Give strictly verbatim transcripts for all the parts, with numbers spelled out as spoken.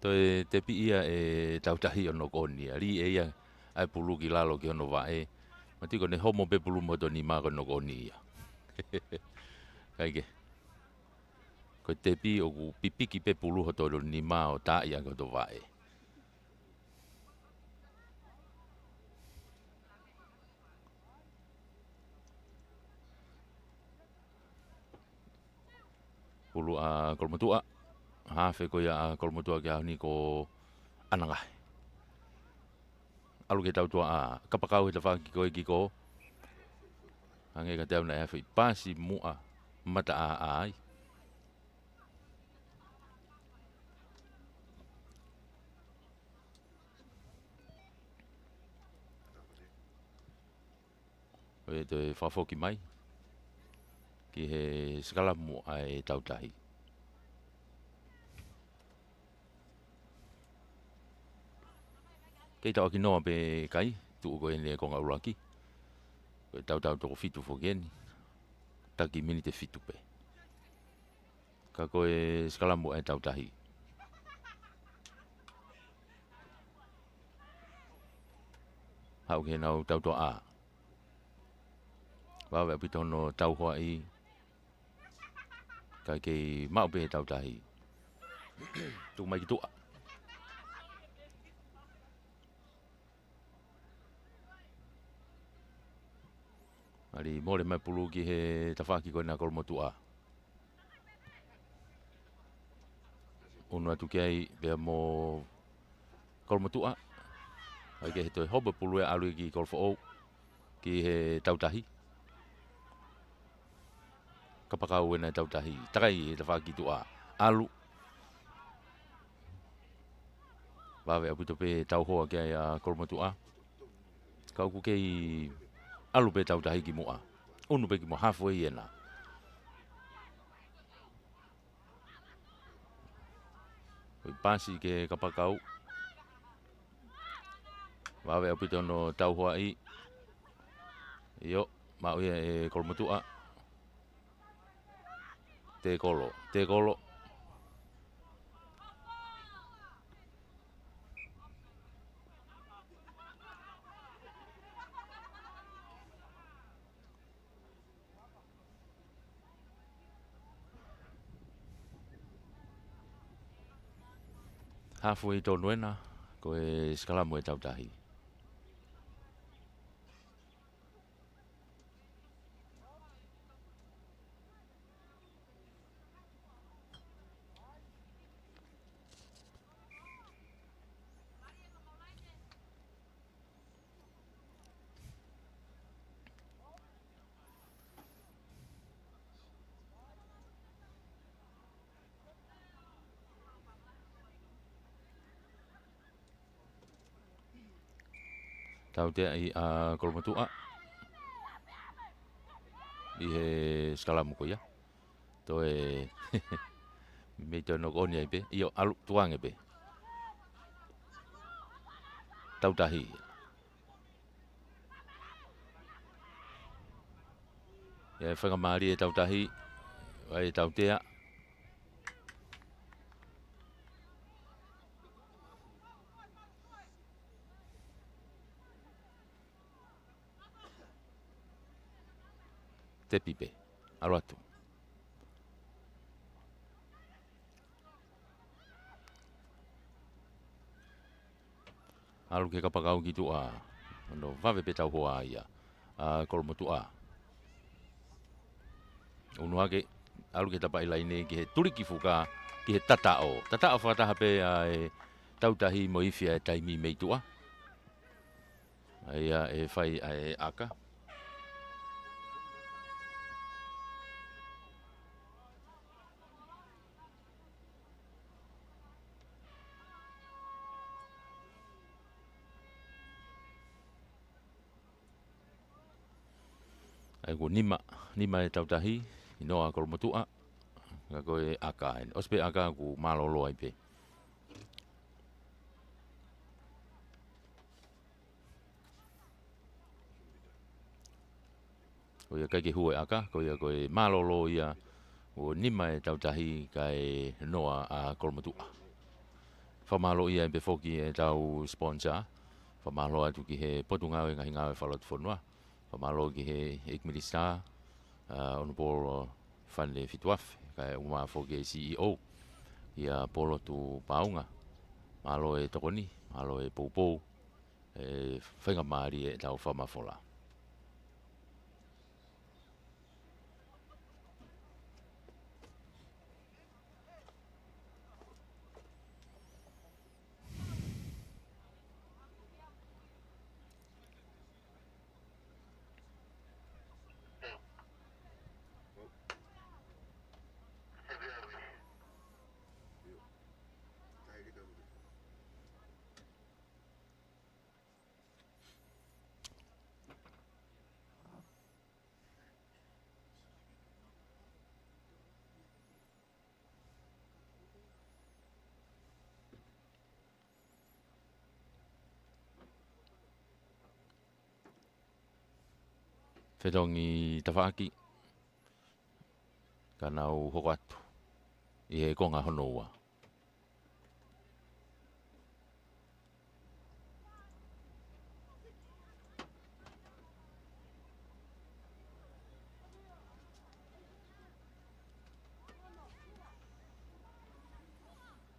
Toe tepi ia ʻe Tautahi ʻo nokoni ia. Lī ʻe ia ʻa e pulu ki lalo ki hono vaʻe. Mati ko ʻene homo pē pulu mo hoto nima ko e nokoni ia. Kae kehe, ko e tepi ʻoku pipiki pē pulu hoto nima ʻo taaʻi ange hoto vaʻe. Pulu ʻa Kolomotuʻa. Hafe ko ia ʻa Kolomotuʻa ki he ʻaho ni ko ʻAnangahe. ʻAlu ki he tautuaʻā, kapakau he tafaʻaki ko ē ki kō. Hangē kiate au naʻe ʻi ai ha foʻi pasi muʻa mataʻāʻā ai. ʻO toe fakafoki mai ki he sikalamu ʻa e Tautahi. Kei tauʻaki noa pē kai, tuʻu ko eni e konga ʻuluaki. Ko e tautau toko fitu foki eni. Taki miniti fitu pē. Ka ko e sikalamu ʻa e Tautahi. Haʻu ki heʻenau tautuaʻā. Vave ʻaupito hono tauhoaʻi. Kae kei maʻu pē ʻe Tautahi. Tuku mai ki tuʻa. ʻAli mole mai pulu ki he tafaʻaki ko ena Kolomotuʻa. Unu atu ki ai pea mo Kolomotuʻa. ʻAi ke he toe hopo pulu ʻe ʻalu ki Kolofoʻou. Ki he Tautahi. Kapakau ena e Tautahi. Takai he tafaʻaki tuʻa. ʻAlu. Vave ʻaupito pē tauhoa ki ai ʻa Kolomotuʻa. Ka ʻoku kei ʻalu pē Tautahi ki muʻa. Unu pē ki muʻa hafo ʻi ena. Ko e pasi ki he kapakau. Vave ʻaupito hono tauhoaʻi. ʻIo, maʻu ia ʻe Kolomotuʻa. Tekolo, tekolo. Hafo ʻi tonu ena, ko e sikalamu ʻa e Tautahi. Tautea ʻi ʻa Kolomotuʻa. ʻI he sikalamu ko ia. Toe mei toe nokoni ai pē. ʻIo, ʻalu tuange pē. Tautahi. ʻIo, e faingamālie ʻa e Tautahi. ʻAi e tautea. Tepi pē. ʻAlu atu. ʻAlu ki he kapakau ki tuʻa. Hono vave pē tauhoa ia ʻa Kolomotuʻa. Unu hake, ʻalu ki he tapaʻi laine ki he tuliki fuka, ki he tataʻo. Tataʻo fakataha pē ʻa e Tautahi mo e ifi ʻa e taimi mei tuʻa. ʻA ia ʻe fai ʻa e ʻaka. ʻAi kuo nima, nima e Tautahi, ʻi noa Kolomotuʻa, ka ko e ʻaka eni. ʻOsi pē ʻaka kuo mālōlō ai pē. Ko ia ʻikai ke hū e ʻaka, ko ia ko e mālōlō ia, kuo nima e Tautahi kae noa ʻa Kolomotuʻa. Fakamālō ia pē foki ʻetau sponsor. Fakamālō atu ki he Potungāue Ngaahi Ngāue Fakalotofonua. Fakamālō ki he ʻEiki Minisitā, ʻa, Honourable Fane Fituafe, kae ʻumaʻā foki e C E O, ʻa Polotu Paunga. Mālō e tokoni, mālō e poupou, e faingamālie ʻetau fakamafola. Fetongi tafaʻaki, ka nau hoko atu ʻi he konga hono ua.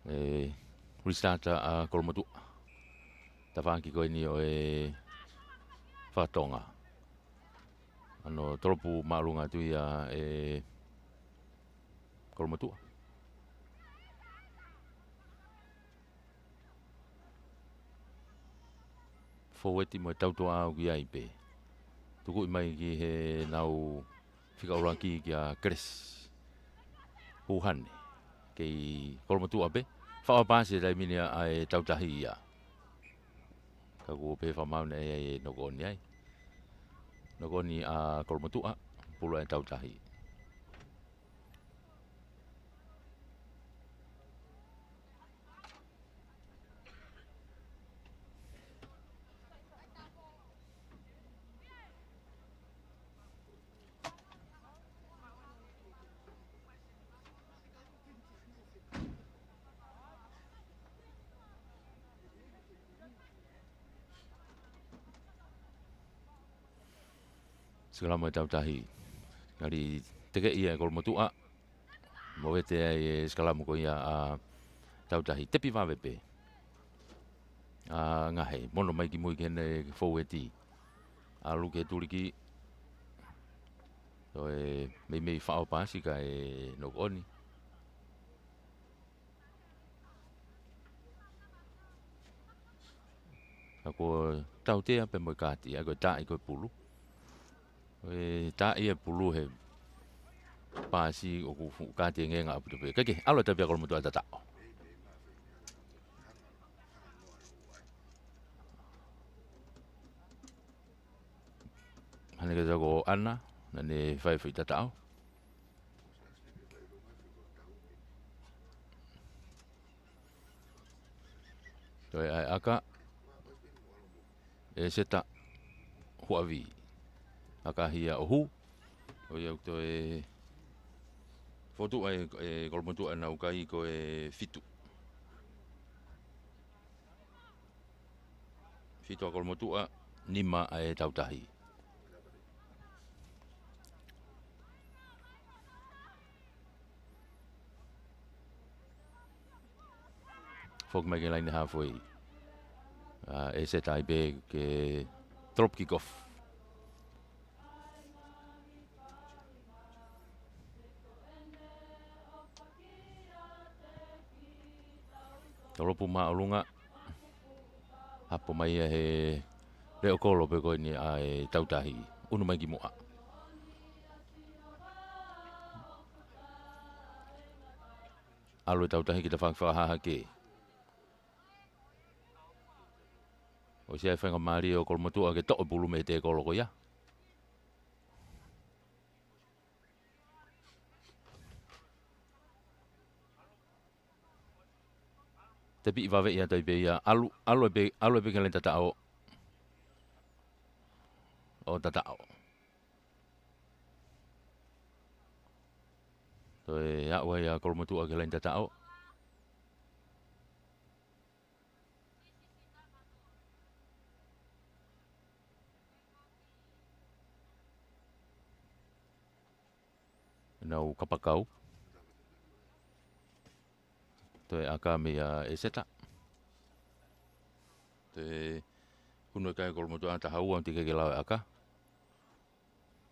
E, restart ʻa Kolomotuʻa. Tafaʻaki ko eni ʻo e fakatonga. ʻAno tolopu māʻolunga atu ia ʻe Kolomotuʻa. Fōueti mo e tautuʻa ʻoku ʻi ai pē. Tukuʻi mai ki heʻenau fika ʻuluaki kia Kelesi Huhane. Kei Kolomotuʻa pē. Faʻo paasi e taimi ni ʻa e Tautahi ia. Ka kuo pehē fakamaau naʻe ʻi ai e knock on ai. Knock on ʻa Kolomotuʻa, pulu e Tautahi. Sikalamu e Tautahi. Ngali teke ia e Kolomotuʻa. Movete ai e sikalamu ko ia ʻa Tautahi. Tepi vave pē ʻa Ngahe. Mono mai ki mui ki heʻene fōueti. ʻAlu ki he tuliki. Toe meimei faʻo paasi kae knock on. Ka kuo tautea pē mo e kaati, ʻa ia ko e taaʻi ko e pulu. Ko e taaʻi e pulu he paasi ʻoku fuʻu kaati e ngenga ʻaupito pē. Kae kehe, ʻalu atu pē ʻa Kolomotuʻa ʻo tataʻo. Hangē ko ʻAna, naʻa ne fai foʻi tataʻo. Toe ʻai ʻaka, ʻEseta Huavi. ʻAkahi ia ʻo hū, ʻo ia ʻoku toe fotu ai e Kolomotuʻa ʻenau kai ko e fitu. Fitu ʻa Kolomotuʻa, nima ʻa e Tautahi. Foki mai ki he laine halfway. ʻA, ʻEseta ai pē ke drop kick off. Tolopu māʻolunga. Hapo mai ia he leʻo kolo pē ko eni ʻa e Tautahi. ʻUnu mai ki muʻa. ʻAlu e Tautahi ki he tafaʻaki fakahahake. ʻOsi ʻa e faingamālie ʻo Kolomotuʻa ke toʻo e pulu mei he tēkolo ko ia. Tepi vave ia, toe pē ia, ʻalu, ʻalu ʻe pē, ʻalu ʻe pē ki he laine tataʻo. ʻO tataʻo. Toe aʻu ai ʻa Kolomotuʻa ki he laine tataʻo. ʻAu kapakau. Toe ʻaka meia ʻEseta. Toe unu e kai Kolomotuʻa taha ua, ʻoku teʻeki ke lau e ʻaka.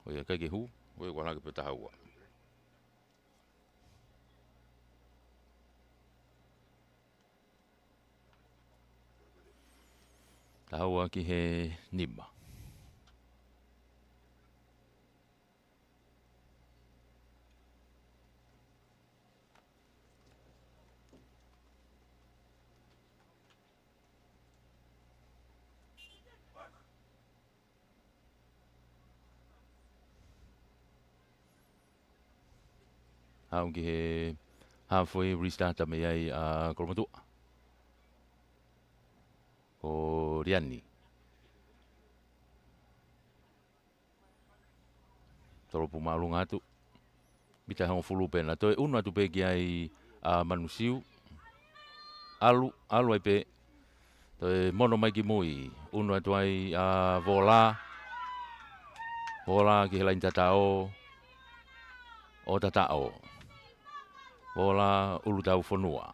ʻOku ʻikai ke hū, ʻoku ʻikai ke ʻalu hake pē taha ua. Taha ua ki he nima. ʻAu ki he halfway, restart mei ai ʻa Kolomotuʻa. Ko Liani. Tolopu māʻolunga atu. Mita hongofulu pē na. Toe unu atu pē ki ai ʻa Manusiu. ʻAlu, ʻalu ai pē. Toe mono mai ki mui. Unu atu ai ʻa Vola. Vola ki he laini tataʻo. ʻO tataʻo. Vola ʻulu tau fonua.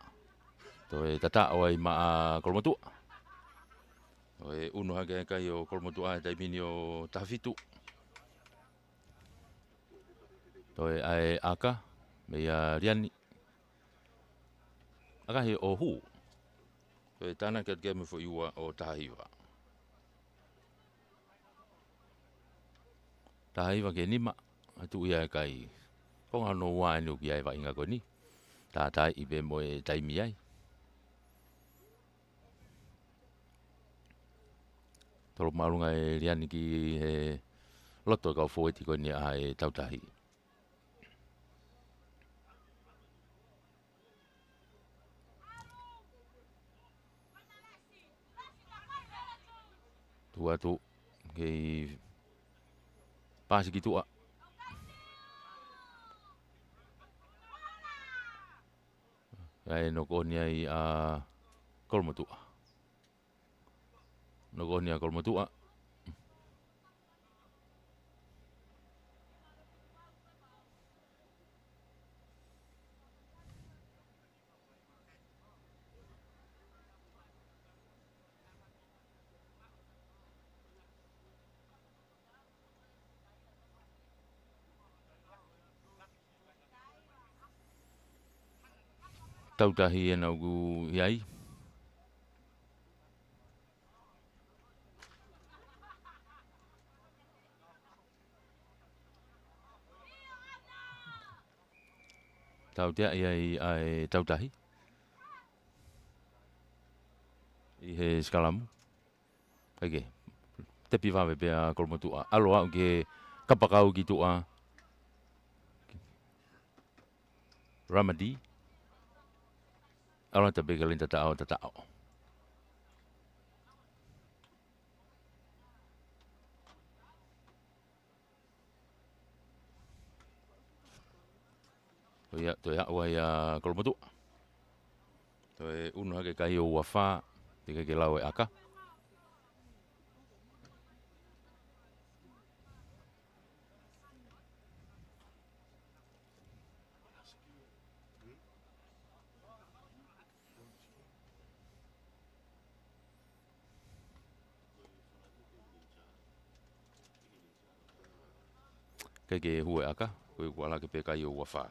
Toe tataʻo ai maʻa Kolomotuʻa. Toe unu hake e kai ʻo Kolomotuʻa he taimi ni ʻo taha fitu. Toe ʻai ʻaka, meia Liani. ʻAkahi ʻo hū. Toe tānaki atu ki ai mo e foʻi ua ʻo taha hiva. Taha hiva ki he nima, ʻa tuʻu ia e kai. Konga hono ua eni ʻoku ʻi ai e vaʻinga ko eni. Tātaaʻi pē mo e taimi ai. Tolopu māʻolunga e Liani ki he loto e kau fōueti ko eni ʻa e Tautahi. Tuʻu atu, kei pasi ki tuʻa. ʻAi knock on ai ʻa Kolomotuʻa. Knock on ʻa Kolomotuʻa. Tautahi ena ʻoku ʻi ai. Tautea ia ʻa e Tautahi ʻi he sikalamu. ʻEke. Tepi vave pē ʻa Kolomotuʻa. ʻAlu ʻo aʻu ki he kapakau ki tuʻa. Ramadi. ʻAlu atu pē ki he laini tataʻo, tataʻo. Ko ia, toe aʻu ai ʻa Kolomotuʻa. Toe unu hake kai ʻo ua fā, teʻeki ke lau e ʻaka. ʻIkai ke hū e ʻaka, ko e kuala ke pē kai ʻo ua fā.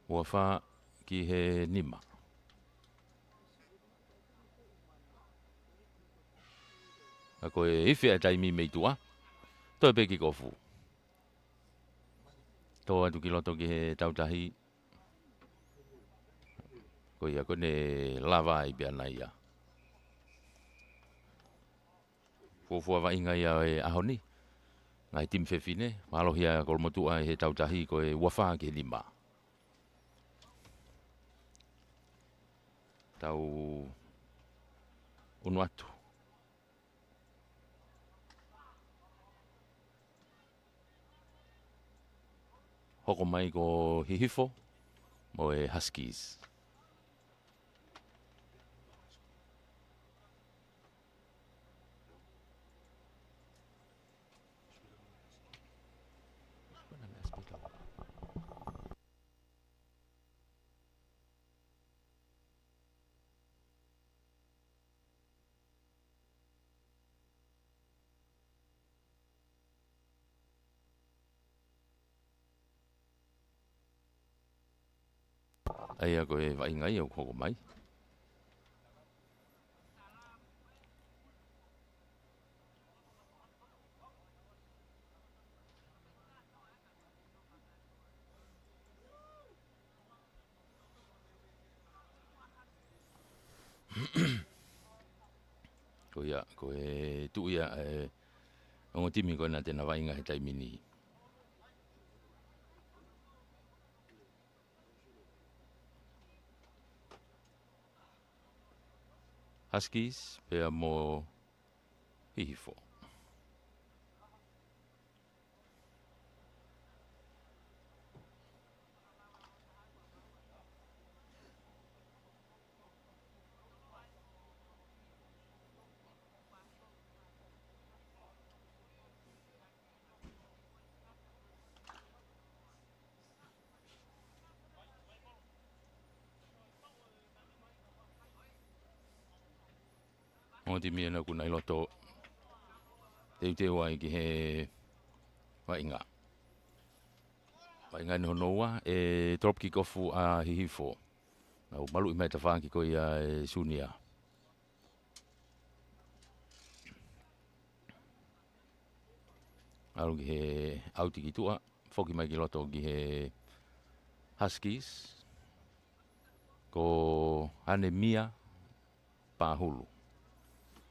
Ua fā ki he nima. ʻA ko e ifi e taimi mei tuʻa. Toe pē kick off. Tō atu ki loto ki he Tautahi. Ko ia ko ʻene lava ai pē ʻana ia. Fuofua vaʻinga ia e ʻaho ni. Ngaahi timi fefine, mālohi ʻa Kolomotuʻa ʻi he Tautahi ko e ua fā ki he nima. Tau unu atu. Hoko mai ko Hihifo mo e Huskies. ʻA ia ko e vaʻinga ia ʻoku hoko mai. Ko ia, ko e tuʻu ia ʻa e ongo timi ko ena te na vaʻinga he taimi ni. Huskies, pea mo Hihifo. Ongo timi ena ʻoku nau ʻi loto teuteu ai ki he vaʻinga. Vaʻinga eni hono ua, ʻe drop kick off ʻa Hihifo. Nau maluʻi mai tafaʻaki ko ia ʻe Sunia. ʻAlu ki he ʻauti ki tuʻa, foki mai ki loto ki he Huskies. Ko Anemia Pahulu.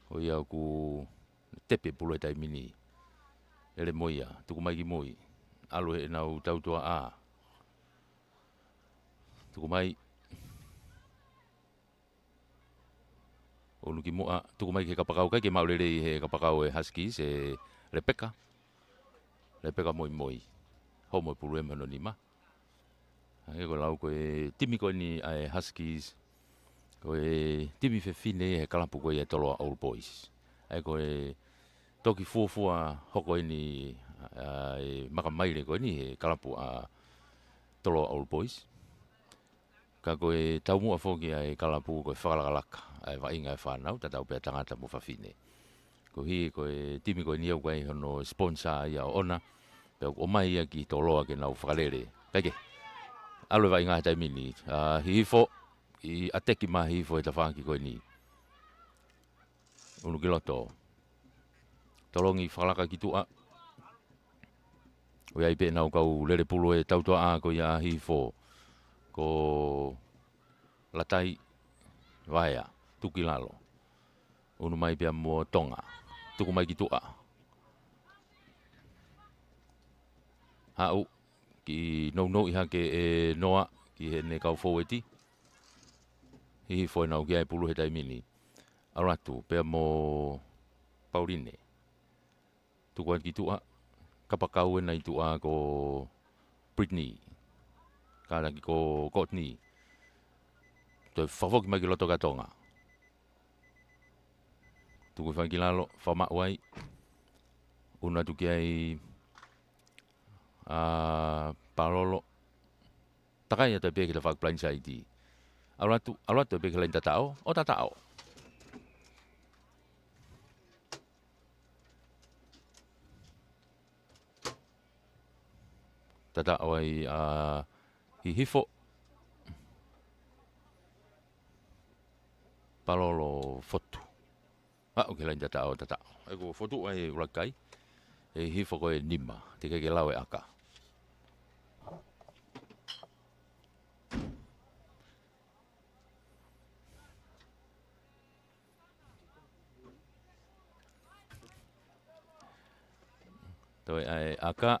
Ko ia ʻoku tepe pulu he taimi ni. Lele mo ia, tuku mai ki mui. ʻAlu heʻenau tautua ʻa. Tuku mai. ʻUnu ki muʻa, tuku mai ki he kapakau, ʻikai ke maʻu lelei he kapakau ʻa e Huskies, ʻe Lepeka. Lepeka Moimoi. Homo e pulu ʻe mano nima. ʻA ia ko e lau ko e timi ko eni ʻa e Huskies. Ko e timi fefine he kalapu ko ia ʻa e Toloa Old Boys. ʻA ia ko e toki fuofua hoko eni ʻa e makamaile ko eni he kalapu ʻa Toloa Old Boys. Ka ko e taumuʻa foki ʻa e kalapu ko e fakalakalaka ʻa e vaʻinga ʻa e fānau, tatau pē ʻa tangata mo fafine. Koeʻuhi ko e timi ko eni ʻoku ʻi ai hono sponsor ia ʻoʻona, pea ʻoku ʻomai ia ki Toloa ke nau fakalele. Kae kehe, ʻalu e vaʻinga he taimi ni, ʻa Hihifo, ʻi ʻateki mai ʻa Hihifo he tafaʻaki ko eni. ʻUnu ki loto. Tolongi fakalaka ki tuʻa. ʻOku ʻi ai pē ʻenau kau lele pulu he tautua ʻa ko ia ʻa Hihifo. Ko Latai Vaea, tuku ki lalo. ʻUnu mai pea mo Tonga. Tuku mai ki tuʻa. Haʻu, kiʻi nounou ʻi hake ʻe Noa, ki heʻene kau fōueti. Hihifo ʻenau ki ai pulu he taimi ni. ʻAlu atu, pea mo Pauline. Tuku atu ki tuʻa, kapakau ena ʻi tuʻa ko Brittany. Kātaki ko Courtney. Toe fakafoki mai ki loto kia Tonga. Tuku fai ki lalo, fakamaʻu ai. ʻUnu atu ki ai, ʻa Palolo. Takai atu pē ki he tafaʻaki blindside. ʻAlu atu, ʻalu atu pē ki he laine tataʻo, ʻo tataʻo. Tataʻo ai ʻa Hihifo. Palolo fotu. Aʻu ki he laine tataʻo, tataʻo. ʻE ko e fotu ʻa e ʻuluaki kai. ʻE Hihifo ko e nima. Teʻeki ke lau e ʻaka. Toe ʻai ʻaka.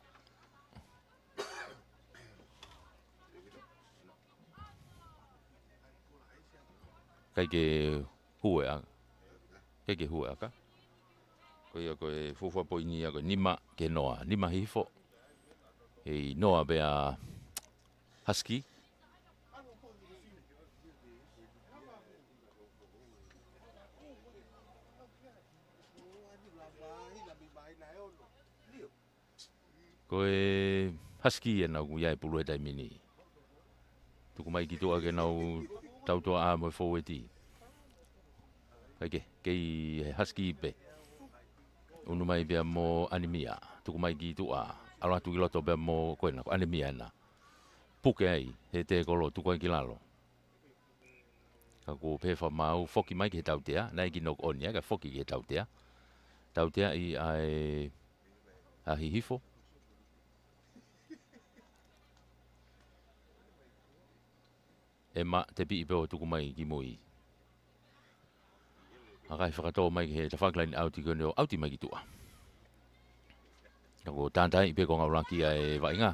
ʻIkai ke hū e ʻaka. ʻIkai ke hū e ʻaka. Ko ia ko e fuofua poini ia ko e nima ki he noa. Nima Hihifo. ʻI he noa pē ʻa Husky. Ko e Husky ʻena ʻoku ʻi ai e pulu he taimi ni. Tuku mai ki tuʻa ke nau tautua ʻa mo e fōueti. ʻIkai ke, kei he Husky pē. ʻUnu mai pea mo Anemia. Tuku mai ki tuʻa. ʻAlu atu ki loto pea mo ko ena, ko Anemia ʻena. Puke ai, he tēkolo, tuku ai ki lalo. Ka kuo pehē fakamaau, foki mai ki he tautea, naʻe ʻikai ke knock on ia, kae foki ki he tautea. Tauteaʻi ʻe ʻa Hihifo. ʻE ma tepiʻi pē ʻo tuku mai ki mui. ʻAkai fakatō mai ki he tafaʻaki line out ko eni ʻo ʻauti mai ki tuʻa. Ka kuo tātaaʻi pē ko e ngāue ʻuluaki ʻa e vaʻinga.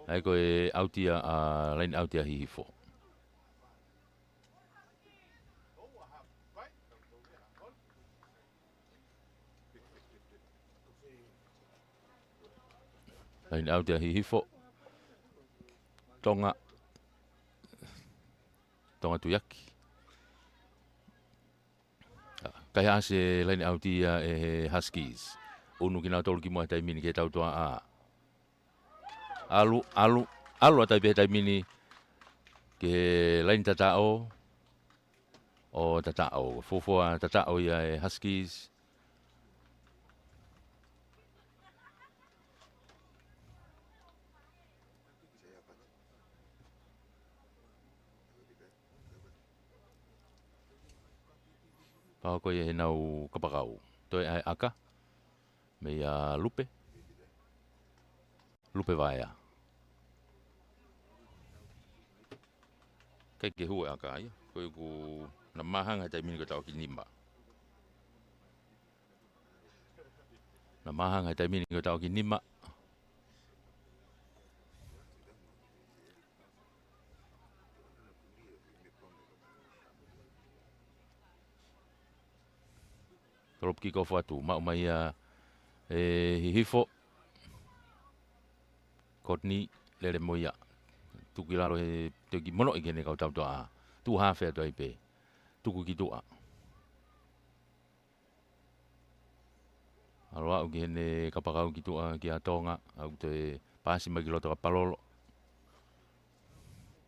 ʻA ia ko e ʻauti ia ʻa line out ʻa Hihifo. Line out ʻa Hihifo. Tonga. Tonga Tuiaki. Kaihaʻasi e line out ia ʻe he Huskies. ʻUnu kinautolu ki muʻa he taimi ni ki he tautoʻa. ʻAlu, ʻalu, ʻalu atu ai pē he taimi ni ki he laine tataʻo. ʻO tataʻo, fuofua tataʻo ia ʻa e Huskies. Pau ko ia ʻenau kapakau. Toe ʻai ʻaka. Meia Lupe. Lupe Vaea. ʻIkai ke hū e ʻaka ia. Ko ia kuo na māhanga he taimi ni ko e taʻoki nima. Na māhanga he taimi ni ko e taʻoki nima. Drop kick off atu, maʻu mai ia ʻe Hihifo. Courtney, lele mo ia. Tuku ki lalo he toki monoʻi ki heʻene kau tautoʻa. Tuʻu haafe atu ai pē. Tuku ki tuʻa. ʻAlu ʻo aʻu ki heʻene kapakau ki tuʻa kia Tonga. ʻAlu ʻo toe paasi mai ki loto ka palolo.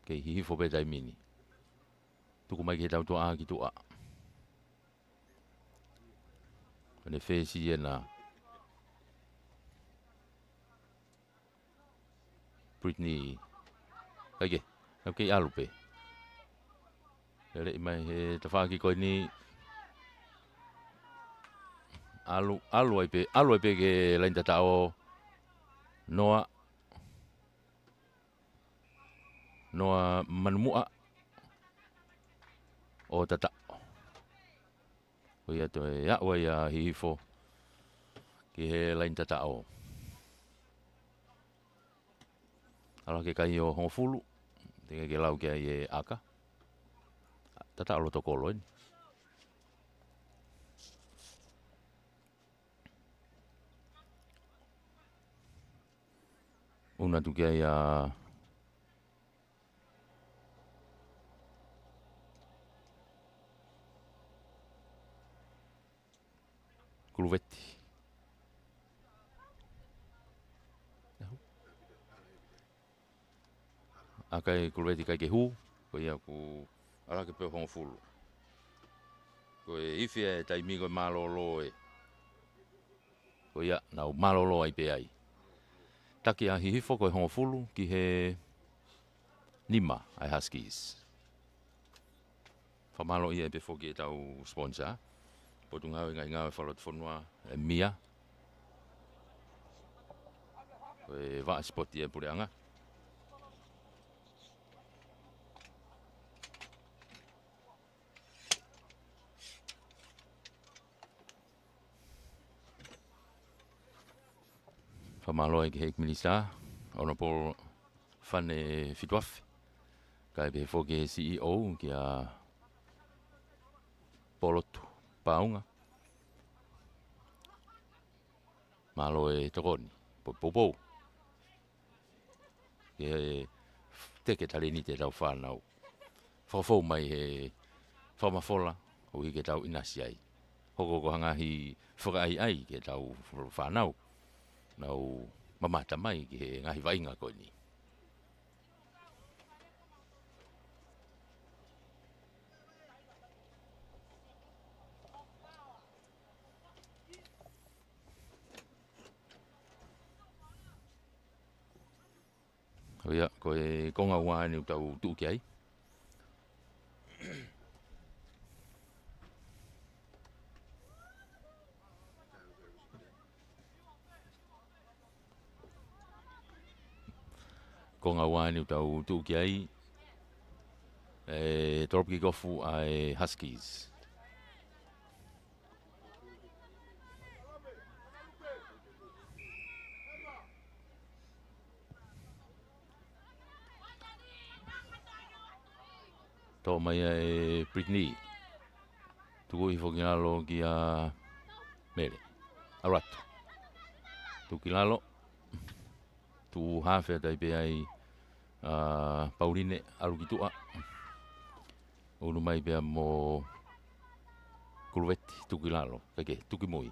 Kei Hihifo pē taimi ni. Tuku mai ki he tautoʻa ki tuʻa. Ko ʻene fesi ena. Brittany. ʻIkai ke, ʻoku kei ʻalu pē. Lele mai he tafaʻaki ko eni. ʻAlu, ʻalu ai pē, ʻalu ai pē ki he laine tataʻo. Noa. Noa Manumuʻa ʻo tataʻo. Ko ia toe aʻu ai ʻa Hihifo ki he laine tataʻo. ʻAlu hake kai ʻo hongofulu. Teʻeki ke lau ki ai e ʻaka. Tataʻo loto kolo eni. ʻUnu atu ki ai ʻa Kuluveti. ʻAkai Kuluveti ʻikai ke hū, ko ia kuo ʻalu hake pē ʻo hongofulu. Ko e ifi e taimi ko e mālōlō ē. Ko ia, nau mālōlō ai pē ai. Taki ʻa Hihifo ko e hongofulu ki he nima ʻa e Huskies. Fakamālō ia pē foki ʻetau sponsor. Potungāue Ngaahi Ngāue Fakalotofonua, ʻa e MIA. Ko e vaʻa sipoti ʻa e puleʻanga. Fakamālō ai ki he ʻEiki Minisitā, Honourable Fane Fituafe. Kae pehē foki ki he CEO, kia Polotu Paunga. Mālō e tokoni, poupou. Ke teke talēniti ʻetau fānau. Fakafou mai he fakamafola, ʻo hiki ʻetau ʻinasi ai. Hoko ko ha ngaahi fakaʻaiʻai ki heʻetau fānau. Nau mamata mai ki he ngaahi vaʻinga ko eni. ʻIo, ko e konga ua eni ʻoku tau tuʻu ki ai. Konga ua eni ʻoku tau tuʻu ki ai, ʻe drop kick off ʻa e Huskies. Toʻo mai ia ʻe Brittany. Tuku hifo ki lalo kia Mele. ʻAlu atu. Tuku ki lalo. Tuʻu hafe atu ai pē ai ʻa Pauline, ʻalu ki tuʻa. ʻUnu mai pea mo Kuluveti, tuku ki lalo. Kae kehe, tuku ki mui.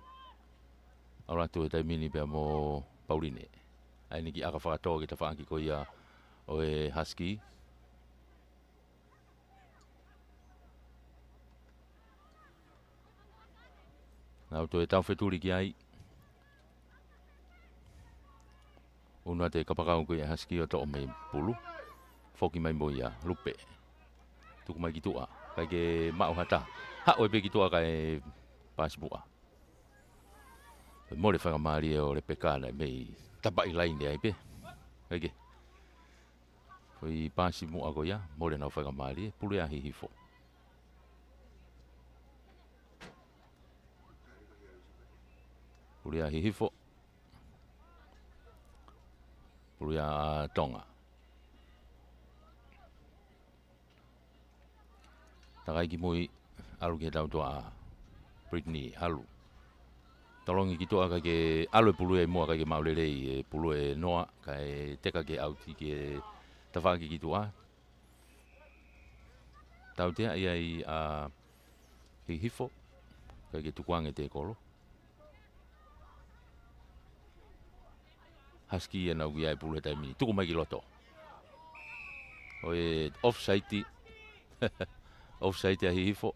ʻAlu atu he taimi ni pea mo Pauline. ʻA eni kiʻi ʻaka fakatō ki he tafaʻaki ko ia ʻo e Husky. Nau toe tau fetuli ki ai. ʻUnu atu e kapakau ko ia ʻa e Husky ʻo toʻo mai pulu. Foki mai mo ia, Lupe. Tuku mai ki tuʻa, kae ke maʻu ha taha. Haʻu ai pē ki tuʻa kae paasi muʻa. Mole faingamālie ʻo Lepeka naʻe mei tapaʻi laine ai pē. Kae kehe. Ko e paasi muʻa ko ia, mole ʻenau faingamālie, pulu ia ʻa Hihifo. Pulu ia ʻa Hihifo. Pulu ia ʻa Tonga. Takai ki mui, ʻalu ki he tautuaʻa. Brittany, ʻalu. Tolongi ki tuʻa kae ke ʻalu e pulu ia ʻi muʻa kae ke maʻu lelei e pulu ʻe Noa, kae teka ke ʻauti ki he tafaʻaki ki tuʻa. Tautea ia ʻa Hihifo, kae ke tukuange e tēkolo. Husky ʻenau ʻoku ʻi ai e pulu he taimi ni. Tuku mai ki loto. ʻOi, offside. Offside ʻa Hihifo.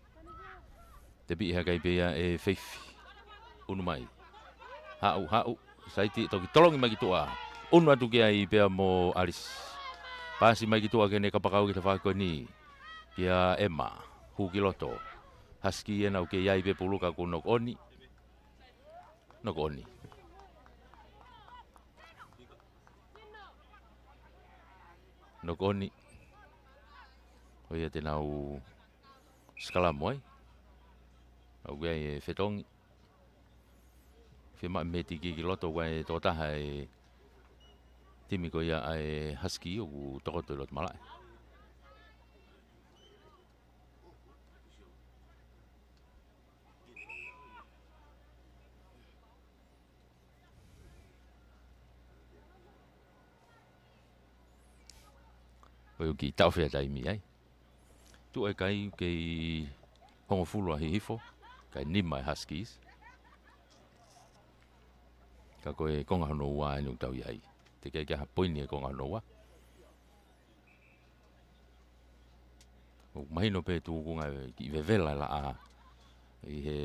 Tepiʻi hake ai pē ia ʻe Feifi. ʻUnu mai. Haʻu, haʻu. Saiti, toki tolongi mai ki tuʻa. ʻUnu atu ki ai pea mo Alice. Paasi mai ki tuʻa ki heʻene kapakau ki he tafaʻaki ko eni. Kia Emma. Hū ki loto. Husky ʻenau ʻoku ʻi ai pē pulu ka kuo knock on. Knock on. Knock on. ʻO ia te nau sikalamo ai. ʻOku ʻi ai e fetongi. Fiemaʻu e mētiki ki loto, ʻoku ʻi ai e tokotaha e timi ko ia ʻa e Husky ʻoku tokoto ʻi loto malaʻe. ʻOku kei taʻofi e taimi ai. Tuʻu e kai kei hongofulu ʻa Hihifo, kae nima e Huskies. Ka ko e konga hono ua eni ʻoku tau ʻi ai. Teʻeki ai ke ʻi ai ha poini he konga hono ua. ʻOku mahino pē tuʻunga kiʻi vevela e laʻā ʻi he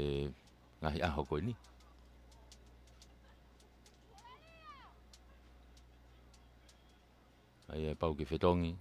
ngaahi ʻaho ko eni. ʻA ia ʻe pau ke fetongi.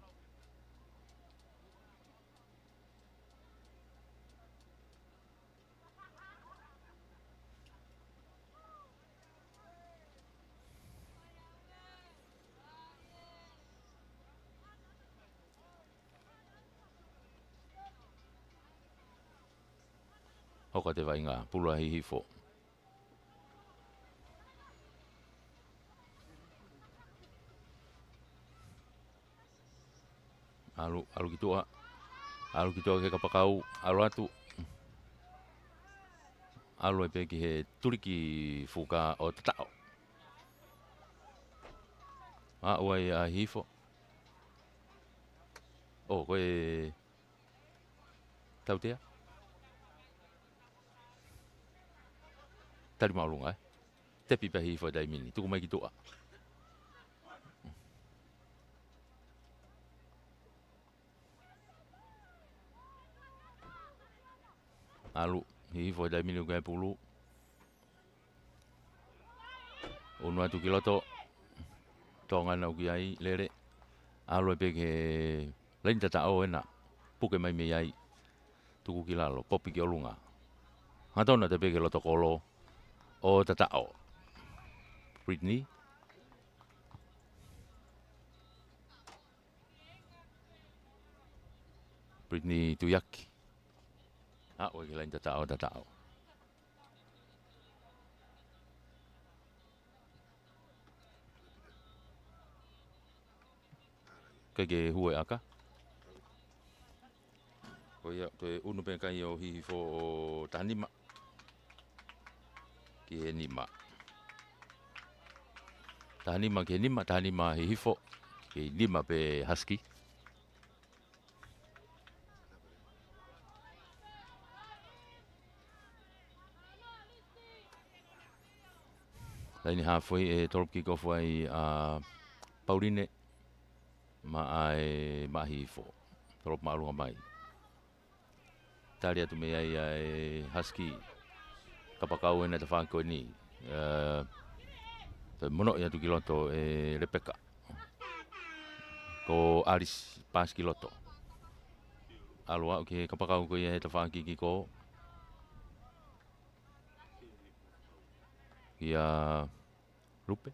Hoko atu e vaʻinga, pulu ʻa Hihifo. ʻAlu, ʻalu ki tuʻa. ʻAlu ki tuʻa ki he kapakau, ʻalu atu. ʻAlu ai pē ki he tuliki fuka ʻo Tataʻo. Aʻu ai ʻa Hihifo. ʻO, ko e tautea. Tali māʻolunga, ē. Tepi pē ʻa Hihifo he taimi ni. Tuku mai ki tuʻa. ʻAlu, Hihifo he taimi ni ʻoku ʻi ai e pulu. ʻUnu atu ki loto. Tonga ʻenau ʻoku ʻi ai, lele. ʻAlu ai pē ki he laini Tataʻo ena. Puke mai mei ai. Tuku ki lalo, popi ki ʻolunga. Hangatonu atu pē ki he loto kolo ʻo Tataʻo. Brittany. Brittany Tuiaki. Aʻu ki he laine tataʻo, tataʻo. ʻIkai ke hū e ʻaka. Ko ia, toe ʻunu pē e kai ʻo Hihifo ʻo taha nima ki he nima. Taha nima ki he nima, taha nima Hihifo, kei nima pē Husky. Laine hāfoi ʻe drop kick off ai ʻa Pauline, maʻa e, maʻa Hihifo. Drop māʻolunga mai. Tali atu mei ai ʻa e Husky. Kapakau ʻena e tafaʻaki ko eni. ʻE, toe monoʻi atu ki loto ʻe Lepeka. Ko Alice, paasi ki loto. ʻAlu aʻu ki he kapakau ko ia he tafaʻaki kick off. Kia Lupe.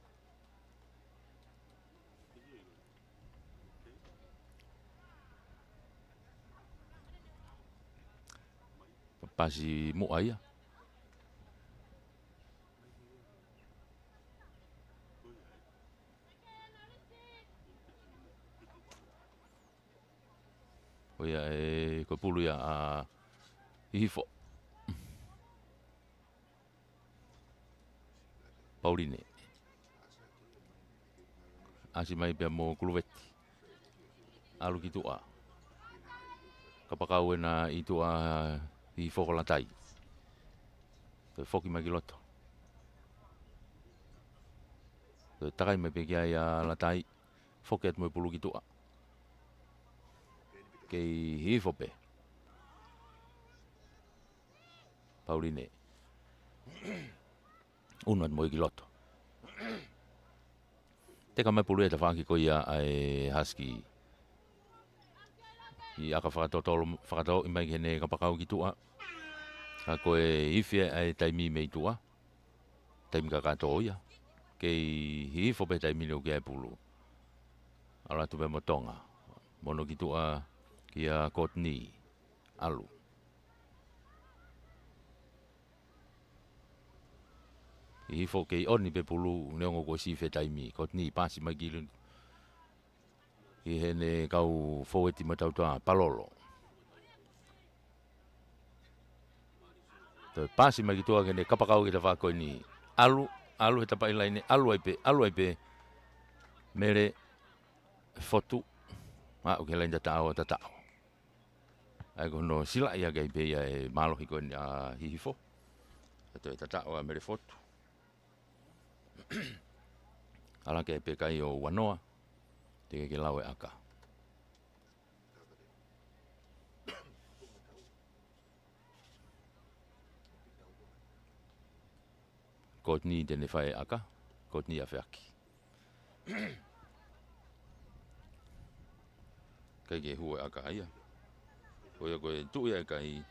Paasi muʻa ia. Ko ia e, ko e pulu ia ʻa Hihifo. Pauline. ʻAsi mai pea mo Kuluveti. ʻAlu ki tuʻa. Kapakau ʻena ʻi tuʻa Hihifo ko Latai. Toe foki mai ki loto. Toe takai mai pē ki ai ʻa Latai. Foki atu mo e pulu ki tuʻa. Kei Hihifo pē. Pauline. ʻUnu atu mo ia ki loto. Teka mai pulu e tafaʻaki ko ia ʻa e Husky. ʻI ʻaka fakatotolo, fakatōʻi mai ki heʻene kapakau ki tuʻa. Ka ko e ifi ʻa e taimi mei tuʻa. Taimi kakato ia. Kei Hihifo pē taimi ni ʻoku ʻi ai e pulu. ʻAlu atu pē mo Tonga. Mono ki tuʻa kia Courtney. ʻAlu. Hihifo kei ʻoni pē pulu neongo kuo ʻosi ifi e taimi. Courtney paasi mai ki lun. ʻI heʻene kau fōueti mo tautua Palolo. Toe paasi mai ki tuʻa ki heʻene kapakau ki he tafaʻaki ko eni. ʻAlu, ʻalu he tapaʻi laine, ʻalu ai pē, ʻalu ai pē. Mele, Fotu, aʻu ki he laine tataʻo, tataʻo. ʻA ia ko hono silaʻi ʻaki ai pē ia e mālohi ko eni ʻa Hihifo. Ka toe tataʻo ʻa Mele Fotu. ʻAlu hake pē kai ʻo ua noa. Teʻeki ke lau e ʻaka. Courtney te ne fai e ʻaka. Courtney ʻAfeaki. ʻIkai ke hū e ʻaka ia. Ko ia ko e tuʻu ia e kai.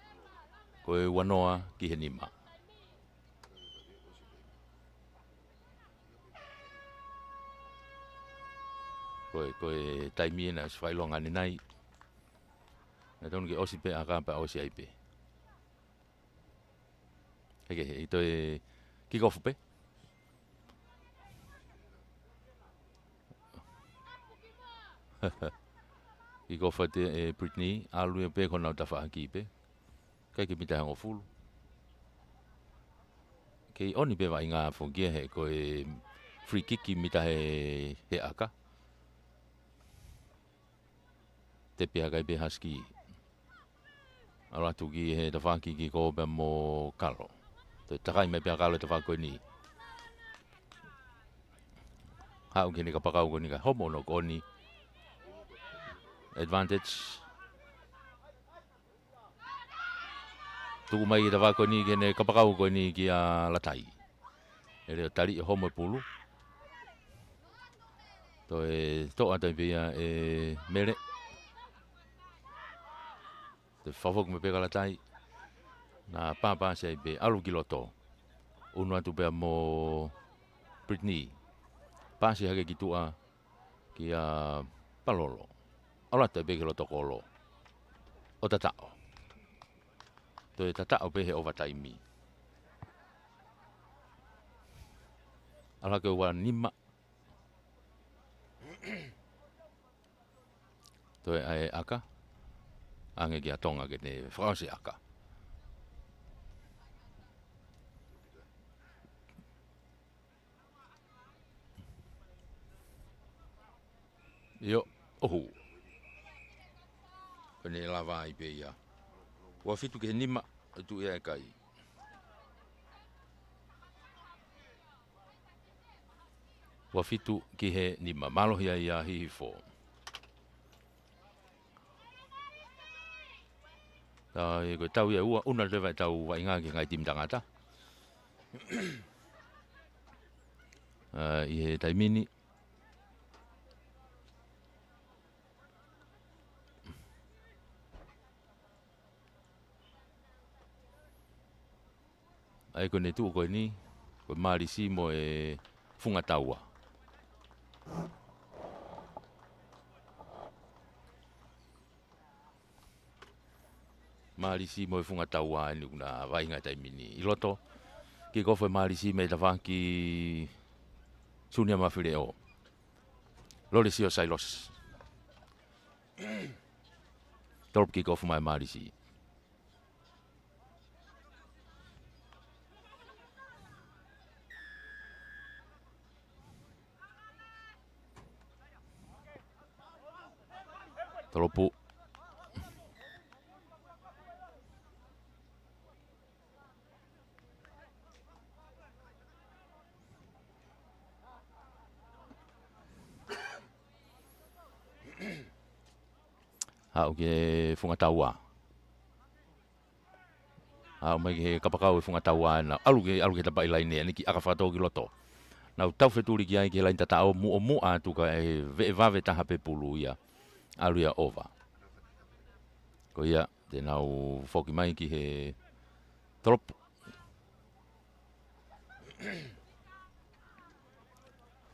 Ko e ua noa ki he nima. Ko e, ko e taimi ʻena ʻosi fakaʻilonga ʻanenai. Naʻe tonu ke ʻosi pē ʻaka pea ʻosi ai pē. Heke, he toe kick off pē. Kick off atu ʻe Brittany, ʻalu ia pē ko honau tafaʻaki pē. ʻIkai ke mita he hongofulu. Kei ʻoni pē vaʻinga foki ia he ko e free kick mita he, he ʻaka. Tepi hake ai pē Husky. ʻAlu atu ki he tafaʻaki kick off pea mo Kalo. Toe takai mai pē ʻa Kalo he tafaʻaki ko eni. Haʻu ki heʻene kapakau ko eni ka homo hono kooni. Advantage. Tuku mai ki he tafaʻaki ko eni ki heʻene kapakau ko eni kia Latai. ʻE leo tali ʻe homo e pulu. Toe toʻa tai pē ia ʻe Mele. Toe fakafoki mai pē kia Latai. Naʻa pāpā sai pē ʻalu ki loto. ʻUnu atu pea mo Brittany. Paasi hake ki tuʻa kia Palolo. ʻAlu atu pē ki loto kolo. ʻo tataʻo. Toe tataʻo pē he ʻovataimi. ʻAlu hake ua nima. Toe ʻai ʻaka. ʻAnge kia Tonga ke ne fakaʻosi ʻaka. ʻIo, ʻohu. Ko ʻene lava ai pē ia. Ua fitu ki he nima, ʻe tuʻu ia ʻe ʻikai. Ua fitu ki he nima, mālohi ai ʻa Hihifo. ʻA ia ko e tau ia ʻe ua, ʻuna leva ʻetau vaʻinga ki he ngaahi timi tangata. ʻA, ʻi he taimi ni. ʻA ia ko ʻene tuʻu ko eni, ko e Mālisi mo e Funga Taua. Mālisi mo e Funga Taua eni ʻoku na vaʻinga he taimi ni. ʻI loto, kick off ʻe Mālisi mei tafaʻaki Sunia Mafileʻo. Lolesio Sailosi. Tolopu kick off mai Mālisi. Tolopu. Haʻu ki he Funga Taua. Haʻu mai ki he kapakau ʻe Funga Taua ena. ʻAlu ki, ʻalu ki he tapa ʻi laine, ʻa eni kiʻi ʻaka fakatō ki loto. Nau taufetuli ki ai ki he laine tataʻo, muʻomuʻa atu kae veʻe vave taha pē pulu ia. ʻAlu ia ʻova. Ko ia, te nau foki mai ki he tolopu.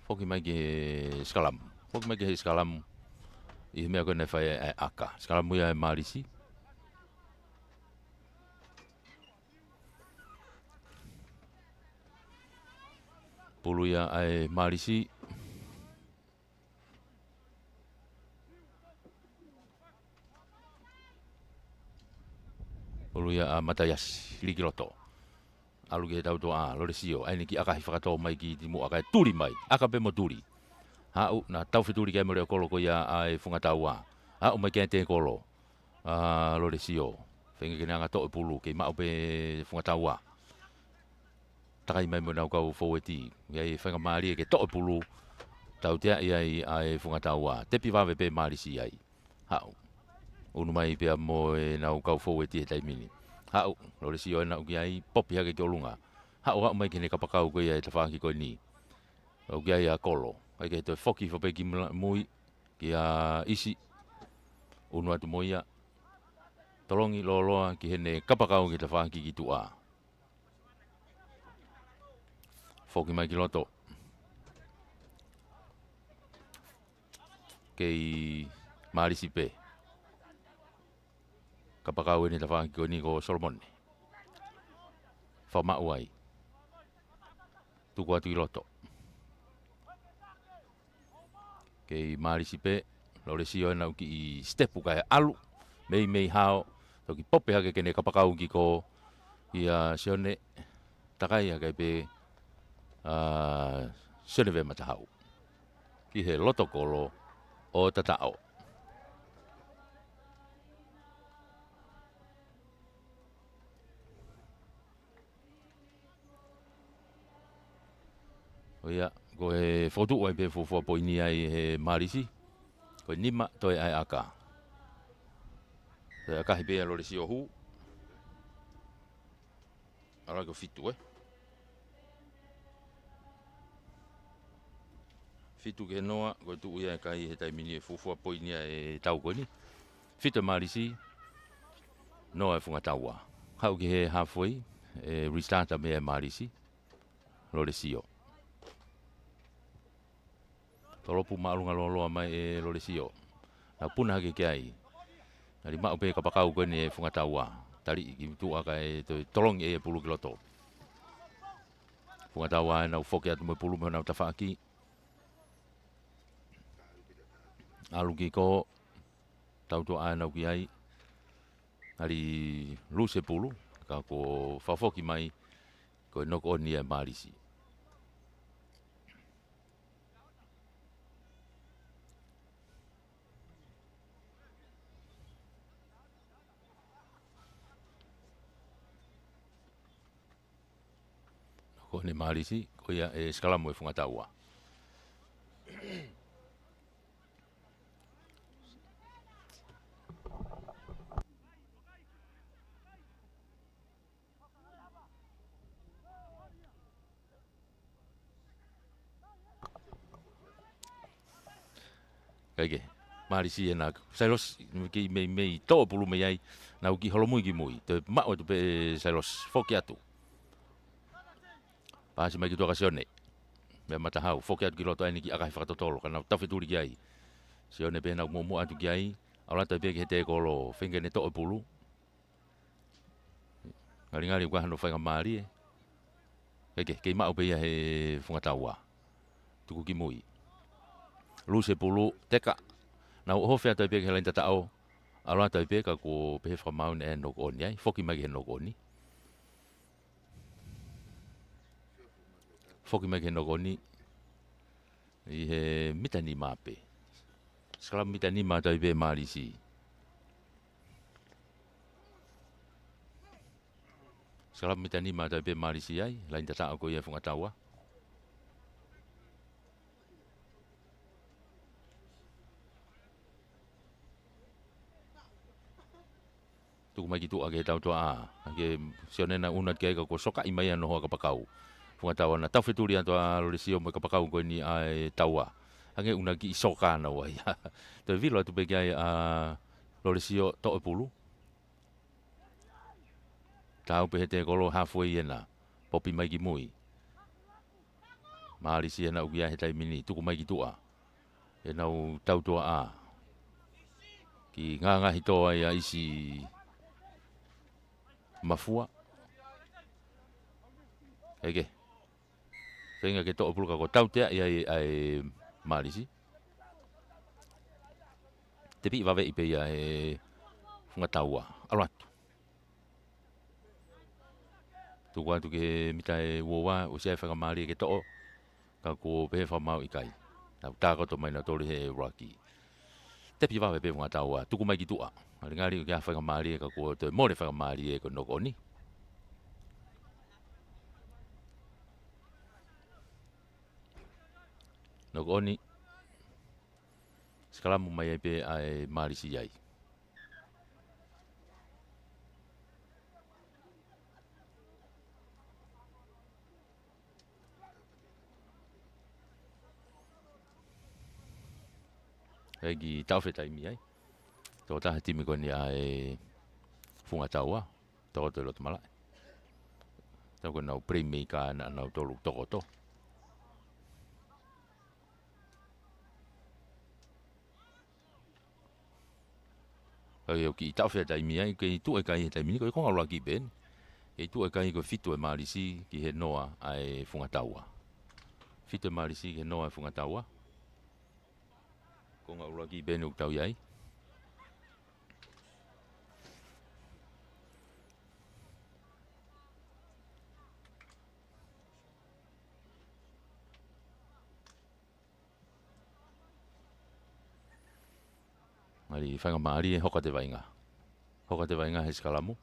Foki mai ki he sikalamu. Foki mai ki he sikalamu. ʻI he meʻa ko ē naʻe fai ai ʻa e ʻaka. Sikalamu ia ʻe Mālisi. Pulu ia ʻe Mālisi. Pulu ia ʻa Mataiasi, lī ki loto. ʻAlu ki he tautoʻa, Lolesio, ʻa eni kiʻi ʻakahi fakatō mai ki muʻa kae tuli mai, ʻaka pē mo tuli. Haʻu, na taufetuli ki ai mo e leʻo kolo ko ia ʻa e Funga Taua. Haʻu mai ki ai e tēkolo ʻa Lolesio. Feinga ke ne hanga toʻo e pulu, kei maʻu pē Funga Taua. Takai mai mo ʻenau kau foueti. ʻI ai e faingamālie ke toʻo e pulu. Tauteaʻi ai ʻa e Funga Taua. Tepi vave pē Mālisi ai. Haʻu. ʻUnu mai pea mo ʻenau kau foueti he taimi ni. Haʻu, Lolesio ena ʻoku ʻi ai, popi hake ki ʻolunga. Haʻu, haʻu mai ki heʻene kapakau ko ia ʻe tafaʻaki ko eni. ʻOku ʻi ai ʻa Kolo. ʻIkai ke toe foki hifo pē ki mula-, mui, kia ʻIsi. ʻUnu atu mo ia. Tolongi lōloa ki heʻene kapakau ki tafaʻaki ki tuʻa. Foki mai ki loto. Kei Mālisi pē. Kapakau ʻeni tafaʻaki ko eni ko Solomone. Fakamaʻu ai. Tuku atu ʻi loto. Kei Mālisi pē, Lolesio ena ʻoku kiʻi sitepu kae ʻalu, meimei hao, toki popi hake ke ne kapakau ki ko ia Sione, takai hake pē, ʻa, Sione Vematahaʻu. Ki he loto kolo ʻo tataʻo. ʻO ia, ko e fokotuʻu ai pē fuofua poini ai he Mālisi. Ko e nima toe ʻa e ʻaka. Toe ʻakahi pē ʻa Lolesio hū. ʻAlu ko e fitu, ē? Fitu ki he noa, ko e tuʻu ia ʻe ʻikai he taimi ni e fuofua poini ʻa e tau ko eni. Fitu ʻa Mālisi, noa ʻa Funga Taua. Haʻu ki he halfway, ʻe restart mai ʻa Mālisi. Lolesio. Tolopu māʻolunga lōloa mai ʻe Lolesio. Nau puna hake ki ai. Ngali maʻu pē kapakau ko eni ʻe Fungataua. Tali ki tuʻa kae toe tolongi ʻe ia e pulu ki loto. Fungataua ʻenau foki atu mo e pulu mo ʻenau tafaʻaki. ʻAlu ki kō, tautuʻa ʻenau ki ai. Ngali lose e pulu, ka kuo fakafoki mai, ko e knock on ia ʻe Malisi. Knock on ʻe Malisi, ko ia e sikalamu ʻe Fungataua. Kae kehe, Malisi ena, Sailosi, kei meimei toʻo e pulu mei ai, nau kiʻi holomui ki mui, toe maʻu atu pē ʻe Sailosi, foki atu. Paasi mai ki tuʻa kia Sione. Meʻa matahau, foki atu ki loto eni ki ʻakahi fakatotolo, ka nau taufetuli ki ai. Sione pē ʻenau muʻomuʻa atu ki ai, ʻalu atu ai pē ki he tekolo, feinga ke ne toʻo e pulu. Ngalingali ʻoku ʻi ai hano faingamālie. Kae kehe, kei maʻu pē ia ʻe Fungataua. Tuku ki mui. Lose e pulu, teka. Nau ʻohofi atu ai pē ki he laini tataʻo. ʻAlu atu ai pē ka kuo pehē fakamaau naʻe knock on ai. Foki mai ki he knock on. Foki mai ki he knock on. ʻI he mita nima pē. Sikalamu mita nima atu ai pē ʻe Malisi. Sikalamu mita nima atu ai pē ʻe Malisi ai, laini tataʻo ko ia ʻe Fungataua. Tuku mai ki tuʻa ki he tautuʻa. Ke Sione naʻe ʻunu atu ki ai ka kuo sokaʻi mai ʻe ia hono hoa kapakau. Fungataua naʻe taufetuli atu ʻa Lolesio mo e kapakau ko eni ʻa e Taua. Hangē ʻoku na kiʻi soka naua ia. Toe vilo atu pē ki ai ʻa Lolesio toʻo e pulu. Tau pē he tekolo halfway ena. Popi mai ki mui. Malisi ena ʻoku ʻi ai he taimi ni, tuku mai ki tuʻa. ʻEnau tautuʻa. Kiʻi ngangahi tō ai ʻa ʻIsi Mafua. Kae kehe. Feinga ke toʻo e pulu ka kuo tautea ia ʻe, ʻe Malisi. Tepi vaveʻi pē ia ʻe Fungataua. ʻAlu atu. Tuku atu ki he mita ʻe ua ua, ʻosi ʻi ai e faingamālie ke toʻo, ka kuo pehē fakamaau ʻikai. Nau tākoto mai nautolu he ruck. Tepi vave pē Fungataua, tuku mai ki tuʻa. Ngalingali ʻoku ʻi ai ha faingamālie ka kuo toe mole e faingamālie ko e knock on. Knock on. Sikalamu mai ai pē ʻa e Malisi ai. ʻEiki taʻofi e taimi ai. Tokotaha timi ko eni ʻa e Fungataua. Tokoto ʻi loto malaʻe. Tau ko ʻenau playmaker naʻa nautolu tokoto. Ka ʻoku kiʻi taʻofi e taimi ai, kei tuʻu e kai he taimi ni, ko e konga ʻuluaki pē eni. Kei tuʻu e kai ko e fitu ʻe Malisi ki he noa ʻa e Fungataua. Fitu ʻe Malisi ki he noa ʻa e Fungataua. Konga ʻuluaki pē eni ʻoku tau ʻi ai. Ngali faingamālie, hoka e vaʻinga. Hoka e vaʻinga he sikalamu.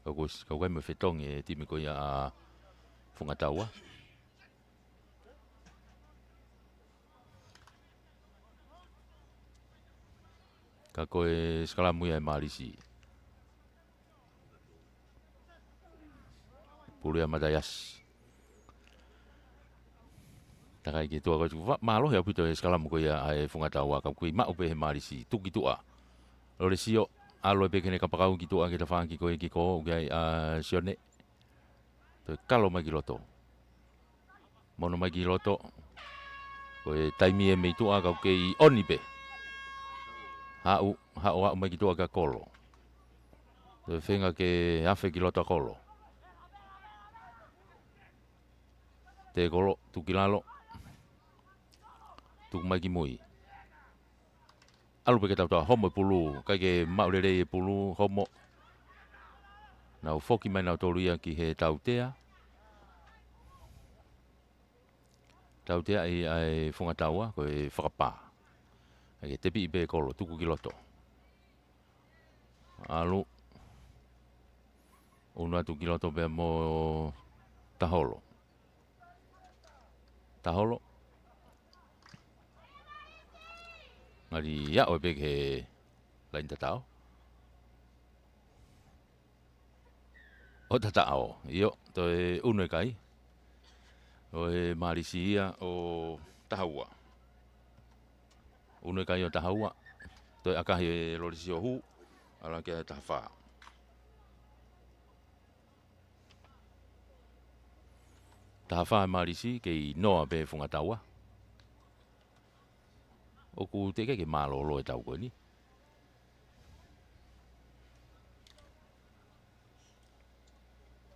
Ka ʻoku, ka ʻoku ʻi ai mo e fetongi e timi ko ia ʻa Fungataua. Ka ko e sikalamu ia ʻe Malisi. Pulu ia Mataiasi. Takai ki tuʻa ko e tuku. Mālohi ʻaupito e sikalamu ko ia ʻa e Fungataua ka ʻoku kei maʻu pē he Malisi. Tuku ki tuʻa. Lolesio, ʻalu pē ki heʻene kapakau ki tuʻa ki he tafaʻaki ko ē ki kō, ʻoku ʻi ai ʻa Sione. Toe kalo mai ki loto. Mono mai ki loto. Ko e taimi ē mei tuʻa ka ʻoku kei ʻoni pē. Haʻu, haʻu, haʻu mai ki tuʻa kia Kolo. Toe feinga ke afe ki loto ʻa Kolo. Tē Kolo, tuku ki lalo. Tuku mai ki mui. ʻAlu pē ke tautaua, homo e pulu, ʻikai ke maʻu lelei e pulu, homo. Nau foki mai nautolu ia ki he tautea. Tautea ʻi ai Fungataua, ko e fakapā. ʻAi ke tepi pē Kolo, tuku ki loto. ʻAlu. ʻUnu atu ki loto pea mo Taholo. Taholo. Ngali aʻu pē ki he laini tataʻo. ʻO tataʻo. ʻIo, toe ʻunu e kai. ʻO e Malisi ia ʻo taha ua. ʻUnu e kai ʻo taha ua. Toe ʻakahi e Lolesio hū. ʻAlu ki he taha fā. Taha fā e Malisi, kei noa pē Fungataua. ʻOku teʻeki ke mālōlō e tau ko eni.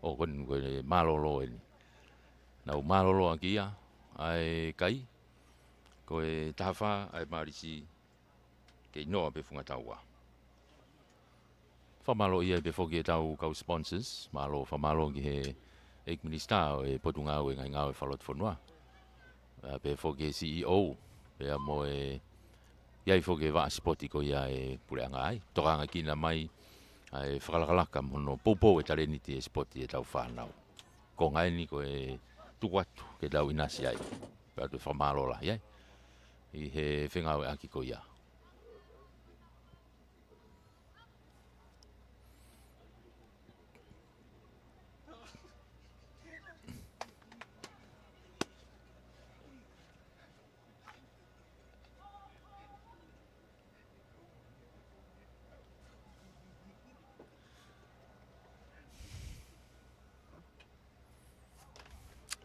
ʻO ko eni, ko e mālōlō eni. Nau mālōlō ʻaki ia, ʻa e kai, ko e taha fā ʻa e Malisi, kei noa pē Fungataua. Fakamālō ia pē foki e tau kau sponsors, mālō, fakamālō ki he ʻEiki Minisitā ʻo e Potungāue Ngaahi Ngāue Fakalotofonua. ʻA, pea foki e C E O, pea mo e, ʻi ai foki e vaʻa sipoti ko ia e puleʻanga ai. Tokangaʻi kinaua mai, ʻa e fakalakalaka mo hono poupou e talēniti e sipoti e tau fānau. Ko e ngaahi eni ko e tuku atu ke tau ʻinasi ai. Pea toe fakamālō lahi ai. ʻI he fengāueʻaki ko ia.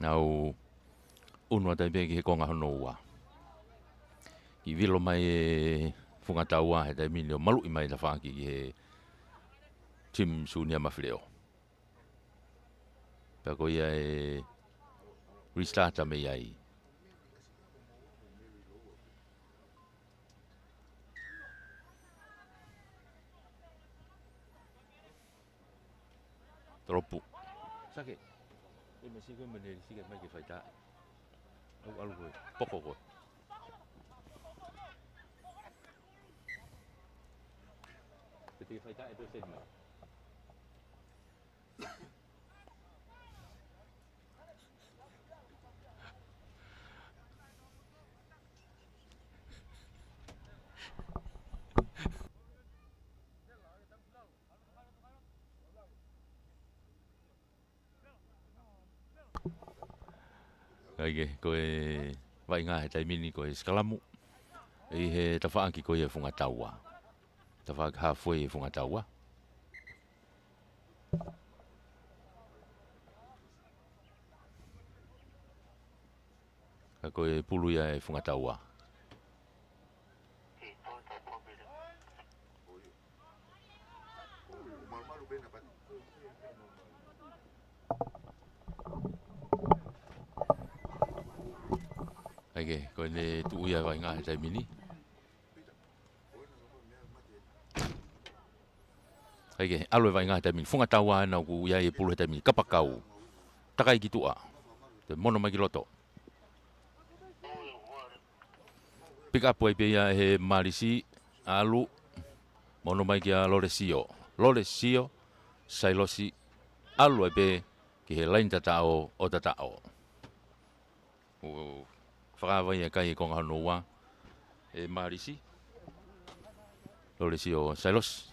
Nau ʻunu atu ai pē ki he konga hono ua. Kiʻi vilo mai e Fungataua he taimi ni ʻo maluʻi mai tafaʻaki ki he Team Junior Mafileo. Pea ko ia e restart mei ai. Tolopu. Sake. E mesi ko e mene sike mai ke faita. Au alu ko e. Poko ko e. Pete ke faita e pese mai. ʻAi ke, ko e vaʻinga he taimi ni ko e sikalamu. ʻI he tafaʻaki ko ia Fungataua. Tafaʻaki halfway Fungataua. Ka ko e pulu ia e Fungataua. ʻAi ke, ko ʻene tuʻu ia vaʻinga he taimi ni. ʻAi ke, ʻalu e vaʻinga he taimi ni. Fungataua ena ʻoku ʻi ai e pulu he taimi ni. Kapakau. Takai ki tuʻa. Toe mono mai ki loto. Pick up ai pē ia he Malisi, ʻalu, mono mai kia Lolesio. Lolesio, Sailosi, ʻalu ai pē ki he laini tataʻo ʻo tataʻo. ʻO fakavai e kai e konga hono ua, e Malisi. Lolesio, Sailosi.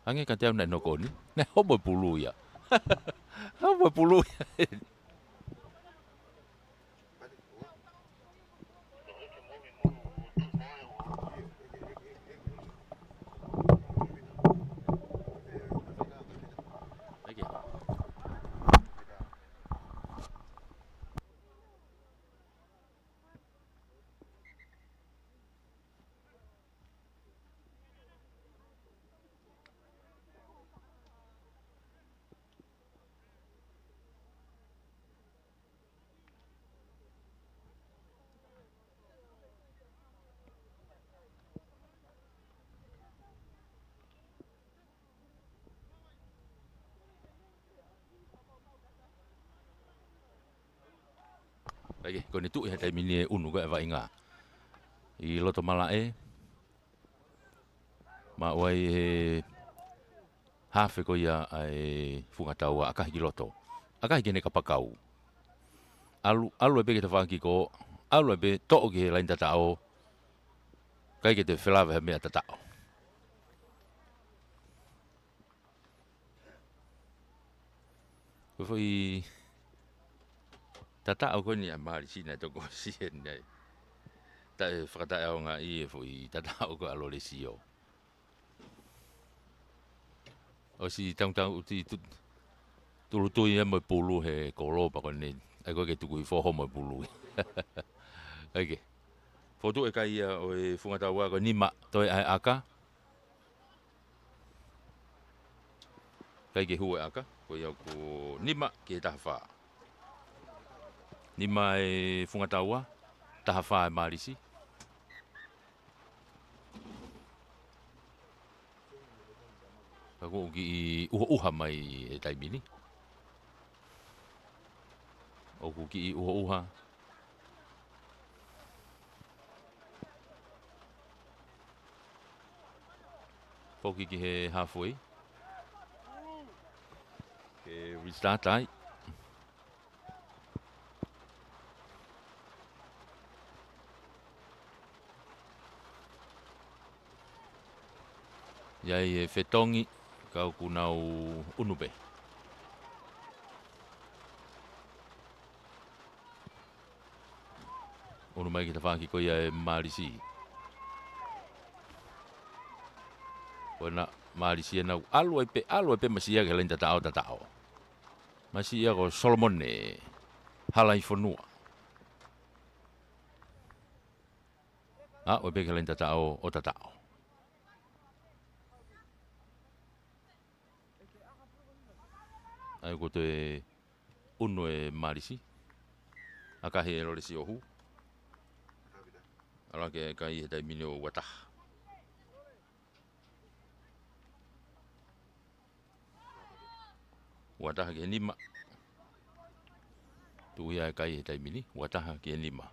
Ange ka te au naʻe noko ni. Naʻe homo e pulu ia. Homo e pulu ia. ʻAi ke. Kae kehe, ko ʻene tuʻu he taimi ni e ʻunu ko ē ʻa e vaʻinga ʻi loto malaʻe. Maʻu ai ʻe he hafe ko ia ʻa e Fungataua, ʻakahi ki loto. ʻAkahi ki heʻene kapakau. ʻAlu, ʻalu ai pē ki he tafaʻaki ko ē, ʻalu ai pē toʻo ki he laini tataʻo. ʻIkai ke toe felāveʻi ha meʻa tataʻo. Ko e foʻi tataʻo ko eni ʻa Malisi naʻe toki ʻosi eni ai. Taʻe fakataʻeʻaongaʻi e foʻi tataʻo ko ē ʻa Lolesio. ʻOsi tautau ʻuti tu-, tūʻulutui ia mo e pulu he kolo pea ko eni. ʻAi ko ē ke tuku hifo homo e pulu. ʻAi ke. Fotu e kai ia ʻo e Fungataua ko e nima, toe ʻa e ʻaka. ʻIkai ke hū e ʻaka, ko ia ʻoku nima ki he taha fā. Nima e Fungataua, taha fā e Malisi. Ka ʻoku kiʻi ʻuhoʻuha mai e taimi ni. ʻOku kiʻi ʻuhoʻuha. Foki ki he halfway. Ke restart ai. ʻI ai e fetongi, ka ʻoku nau ʻunu pē. ʻUnu mai ki he tafaʻaki ko ia ʻe Malisi. Ko ena Malisi ena ʻalu ai pē, ʻalu ai pē masiʻia ki he laini tataʻo, tataʻo. Masiʻia ko Solomone Halaifonua. ʻA, ʻalu ai pē ki he laini tataʻo, ʻo tataʻo. ʻAi ko e ʻunu e Malisi. ʻAkahi ʻe Lolesio, hū. ʻAlu hake e kai he taimi ni ʻo ua taha. Ua taha ki he nima. Tuʻu ia e kai he taimi ni, ua taha ki he nima.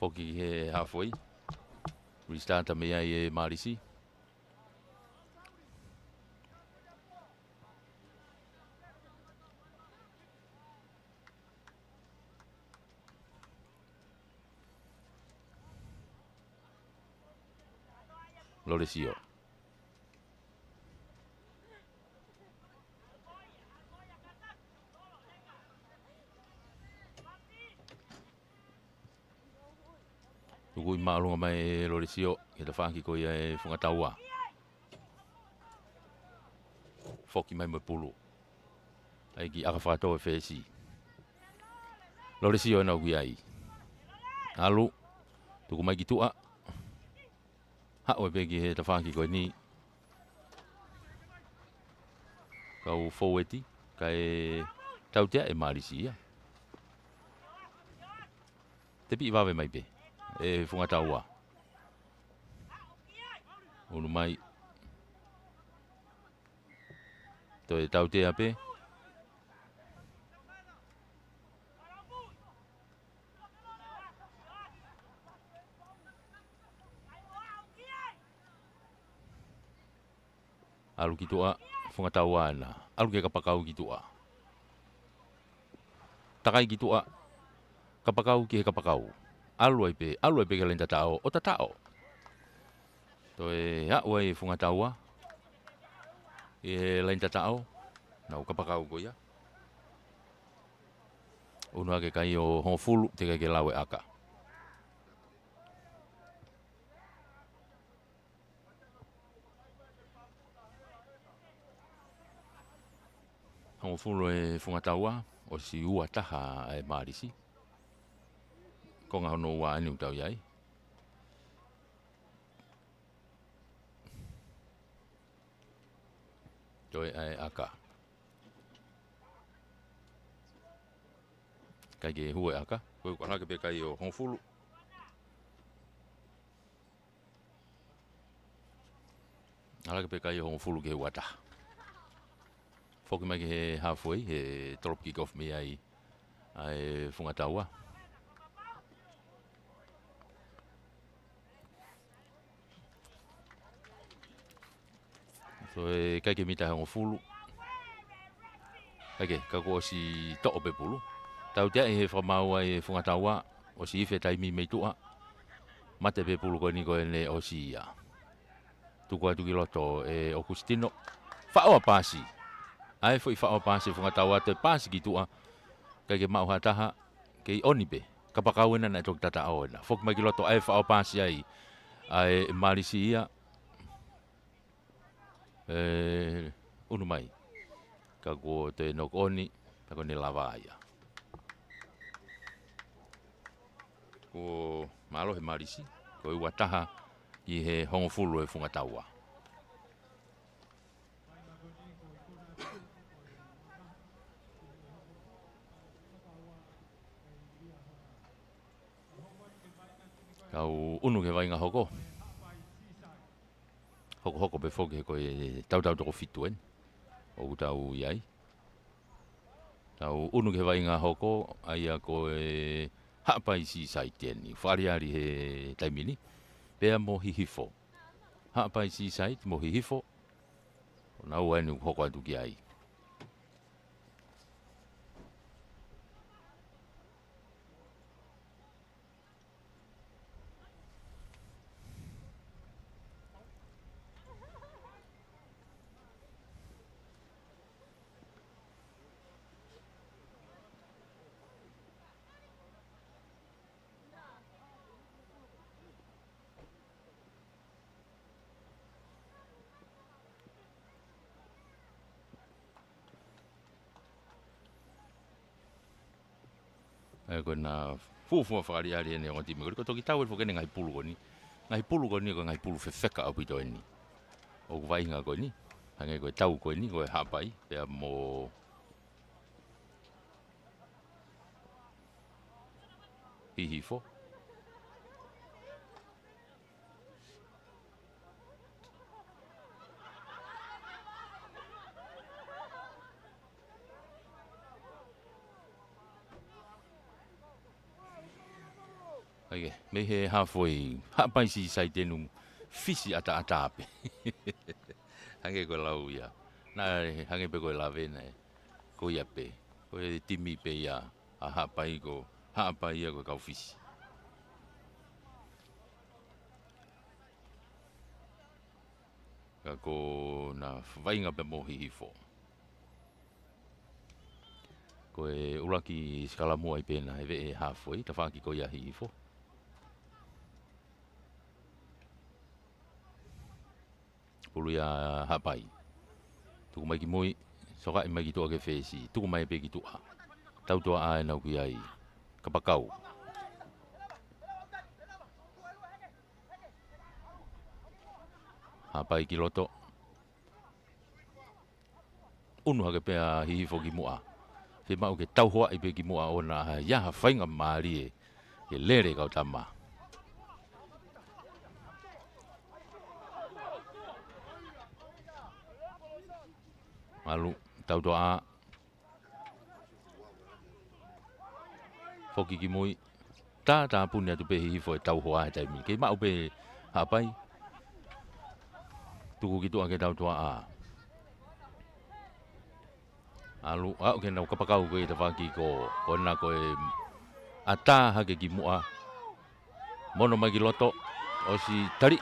Foki he halfway. Restart mei ai e Malisi. Lolesio. Tuku ʻi māʻolunga mai ʻe Lolesio, ki he tafaʻaki ko ia ʻe Fungataua. Foki mai mo e pulu. ʻAi ki ʻAkafakato e fesi. Lolesio ena ʻoku ʻi ai. ʻAlu. Tuku mai ki tuʻa. Haʻu ai pē ki he tafaʻaki ko eni. Kau foueti, kae tautea e Malisi ia. Tepi vave mai pē e Fungataua. ʻUnu mai. Toe tautea pē. ʻAlu ki tuʻa, Fungataua ena. ʻAlu ki he kapakau ki tuʻa. Takai ki tuʻa, kapakau ki he kapakau. ʻAlu ai pē, ʻalu ai pē ki he laini tataʻo, ʻo tataʻo. Toe aʻu ai Fungataua ʻi he laini tataʻo, nau kapakau ko ia. ʻUnu hake kai ʻo hongofulu, teʻeki ke lau e ʻaka. Hongofulu e Fungataua, ʻosi ua taha e Malisi. Konga hono ua eni ʻoku tau ʻi ai. Toe ʻai ʻaka. ʻIkai ke hū e ʻaka. Ko e ʻukalake pē kai ʻo hongofulu. Ala ke pē kai ʻo hongofulu ki he uataha. Foki mai ki he halfway, he tolopu kick off mei ai ʻa e Fungataua. Toe kai ke mita hongofulu. ʻIkai ke, ka kuo ʻosi toʻo pē pulu. Tauteaʻi he fakamaau ʻa e Fungataua, ʻosi ifi e taimi mei tuʻa. Mate pē pulu ko eni ko ʻene ʻosi ia. Tuku atu ki loto ʻe ʻOkusitino. Faʻo ʻa e paasi. ʻA e foʻi faʻo ʻa e paasi Fungataua, toe paasi ki tuʻa. ʻIkai ke maʻu ha taha, kei ʻoni pē. Kapakau ena naʻe toki tataʻo ena. Foki mai ki loto ʻa e faʻo ʻa e paasi ai ʻa e Malisi ia. ʻE, ʻunu mai. Ka kuo toe knock on, ka ko ʻene lava ia. Kuo mālohi ʻa e Malisi, ko e uataha ki he hongofulu ʻa e Fungataua. Tau ʻunu ki he vaʻinga hoko. Hokohoko pē foki he ko e tautau toko fitu eni ʻoku tau ʻi ai. Tau ʻunu ki he vaʻinga hoko, ʻa ia ko e Haʻapai Seaside eni. Fakaʻaliʻali he taimi ni. Pea mo Hihifo. Haʻapai Seaside mo Hihifo. Ko naua eni ʻoku hoko atu ki ai. ʻE, ko ʻena fuofua fakaʻaliʻali ʻene ongo timi ko eni, ko e toki tau eni foki ʻene ngaahi pulu ko eni. Ngaahi pulu ko eni ko e ngaahi pulu fefeka ʻaupito eni ʻoku vaʻinga ko eni. Hangē ko e tau ko eni ko e Haʻapai, pea mo Hihifo. ʻIkai ke, mei he halfway, Haʻapai Seaside ʻoku fisi ʻataʻatā pē. Hangē ko e lau ia. Naʻe hangē pē ko e lave naʻe ko ia pē. Ko e timi pē ia ʻa Haʻapai ko, Haʻapai ia ko e kau Fisi. Ka ko ʻena vaʻinga pē mo Hihifo. Ko e ʻuluaki sikalamu ai pē ʻena he veʻe halfway, tafaʻaki ko ia Hihifo. Pulu ia Haʻapai. Tuku mai ki mui, sokaʻi mai ki tuʻa ki he fesi. Tuku mai pē ki tuʻa. Tautuaʻā ʻena ʻoku ʻi ai. Kapakau. Haʻapai ki loto. ʻUnu hake pē ʻa Hihifo ki muʻa. Fiemaʻu ke tauhoaʻi pē ki muʻa ʻoua naʻa ʻi ai ha faingamālie ke lele kau tama. ʻAlu, tautuaʻā. Foki ki mui. Tātāpuni atu pē Hihifo ʻe tauhoa he taimi ni. Kei maʻu pē Haʻapai. Tuku ki tuʻa ki he tautuaʻā. ʻAlu, aʻu ki heʻenau kapakau ko e tafaʻaki ko, ko ʻena ko e ʻatā hake ki muʻa. Mono mai ki loto, ʻosi taliʻi.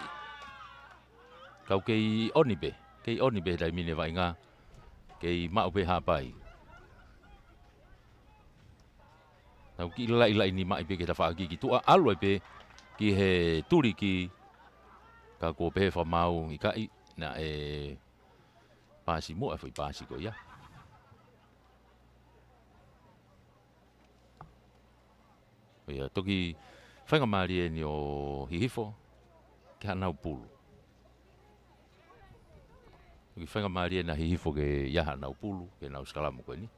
Kau kei ʻoni pē, kei ʻoni pē he taimi ni vaʻinga. Kei maʻu pē Haʻapai. Nau kiʻi laʻilaʻi ni mai pē ki he tafaʻaki ki tuʻa, ʻalu ai pē ki he tuliki. Ka kuo pehē fakamaau ʻikai, naʻe paasi muʻa e foʻi paasi ko ia. ʻIo, toki faingamālie ʻeni ʻo Hihifo ke haʻanau pulu. Toki faingamālie ʻena Hihifo ke ʻi ai haʻanau pulu, ke nau sikalamu ko eni.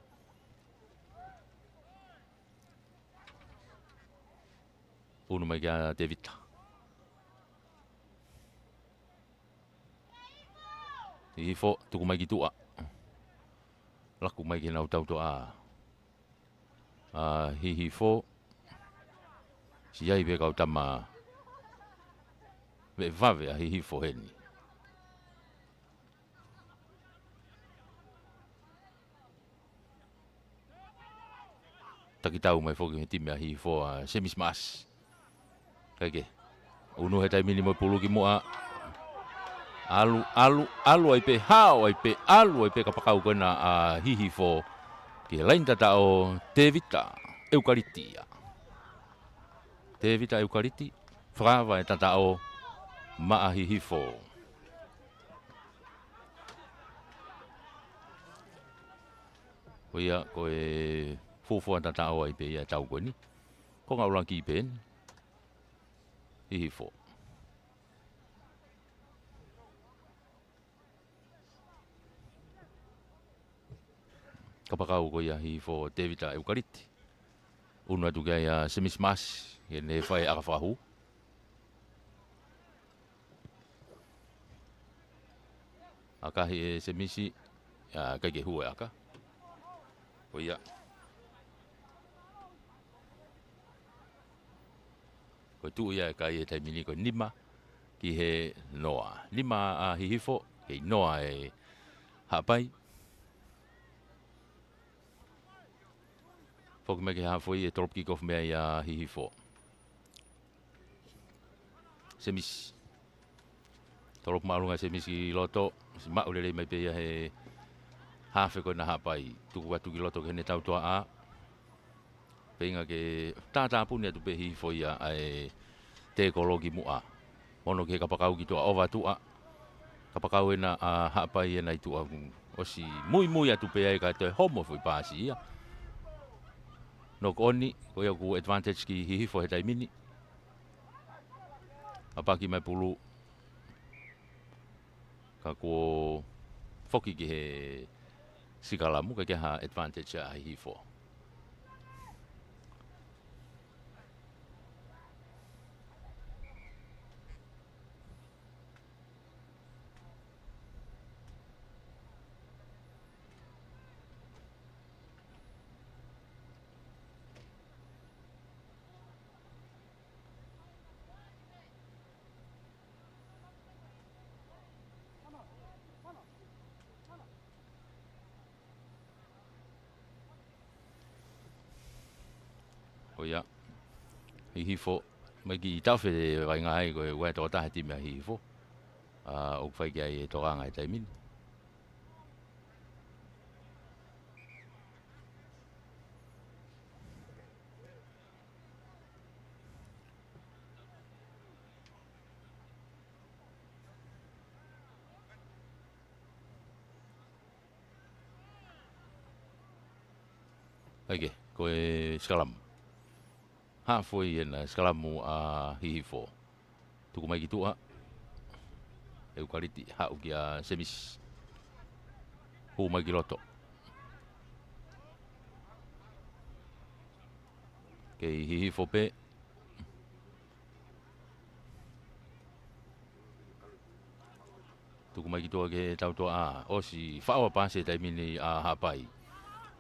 ʻUnu mai kia Tevita. Hihifo, tuku mai ki tuʻa. Laku mai ki heʻenau tautoʻa ʻa Hihifo. Siʻi ai pē kau tama veʻe vave ʻa Hihifo heni. Takitau mai foki he timi ʻa Hihifo ʻa Semisi Maʻasi. Kae kehe, unu he taimi ni mo e pulu ki muʻa. ʻAlu, ʻalu, ʻalu ai pē, hao ai pē, ʻalu ai pē kapakau ko ena ʻa Hihifo ki he laine tataʻo, Tevita ʻEukaliti ia. Tevita ʻEukaliti, fakaava e tataʻo maʻa Hihifo. Ko ia, ko e fuofua tataʻo ai pē ia ʻetau ko eni. Konga ʻuluaki pē eni. Hihifo. Kapakau ko ia ʻa Hihifo, Tevita ʻEukaliti. Unu atu ki ai ʻa Semisi Maʻasi, ke ne fai ʻaka fakahū. ʻAkahi ʻe Semisi, ʻikai ke hū e ʻaka. Ko ia. Ko e tuʻu ia e kai he taimi ni ko e nima ki he noa. Nima ʻa Hihifo, kei noa e Haʻapai. Foki mai ki he haafe ʻo e tolopu kick off mei ai ʻa Hihifo. Semisi. Tolopu māʻolunga ʻa Semisi ki loto, siʻi maʻu lelei mai pē ia he haafe ko ena Haʻapai. Tuku atu ki loto ki heʻene tautoʻa. Feinga ke tātāpuni atu pē Hihifo ia ʻa e tēkolo ki muʻa. Mono ki he kapakau ki tuʻa, ʻova tuʻa. Kapakau ena ʻa Haʻapai ena ʻi tuʻa, ʻosi muimui atu pē ai kae toe homo foʻi paasi ia. Knock on, ko ia ʻoku advantage ki Hihifo he taimi ni. ʻApaki mai pulu. Ka kuo foki ki he sikalamu, ʻikai ke ʻi ai ha advantage ʻa Hihifo. Ko ia, Hihifo, mai ki taʻofi e vaʻinga ai ko e ua e tokotaha he timi ʻa Hihifo. ʻA, ʻoku fai ki ai e tokanga he taimi ni. ʻAi ke, ko e sikalamu. Haafe ʻo e sikalamu ʻa Hihifo. Tuku mai ki tuʻa. ʻEukaliti, haʻu kia Semisi. Hū mai ki loto. Kei Hihifo pē. Tuku mai ki tuʻa ki he tautoʻa. ʻOsi faʻo ʻa e paasi he taimi ni ʻa Haʻapai.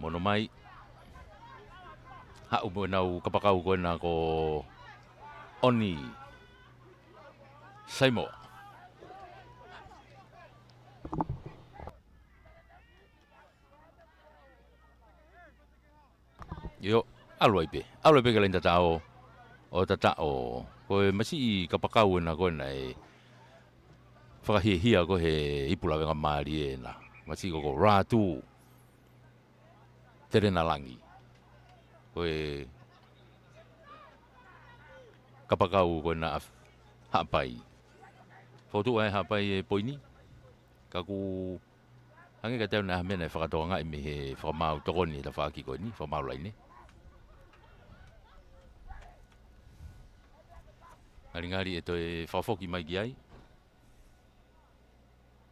Mono mai. Haʻu mo ʻenau kapakau ko ena ko ʻOni Saimoa. ʻIo, ʻalu ai pē. ʻAlu ai pē ki he laine tataʻo. ʻO tataʻo. Ko e masiʻi kapakau ena ko ena ʻe fakahiahia ko ē he ipu lavengamālie ena. Masiʻi ko ko Ratu Terenalangi. Ko e kapakau ko ena ʻa Haʻapai. Fokotuʻu ʻe Haʻapai e poini. Ka ʻoku hangē kiate au naʻe ʻi ai ha meʻa naʻe fakatokangaʻi mei he fakamaau tokoni he tafaʻaki ko eni, fakamaau laine. Ngalingali ʻe toe fakafoki mai ki ai.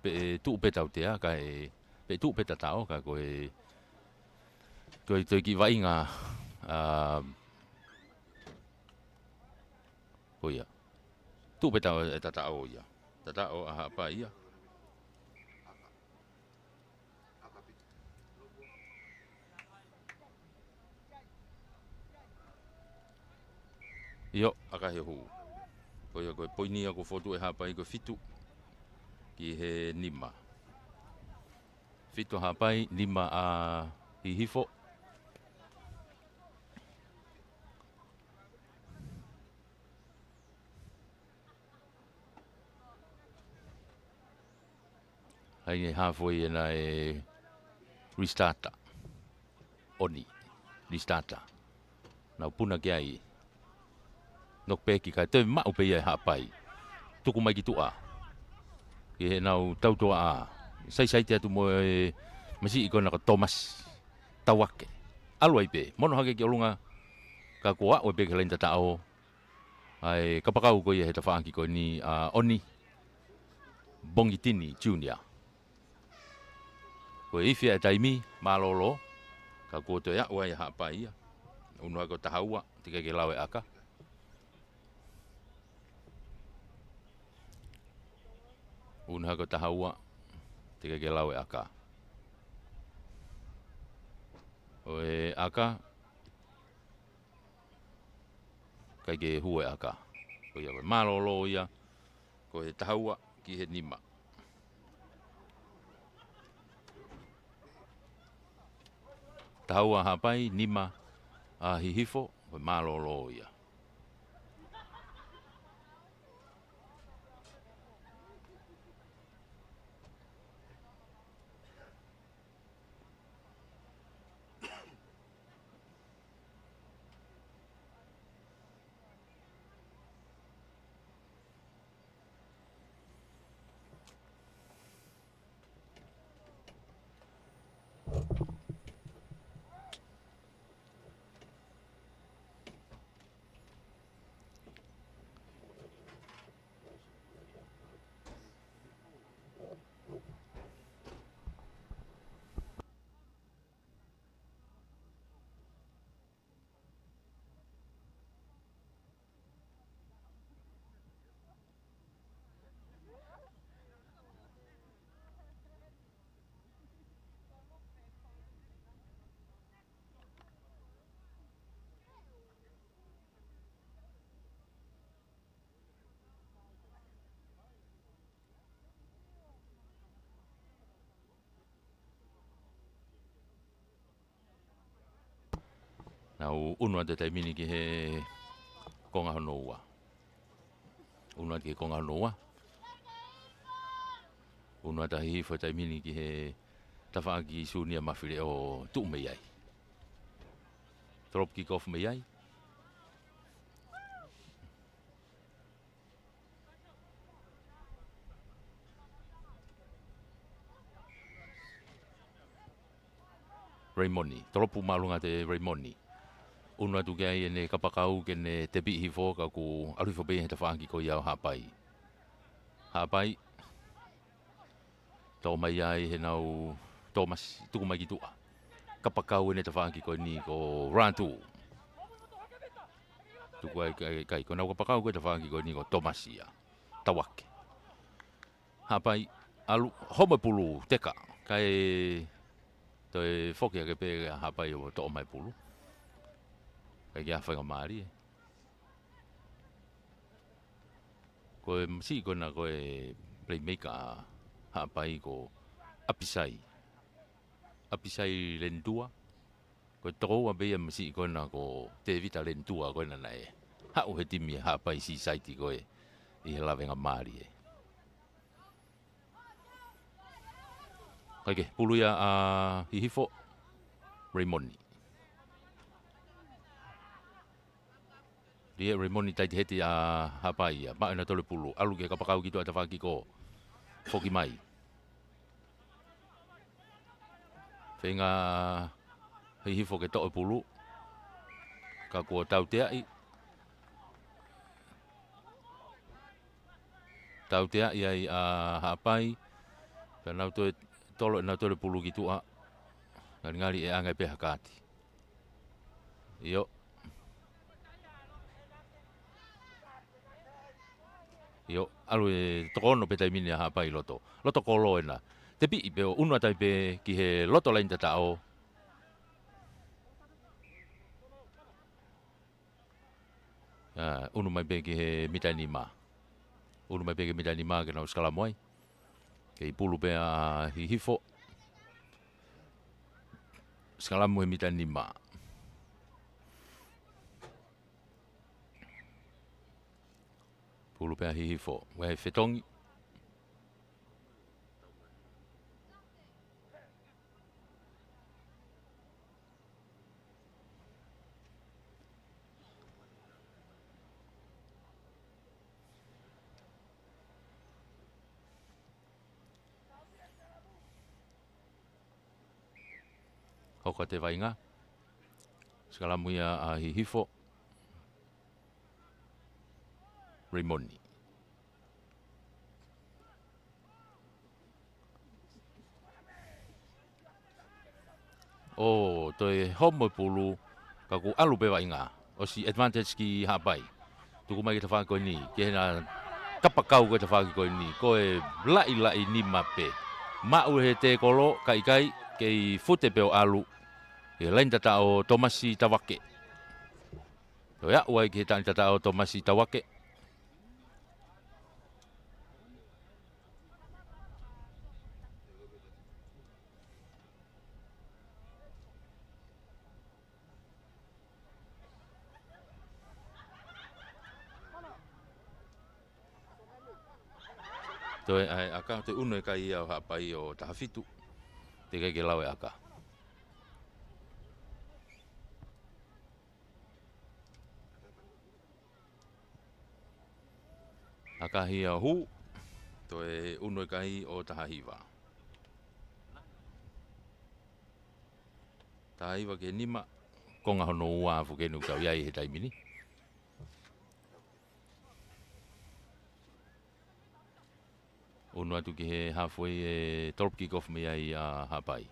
Pe ʻe tuʻu pē tautea, kae, pe ʻe tuʻu pē tataʻo, ka ko e, ko e toe kiʻi vaʻinga, ʻa, ko ia. Tuʻu pē tau-, e tataʻo ia. Tataʻo ʻa Haʻapai ia. ʻIo, ʻaka he hū. Ko ia ko e poini ia kuo fotu ʻe Haʻapai ko e fitu ki he nima. Fitu ʻa Haʻapai, nima ʻa Hihifo. ʻAi ne hafo ia naʻe restart. ʻOni, restart. Nau puna ki ai. Knock back kae toe maʻu pē ia ʻe Haʻapai. Tuku mai ki tuʻa. Ki heʻenau tautuaʻa. Saisaiti atu mo e masiʻi ko ena ko Thomas. Tauake. ʻAlu ai pē. Mono hake ki ʻolunga. Ka kuo aʻu pē ki he laini tataʻo. ʻA e kapakau ko ia he tafaʻaki ko eni ʻa ʻOni Bongitini Junior. Ko e ifi ʻa e taimi, mālōlō, ka kuo toe aʻu ai ʻa Haʻapai ia. Unu hake ʻo taha ua, teʻeki ke lau e ʻaka. Unu hake ʻo taha ua, teʻeki ke lau e ʻaka. ʻO e ʻaka, ʻikai ke hū e ʻaka. Ko ia ko e mālōlō ia, ko e taha ua ki he nima. Taha ua Haʻapai, nima ʻa Hihifo, ko e mālōlō ia. Nau unu atu e taimi ni ki he konga hono ua. Unu atu ki he konga hono ua. Unu atu ʻa Hihifo he taimi ni ki he tafaʻaki Siunia Mafile ʻo tuʻu mei ai. Drop kick off mei ai. Raimoni, tolopu māʻolunga atu ʻe Raimoni. Unu atu ki ai ʻene kapakau ke ne tepiʻi hifo ka kuo ʻalu hifo pē ia he tafaʻaki ko ia ʻo Haʻapai. Haʻapai. Toʻo mai ai heʻenau Thomas, tuku mai ki tuʻa. Kapakau ʻene tafaʻaki ko eni ko Ratu. Tuku ai kai, kai, ko ʻenau kapakau ko e tafaʻaki ko eni ko Thomas ia. Tauake. Haʻapai, ʻalu, homo e pulu, teka. Kae toe foki hake pē ʻa Haʻapai ʻo toʻo mai e pulu. Kae ʻikai ke ʻi ai ha faingamālie. Ko e masiʻi ko ena ko e playmaker ʻa Haʻapai ko ʻApisai. ʻApisai Lenitua. Ko e tokoua pē ia masiʻi ko ena ko Tevita Lenitua ko ena naʻe haʻu he timi ʻa Haʻapai Seaside ko ē ʻi he lavengamālie. Kae ke, pulu ia ʻa Hihifo, Raimoni. Lie Raimoni taiti heti ʻa Haʻapai ia. Maʻu ʻenau tolu e pulu. ʻAlu ki he kapakau ki tuʻa tafaʻaki ko. Foki mai. Feinga Hihifo ke toʻo e pulu. Ka kuo tauteaʻi. Tauteaʻi ai ʻa Haʻapai. Pea nau toe tolo ʻenau tolu e pulu ki tuʻa. Ngalingali ʻe ʻange pē ha kaati. ʻIo. ʻIo, ʻalu e toko ono pē taimi ni ʻa Haʻapai loto. Loto kolo ena. Tepiʻi pē ʻo unu atu ai pē ki he loto laini tataʻo. ʻA, ʻunu mai pē ki he mita nima. ʻUnu mai pē ki he mita nima ke nau sikalamu ai. Kei pulu pē ʻa Hihifo. Sikalamu he mita nima. Pulu pē ʻa Hihifo. Ua he fetongi. Hoko atu e vaʻinga. Sikalamu ia ʻa Hihifo. Reimoni. ʻO toe homo e pulu, ka kuo ʻalu pē vaʻinga. ʻOsi advantage ki Haʻapai. Tuku mai ki he tafaʻaki ko eni, ki heʻena kapakau ko e tafaʻaki ko eni, ko e laʻilaʻi nima pē. Maʻu he tēkolo, ka ʻikai, kei fute pē ʻo ʻalu. He laine tata ʻo Tomasi Tavake. Toe aʻu ai ki he laine tata ʻo Tomasi Tavake. Toe ʻai ʻaka, toe ʻunu e kai ia ʻo Haʻapai ʻo taha fitu. Teʻeki ke lau e ʻaka. ʻAkahi ʻa hū, toe ʻunu e kai ʻo taha hiva. Taha hiva ki he nima, konga hono ua ʻa e fuʻu keni ʻoku tau ʻi ai he taimi ni. ʻUnu atu ki he halfway e tolopu kick off mei ai ʻa Haʻapai.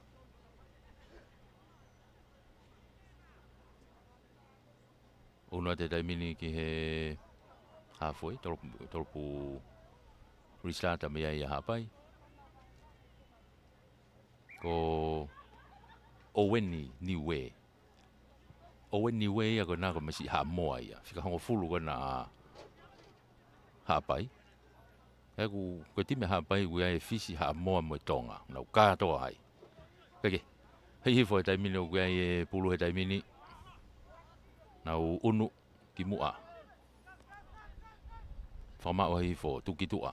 ʻUnu atu he taimi ni ki he halfway, tolopu, tolopu restart mei ai ʻa Haʻapai. Ko Oweni Niue. Oweni Niue ia ko ena ko e masiʻi Haʻamoa ia. Fika hongofulu ko ena ʻa Haʻapai. He ʻoku, ko e timi Haʻapai ʻoku ʻi ai e Fisi, Haʻamoa mo e Tonga. Nau kātoa ai. Kae kehe, Hihifo he taimi ni ʻoku ʻi ai e pulu he taimi ni. Nau ʻunu ki muʻa. Fakamaʻu ʻa Hihifo, tuku ki tuʻa.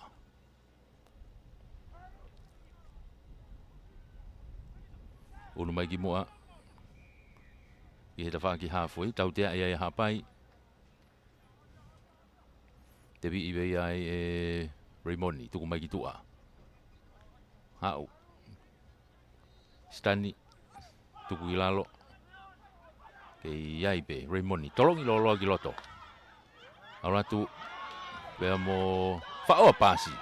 ʻUnu mai ki muʻa. ʻI he tafaʻaki halfway, tauteaʻi ai ʻa Haʻapai. Teviʻi pē ia ai ʻe Reimoni, tuku mai ki tuʻa. Haʻu. Sitani, tuku ki lalo. Kei ʻi ai pē, Reimoni, tolongi lōloa ki loto. ʻAlu atu, pea mo faʻo paasi.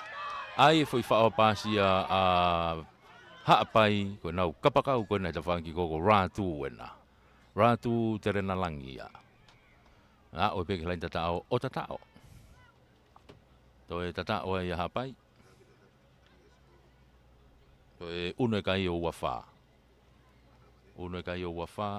ʻAi e foʻi faʻo paasi ʻa, ʻa Haʻapai, ko ʻenau kapakau ko ena he tafaʻaki ko, ko Ratu ena. Ratu Terenalangi ia. Aʻu pē ki he laine tataʻo, ʻo tataʻo. Toe tataʻo ai ʻa Haʻapai. Toe ʻunu e kai ʻo ua fā. ʻUnu e kai ʻo ua fā.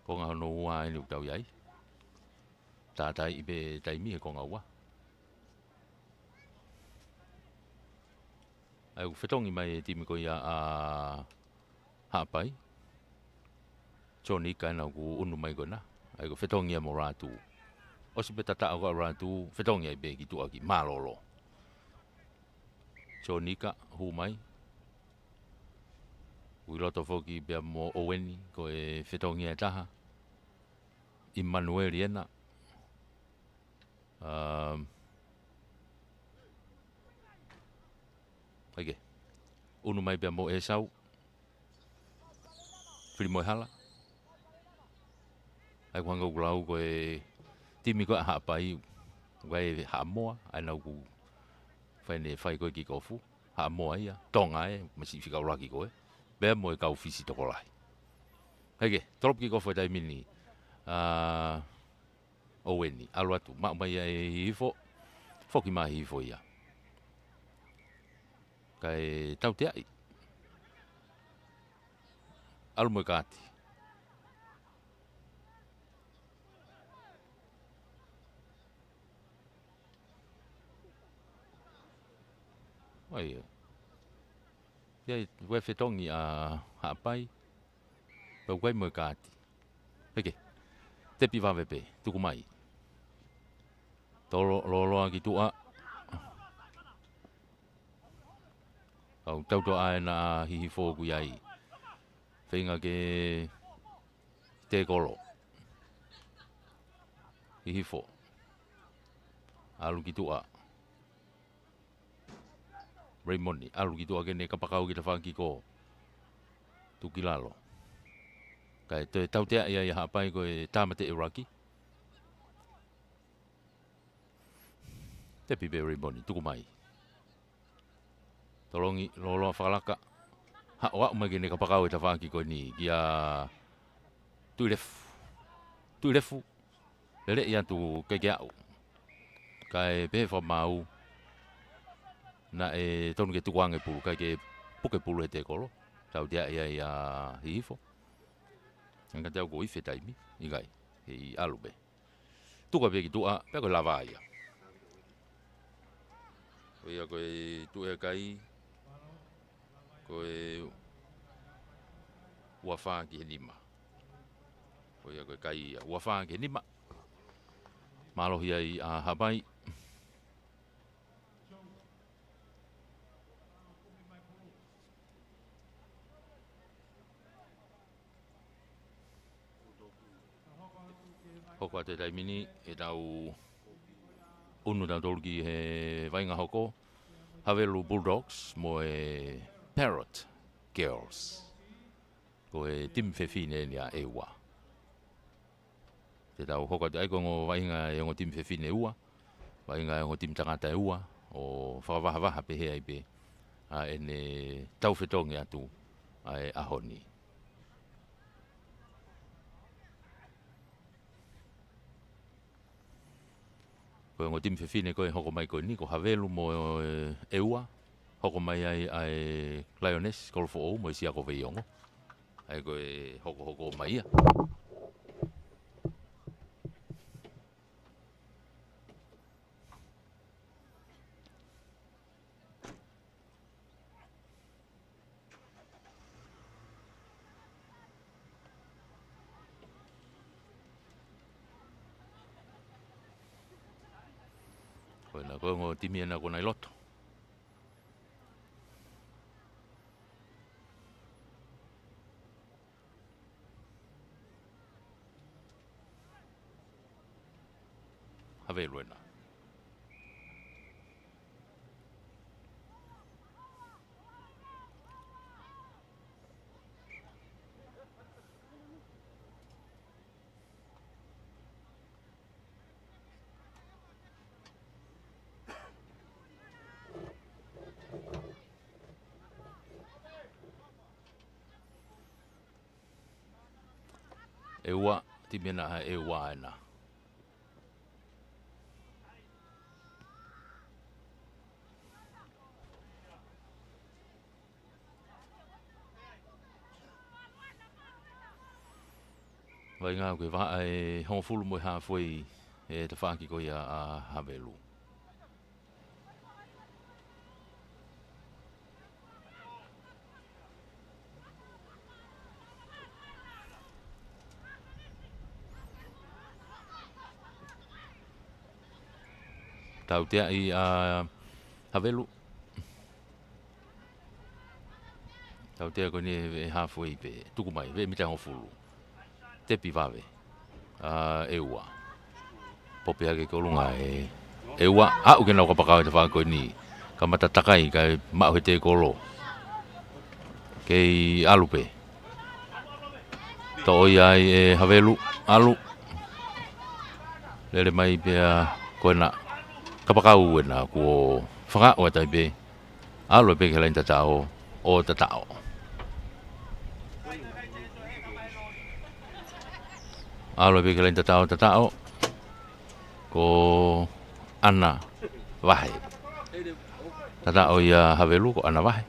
Konga hono ua eni ʻoku tau ʻi ai. Tātaaʻi pē taimi he konga ua. ʻA ia ʻoku fetongi mai e timi ko ia ʻa Haʻapai. Jonika ena ʻoku ʻunu mai ko ena. ʻA ia ʻoku fetongi ia mo Ratu. ʻOsi pē tataʻo ko ē ʻa Ratu, fetongi ai pē ki tuʻa ki mālōlō. Jonika, hū mai. ʻUi loto foki pea mo Oweni, ko e fetongi ia ʻe taha. ʻImanueli ena. Um, ʻAi ke. ʻUnu mai pea mo ʻEsau. Fili mo e hala. ʻA ia ʻoku hangē ʻoku lau ko e timi ko ē ʻa Haʻapai. ʻOku ʻi ai e Haʻamoa, ʻa ena ʻoku fai ʻene fai ko ē kick off. Haʻamoa ia, Tonga ē, masiʻi fika ʻuluaki ko ē. Pea mo e kau Fisi tokolahi. ʻAi ke, tolopu kick off he taimi ni. ʻA, Oweni, ʻalu atu, maʻu mai ia ʻe Hihifo, foki mai ʻa Hihifo ia. Kae tauteaʻi. ʻAlu mo e kaati. ʻAi, ʻai. ʻIo, ʻoku ʻi ai e fetongi ʻa Haʻapai. Pea ʻoku ʻi ai mo e kaati. Heke. Tepi vave pē, tuku mai. Tolo, lōloa ki tuʻa. Kau tautoʻa ʻena ʻa Hihifo ʻoku ʻi ai. Feinga ke tēkolo. Hihifo. ʻAlu ki tuʻa. Raymond, ʻalu ki tuʻa ke ne kapakau ki tafaʻaki ko Tuʻu ki lalo. Kae toe tautea ia ʻa Haʻapai ko e tāmateʻi ʻuluaki. Tepi pē Raymond, tuku mai. Tolongi, lōloa fakalaka. Haʻu, haʻu mai ke ne kapakau e tafaʻaki ko eni kia Tuʻilefu. Tuʻilefu. Lele ia tu ke ke aʻu. Kae pehē fakamaau. Naʻe tonu ke tukuange pulu, kae ke puke pulu he tēkolo. Tautea ia ʻa Hihifo. Ngata te au ko ife taimi, ʻikai. Hei ʻalu pē. Tuku pē ki tuʻa, pea ko e lava ia. Ko ia ko e tuʻu e kai, ko e ua fā ki he nima. Ko ia ko e kai ia, ua fā ki he nima. Mālohi ai ʻa Haʻapai. Hoko atu e taimi ni, ʻe tau unu tautolu ki he vaʻinga hoko, Havelu Bulldogs mo e Parrot Girls. Ko e timi fefine eni ʻa ʻEua. Te tau hoko atu ai ko e ongo vaʻinga e ongo timi fefine ʻe ua, vaʻinga e ongo timi tangata ʻe ua, ʻo fakavahavaha pehē ai pē ʻa ʻene tau fetongi atu ʻa e ʻaho ni. Ko e ongo timi fefine ko e hoko mai ko eni, ko Havelu mo e ʻEua, hoko mai ai ʻa e Lioness Kolofoʻou mo e Siako Veiongo. ʻA ia ko e hokohoko mai ia. Ko ena ko e ongo timi ena ko ena ʻi loto. Havelu ena. ʻEua, timi ena ʻa ʻEua ena. Vaʻinga ko e vahaʻa ʻe hongofulu mo e hāfuʻi e tafaʻaki ko ia ʻa Havelu. Tautea ia ʻa Havelu. Tautea ko eni ʻe hāfuʻi pē. Tuku mai, veʻe mita hongofulu. Tepi vave ʻa ʻEua. Pope hake ki ʻolunga ʻe ʻEua, aʻu ke nau kapakau e tafaʻaki ko eni. Kamata takai kae maʻu he tēkolo. Kei ʻalu pē. Toʻo ia ai ʻe Havelu, ʻalu. Lele mai pea ko ena. Kapakau ena kuo fakaʻotua pē. ʻAlu pē ki he laine tataʻo, ʻo tataʻo. ʻAlu pē ki he laine tataʻo, tataʻo. Ko ʻAna Vahe. Tataʻo ia Havelu ko ʻAna Vahe.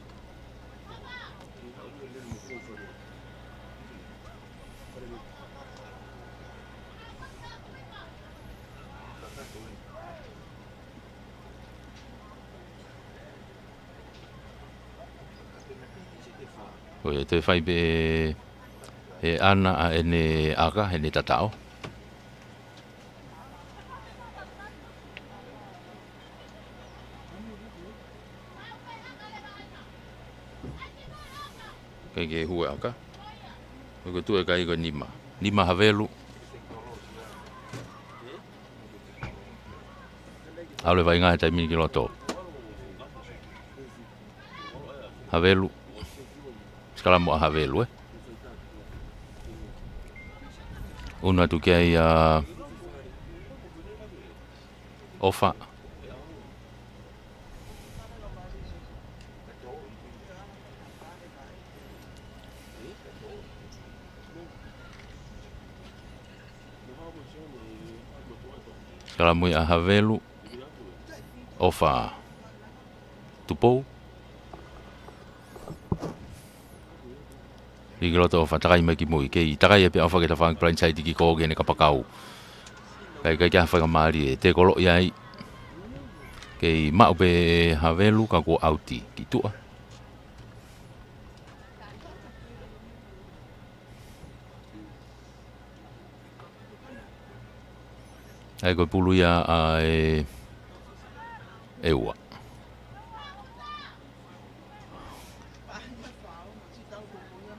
Ko e toe fai pē ʻe ʻAna ʻa ʻene ʻaka, ʻene tataʻo. ʻIkai ke hū e ʻaka. Ko e tuʻu e kai ko e nima. Nima Havelu. ʻAlu e vaʻinga he taimi ni ki loto. Havelu. Sikalamo ʻa Havelu, ē. ʻUnu atu ki ai ʻa ʻOfa. Sikalamo ia ʻa Havelu. ʻOfa. Tupou. Lī ki loto ʻOfa, takai mai ki mui. Kei takai ʻe pē ʻOfa ke tafaʻaki blindside ki kō ki heʻene kapakau. Kae ʻikai ke ʻi ai ha faingamālie. Tēkoloʻi ai. Kei maʻu pē ʻe Havelu ka kuo ʻauti ki tuʻa. ʻA ia ko e pulu ia ʻa e, ʻEua.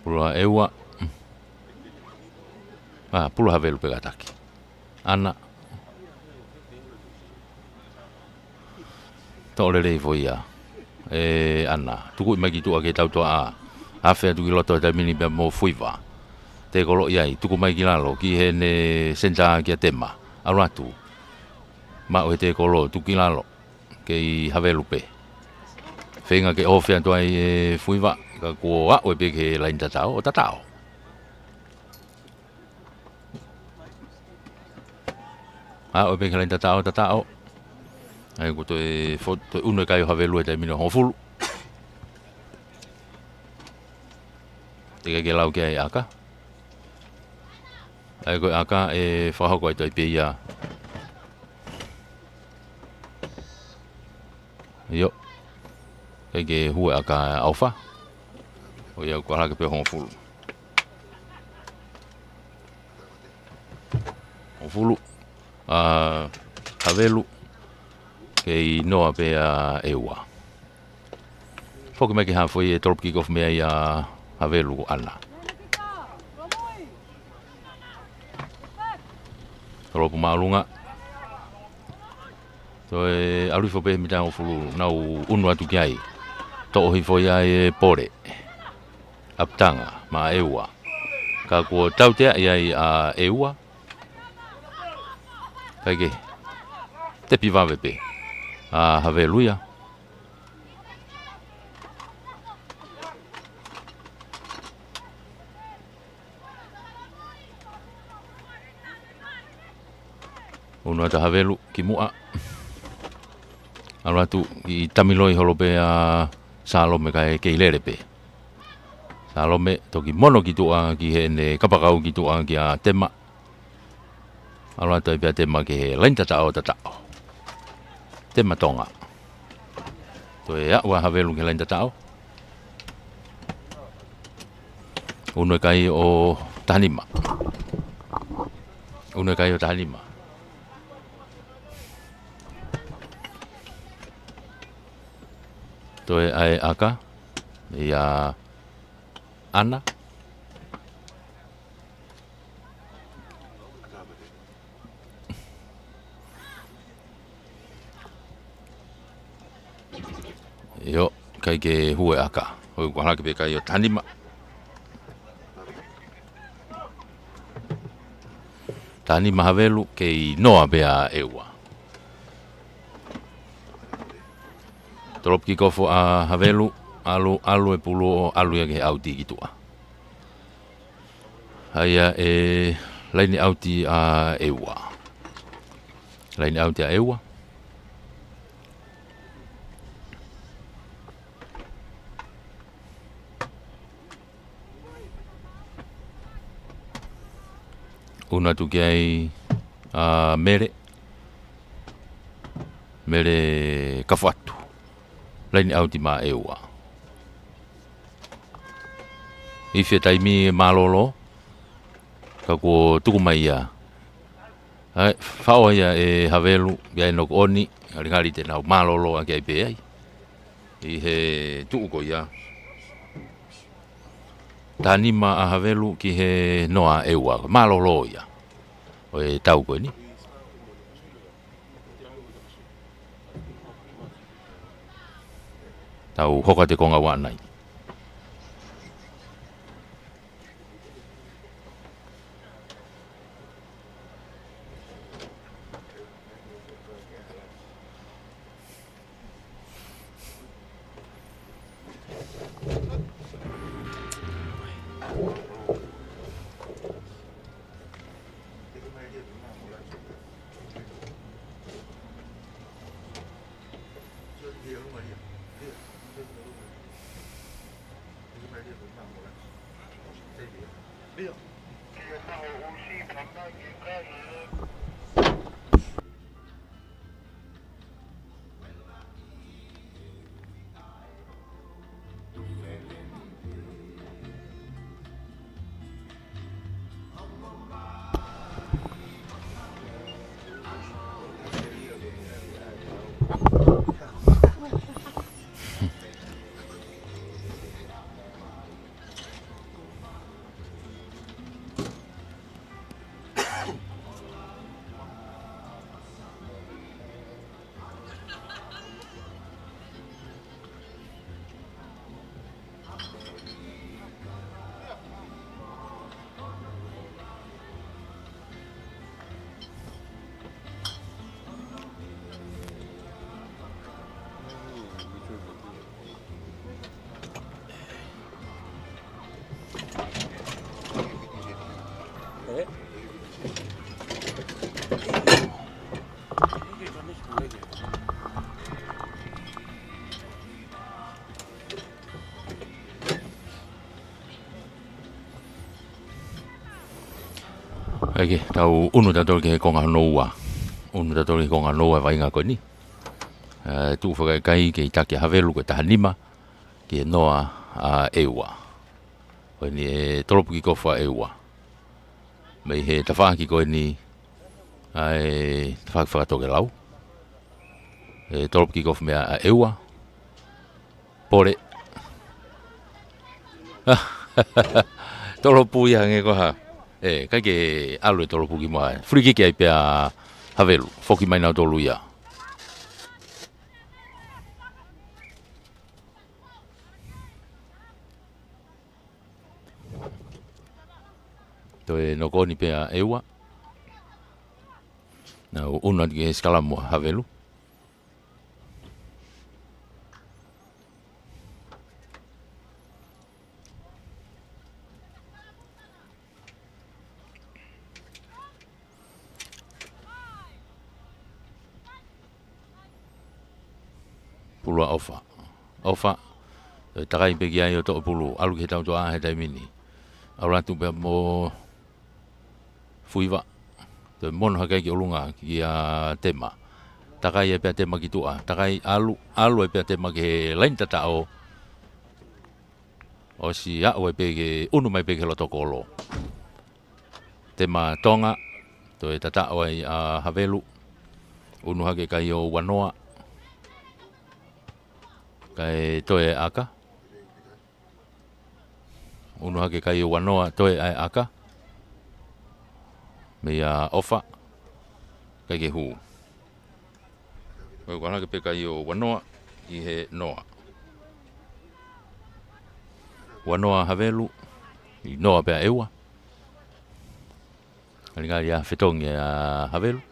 Pulu ʻa ʻEua. ʻA, pulu ʻa Havelu pē kātaki. ʻAna. Toʻo lelei foʻi ia ʻe ʻAna. Tukuʻi mai ki tuʻa ki he tautuaʻā. Afe atu ki loto he taimi ni pea mo Fuiva. Tēkoloʻi ai, tuku mai ki lalo, ki heʻene senitā kia Tema. ʻAlu atu. Maʻu he tēkolo, tuku ki lalo. Kei Havelu pē. Feinga ke ʻofa atu ai ʻe Fuiva, ka kuo aʻu pē ki he laini tataʻo, ʻo tataʻo. Aʻu pē ki he laini tataʻo, tataʻo. ʻA ia ko e toe fo-, toe ʻunu e kai ʻo Havelu he taimi ni ʻo hongofulu. Teʻeki ke lau ki ai ʻaka. ʻA ia ko e ʻaka ʻe fakahoko ai toe pē ia. ʻIo. ʻIkai ke hū e ʻaka ʻa ʻOfa. ʻO ia ko e hala ke pē hongofulu. Hongofulu. ʻA Havelu. Kei noa pē ʻa ʻEua. Foki mai ki he haafe ʻo e tolopu kick off mei ai ʻa Havelu ko ʻAna. Tolopu māʻolunga. Toe ʻalu hifo pē he mita hongofulu, nau ʻunu atu ki ai. Toʻo hifo ia ʻe Pole. ʻApitanga, maʻa ʻEua. Ka kuo tautea ia ʻa ʻEua. ʻIkai ke. Tepi vave pē. ʻA Havelu ia. ʻUnu atu ʻa Havelu ki muʻa. ʻAlu atu ʻi tamiloi holo pē ʻa Salome kae kei lele pē. Salome toki mono ki tuʻa ki heʻene kapakau ki tuʻa kia Tema. ʻAlu atu ai pē ʻa Tema ki he laini tataʻo, tataʻo. Tema Tonga. Toe aʻu ʻa Havelu ki he laini tataʻo. ʻUnu e kai ʻo tahanima. ʻUnu e kai ʻo tahanima. Toe ʻai ʻaka. ʻIa ʻAna. ʻIo, ʻikai ke hū e ʻaka. ʻOku hala ke pē kai ʻo tahanima. Tahanima Havelu, kei noa pē ʻa ʻEua. Tolopu kick off ʻa Havelu, ʻalu, ʻalu e pulu ʻo ʻalu ia ki he ʻauti ki tuʻa. ʻA ia e laini ʻauti ʻa ʻEua. Laini ʻauti ʻa ʻEua. ʻUnu atu ki ai ʻa Mele. Mele Kafoatu. Laini ʻauti maʻa ʻEua. Ifi e taimi mālōlō, ka kuo tuku mai ia. ʻAi, faʻo ia ʻe Havelu, ia e knock on, ngalingali te nau mālōlō ʻaki ai pē ai. ʻI he tuʻu ko ia. Taha nima ʻa Havelu ki he noa ʻa ʻEua. Mālōlō ia. ʻO e tau ko eni. Tau hoko atu e konga ua ʻanai. ʻAi ke tau ʻunu tautolu ki he konga hono ua. ʻUnu tautolu ki he konga hono ua e vaʻinga ko eni. ʻE, tuʻu fakaʻikaiʻi ke ʻi taki ʻa Havelu ko e taha nima ki he noa ʻa ʻEua. Ko eni e tolopu kick off ʻa ʻEua. Mei he tafaʻaki ko eni ʻa e tafaʻaki fakatokelau. ʻE tolopu kick off meia ʻa ʻEua. Pole. Tolopu ia hangē ko ha. ʻE, ʻikai ke ʻalu e tolopu ki muʻa. Free kick ai pē ʻa Havelu. Foki mai nautolu ia. Toe knock on pē ʻa ʻEua. Nau ʻunu atu ki he sikalamu ʻa Havelu. Pulu ʻa ʻOfa. ʻOfa. Toe takai pē ki ai ʻo toʻo pulu. ʻAlu ki he tautuʻa he taimi ni. ʻAlu atu pē mo Fuiva. Toe mono hake ki ʻolunga kia Tema. Takai ai pē ʻa Tema ki tuʻa. Takai ʻalu, ʻalu ai pē ʻa Tema ki he laini tataʻo. ʻOsi aʻu ai pē ke ʻunu mai pē ki he loto kolo. Tema Tonga, toe tataʻo ai ʻa Havelu. ʻUnu hake kai ʻo Uanoa. Kae toe ʻaka. ʻUnu hake kai ʻo Uanoa, toe ʻai ʻaka. Meia ʻOfa. ʻIkai ke hū. Ko e ʻunuhake pē kai ʻo Uanoa ʻi he noa. Uanoa Havelu, ʻi noa pē ʻa ʻEua. Ngalingali ia fetongi ʻa Havelu.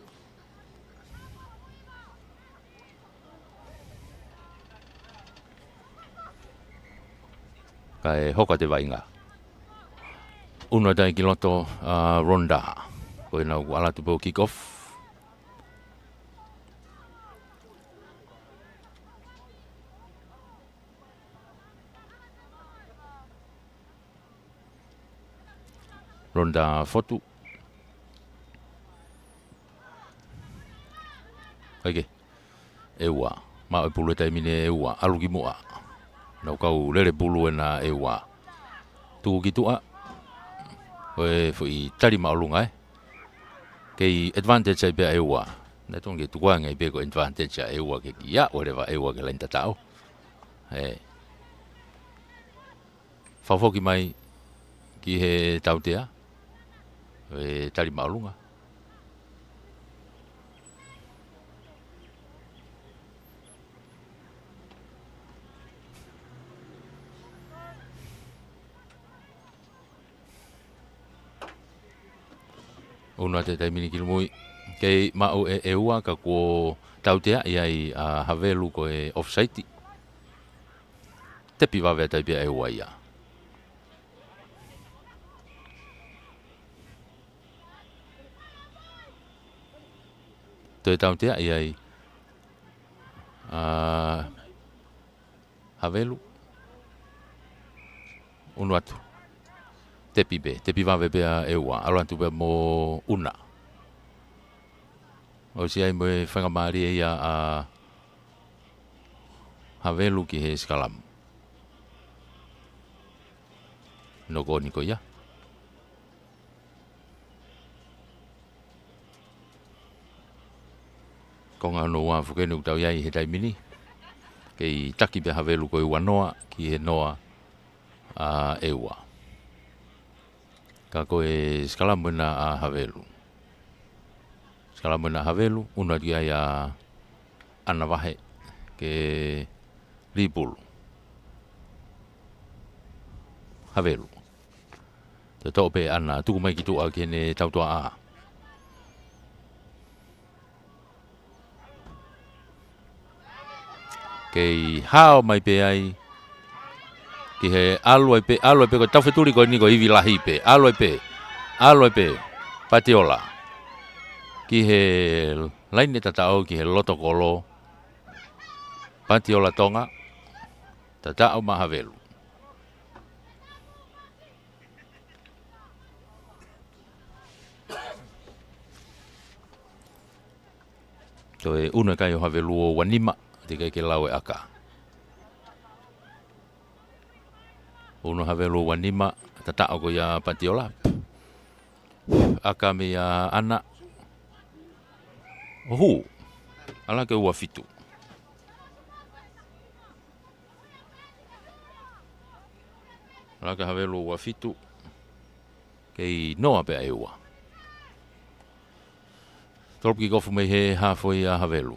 Kae hoko atu e vaʻinga. ʻUnu atu ai ki loto ʻa Ronda. Ko ʻenau kuo ʻalu atu pē ʻo kick off. Ronda Fotu. ʻAi ke. ʻEua. Maʻu e pulu he taimi ni ʻEua. ʻAlu ki muʻa. Nau kau lele pulu ena ʻEua. Tuku ki tuʻa. Ko e foʻi tali māʻolunga, ē. Kei advantage ai pē ʻa ʻEua. Naʻe totonu ke tukuange ai pē ko e advantage ʻa ʻEua ke kiʻi aʻu leva ʻEua ki he laine tataʻo. Ē. Fakafoki mai ki he tautea. E tali māʻolunga. Unu atu e taimi ni ki lumui. Kei maʻu ʻe ʻEua ka kuo tauteaʻi ai ʻa Havelu ko e offside. Tepi vave atu ai pē ʻa ʻEua ia. Toe tauteaʻi ai ʻa Havelu. Unu atu. Tepi pē, tepi vave pē ʻa ʻEua. ʻAlu atu pē mo Una. ʻOsi ai mo e faingamālie ia ʻa Havelu ki he sikalamu. Nokoni ko ia. Konga hono ua foki eni ʻoku tau ʻi ai he taimi ni. Kei taki pē ʻa Havelu ko e ua noa ki he noa ʻa ʻEua. Ka ko e sikalamu ena ʻa Havelu. Sikalamu ena ʻa Havelu, unu atu ki ai ʻa Ana Vahe ke lī pulu. Havelu. Toe toʻo pē ʻe Ana, tuku mai ki tuʻa ki heʻene tautuaʻā. Kei hao mai pē ai. Ki he ʻalu ai pē, ʻalu ai pē ko e taufetuli ko eni ko e ivi lahi pē. ʻAlu ai pē. ʻAlu ai pē. Patiola. Ki he laine tataʻo ki he loto kolo. Patiola Tonga. Tataʻo maʻa Havelu. Toe unu e kai ʻo Havelu ʻo ua nima, teʻeki ke lau e ʻaka. Unu Havelu ʻo ua nima, tataʻo ko ia Patiola. ʻAka meia Ana. ʻO hū. ʻAlu hake ua fitu. ʻAlu hake Havelu ua fitu. Kei noa pē ʻa ʻEua. Tolopu kikofu mei he hafo ia ʻa Havelu.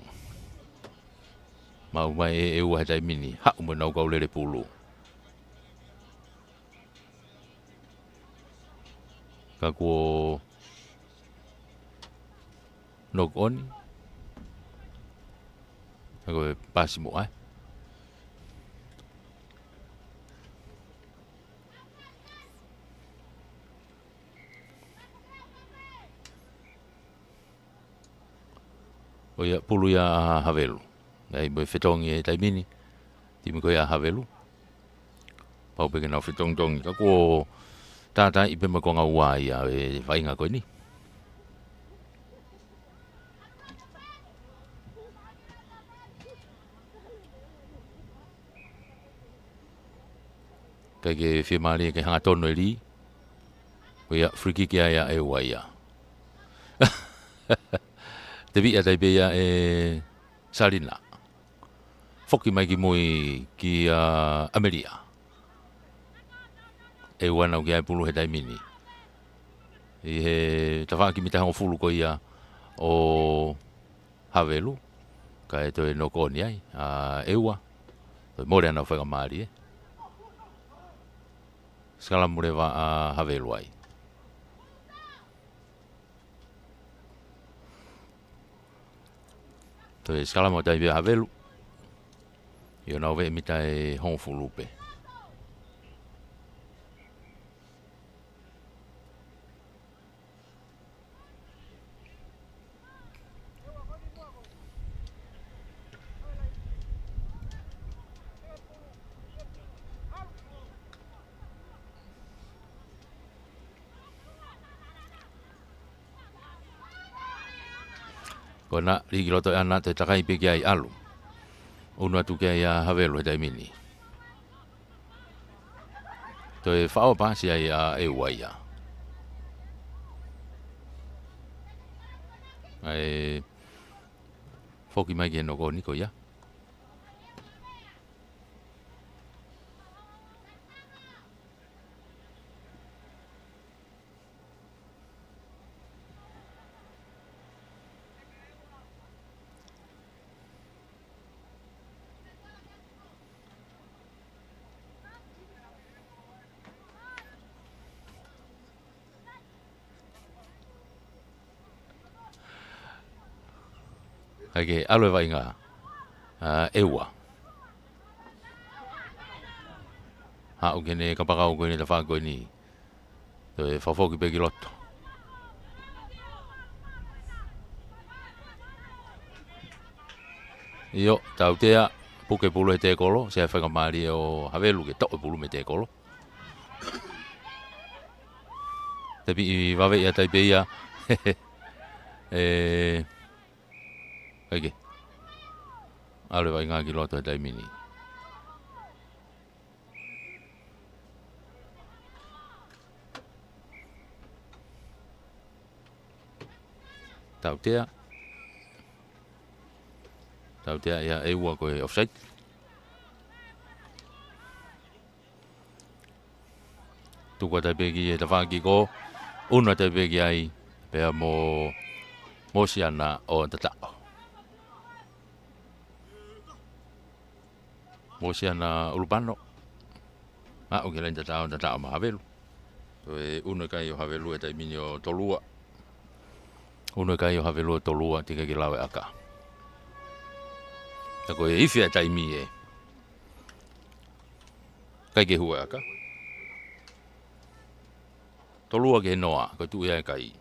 Maʻu mai ʻe ʻEua he taimi ni. Haʻu mo ʻenau kau lele pulu. Ka kuo knock on. Ka ko e pasi mo ai. ʻO ia pulu ia ʻa Havelu. ʻAi mo e fetongi he taimi ni. Timi ko ia ʻa Havelu. Pau pē ke nau fetongitongi. Ka kuo tātaaʻi pē mo e konga ua ia e vaʻinga ko eni. Kae ke fiemālie ke hangatonu e lī. Ko ia free kick ia ʻa ʻEua ia. Tepi atu ai pē ia ʻe Salina. Foki mai ki mui kia ʻAmelia. ʻEua naʻa ku ʻi ai pulu he taimi ni. ʻI he tafaʻaki mita hongofulu ko ia ʻo Havelu. Kae toe knock on ai ʻa ʻEua. Toe mole ʻenau faingamālie. Sikalamu leva ʻa Havelu ai. Toe sikalamu atu ai pē ʻa Havelu. ʻI honau veʻe mita ʻe hongofulu pē. Ko ena, lī ki loto ʻe Ana, toe takai pē ki ai ʻalu. Unu atu ki ai ʻa Havelu he taimi ni. Toe faʻo paasi ai ʻa ʻEua ia. ʻAi, foki mai ki he noko ni ko ia. ʻAi ke ʻalu e vaʻinga ʻa ʻEua. Haʻu ki heʻene kapakau ko eni, tafaʻaki ko eni. Toe fakafoki pē ki loto. ʻIo, tautea, puke pulu he tēkolo, sai e faingamālie ʻo Havelu ke toʻo e pulu mei he tēkolo. Tepi ʻi vave ia, taipe ia. ʻE, ʻai ke ʻalu e vaʻinga ki loto he taimi ni. Tautea. Tautea ia ʻEua ko e offside. Tuku atu pē ki he tafaʻaki ko ē, ʻunu atu pē ki ai, pea mo Mosiana ʻo Tataʻo. Mosiana ʻUlupano. Aʻu ki he laine tataʻo, tataʻo maʻa Havelu. Toe ʻunu e kai ʻo Havelu he taimi ni ʻo Tolua. ʻUnu e kai ʻo Havelu ʻo Tolua, teʻeki ke lava e ʻaka. Ka ko e ifi e taimi ē. ʻIkai ke hū e ʻaka. Tolua ki he noa, ko e tuʻu ia e kai.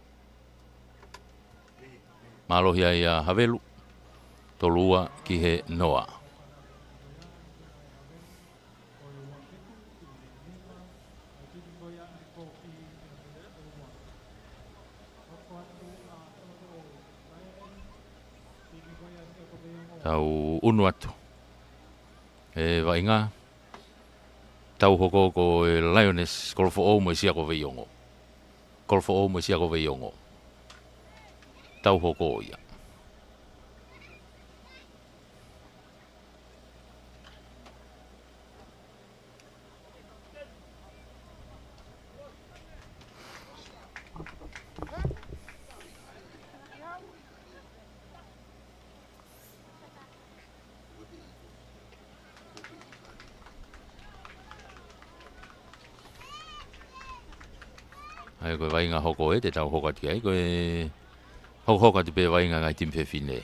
Mālohi ai ʻa Havelu, tolua ki he noa. Tau ʻunu atu e vaʻinga. Tau hoko ko e Lioness Kolofoʻou mo e Sia ko Veiongo. Kolofoʻou mo e Sia ko Veiongo. Tau hoko ia. ʻAi, ko e vaʻinga hoko ē, te tau hoko atu ki ai, ko e hokohoko atu pē vaʻinga ngaahi timi fefine.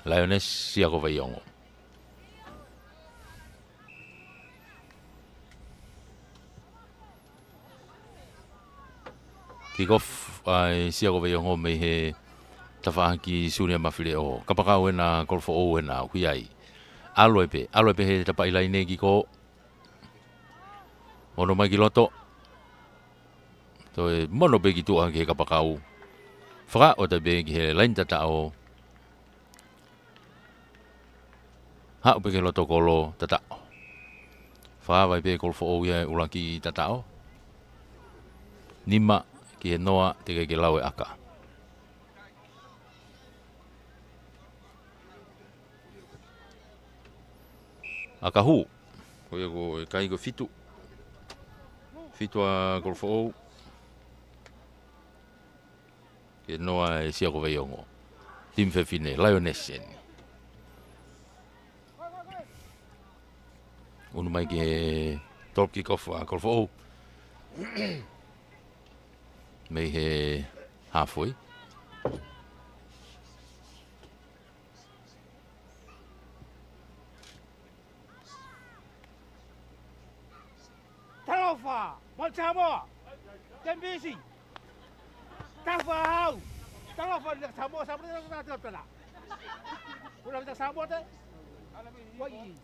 Lioness, Sia ko Veiongo. Kick off ʻa e Sia ko Veiongo mei he tafaʻaki Sunia Mafileʻo. Kapakau ena Kolofoʻou ena ʻoku ʻi ai. ʻAlu ai pē, ʻalu ai pē he tapaʻi laine kick off. Mono mai ki loto. Toe mono pē ki tuʻa ki he kapakau. Fakaʻosi atu pē ki he laine tataʻo. Haʻu pē ki loto kolo, tataʻo. Fakaava ai pē Kolofoʻou ia e ʻuluaki tataʻo. Nima ki he noa, teʻeki ke lava e ʻaka. ʻAka hū. Ko ia ko e kai ko e fitu. Fitu ʻa Kolofoʻou. Ki he noa e Sia ko Veiongo. Timi fefine, Lioness eni. ʻUnu mai ki he top kick off ʻa Kolofoʻou. Mei he halfway. Talofa, Manu Samoa. Tembisi. Talofa hau. Talofa ni Samoa, Samoa, Samoa, Samoa, Samoa. Ula ni Samoa te. Wai.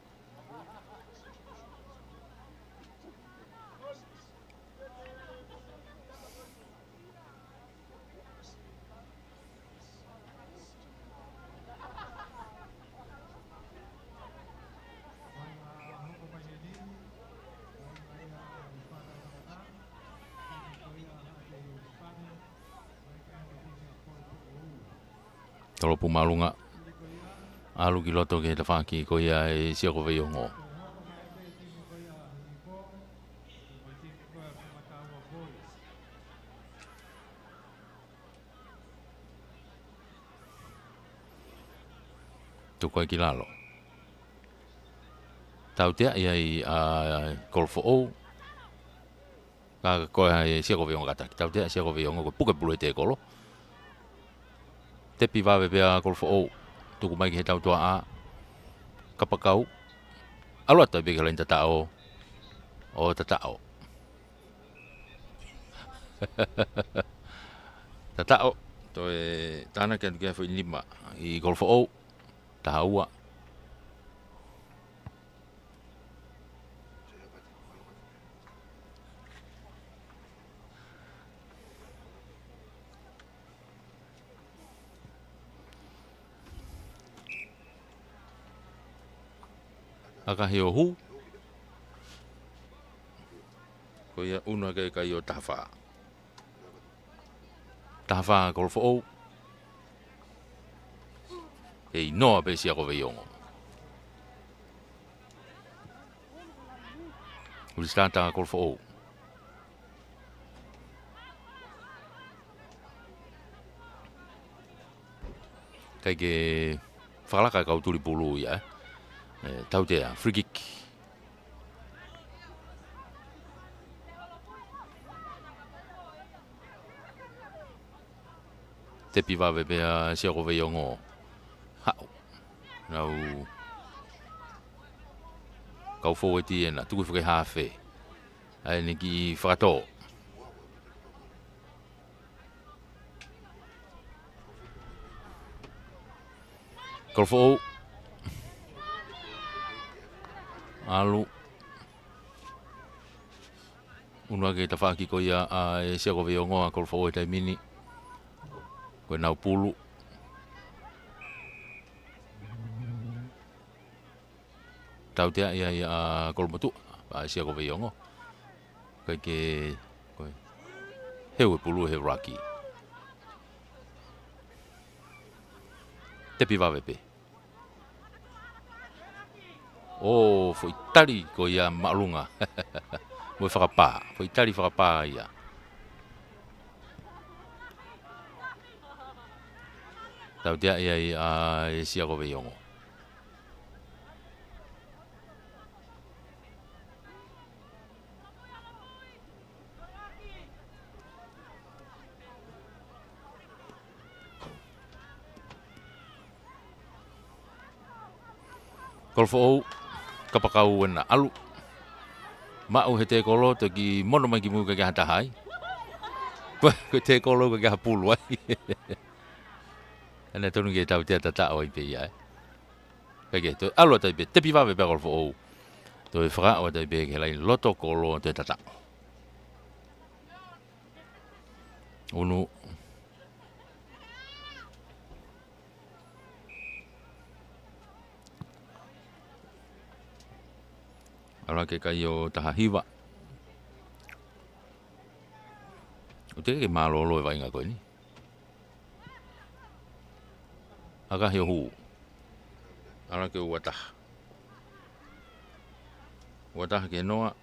Tolopu māʻolunga. ʻAlu ki loto ki he tafaʻaki ko ia ʻa e Sia ko Veiongo. Tuku ai ki lalo. Tauteaʻi ai ʻa Kolofoʻou. Ka ko e Sia ko Veiongo kātaki. Tauteaʻi Sia ko Veiongo, ko e puke pulu he tēkolo. Tepi vave pē ʻa Kolofoʻou. Tuku mai ki he tautuaʻa. Kapakau. ʻAlu atu ai pē ki he laine tataʻo. ʻO tataʻo. Tataʻo. Toe tānaki atu ki he foʻi nima ʻi Kolofoʻou. Taha ua. ʻAkahi ʻo hū. Ko ia ʻunu hake ʻa e kai ʻo taha fā. Taha fā Kolofoʻou. ʻE ʻi noa pē Sia ko Veiongo. Ulisitata Kolofoʻou. ʻIkai ke fakalaka e kau tuli pulu ia, ē. Ē, tautea, free kick. Tepi vave pē ʻa Sia ko Veiongo. Haʻu. Nau kau fōueti ena, tuku foki hafe. ʻA eni ki fakatō. Kolofoʻou. ʻAlu. ʻUnu hake tafaʻaki ko ia ʻa e Sia ko Veiongo ʻa Kolofoʻou he taimi ni. Ko e nau pulu. Tauteaʻi ai ʻa Kolomotuʻa, ʻa e Sia ko Veiongo. ʻIkai ke, ko e, heu e pulu he raki. Tepi vave pē. ʻO, foʻi tali ko ia māʻolunga. Mo e fakapā, foʻi tali fakapā ia. Tauteaʻi ai ʻa e Sia ko Veiongo. Kolofoʻou, kapakau ena ʻalu. Maʻu he tēkolo, toki mono mai ki mui ʻikai ke ʻi ai ha taha ai. Ko, ko e tēkolo ʻikai ke ʻi ai ha pulu ai. Ena tonu ke tautea tataʻo ai pē ia, ē. ʻIkai ke, toe ʻalu atu ai pē, tepi vave pē ʻa Kolofoʻou. Toe fakaʻau atu ai pē ki he laine loto kolo, toe tataʻo. ʻUnu. ʻAlu hake kai ʻo taha hiva. ʻOku teʻeki ke mālōlō e vaʻinga ko eni. ʻAkahi ʻo hū. ʻAlu hake ua taha. Ua taha ki he noa.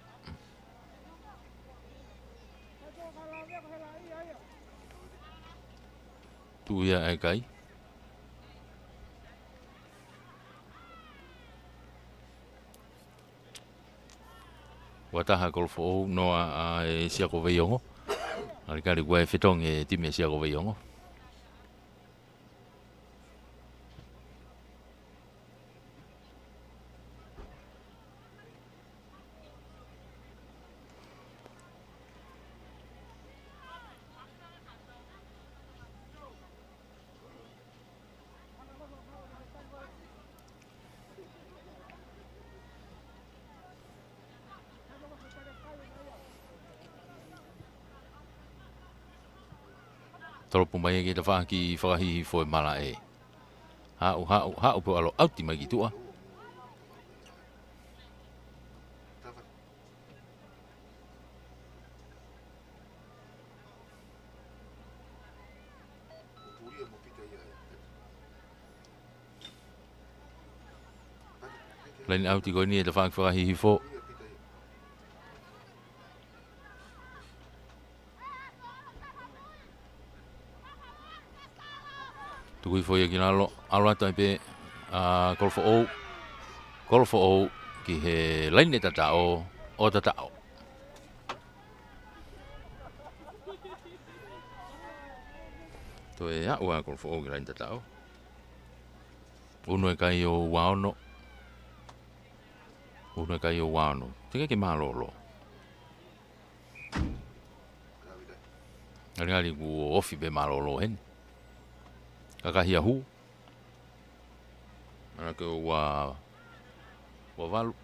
Tuʻu ia ʻa e kai. Ua taha Kolofoʻou, noa ʻa e Sia ko Veiongo. ʻAlikali kuo fetongi e timi ʻa e Sia ko Veiongo. Tolopu mai ki he tafaʻaki fakahihifo e malaʻe. Haʻu, haʻu, haʻu pē ʻo ʻalu ʻauti mai ki tuʻa. Laine ʻauti ko eni ʻe tafaʻaki fakahihifo. Tuku hifo ia ki lalo, ʻalu atu ai pē ʻa Kolofoʻou. Kolofoʻou ki he laine tataʻo, ʻo tataʻo. Toe aʻu ʻa Kolofoʻou ki he laine tataʻo. Unu e kai ʻo ua ono. Unu e kai ʻo ua ono. Teʻeki ke mālōlō. Ngalingali kuo ofi pē mālōlō heni. Kakahi ʻa hū. Ana ke ua, ua valu.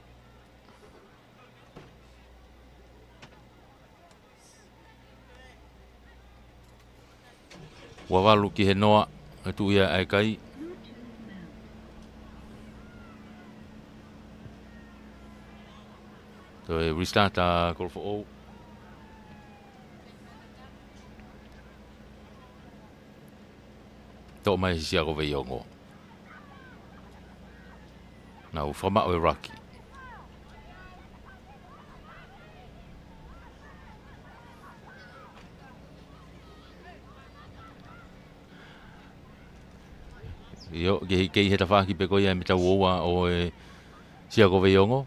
Ua valu ki he noa, ʻe tuʻu ia ʻa e kai. Toe restart ʻa Kolofoʻou. Toʻo mai ʻe Siakoveiongo. Nau fakamaʻu e ruck. ʻIo, kei, kei he tafaʻaki pē ko ia ʻa e mita ua ua ʻo e Siakoveiongo.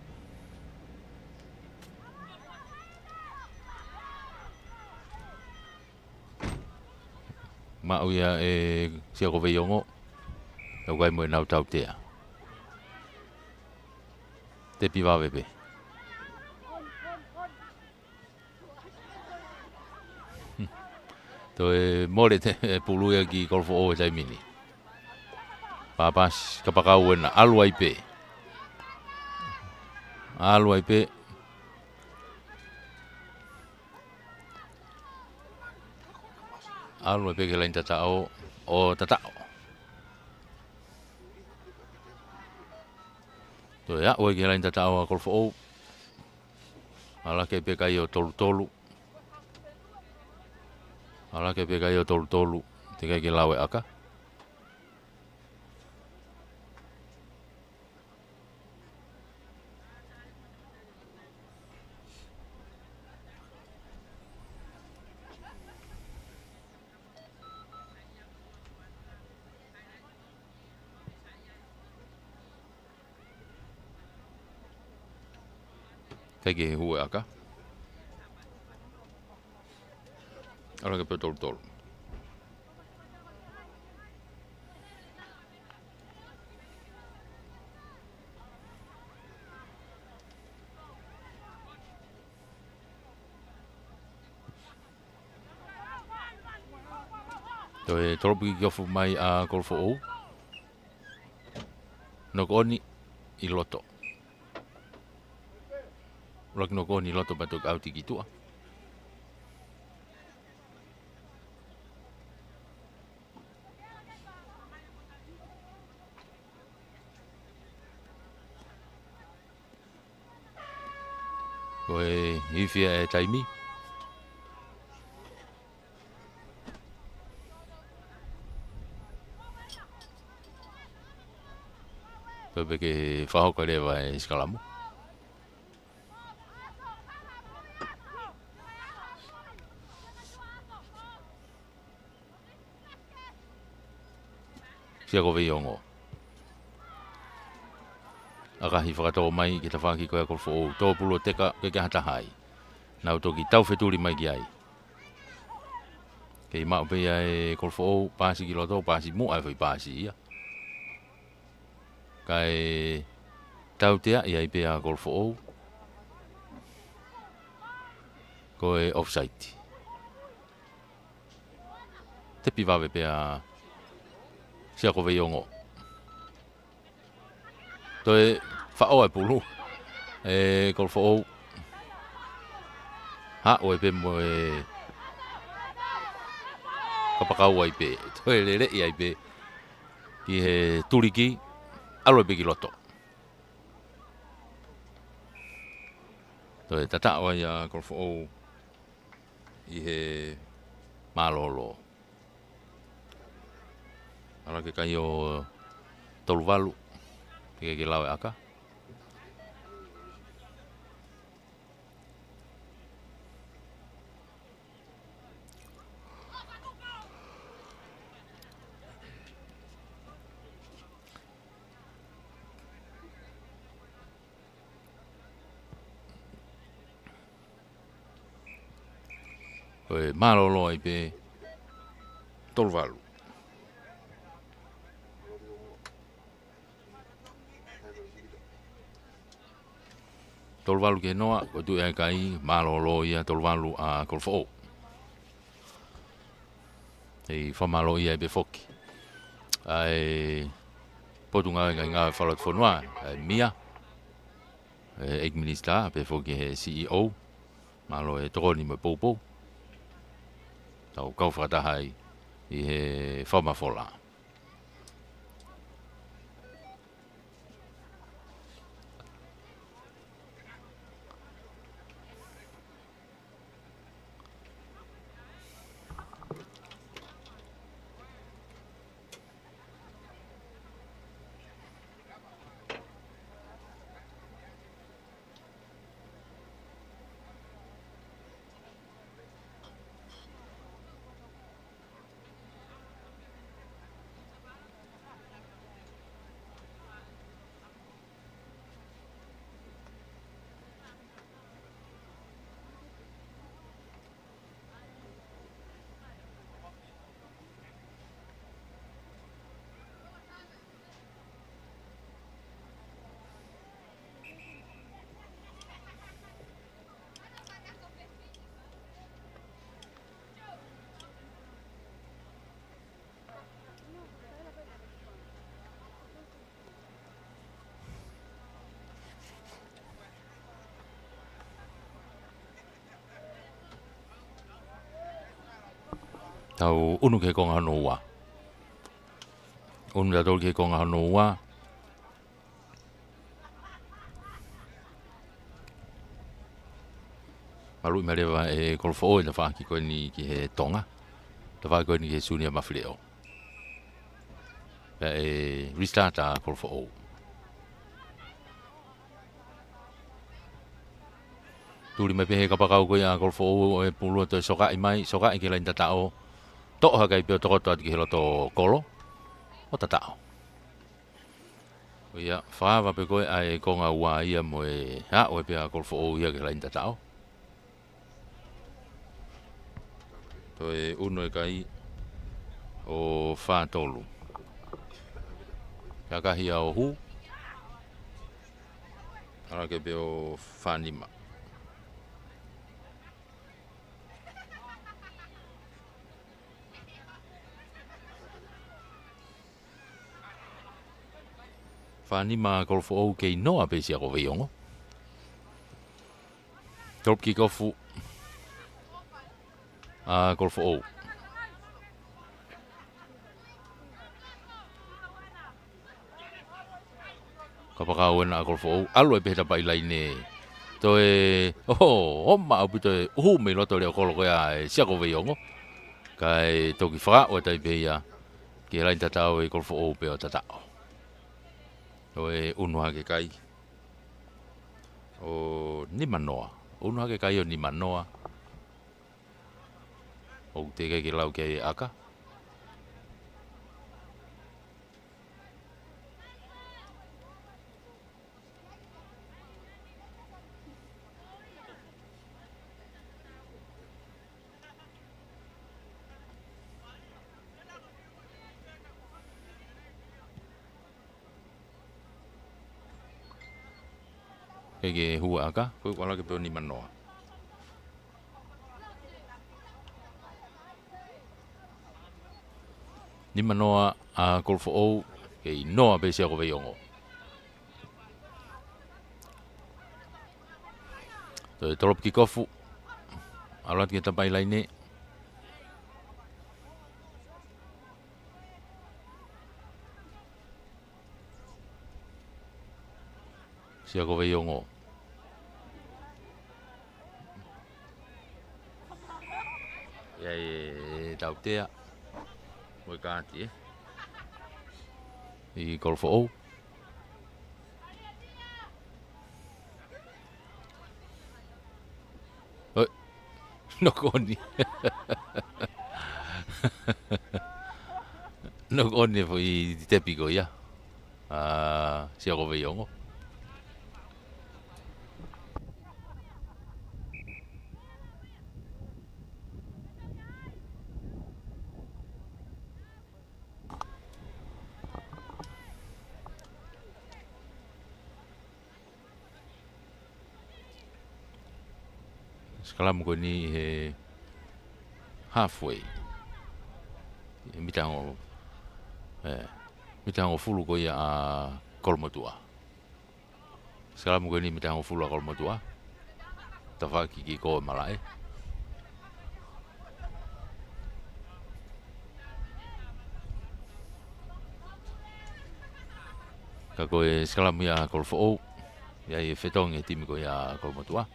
Maʻu ia ʻe Siakoveiongo. ʻOku ʻi ai mo ʻenau tautea. Tepi vave pē. Toe mole e pulu ia ki Kolofoʻou he taimi ni. Pāpasi, kapakau ena, ʻalu ai pē. ʻAlu ai pē. ʻAlu ai pē ki he laine tataʻo, ʻo tataʻo. Toe aʻu ai ki he laine tataʻo ʻa Kolofoʻou. ʻAlu hake pē kai ʻo tolu tolu. ʻAlu hake pē kai ʻo tolu tolu. Teʻeki ke lau e ʻaka. Teʻeki ke hū e ʻaka. ʻAlu hake pē ʻo tolu tolu. Toe tolopu kikiʻofa mai ʻa Kolofoʻou. Knock on ʻi loto. ʻUluaki knock on ʻi loto pea toki ʻauti ki tuʻa. Ko e ifi ʻa e taimi. Pea pē ke fakahoko leva e sikalamu. Siakoveiongo. ʻAkahi fakatō mai ki he tafaʻaki ko ia ʻa Kolofoʻou. Tō pulu ʻo teka, ʻikai ke ʻi ai ha taha ai. Nau toki taufetuli mai ki ai. Kei maʻu pē ia ʻe Kolofoʻou, pasi ki loto, pasi muʻa e foʻi pasi ia. Kae tauteaʻi ai pē ʻa Kolofoʻou. Ko e offside. Tepi vave pē ʻa Siakoveiongo. Toe faʻo e pulu ʻe Kolofoʻou. Haʻu ai pē mo e kapakau ai pē. Toe leleʻi ai pē ki he tuliki. ʻAlu ai pē ki loto. Toe tataʻo ai ʻa Kolofoʻou ʻi he mālōlō. ʻAlu hake kai ʻo tolu valu. Teʻeki ke lau e ʻaka. Ko e mālōlō ai pē, tolu valu. Tolu valu ki he noa, ko e Tuʻi ʻa e Kai, mālōlō ia tolu valu ʻa Kolofoʻou. ʻE fakamālō ia ai pē foki ʻa e Potungāue Ngaahi Ngāue Fakalotofonua, ʻa e mia, ʻa e ʻEiki Minisitā, pehē foki he C E O, mālō e tokoni mo e poupou. Tau kau fakataha ai ʻi he fakamafola. Tau ʻunu ki he konga hono ua. ʻUnu tautolu ki he konga hono ua. Maluʻi mai leva ʻe Kolofoʻou e tafaʻaki ko eni ki he Tonga. Tafaʻaki ko eni ki he Siunia Mafileʻo. Pea ʻe restart ʻa Kolofoʻou. Tuli mai pē he kapakau ko ia ʻa Kolofoʻou ʻo e pulu ʻo toe sokaʻi mai, sokaʻi ki he laini tataʻo. Toʻo hake ai pē ʻo tokoto atu ki he loto kolo ʻo tataʻo. ʻO ia, fakaava pē ko ē ʻa e konga ua ia mo e aʻu ai pē ʻa Kolofoʻou ia ki he laini tataʻo. Toe ʻunu e kai ʻo fā tolu. Kia kahi ʻa ʻo hū. ʻAlu hake pē ʻo fā nima. Fā nima Kolofoʻou, kei noa pē Siakoveiongo. Drop kick off ʻa Kolofoʻou. Kapakau ena ʻa Kolofoʻou, ʻalu ai pē he tapaʻi laine. Toe, ʻo, ʻo maʻu pē toe ʻuhu mei loto leʻo kolo ko ia ʻe Siakoveiongo. Kae toki fakaʻau atu ai pē ia ki he laini tataʻo ʻe Kolofoʻou pē ʻo tataʻo. Toe ʻunu hake kai ʻo nima noa. ʻUnu hake kai ʻo nima noa. ʻOku teʻeki ke lau ki ai e ʻaka. Ke ke hua ʻaka, ko e kuala ke peo nima noa. Nima noa ʻa Kolofoʻou, kei noa pē Siakoveiongo. Toe drop kick off, ʻalu atu ki he tapaʻi laine. Siakoveiongo. ʻI ai e tautea mo e kaati, ē? ʻI Kolofoʻou. Oi. Knock on. Knock on e foʻi tepi ko ia ʻa Siakoveiongo. Sikalamu ko eni he halfway. He mita hango, ē, mita hongofulu ko ia ʻa Kolomotuʻa. Sikalamu ko eni mita hongofulu ʻa Kolomotuʻa. Tafaʻaki kiʻi kō ʻe malaʻe. Ka ko e sikalamu ia ʻa Kolofoʻou. ʻI ai e fetongi e timi ko ia ʻa Kolomotuʻa.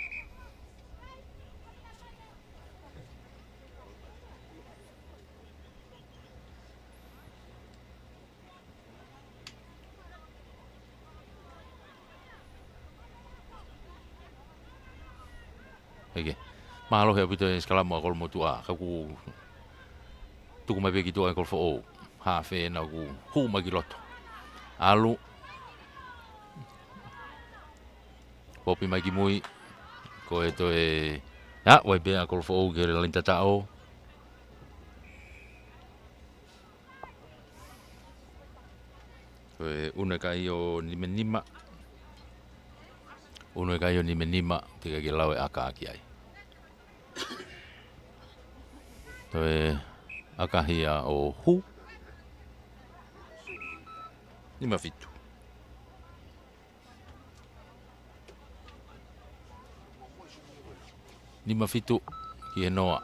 ʻEke. Mālohi ʻaupito e sikalamu ʻa Kolomotuʻa. Ka ʻoku tuku mai pē ki tuʻa ʻe Kolofoʻou. Hafe ena ʻoku hū mai ki loto. ʻAlu. Popi mai ki mui. Ko e toe. ʻA, ʻoku ʻi ai pē ʻa Kolofoʻou ki he laine tataʻo. Ko e ʻunu ʻe kai ʻo nima nima. ʻUnu ʻe kai ʻo nima nima, teʻeki ke lau e ʻaka ki ai. Ko e ʻakahi ia ʻo hū. Nima fitu. Nima fitu ki he noa.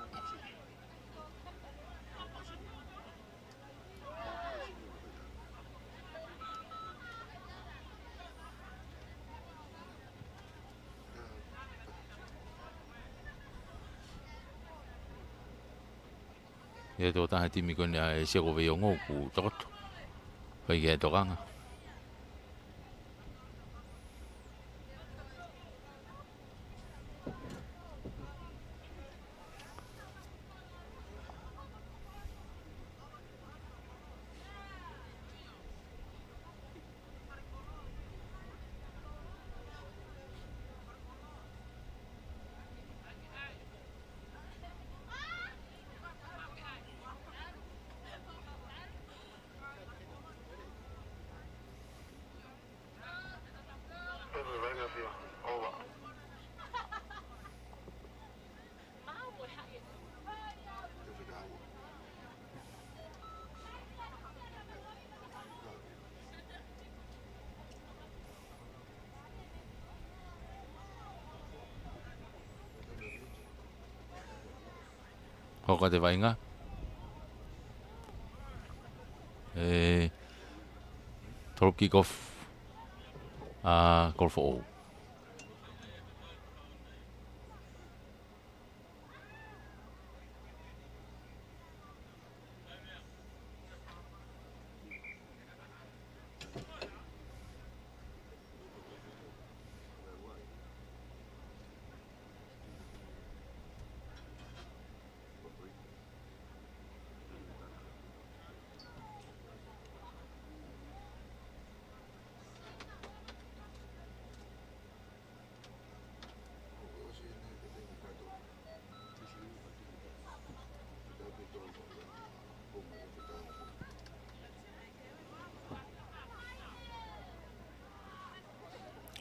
ʻI he tokotaha timi ko eni ʻa e Siakoveiongo ʻoku tokoto. Fai ki ai e tokanga. Hoko atu e vaʻinga. ʻE, tolopu kick off ʻa Kolofoʻou.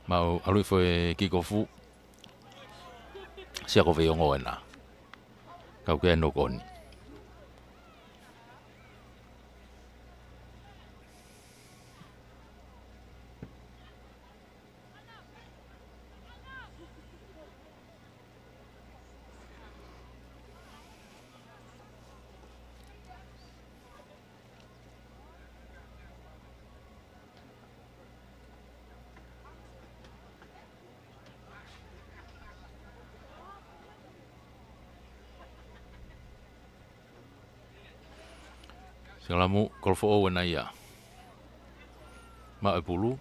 Mau ʻalu hifo e kick off. Siakoveiongo ena. Kau ke nokoni. Sikalamu, Kolofoʻou ena ia. Maʻu e pulu.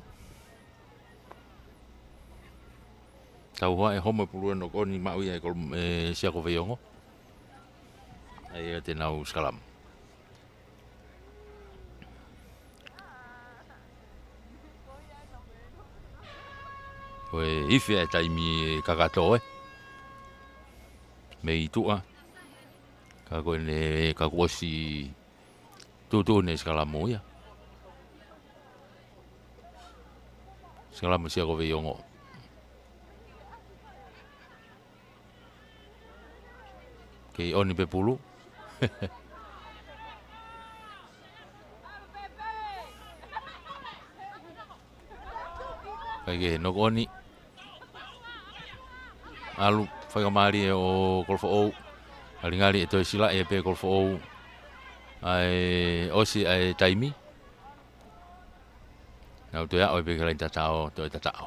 Tau hoa e homo e pulu ʻe nokoni maʻu ia ʻe Kolo-, ʻe Siakoveiongo. ʻA ia te nau sikalamu. Ko e ifi e taimi kakato ē. Mei tuʻa. Ka ko ʻene ka kuo ʻosi tuʻutuʻuni e sikalamu ia. Sikalamu Siakoveiongo. Kei ʻoni pē pulu. Kae kehe, knock on. ʻAlu, fai ka mālie ʻo Kolofoʻou. Ngalingali ʻe toe silaʻi pē Kolofoʻou. ʻAi, ʻosi ʻa e taimi. Nau toe aʻu pē ki he laini tataʻo, toe tataʻo.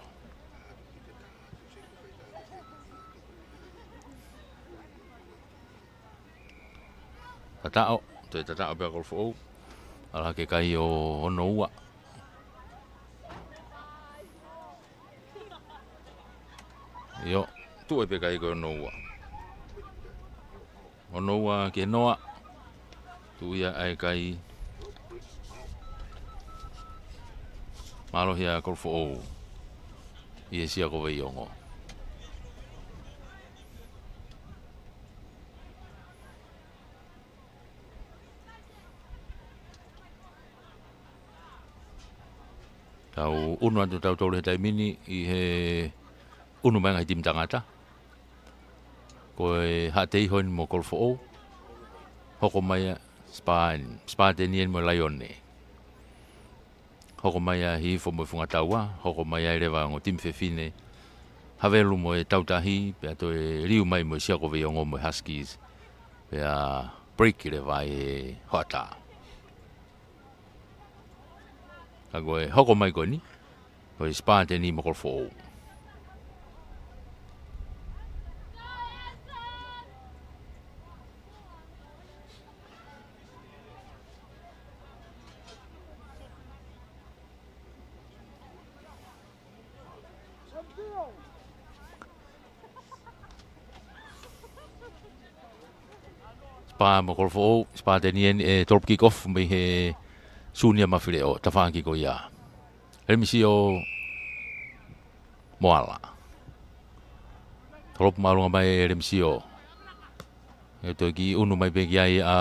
Tataʻo, toe tataʻo pē ʻa Kolofoʻou. ʻAlu hake kai ʻo ono ua. ʻIo, tuʻu pē kai ko e ono ua. Ono ua ki he noa. Tuʻu ia ʻa e kai. Mālohi ʻa Kolofoʻou. ʻI he Siakoveiongo. Tau ʻunu atu tautolu he taimi ni ʻi he ʻunu mai ngaahi timi tangata. Ko e Haʻateiho eni mo Kolofoʻou. Hoko mai ʻa Spā-, Spāteni eni mo Laione. Hoko mai ʻa Hihifo mo Fungataua, hoko mai ai leva ongo timi fefine. Havelu mo e Tautahi, pea toe liu mai mo e Siakoveiongo mo e Huskies. Pea break leva ʻi he hoʻatā. Ka ko e hoko mai ko eni, ko e Spāteni mo Kolofoʻou. Spā mo Kolofoʻou, Spāteni eni ʻe tolopu kick off mei he Siunia Mafileʻo, tafaʻaki ko ia. Lemisio Moala. Tolopu māʻolunga mai ʻe Lemisio. ʻE toe kiʻi ʻunu mai pē ki ai ʻa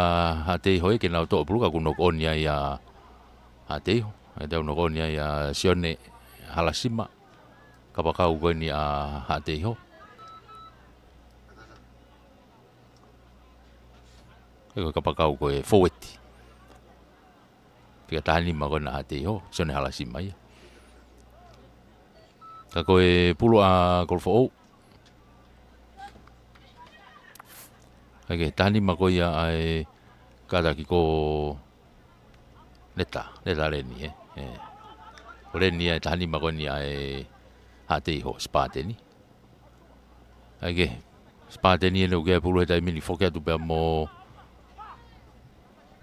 Haʻateiho ke nau toʻo pulu ka kuo knock on ai ʻa Haʻateiho. ʻE toe knock on ai ʻa Sione Halasima. Kapakau ko eni ʻa Haʻateiho. ʻE ko e kapakau ko e fōueti. Fika taha nima ko ena ʻa Haʻateiho, Sione Halasima ia. Ka ko e pulu ʻa Kolofoʻou. ʻAi ke taha nima ko ia ʻa e kātaki ko Neta, Neta Leni, ē. Ē. Ko Leni ia ʻe taha nima ko eni ʻa e Haʻateiho, Spāteni. ʻAi ke, Spāteni eni ʻoku ʻi ai e pulu he taimi ni, foki atu pea mo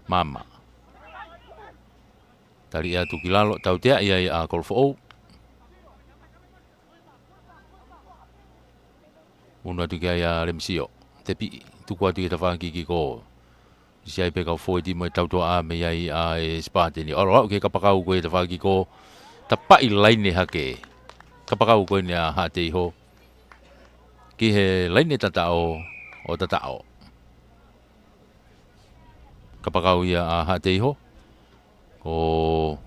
Mama. Tali atu ki lalo, tauteaʻi ai ʻa Kolofoʻou. ʻUnu atu ki ai ʻa Lemisio. Tepiʻi, tuku atu ki he tafaʻaki kick off. ʻIsi ai pē kau fōueti mo e tautuaʻa mei ai ʻa e Spāteni. ʻAlu aʻu ki he kapakau ko e tafaʻaki kick off. Tapaʻi laine hake. Kapakau ko eni ʻa Haʻateiho. Ki he laine tataʻo, ʻo tataʻo. Kapakau ia ʻa Haʻateiho. Ko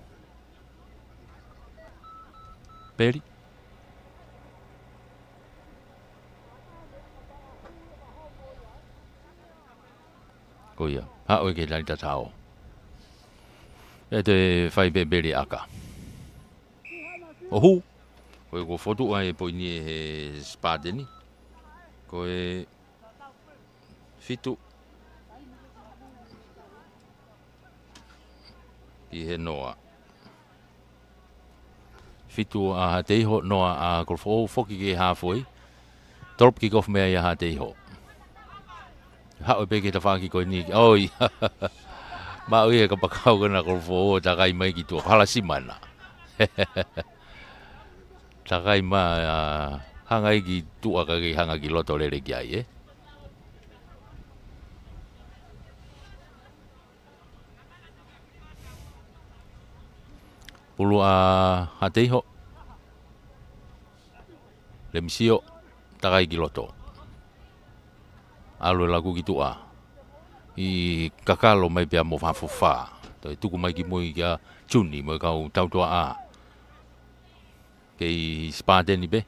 Peli. Ko ia. Haʻu ē ki he laine tataʻo. ʻE toe fai pē Peli ʻaka. ʻO hū. Ko e kuo fotu ai e poini ʻe he Spāteni. Ko e fitu ki he noa. Fitu ʻa Haʻateiho, noa ʻa Kolofoʻou, foki ki he halfway. Tolopu kick off mei ai ʻa Haʻateiho. Haʻu pē ki he tafaʻaki ko eni. ʻOi. Maʻu ia he kapakau ko ena ʻa Kolofoʻou, takai mai ki tuʻa, Halasima ena. Takai mai, ʻa, hanga ai ki tuʻa kae kei hanga ki loto lele ki ai, ē. Pulu ʻa Haʻateiho. Lemisio, takai ki loto. ʻAlu e laku ki tuʻa. ʻI kakalo mai pea mo Fafofa. Toe tuku mai ki mui kia Juni mo e kau tautuaʻa. Kei Spāteni pē.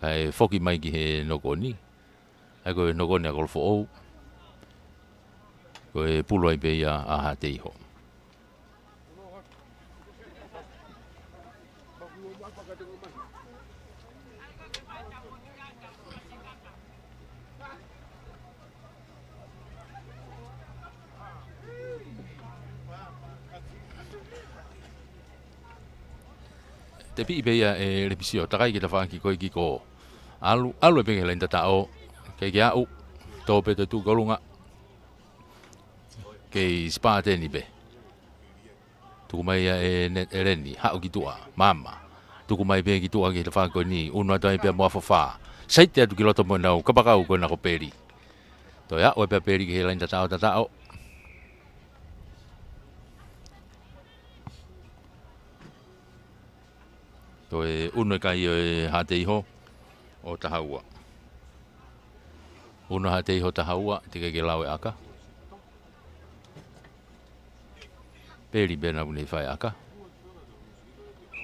Kae foki mai ki he knock on. ʻA ia ko e nokoni ʻa Kolofoʻou, ko e pulu ai pē ia ʻa Haʻateiho. Tepiʻi pē ia ʻe Lemisio, takai ki he tafaʻaki ko ē ki ko. ʻAlu, ʻalu ai pē ki he laini tataʻo, kei ke aʻu, tō pē, toe tuʻu ki ʻolunga. Kei Sipateni pē. Tuku mai ia ʻe Ne-, ʻe Leni, haʻu ki tuʻa, maama. Tuku mai pē ki tuʻa ki he tafaʻaki ko eni, ʻunu atu ai pē mo Afofā. Saiti atu ki loto mo ʻenau kapakau ko ena ko Peli. Toe aʻu ai pē ʻa Peli ki he laini tataʻo, tataʻo. Toe ʻunu e kai ʻo e Haʻateiho ʻo taha ua. ʻUnu Haʻateiho taha ua, teʻeki ke lau e ʻaka. Peli pē naʻa ne fai ʻaka.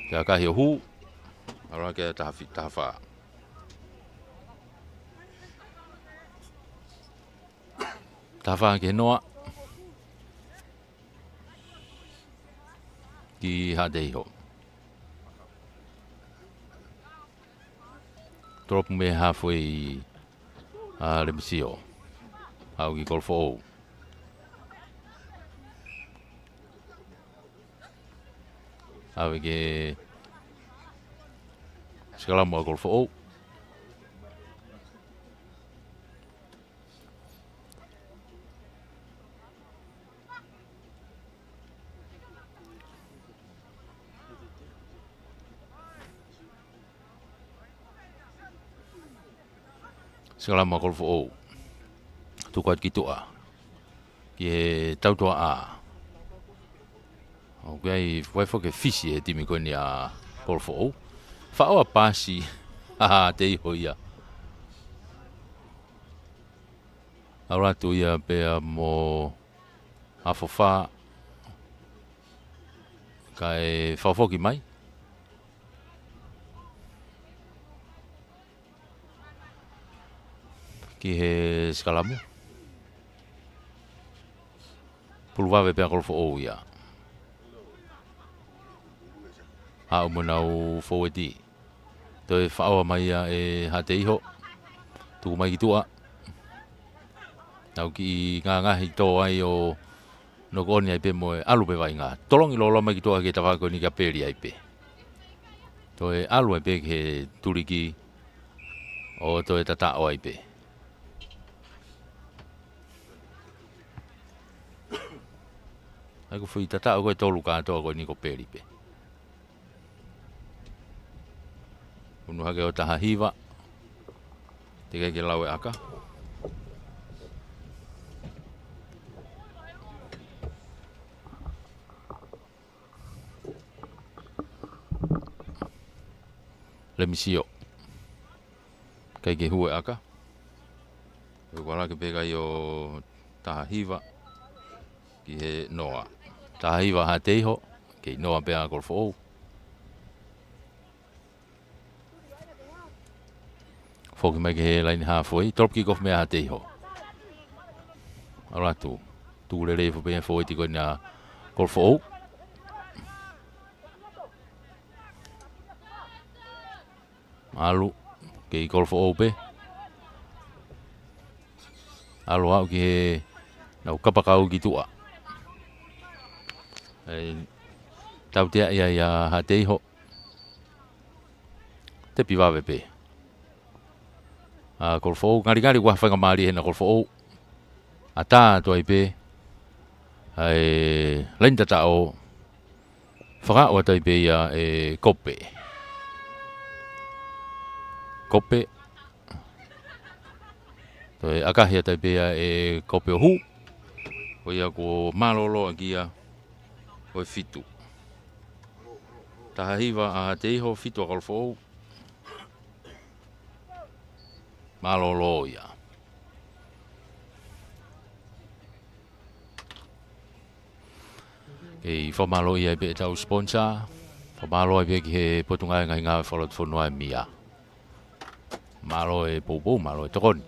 Ke ʻakahi ʻo hū. ʻAlu hake taha fi-, taha fā. Taha fā ki he noa. Ki Haʻateiho. Drop mei he halfway ʻa Lemisio. Aʻu ki Kolofoʻou. ʻAve ki he sikalamu ʻa Kolofoʻou. Sikalamu ʻa Kolofoʻou. Tuku atu ki tuʻa. Ki he tautoʻa. ʻOku ʻi ai, ʻoku ʻi ai foki e fisi he timi ko eni ʻa Kolofoʻou. Faʻo ʻa pasi ʻa Haʻateiho ia. ʻAlu atu ia pea mo Afofā. Kae fakafoki mai ki he sikalamu. Pulu vave pē ʻa Kolofoʻou ia. Aʻu mo ʻenau fōueti. Toe faʻo mai ia ʻe Haʻateiho. Tuku mai ki tuʻa. Nau kiʻi ngangahi tō ai ʻo noko ʻoni ai pē mo e ʻalu pē vaʻinga. Tolongi lōloa mai ki tuʻa ki he tafaʻaki ko eni kia Peli ai pē. Toe ʻalu ai pē ki he tuliki ʻo toe tataʻo ai pē. ʻA ia ko e foʻi tataʻo ko ē ʻe tolu kātoa ko eni ko Peli pē. ʻUnu hake ʻo taha hiva. Teʻeki ke lau e ʻaka. Lemisio. ʻIkai ke hū e ʻaka. Ko e kualake pē kai ʻo taha hiva ki he noa. Taha hiva Haʻateiho, kei noa pē ʻa Kolofoʻou. Foki mai ki he laini halfway, drop kick off mei Haʻateiho. ʻAlu atu. Tuku lelei foki pē fōueti ko ena ʻa Kolofoʻou. ʻAlu, kei Kolofoʻou pē. ʻAlu aʻu ki heʻenau kapakau ki tuʻa. ʻE, tautea ia ʻa Haʻateiho. Tepi vave pē. ʻA Kolofoʻou, ngalingali ʻoku ʻi ai ha faingamālie hena Kolofoʻou. ʻAtā atu ai pē ʻa e laini tataʻo. Fakaʻau atu ai pē ia ʻe Kope. Kope. Toe ʻakahi atu ai pē ia ʻe Kope ʻo hū. Ko ia kuo mālōlō ʻaki ia ko e fitu. Taha hiva ʻa Haʻateiho, fitu ʻa Kolofoʻou. Mālōlō ia. Kei fakamālō ai pē ʻetau sponsor. Fakamālō ai pē ki he Potungāue Ngaahi Ngāue Fakalotofonua ʻa e M I A. Mālō e poupou, mālō e tokoni.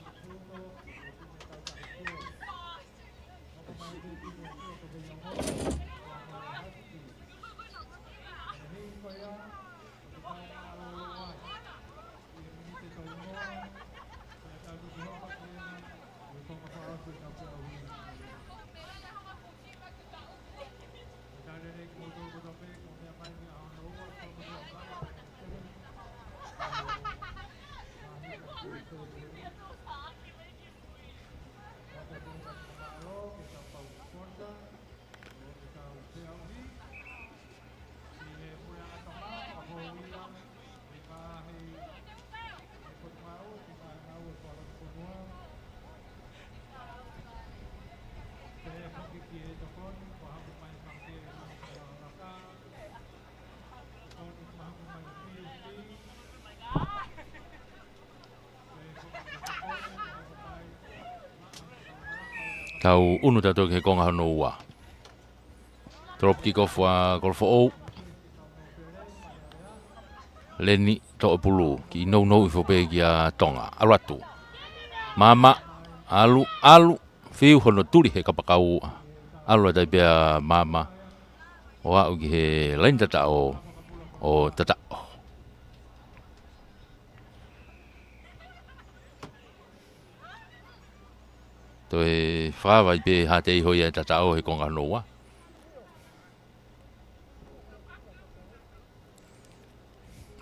Tau ʻunu tautolu ki he konga hono ua. Drop kick off ʻa Kolofoʻou. Leni toʻo pulu, kiʻi nounou hifo pē kia Tonga. ʻAlu atu. Maama, ʻalu, ʻalu, fiu hono tuli he kapakau. ʻAlu atu ai pē ʻa Maama ʻo aʻu ki he laini tataʻo ʻo tataʻo. Toe fakavaʻe pē Haʻateiho ia ʻe tataʻo he konga hono ua.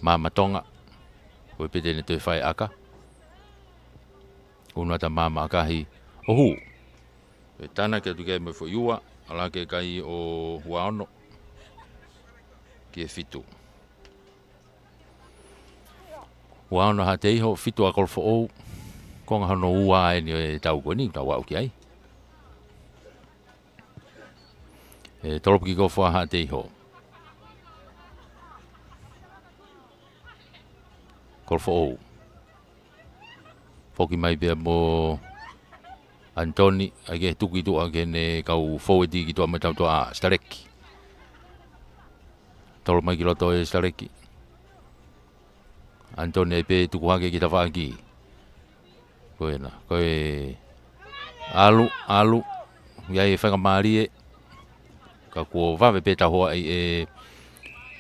Maama Tonga. Ko e pete ne toe fai ʻaka. ʻUnu atu ʻa Maama ʻakahi ʻo hū. Ko e tānaki atu ki ai mo e foʻi ua, ʻalu hake e kai ʻo Huaono ki he fitu. Huaono Haʻateiho, fitu ʻa Kolofoʻou, konga hono ua eni ʻo e tau ko eni, tau aʻu ki ai. ʻE, drop kick off ʻa Haʻateiho. Kolofoʻou. Foki mai pea mo Anitoni, ʻai ke tuku ʻi tuʻa ki heʻene kau fōueti ki tuʻa mo e tau tuʻa ʻa Sitaleki. Tolo mai ki loto ʻe Sitaleki. Anitoni ʻai pē tuku hake ki tafaʻaki. Ko ena, ko e ʻalu, ʻalu, ʻi ai e faingamālie, ka kuo vave pē tauhoaʻi ʻe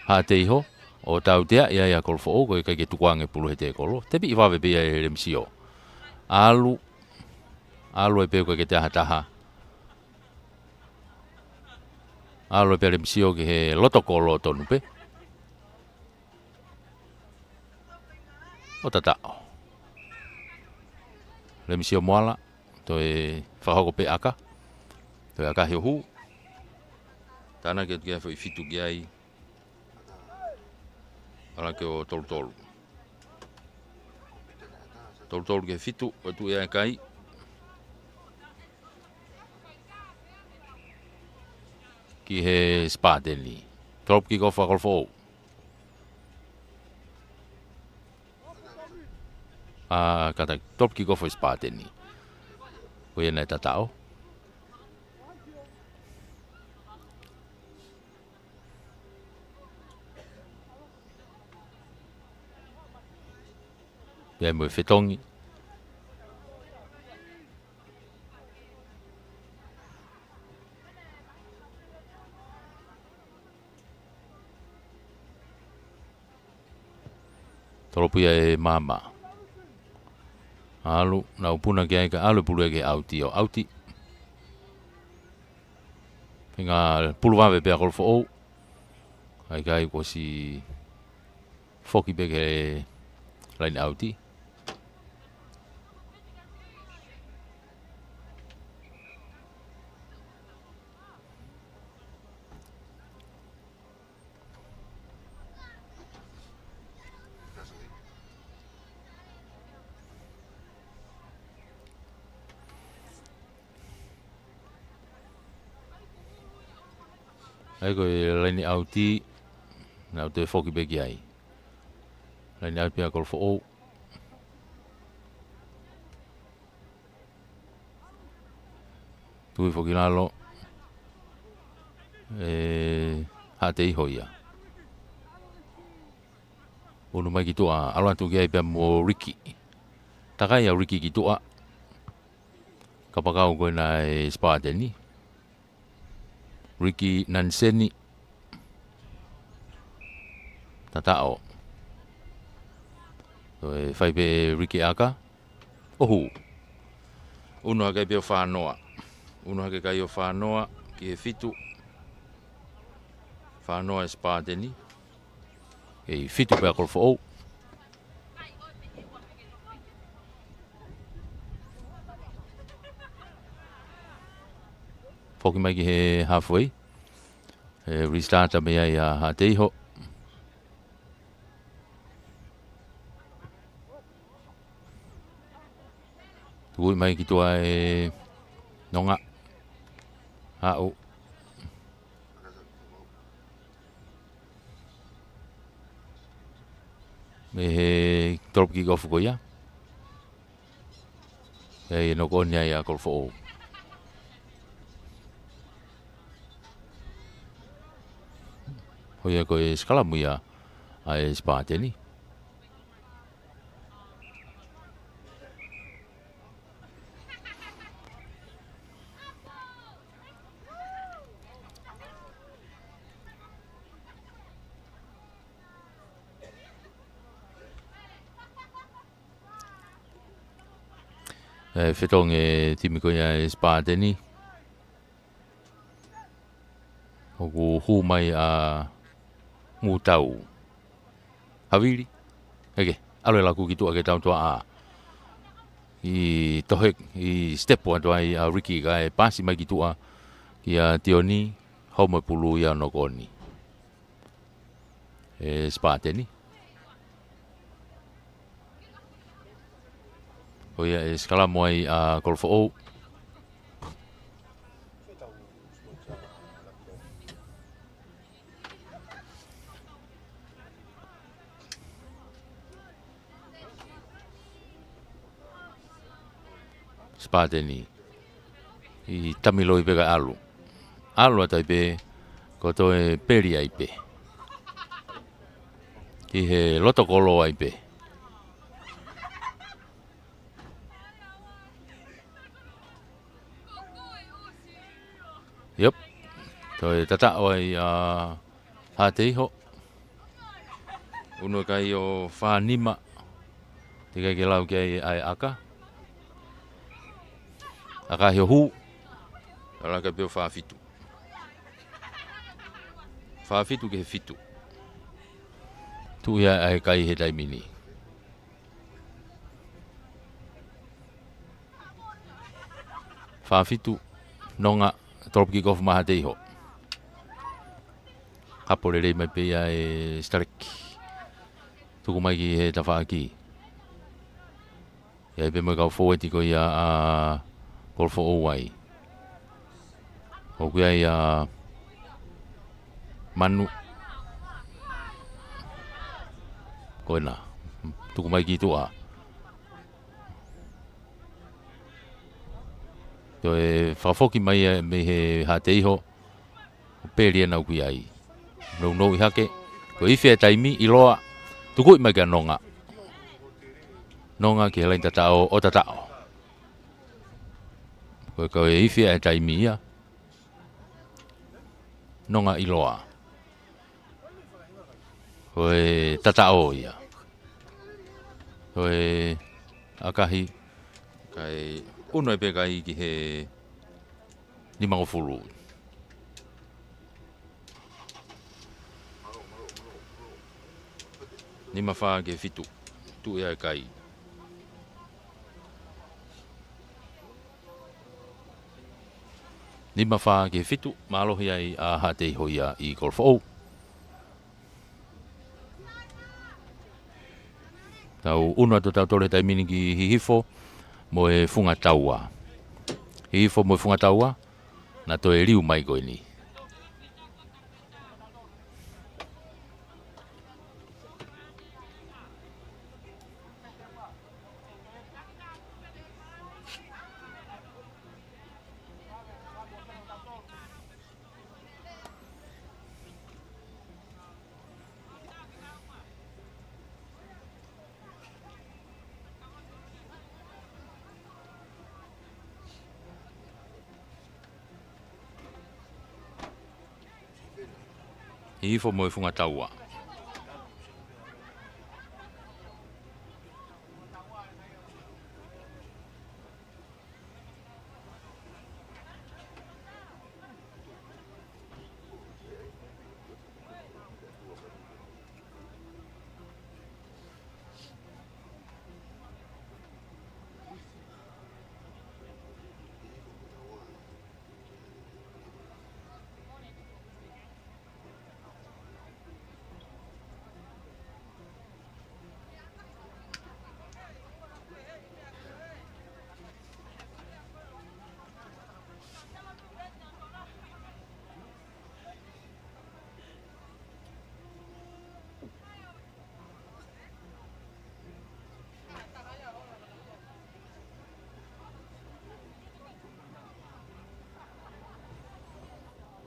Haʻateiho, ʻo tautea ʻi ai ʻa Kolofoʻou, ko e ʻikai ke tukuange pulu he tēkolo, tepiʻi vave pē ia ʻe Lemisio. ʻAlu, ʻalu ai pē ʻoku ʻikai ke toe ʻi ai ha taha. ʻAlu ai pē ʻa Lemisio ki he loto kolo tonu pē. ʻO tataʻo. Lemisio Moala, toe fakahoko pē ʻaka. Toe ʻakahi ʻo hū. Tānaki atu ki ai foʻi fitu ki ai. ʻAlu hake ʻo tolutolu. Tolutolu ki he fitu, ʻo tuʻu ia ʻe kai. Ki he Spartan. Drop kick off ʻa Kolofoʻou. ʻA, kātaki, drop kick off ʻa Spartan. Ko ia naʻe tataʻo. Pea mo e fetongi. Tolopu ia ʻe Maama. ʻAlu, nau puna ki ai ka ʻalu e pulu ia ki he ʻauti ʻo ʻauti. Feinga pulu vave pē ʻa Kolofoʻou. ʻAi kai kuo ʻosi foki pē ki he laine ʻauti. ʻAi ko e laine ʻauti, nau toe foki pē ki ai. Laine ʻauti pē ʻa Kolofoʻou. Tui foki lalo. ʻE, Haʻateiho ia. ʻUnu mai ki tuʻa, ʻalu atu ki ai pea mo Riki. Takai ʻa Riki ki tuʻa. Kapakau ko ena ʻe Spartan. Riki Naniseni. Tataʻo. Toe fai pē ʻe Riki ʻaka. ʻO hū. ʻUnu hake pē ʻo Fānoa. ʻUnu hake kai ʻo Fānoa ki he fitu. Fānoa ʻe Spartan. ʻE fitu pē ʻa Kolofoʻou. Foki mai ki he halfway. ʻE restart mei ai ʻa Haʻateiho. Tukuʻi mai ki tuʻa ʻe Nonga. Aʻu. Mei he drop kick off ko ia. ʻE noko ʻoni ai ʻa Kolofoʻou. Ko ia ko e sikalamu ia ʻa e Sipateni. ʻE fetongi e timi ko ia ʻa e Sipateni. ʻOku hū mai ʻa Ngutau. Havili. ʻEke, ʻalu e laku ki tuʻa ke tautuaʻa. ʻI tohe, ʻi step atu ai ʻa Ricky kae pasi mai ki tuʻa kia Tioni, hau mo e pulu ia ʻo noko ʻoni. ʻE Sipateni. Ko ia ʻe sikalamu ai ʻa Kolofoʻou. Sipateni. ʻI tamiloi pē kae ʻalu. ʻAlu atu ai pē, ko e toe peli ai pē. Ki he loto kolo ai pē. Iop. Toe tataʻo ai ʻa Haʻateiho. Unu e kai ʻo fā nima. Teʻeki ai ke lau ki ai ʻa e ʻaka. ʻAkahi ʻo hū. ʻAlu ki he pē ʻo fā fitu. Fā fitu ki he fitu. Tuʻu ia ʻa e kai he taimi ni. Fā fitu, Nonga, drop kick off mai Haʻateiho. Kapo lelei mai pē ia ʻe Sitaleki. Tuku mai ki he tafaʻaki. ʻI ai pē mo e kau fōueti ko ia ʻa Kolofoʻou ai. ʻOku ʻi ai ʻa Manu. Ko ena. Tuku mai ki tuʻa. Toe fakafoki mai ia mei he Haʻateiho. Ko e peli ena ʻoku ʻi ai. Nounou ʻi hake. Ko e ifi e taimi, ʻiloa. Tukuʻi mai kia Nonga. Nonga ki he laini tataʻo, ʻo tataʻo. Ko e, ko e ifi e taimi ia. Nonga ʻiloa. Ko e tataʻo ia. Ko e ʻakahi. Kae unu ai pē kai ki he nimangofulu. Nima fā ki he fitu. Tuʻu ia e kai. Nima fā ki he fitu. Mālohi ai ʻa Haʻateiho ia ʻi Kolofoʻou. Tau unu atu tautolu he taimi ni ki Hihifo mo e Funga Taua. Hihifo mo e Funga Taua, naʻa toe liu mai ko eni. Hihifo mo e Funga Taua.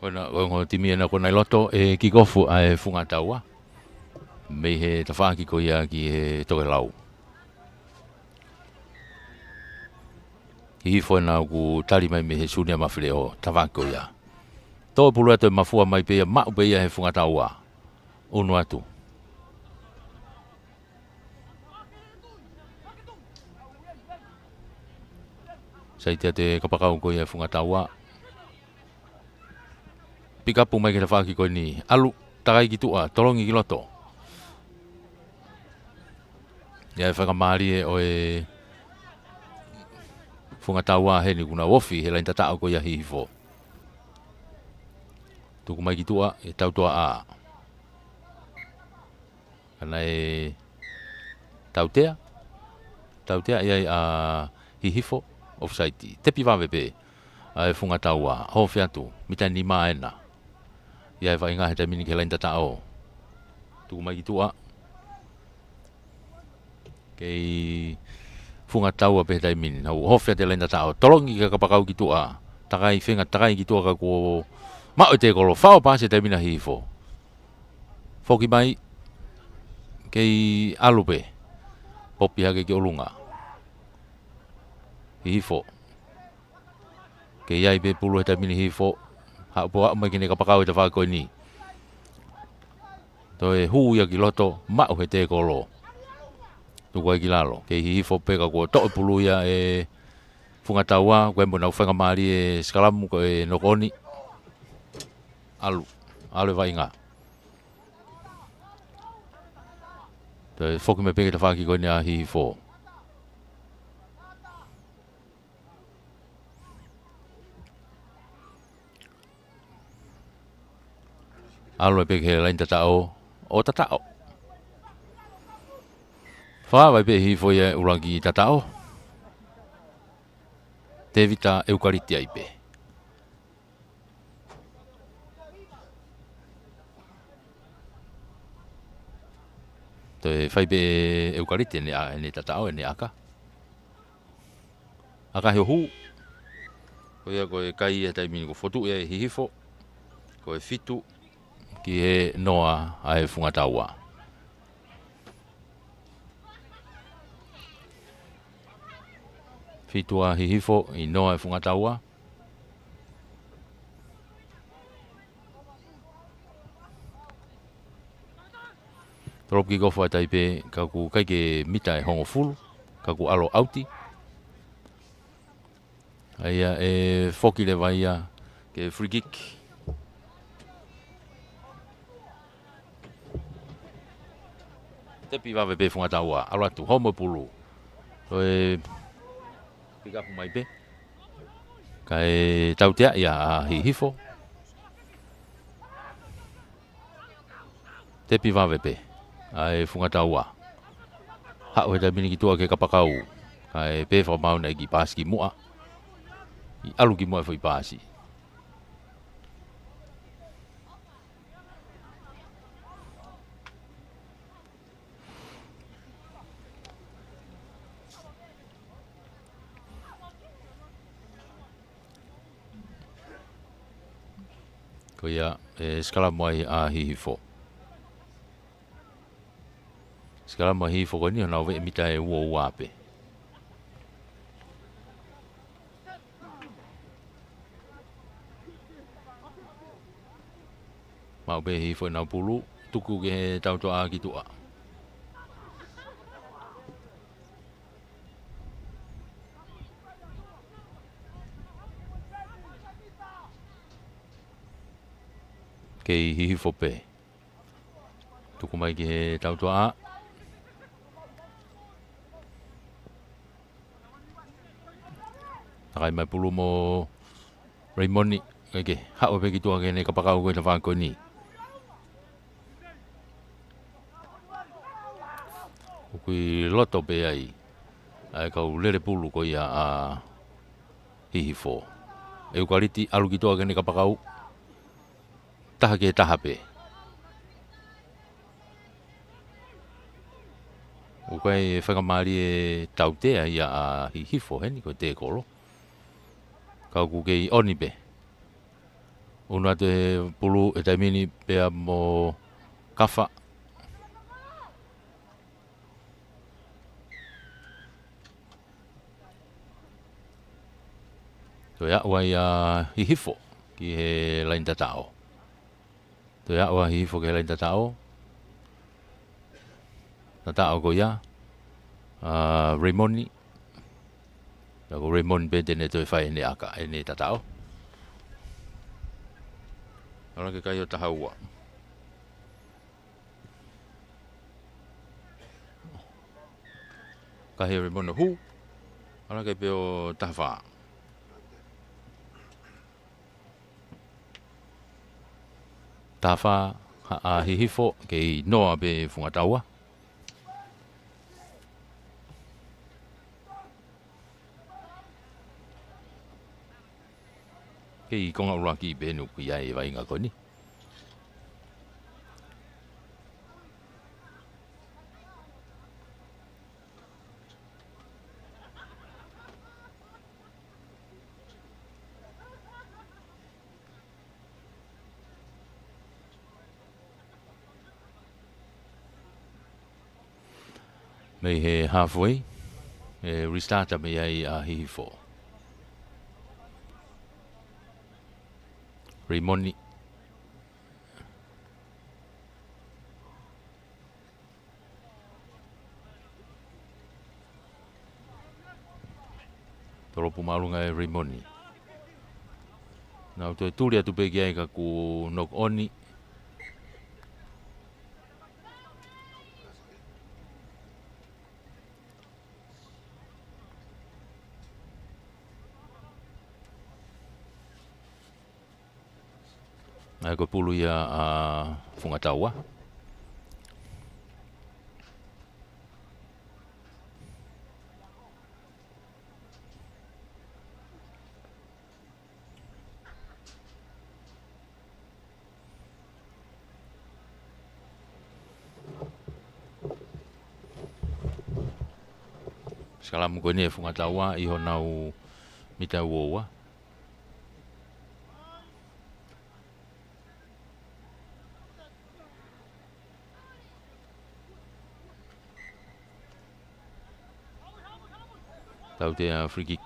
Ko ena, ko e ongo timi ena ko ena ʻi loto ʻe kick off ʻa e Fungataua mei he tafaʻaki ko ia ki he tokelau. Hihifo ena ʻoku tali mai mei he Siunia Mafileʻo, tafaʻaki ko ia. Toʻo e pulu ʻo toe mafua mai pē ia, maʻu pē ia ʻe he Fungataua. ʻUnu atu. Saitia e kapakau ko ia ʻa e Fungataua. Pikapu mai ki he tafaʻaki ko eni. ʻAlu, takai ki tuʻa, tolongi ki loto. ʻI ai e faingamālie ʻo e Fungataua heni, kuo nau ofi he laine tataʻo ko ia ʻa Hihifo. Tuku mai ki tuʻa, ʻe tautuaʻa. Ka naʻe tautea. Tautea ʻi ai ʻa Hihifo, offside. Tepi vave pē ʻa e Fungataua, hōfe atu, mita nima ena. ʻI ai e vaʻinga he taimi ni ki he laine tataʻo. Tuku mai ki tuʻa. Kei Fungataua pē he taimi ni. Nau hōfe atu he laine tataʻo. Tolongi ki he kapakau ki tuʻa. Takai feinga, takai ki tuʻa ka kuo maʻu e tēkolo. Fau paasi he taimi ni ʻa Hihifo. Foki mai, kei ʻalu pē. Popi hake ki ʻolunga. Hihifo. Kei ʻi ai pē pulu he taimi ni ʻa Hihifo. Haʻu pē ʻo aʻu mai ki heʻene kapakau he tafaʻaki ko eni. Toe hū ia ki loto, maʻu he tēkolo. Tuku ai ki lalo, kei Hihifo pē ka kuo toʻo e pulu ia ʻe Fungataua, ko e mo nau faingamālie e sikalamu ko e nokoni. ʻAlu, ʻalu e vaʻinga. Toe foki mai pē ki he tafaʻaki ko eni ʻa Hihifo. ʻAlu ai pē ki he laine tataʻo, ʻo tataʻo. Fai pē ʻe Hihifo ia e ʻuluaki tataʻo. Tēvita ʻEukaliti ai pē. Toe fai pē ʻe ʻEukaliti ʻene ʻa, ʻene tataʻo, ʻene ʻaka. ʻAka he ʻohu. Ko ia ko e kai ia he taimi ni kuo fotu ia ʻe Hihifo. Ko e fitu ki he noa ʻa e Fungataua. Fitu ʻa Hihifo, ʻi noa ʻa e Fungataua. Tolopu kick off ʻa Taipe, ka ʻoku ʻikai ke mita ʻe hongofulu, ka kuo ʻalu ʻauti. ʻA ia ʻe foki leva ia ki he free kick. Tepi vave pē Fungataua, ʻalu atu, homo e pulu. Toe pick up mai pē. Kae tautea ia ʻa Hihifo. Tepi vave pē ʻa e Fungataua. Haʻu he taimi ni ki tuʻa ki he kapakau. Kae pē fakamaau naʻe kiʻi paasi ki muʻa. ʻI ʻalu ki muʻa e foʻi paasi. Ko ia, ʻe sikalamu ai ʻa Hihifo. Sikalamu ʻa Hihifo ko eni, ʻo nau veʻe mita ʻe ua ua pē. Maʻu pē ʻe Hihifo ʻenau pulu, tuku ki he tautuaʻa ki tuʻa. Kei Hihifo pē. Tuku mai ki he tautuaʻa. Takai mai pulu mo Raymond, ʻeke, haʻu pē ki tuʻa ki heʻene kapakau ko e tafaʻaki ko eni. ʻOku ʻi loto pē ai ʻa e kau lele pulu ko ia ʻa Hihifo. ʻEukaliti, ʻalu ki tuʻa ki heʻene kapakau. Taha ki he taha pē. ʻOku ʻikai faingamālie e tautea ia ʻa Hihifo heni ko e tēkolo. Ka ʻoku kei ʻoni pē. ʻUnu atu he pulu he taimi ni pea mo Kafa. Toe aʻu ai ʻa Hihifo ki he laini tataʻo. Toe aʻu ʻa Hihifo ki he laini tataʻo. Tataʻo ko ia ʻa Raymond. Pea ko Raymond pē te ne toe fai ʻene ʻaka, ʻene tataʻo. ʻAlu hake kai ʻo taha ua. Kai ʻe Raymond ʻo hū. ʻAlu hake pē ʻo taha fā. Taha fā ʻa Hihifo, kei noa pē Fungataua. Kei konga ʻuluaki pē ʻoku ʻi ai e vaʻinga ko eni. Mei he halfway, ʻe restart mei ai ʻa Hihifo. Raymond. Tolopu māʻolunga ʻe Raymond. Nau toe tuli atu pē ki ai ka kuo knock on. ʻA ia ko e pulu ia ʻa Fungataua. Sikalamu ko eni ʻe Fungataua ʻi honau mita ua ua. Tautea free kick.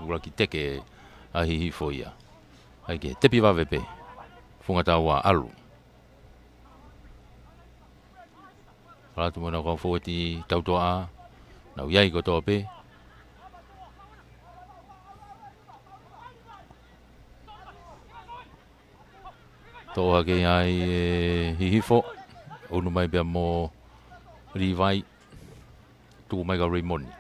ʻUluaki teke ʻa Hihifo ia. ʻAi ke tepi vave pē. Fungataua ʻalu. ʻAlu atu mo ʻenau kau fōueti tautoʻa. Nau ʻi ai kotoa pē. Toʻo hake ai ʻe Hihifo. ʻUnu mai pea mo Livai. Tuku mai kia Raymond.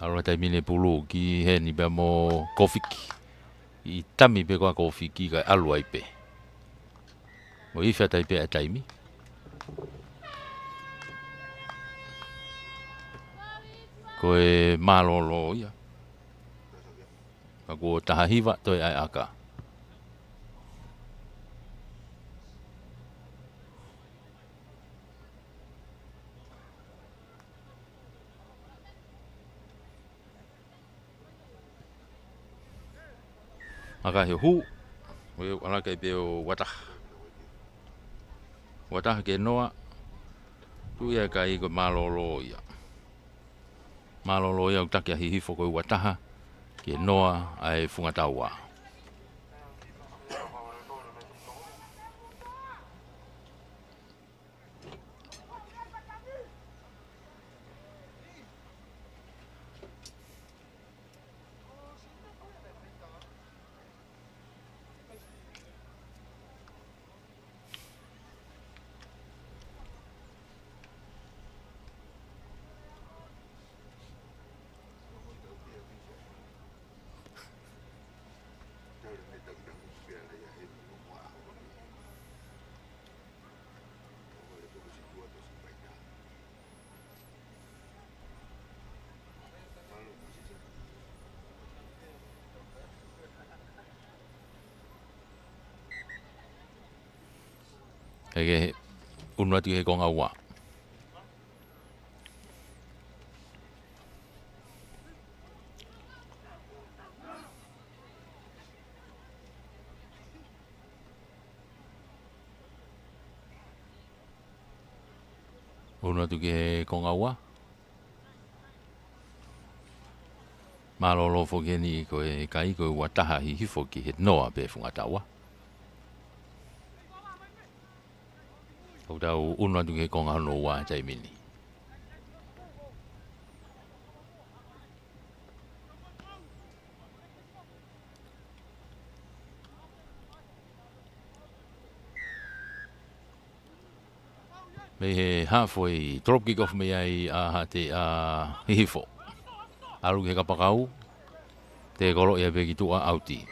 ʻAlu he taimi ni e pulu ki heni pea mo Kofiki. ʻI tami pē ko ā Kofiki kae ʻalu ai pē. Mo ifi atu ai pē ʻa e taimi. Ko e mālōlō ia. Ka kuo taha hiva toe ʻa e ʻaka. ʻAka he hū, ʻo e ʻalu hake pē ʻo uataha. Uataha ke noa, tuʻu ia kai ko e mālōlō ia. Mālōlō ia ʻoku taki ʻa Hihifo ko e uataha, ke noa ʻa e Fungataua. Hei ke unu atu he konga ua. ʻUnu atu ki he konga ua. Mālōlō foki eni ko e kai, ko e ua taha Hihifo ki he noa pē Fungataua. Ko ʻetau ʻunu atu ki he konga hono ua he taimi ni. Mei he halfway, drop kick off mei ai ʻa Haʻate, ʻa Hihifo. ʻAlu ki he kapakau, tekolo ia pē ki tuʻa, ʻauti.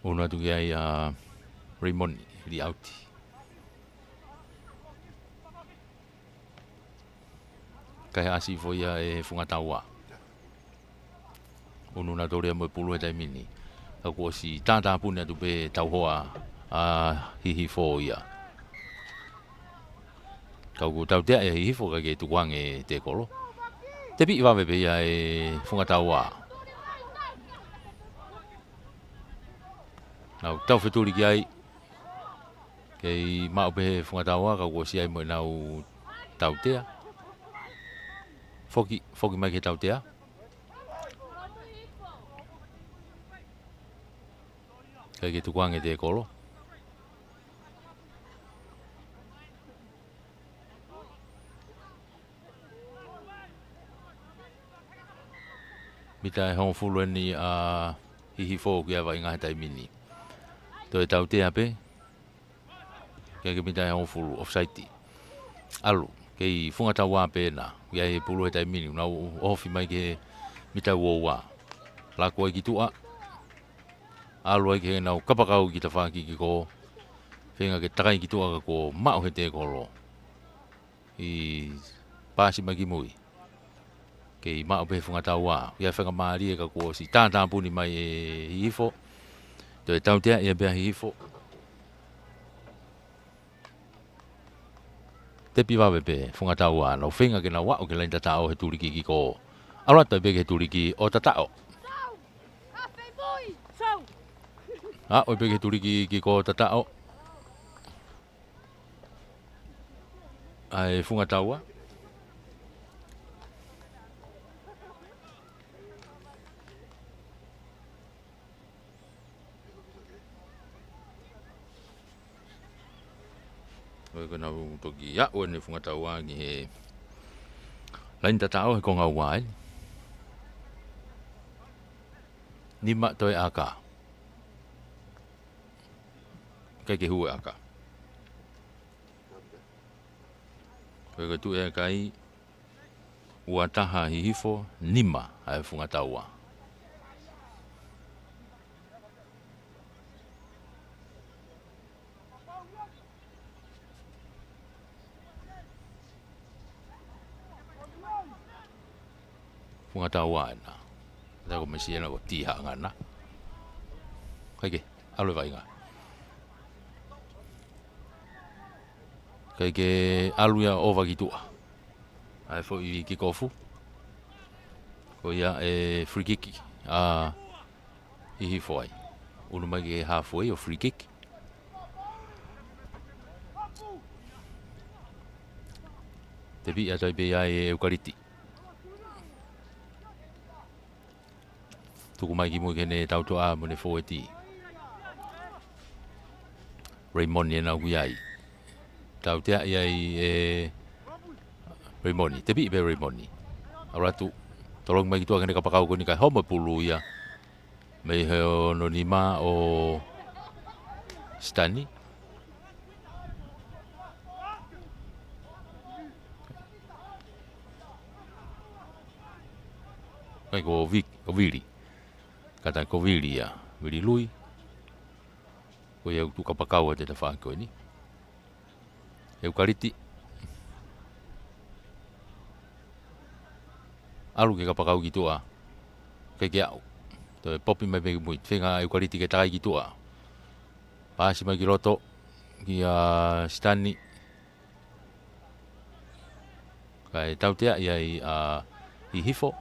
ʻUnu atu ki ai ʻa Raymond, hili ʻauti. Kaihaʻasi foʻi ia ʻe Fungataua. ʻUnu nautolu ia mo e pulu he taimi ni. Ka kuo ʻosi tātāpuni atu pē tauhoa ʻa Hihifo ia. Ka kuo tautea ʻe Hihifo kae kei tukuange e tekolo. Tepiʻi vave pē ia ʻe Fungataua. Nau tau fetuli ki ai. Kei maʻu pē he Fungataua ka kuo ʻosi ʻi ai mo ʻenau tautea. Foki, foki mai ki he tautea. Kae kei tukuange e tekolo. Mita ʻe hongofulu eni ʻa Hihifo ki he vaʻinga he taimi ni. Toe tautea pē. Kae kei mita ʻe hongofulu, offside. ʻAlu, kei Fungataua pē ena. ʻI ai e pulu he taimi ni, nau ofi mai ki he mita ua ua. Laku ai ki tuʻa. ʻAlu ai ki heʻenau kapakau ki tafaʻaki kiko. Feinga ke takai ki tuʻa ka kuo maʻu he tekolo. ʻI pasi mai ki mui. Kei maʻu pē he Fungataua. ʻI ai e faingamālie ka kuo ʻosi tātāpuni mai ʻe Hihifo. Toe tautea ia pē ʻa Hihifo. Tepiʻi vave pē Fungataua, nau feinga ke nau aʻu ki he laini tataʻo he tuliki kiko. ʻAlu atu ai pē ki he tuliki ʻo tataʻo. Aʻu ai pē ki he tuliki kiko ʻo tataʻo. ʻA e Fungataua. ʻOi, ko ʻenau toki aʻu eni Fungataua ki he laini tataʻo he konga ua eni. Nima toe ʻaka. Kae kei hū e ʻaka. Ko e tuʻu e kai, ua taha Hihifo, nima ʻa e Fungataua. Fungataua ena. Tau ko Mesi ena ko Tiha ngana. Kae kei ʻalu e vaʻinga. Kae kei ʻalu ia ʻo ova ki tuʻa. ʻA e foʻi kikofu. Ko ia e free kick. ʻA Hihifo ai. ʻUnu mai ki he halfway ʻo free kick. Tepiʻi atu ai pē ia ʻe ʻEukaliti. Tuku mai ki mui ki heʻene tautoʻa mo ʻene fōueti. Raymond ena ʻoku ʻi ai. Tautea ia ʻe Raymond. Tepiʻi pē Raymond. ʻAlu atu. Tolongi mai ki tuʻa ki heʻene kapakau ko eni kae homo e pulu ia. Mei he ono nima ʻo Sitani. Kae ko Vik, ko Vili. Kātaki ko Vili ia. Vili Lui. Ko ia ʻoku tuʻu kapakau ʻa e tafaʻaki ko eni. ʻEukaliti. ʻAlu ki he kapakau ki tuʻa. Kae kei aʻu. Toe popi mai pē ki mui. Feinga ʻEukaliti ke takai ki tuʻa. Pasi mai ki loto. Kia Sitani. Kae tauteaʻi ai ʻa Hihifo.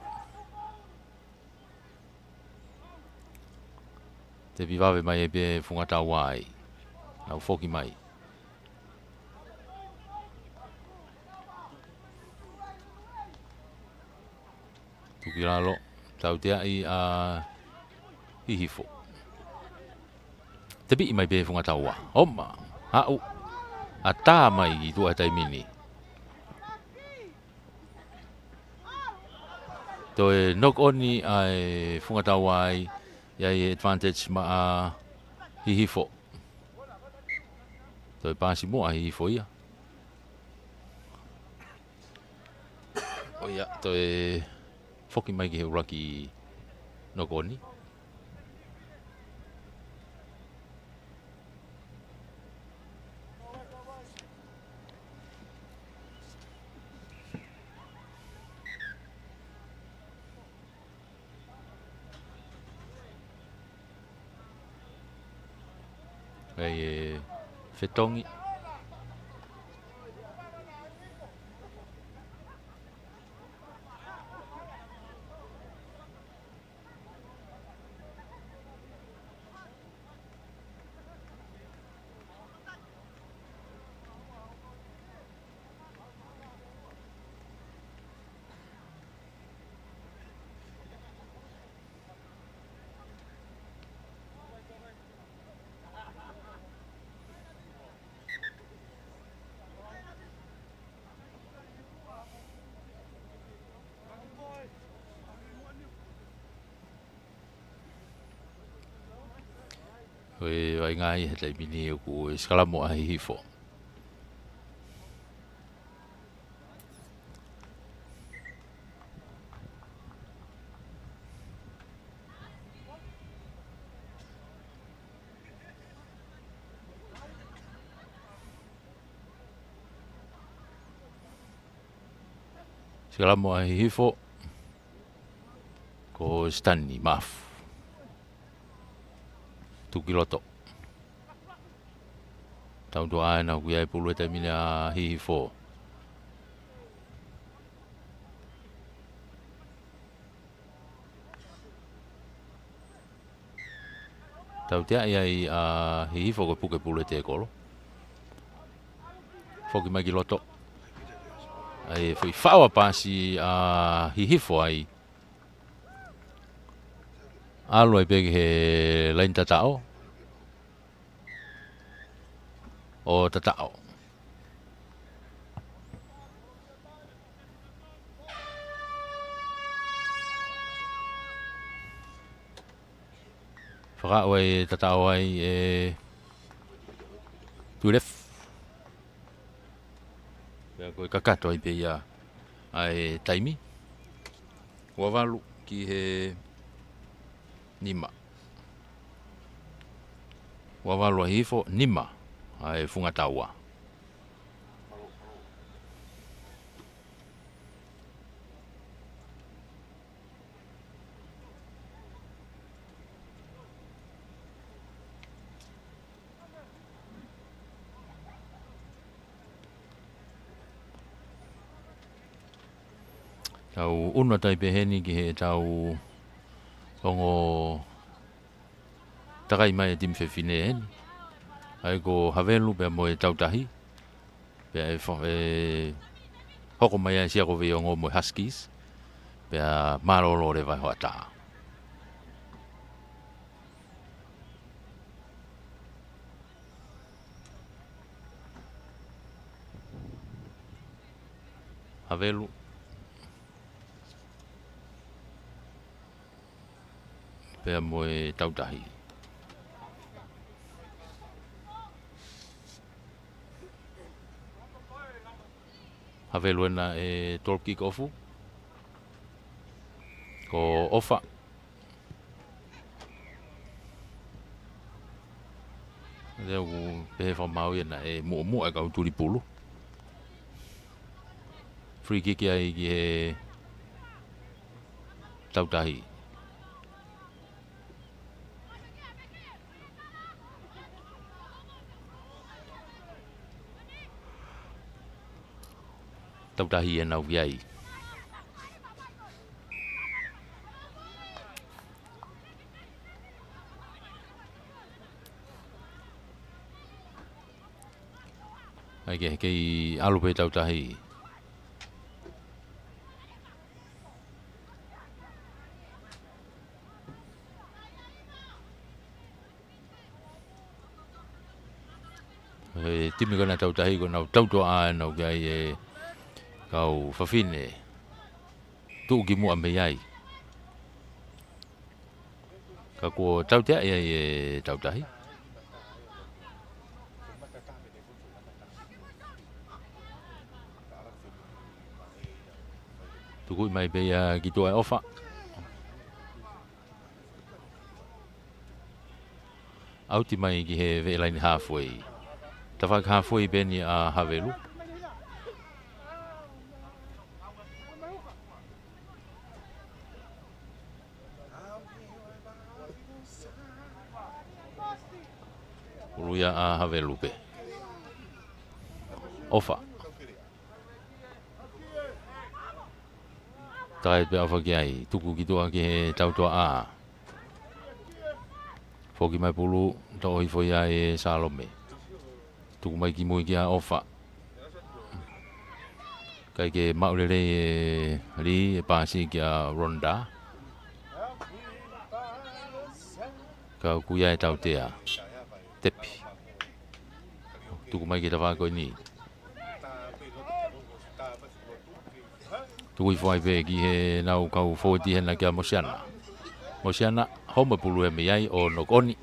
Tepi vave mai pē Fungataua ai. Nau foki mai. Tuki lalo, tauteaʻi ʻa Hihifo. Tepi mai pē Fungataua. Oma, aʻu, ʻatā mai ki tuʻa he taimi ni. Toe knock on ʻa e Fungataua ai, ʻi ai e advantage maʻa Hihifo. Toe paasi muʻa Hihifo ia. ʻO ia, toe foki mai ki he ʻuluaki knock on. ʻA e fetongi. Ko e vaʻinga ia he taimi ni ʻoku ʻi he sikalamo ʻa Hihifo. Sikalamo ʻa Hihifo. Ko Stanley Mafu. Tuki loto. Tau tuʻa ʻa ena ʻoku ʻi ai e pulu he taimi ni ʻa Hihifo. Tauteaʻi ai ʻa Hihifo ko e puke pulu e tēkolo. Foki mai ki loto. ʻA e foʻi faʻo ʻa paasi ʻa Hihifo ai. ʻAlu ai pē ki he laini tataʻo. ʻO tataʻo. Fakaʻau ai e tataʻo ai e Tuilefu. Pea ko e kakato ai pē ia ʻa e taimi. Ua valu ki he nima. Ua valu ʻa Hihifo, nima ʻa e Fungataua. Tau ʻunu atu ai pē heni ki heʻetau ongo takai mai e timi fefine heni. ʻA ia ko Havelu pea mo e Tautahi. Pea ʻe fo-, ʻe hoko mai ai Siakoveiongo mo e Huskies. Pea mālōlō leva e hoʻatā. Havelu. Pea mo e Tautahi. Havelu ena e tolu kick off. Ko ʻOfa. Te u pehē fakamaau ia naʻe muʻomuʻa e kau tuli pulu. Free kick ai ki he Tautahi. Tautahi ʻenau ki ai. ʻAi ke, kei ʻalu pē Tautahi. ʻE timi ko ena Tautahi ko ʻenau tautoʻa ʻenau ki ai e kau fafine. Tuʻu ki muʻa mei ai. Ka kuo tautea ia ʻe Tautahi. Tukuʻi mai pē ia ki tuʻa ʻe ʻOfa. ʻAuti mai ki he veʻe laine halfway. Tafaʻaki halfway pē eni ʻa Havelu. Ulu ia ʻa Havelu pē. ʻOfa. Takai pē ʻOfa ki ai, tuku ki tuʻa ki he tautoʻa. Foki mai pulu, toʻo hifo ia ʻe Salome. Tuku mai ki mui kia ʻOfa. ʻIkai ke maʻu lelei ʻe Li, ʻe paasi kia Ronda. Ka ʻoku ʻi ai e tautea. Tepi. Tuku mai ki he tafaʻaki ko eni. Tuku hifo ai pē ki heʻenau kau fōueti hena kia Mosiana. Mosiana, home pulu ia mei ai ʻo knock on.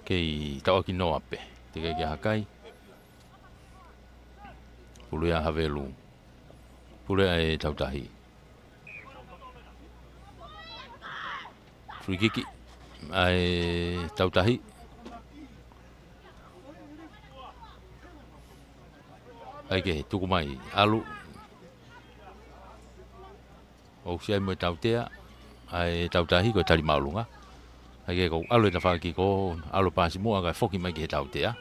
Kei taʻoki noa pē. Teʻeki ke hakai. Pulu ia ʻa Havelu. Pulu ia ʻe Tautahi. Free kick ʻa e Tautahi. ʻAi ke tuku mai. ʻAlu. ʻOsi ai mo e tautea, ʻa e Tautahi ko e tali māʻolunga. ʻAi ke ko ʻalu e tafaʻaki ko, ʻalu paasi muʻa kae foki mai ki he tautea.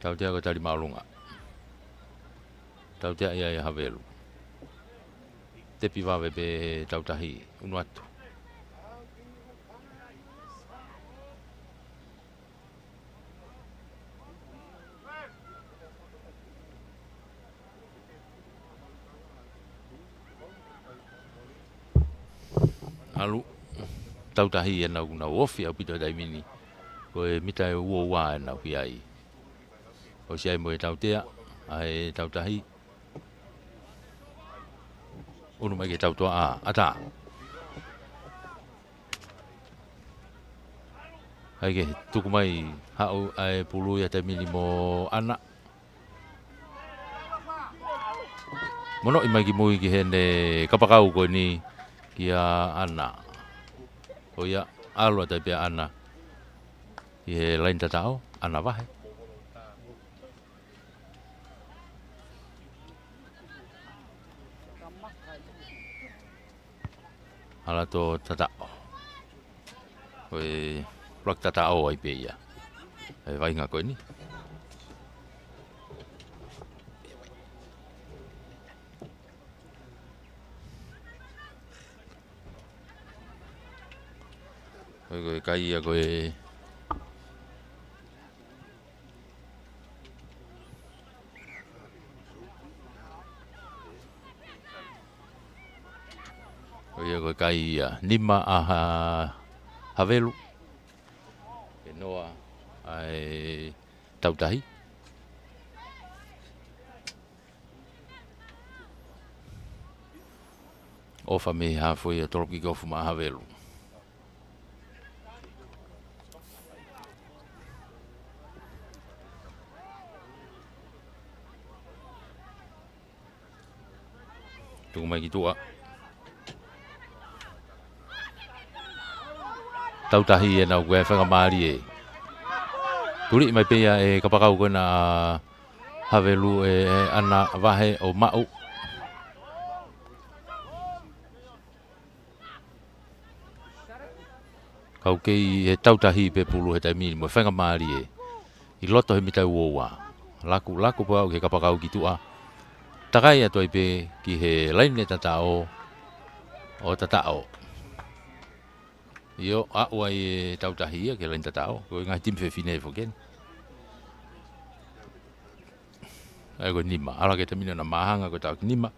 Tautea ko e tali māʻolunga. Tautea ia ʻe Havelu. Tepi vave pē ʻe Tautahi. ʻUnu atu. ʻAlu, Tautahi ʻenau, nau ofi ʻaupito he taimi ni. Ko e mita ʻe ua ua ʻenau ki ai. ʻOsi ai mo e tautea, ʻa e Tautahi. ʻUnu mai ki he tautoʻa, ʻatā. ʻAi ke tuku mai haʻu ʻa e pulu ia he taimi ni mo ʻAna. Monoʻi mai ki mui ki heʻene kapakau ko eni kia ʻAna. Ko ia ʻalu atu ai pē ʻa ʻAna. ʻI he laini tataʻo, ʻAna vahe. Hala tō tataʻo. Ko e block tataʻo ai pē ia. ʻE vaʻinga ko eni. Ko e, ko e kai ia ko e Ko ia ko e kai ia. Nima ʻa Ha-, Havelu. ʻE noa ʻa e Tautahi. ʻOfa mei he halfway ʻo toloki kofu maʻa Havelu. Tuku mai ki tuʻa. Tautahi ʻenau ʻoku ʻi ai e faingamālie. Tuli mai pē ia ʻe kapakau ko ena ʻa Havelu ʻe, ʻe ʻana vahe ʻo maʻu. Kau kei he tautahi pē pulu he taimi ni mo e faingamālie ʻi loto he mita ua ua. Laku, laku pē ʻo aʻu ki he kapakau ki tuʻa. Takai atu ai pē ki he laine tataʻo ʻo tataʻo. ʻIo, aʻu ai e tautahi ia ki he laine tataʻo. Ko e ngaahi timi fefine foki eni. ʻA ia ko e nima. ʻAlu ki he taimi ni ʻo māhanga ko e taʻoki nima.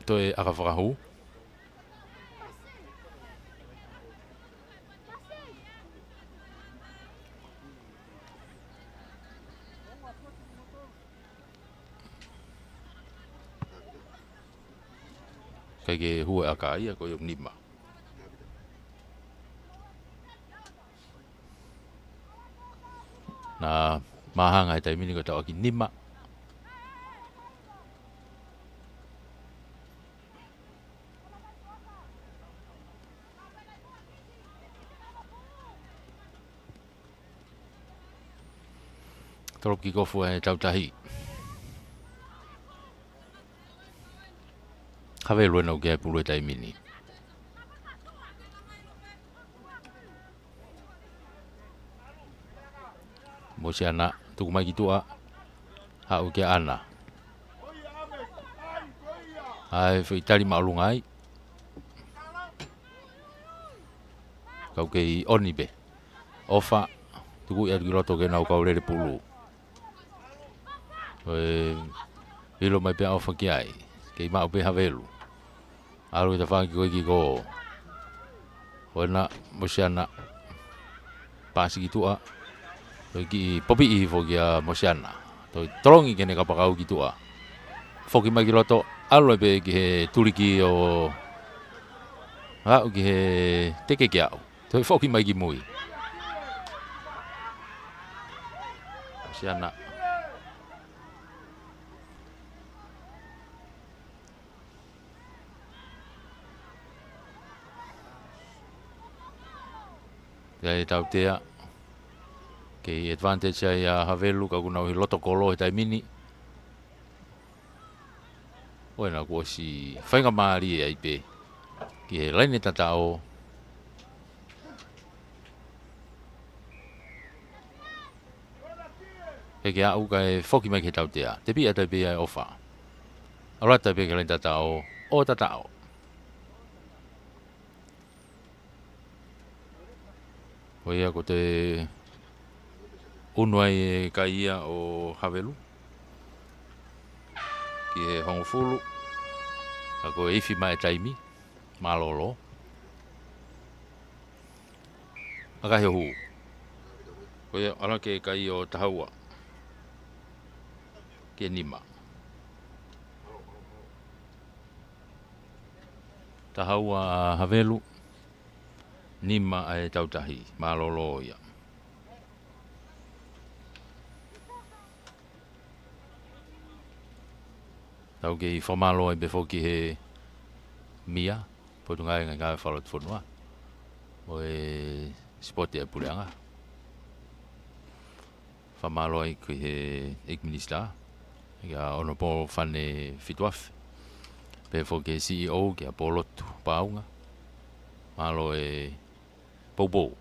Toe ʻaka fakahū. ʻIkai ke hū e ʻaka ia, ko e nima. Naʻe māhanga he taimi ni ko e taʻoki nima. Tolopu kikofu ʻa e tautahi. Havelu ʻenau ʻoku ʻi ai e pulu he taimi ni. Mosiana, tuku mai ki tuʻa. Haʻu kia ʻAna. ʻAi, foʻi tali māʻolunga ai. Kau kei ʻoni pē. ʻOfa, tuku ia ki loto ke nau kau lele pulu. Ko e ʻilo mai pē ʻa ʻOfa ki ai. Kei maʻu pē Havelu. ʻAlu ki tafaʻaki ko ē ki ko. Ko ena Mosiana. Pasi ki tuʻa. Ko e kiʻi popiʻi hifo kia Mosiana. Toe tolongi ke ne kapakau ki tuʻa. Foki mai ki loto. ʻAlu ai pē ki he tuliki ʻo aʻu ki he teke ke aʻu. Toe foki mai ki mui. Mosiana. Ia e tautea. Kei advantage ai ʻa Havelu ka ʻoku nau ʻi loto kolo he taimi ni. ʻO ena kuo ʻosi faingamālie ai pē ki he laine tataʻo. Ke ke aʻu kae foki mai ki he tautea. Tepi atu ai pē ia ʻe ʻOfa. ʻAlu atu ai pē ki he laine tataʻo. ʻO tataʻo. Ko ia ko e unu ai e kai ia ʻo Havelu. Ki he hongofulu. Ka ko e ifi mai e taimi. Mālōlō. ʻAkahi ʻo hū. Ko ia ʻalu ki he kai ʻo taha ua. Ki he nima. Taha ua ʻa Havelu, nima ʻa e tautahi, mālōlō ia. Tau kei fakamālō ai pē foki he M I A, Potungāue Ngaahi Ngāue Fakalotofonua, mo e sipoti ʻa e puleʻanga. Fakamālō ai ki he ʻEiki Minisitā, kia Honourable Fane Fituafe. Pehē foki ki he C E O, kia Polotu Paunga. Mālō e poupou.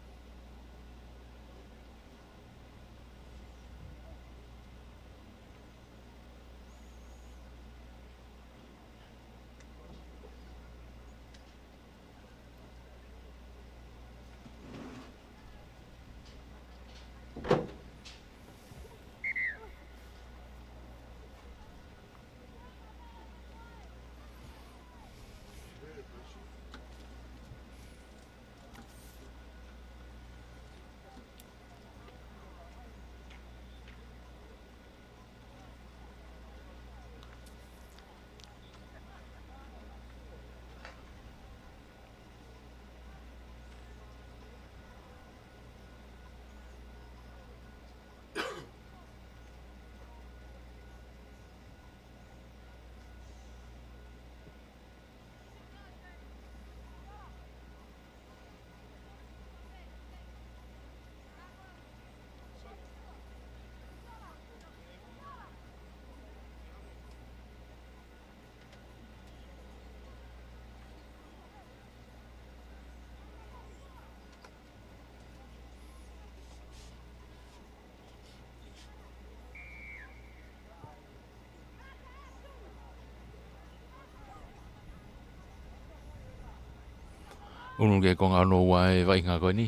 ʻUnu ki he konga hono ua e vaʻinga ko eni.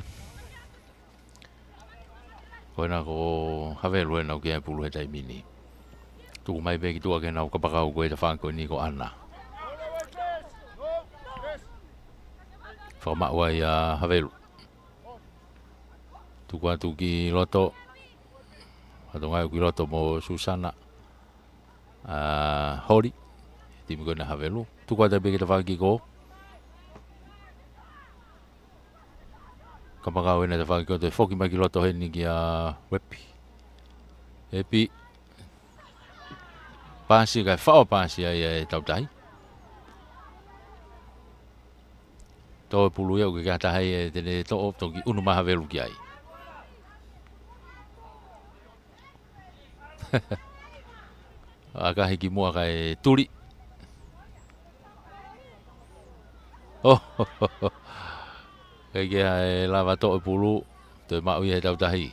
Ko ena ko Havelu ena ʻoku ʻi ai e pulu he taimi ni. Tuku mai pē ki tuʻa ke nau kapakau ko e tafaʻaki ko eni ko ʻAna. Fakamaʻu ai ʻa Havelu. Tuku atu ki loto. Fatongia ki loto mo Susana. ʻA Holi. Timi ko ena Havelu. Tuku atu pē ki tafaʻaki ko. Kapakau ena tafaʻaki ko ē toe foki mai ki loto heni kia Wepi. Epi. Pasi kae faʻo pasi ai e Tautahi. Toe pulu ia ʻoku ʻikai ha taha ia te ne toʻo, toki ʻunu mai Havelu ki ai. ʻAkahi ki muʻa kae tuli. ʻO, ʻikai ke ʻi ai e lava toʻo e pulu, toe maʻu ia he Tautahi.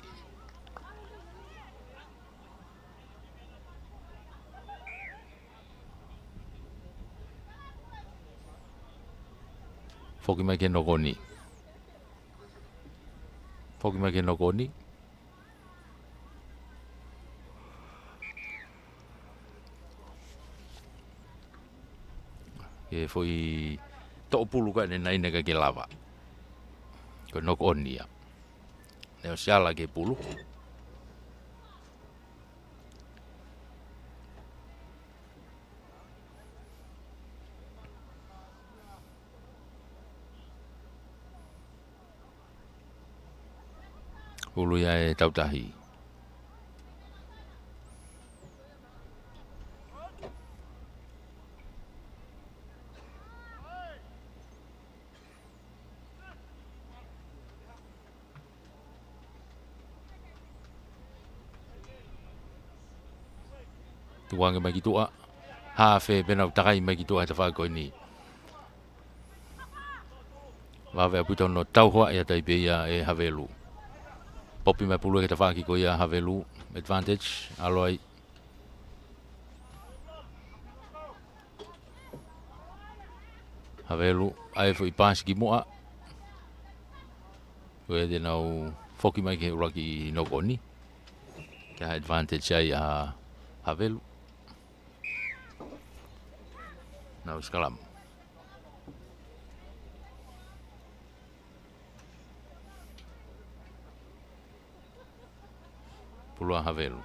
Foki mai ki he nokoni. Foki mai ki he nokoni. Ke foʻi toʻo pulu ka ne naʻe ʻikai ke lava. Ko e nokoni ia. Neʻe ʻosi ala ki he pulu. Pulu ia e Tautahi. Tukuange mai ki tuʻa. Hafe pē nau takai mai ki tuʻa he tafaʻaki ko eni. Vave ʻaupito hono tauhoa ia tai pē ia e Havelu. Popi mai pulu he tafaʻaki ko ia Havelu. Advantage, ʻalu ai. Havelu, ʻai foʻi pasi ki muʻa. Ko ia te nau foki mai ki he ʻuluaki nokoni. Ke ʻai advantage ai ʻa Havelu. Nau sikalamu. Pulu ʻa Havelu.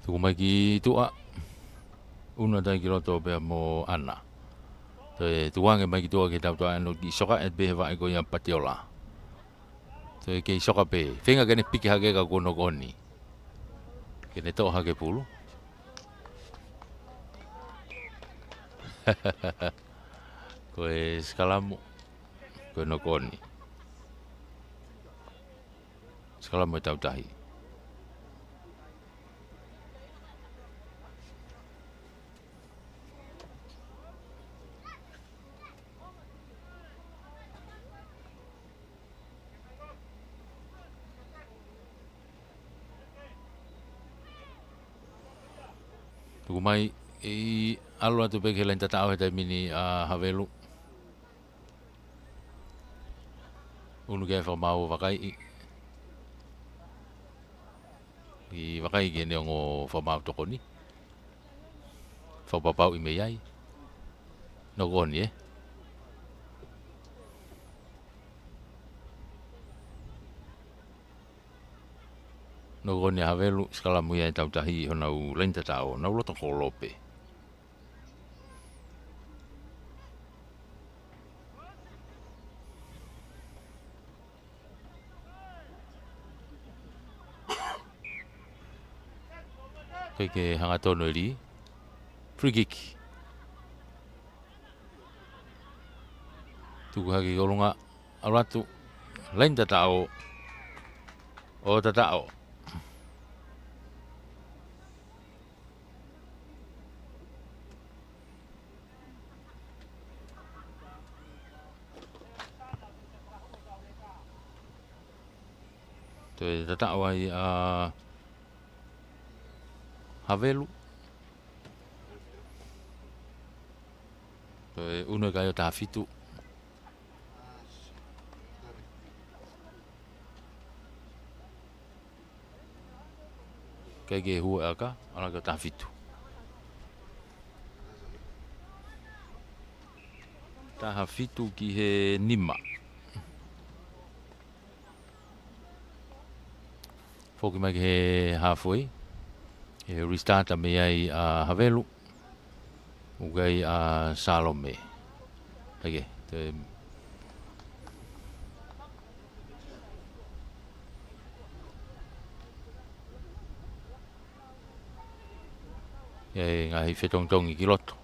Tuku mai ki tuʻa. ʻUnu atu ai ki loto pea mo ʻAna. Toe tukuange mai ki tuʻa ke tau toe ʻai ʻo kiʻi soka ʻe pē he vaʻe ko ia Patiola. Toe kei soka pē. Feinga ke ne piki hake ka kuo nokoni. Ke ne toʻo hake pulu. Ko e sikalamu. Ko e nokoni. Sikalamu e Tautahi. Tuku mai, ʻi ʻalu atu pē ki he laine tataʻo he taimi ni ʻa Havelu. ʻUnu ke fakamaau ʻo vakai ʻi. ʻI vakai ke ne ongo fakamaau tokoni. Fakapapauʻi mei ai. Nokoni, ē? Nokoni ʻa Havelu, sikalamu ia e Tautahi ʻi honau laine tataʻo, nau loto kolope. Ke ke hangatonu e lī. Free kick. Tuku hake ki ʻolunga, ʻalu atu, laine tataʻo, ʻo tataʻo. Toe tataʻo ai ʻa Havelu. Toe ʻunu e kai ʻo taha fitu. Kai ke hū e ʻaka, ʻalu ki he taha fitu. Taha fitu ki he nima. Foki mai ki he halfway. ʻE restart mei ai ʻa Havelu. ʻOku ʻi ai ʻa Salome. Hake, te ʻI ai e ngaahi fetongitongi ki loto.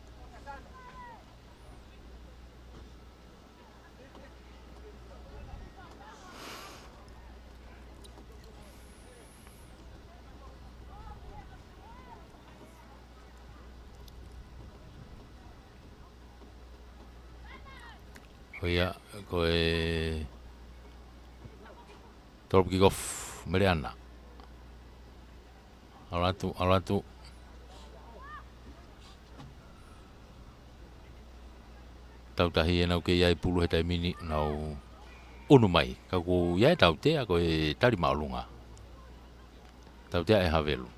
Ko ia, ko e tolu kick off, Meleana. ʻAlu atu, ʻalu atu. Tautahi ʻenau kei ʻi ai pulu he taimi ni, nau ʻunu mai. Ka ʻoku ʻi ai e tautea ko e tali māʻolunga. Tautea ʻe Havelu.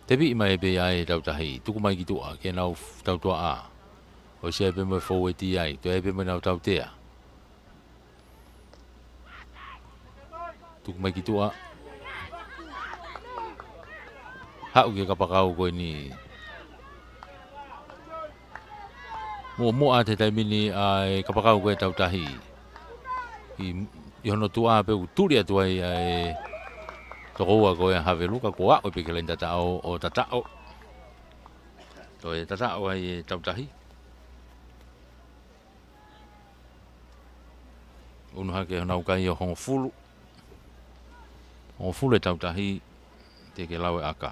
Tepiʻi mai pē ʻa e tautahi, tuku mai ki tuʻa, ke nau f-, tautuaʻa. ʻOsi ʻi ai pē mo e foueti ai, toe ʻi ai pē mo ʻenau tautea. Tuku mai ki tuʻa. Haʻu ki he kapakau ko eni. Muʻomuʻa he taimi ni ʻa e kapakau ko e tautahi. ʻI, ʻi hono tuʻa pē ʻoku tuli atu ai ʻa e tokoua ko ia ʻa Havelu ka kuo aʻu pē ki he laine tataʻo ʻo tataʻo. Toe tataʻo ai e tautahi. ʻUnu hake honau kai ʻo hongofulu. Hongofulu e tautahi, teʻeki ke lau e ʻaka.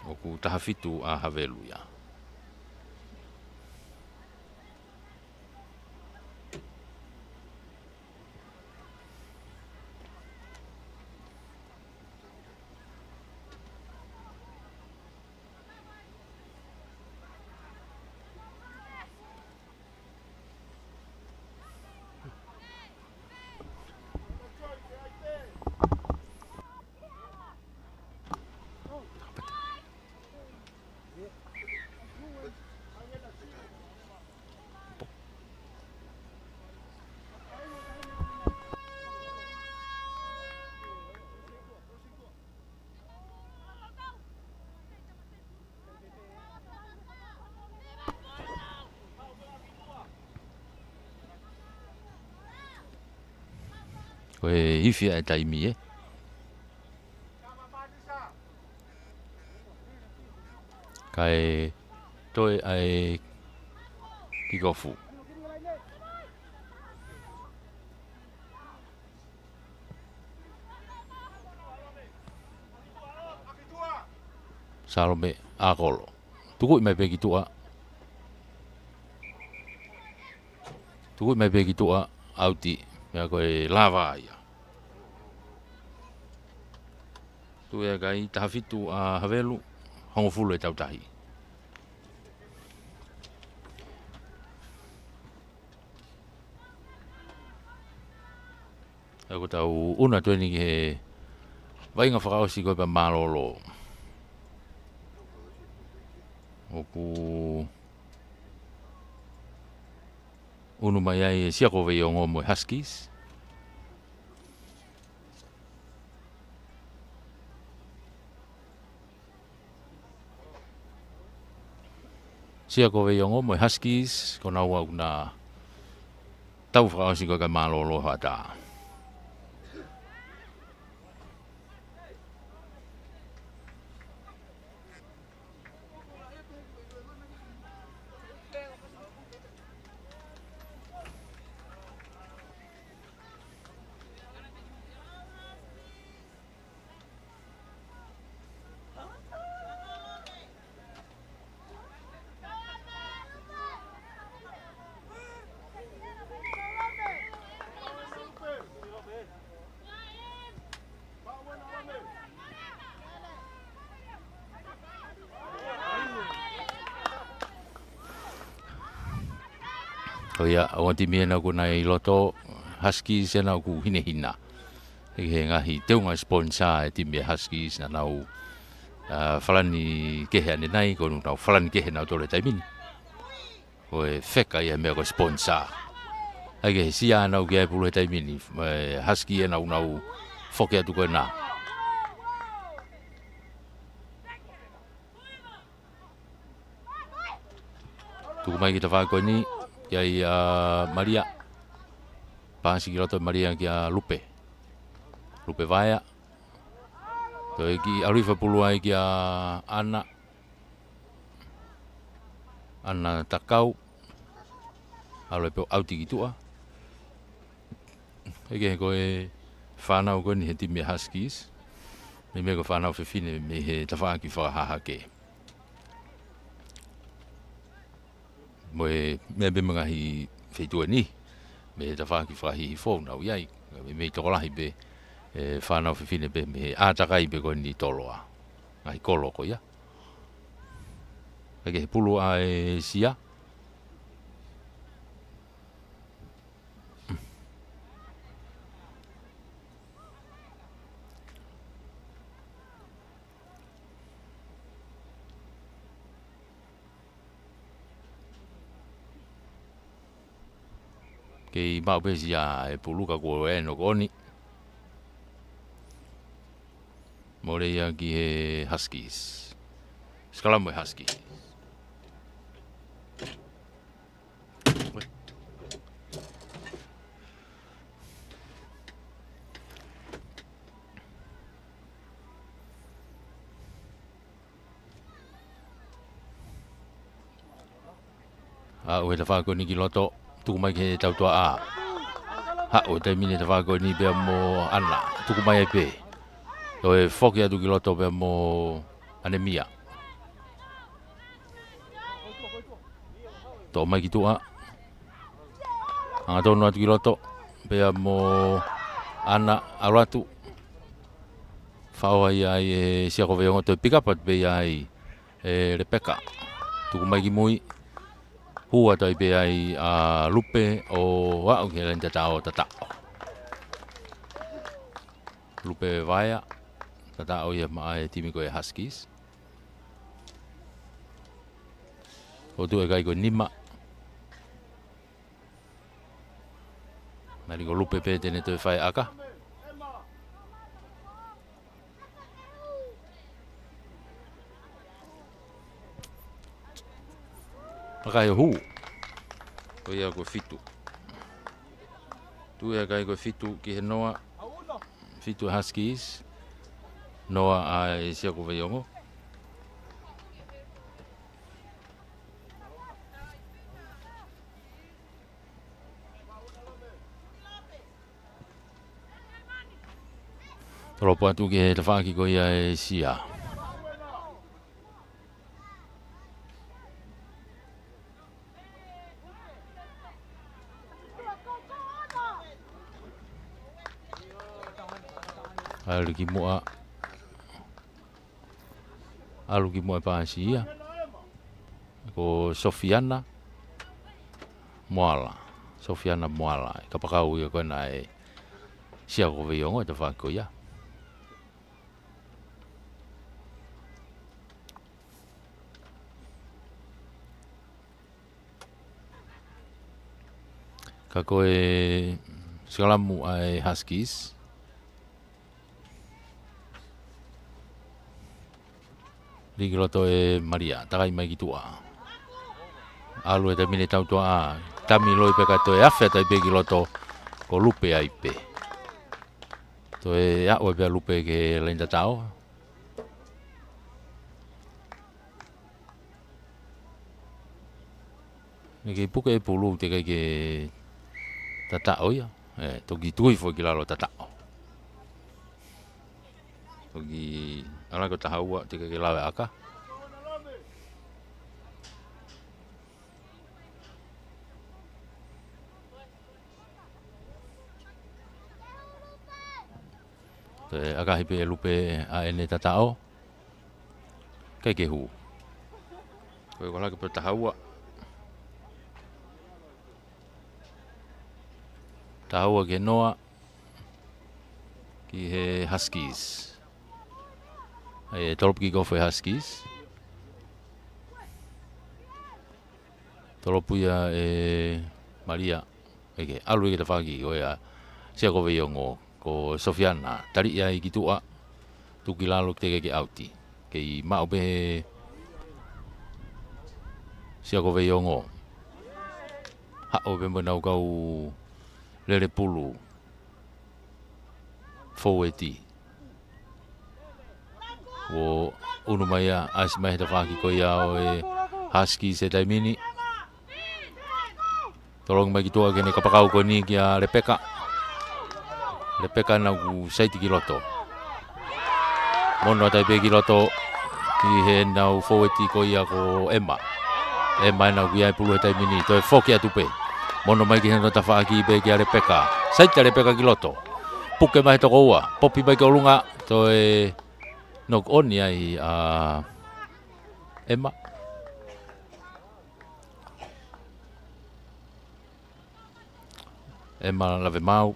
ʻOku taha fitu ʻa Havelu ia. Ko e ifi ʻa e taimi, ē. Kae toe ʻa e kikofu. Salome ʻAkolo. Tukuʻi mai pē ki tuʻa. Tukuʻi mai pē ki tuʻa, ʻauti, meʻa ko e lava ia. Tuʻu e kai, taha fitu ʻa Havelu, hongofulu e tautahi. ʻOku tau ʻunu atu eni ki he vaʻinga fakaʻosi ko e pea mālōlō. ʻOku ʻunu mai ai e Siakoveiongo mo e Huskies. Siakoveiongo mo e Huskies, ko naua ʻoku na tau fakaʻosi ko e kai mālōlō hoʻatā. Ko ia, ʻa e timi ena ʻoku nau ʻi loto, Huskies ena ʻoku hinehina. ʻI he ngaahi teunga sponsor e timi e Huskies naʻa nau, ā, falani kehe ʻanenai, ko ʻenau falani kehe nautolu he taimi ni. Ko e feka ia meʻa ko e sponsor. ʻAi ke he sia naʻa nau ki ai e pulu he taimi ni, e Husky ena ʻoku nau foki atu ko ena. Tuku mai ki he tafaʻaki ko eni, ki ai ʻa Malia. Paasi ki loto Malia kia Lupe. Lupe Vaea. Toe kiʻi ʻalu hifo e pulu ai kia ʻAna. ʻAna Takau. ʻAlu e pē ʻo ʻauti ki tuʻa. ʻAi ke he ko e fānau ko eni he timi e Huskies. Meimei ko e fānau fefine mei he tafaʻaki fakahahake. Mo e meʻa pē mo e ngaahi feituʻu eni. Mei he tafaʻaki fakahihifo naʻa nau ʻi ai. Meimei tokolahi pē, e, fānau fefine pē mei he ʻātakai pē ko eni Toloa. Ngaahi kolo ko ia. ʻAi ke he pulu ʻa e sia. Kei maʻu pē sia e pulu ka kuo ʻeno ko eni. Mole ia ki he Huskies. Sikalamu e Huskies. Aʻu e tafaʻaki ko eni ki loto, tuku mai ki he tautuaʻā. Haʻu e taimi ni tafaʻaki ko eni pea mo ʻAna, tuku mai ai pē. Toe foki atu ki loto pea mo ʻAnemia. Toʻo mai ki tuʻa. Hangatonu atu ki loto. Pea mo ʻAna ʻalu atu. Faʻo ai ʻa e Siakoveiongo, toe pick up atu pē ia ʻa e Lepeka. Tuku mai ki mui. Hū atu ai pē ia ʻa Lupe ʻo aʻu ki he laine tataʻo, tataʻo. Lupe Vaea. Tataʻo ia maʻa e timi ko e Huskies. ʻO tuʻu e kai ko e nima. Mali ko Lupe pē te ne toe fai ʻaka. Pakai ʻo hū. Ko ia ko e fitu. Tuʻu e kai ko e fitu ki he noa. Fitu Huskies. Noa ʻa e Siakoveiongo. Tolopo atu ki he tafaʻaki ko ia e sia. ʻAlu ki muʻa. ʻAlu ki muʻa e paasi ia. Ko Sofiana Moala. Sofiana Moala. Kapakau ia ko ena e Siakoveiongo e tafaʻaki ko ia. Ka ko e sikalamu ʻa e Huskies. Lī ki loto e Malia, takai mai ki tuʻa. ʻAlu e taimi ni tautuaʻā, tami loi pē ka toe afe atu ai pē ki loto ko Lupe ai pē. Toe aʻu ai pē ʻa Lupe ki he laine tataʻo. Naʻe kei puke e pulu teʻeki ke tataʻo ia. ʻE, toki tui foki ki lalo tataʻo. Toki ʻalu ko e taha ua teʻeki ke lave ʻaka. Toe ʻakahi pē ʻe Lupe ʻa ʻene tataʻo. ʻIkai ke hū. Ko e ʻalu ko e taha ua. Taha ua ki he noa, ki he Huskies. ʻE, tolopu kick off ʻe he Huskies. Tolopu ia ʻe Malia. ʻEke, ʻalu ia ki he tafaʻaki ko ia ʻa Siakoveiongo. Ko Sofiana, tali ia ki tuʻa. Tuku ki lalo ki he tekeʻauti. Kei maʻu pē ʻe Siakoveiongo. Haʻu pē mo ʻenau kau lele pulu. Fōueti. ʻO ʻunu mai ia, ʻasi mai he tafaʻaki ko ia ʻo e Huskies he taimi ni. Tolongi mai ki tuʻa ki heʻene kapakau ko eni kia Lepeka. Lepeka naʻa ku saiti ki loto. Mono atu ai pē ki loto ki heʻenau fōueti ko ia ko ʻEma. ʻEma naʻa ku ʻi ai pulu he taimi ni. Toe foki atu pē. Mono mai ki heʻene tafaʻaki pē kia Lepeka. Saiti ʻa Lepeka ki loto. Puke mai he toko ua. Popi mai ki ʻolunga. Toe knock on ai ʻa ʻEma. ʻEma Lavemaau.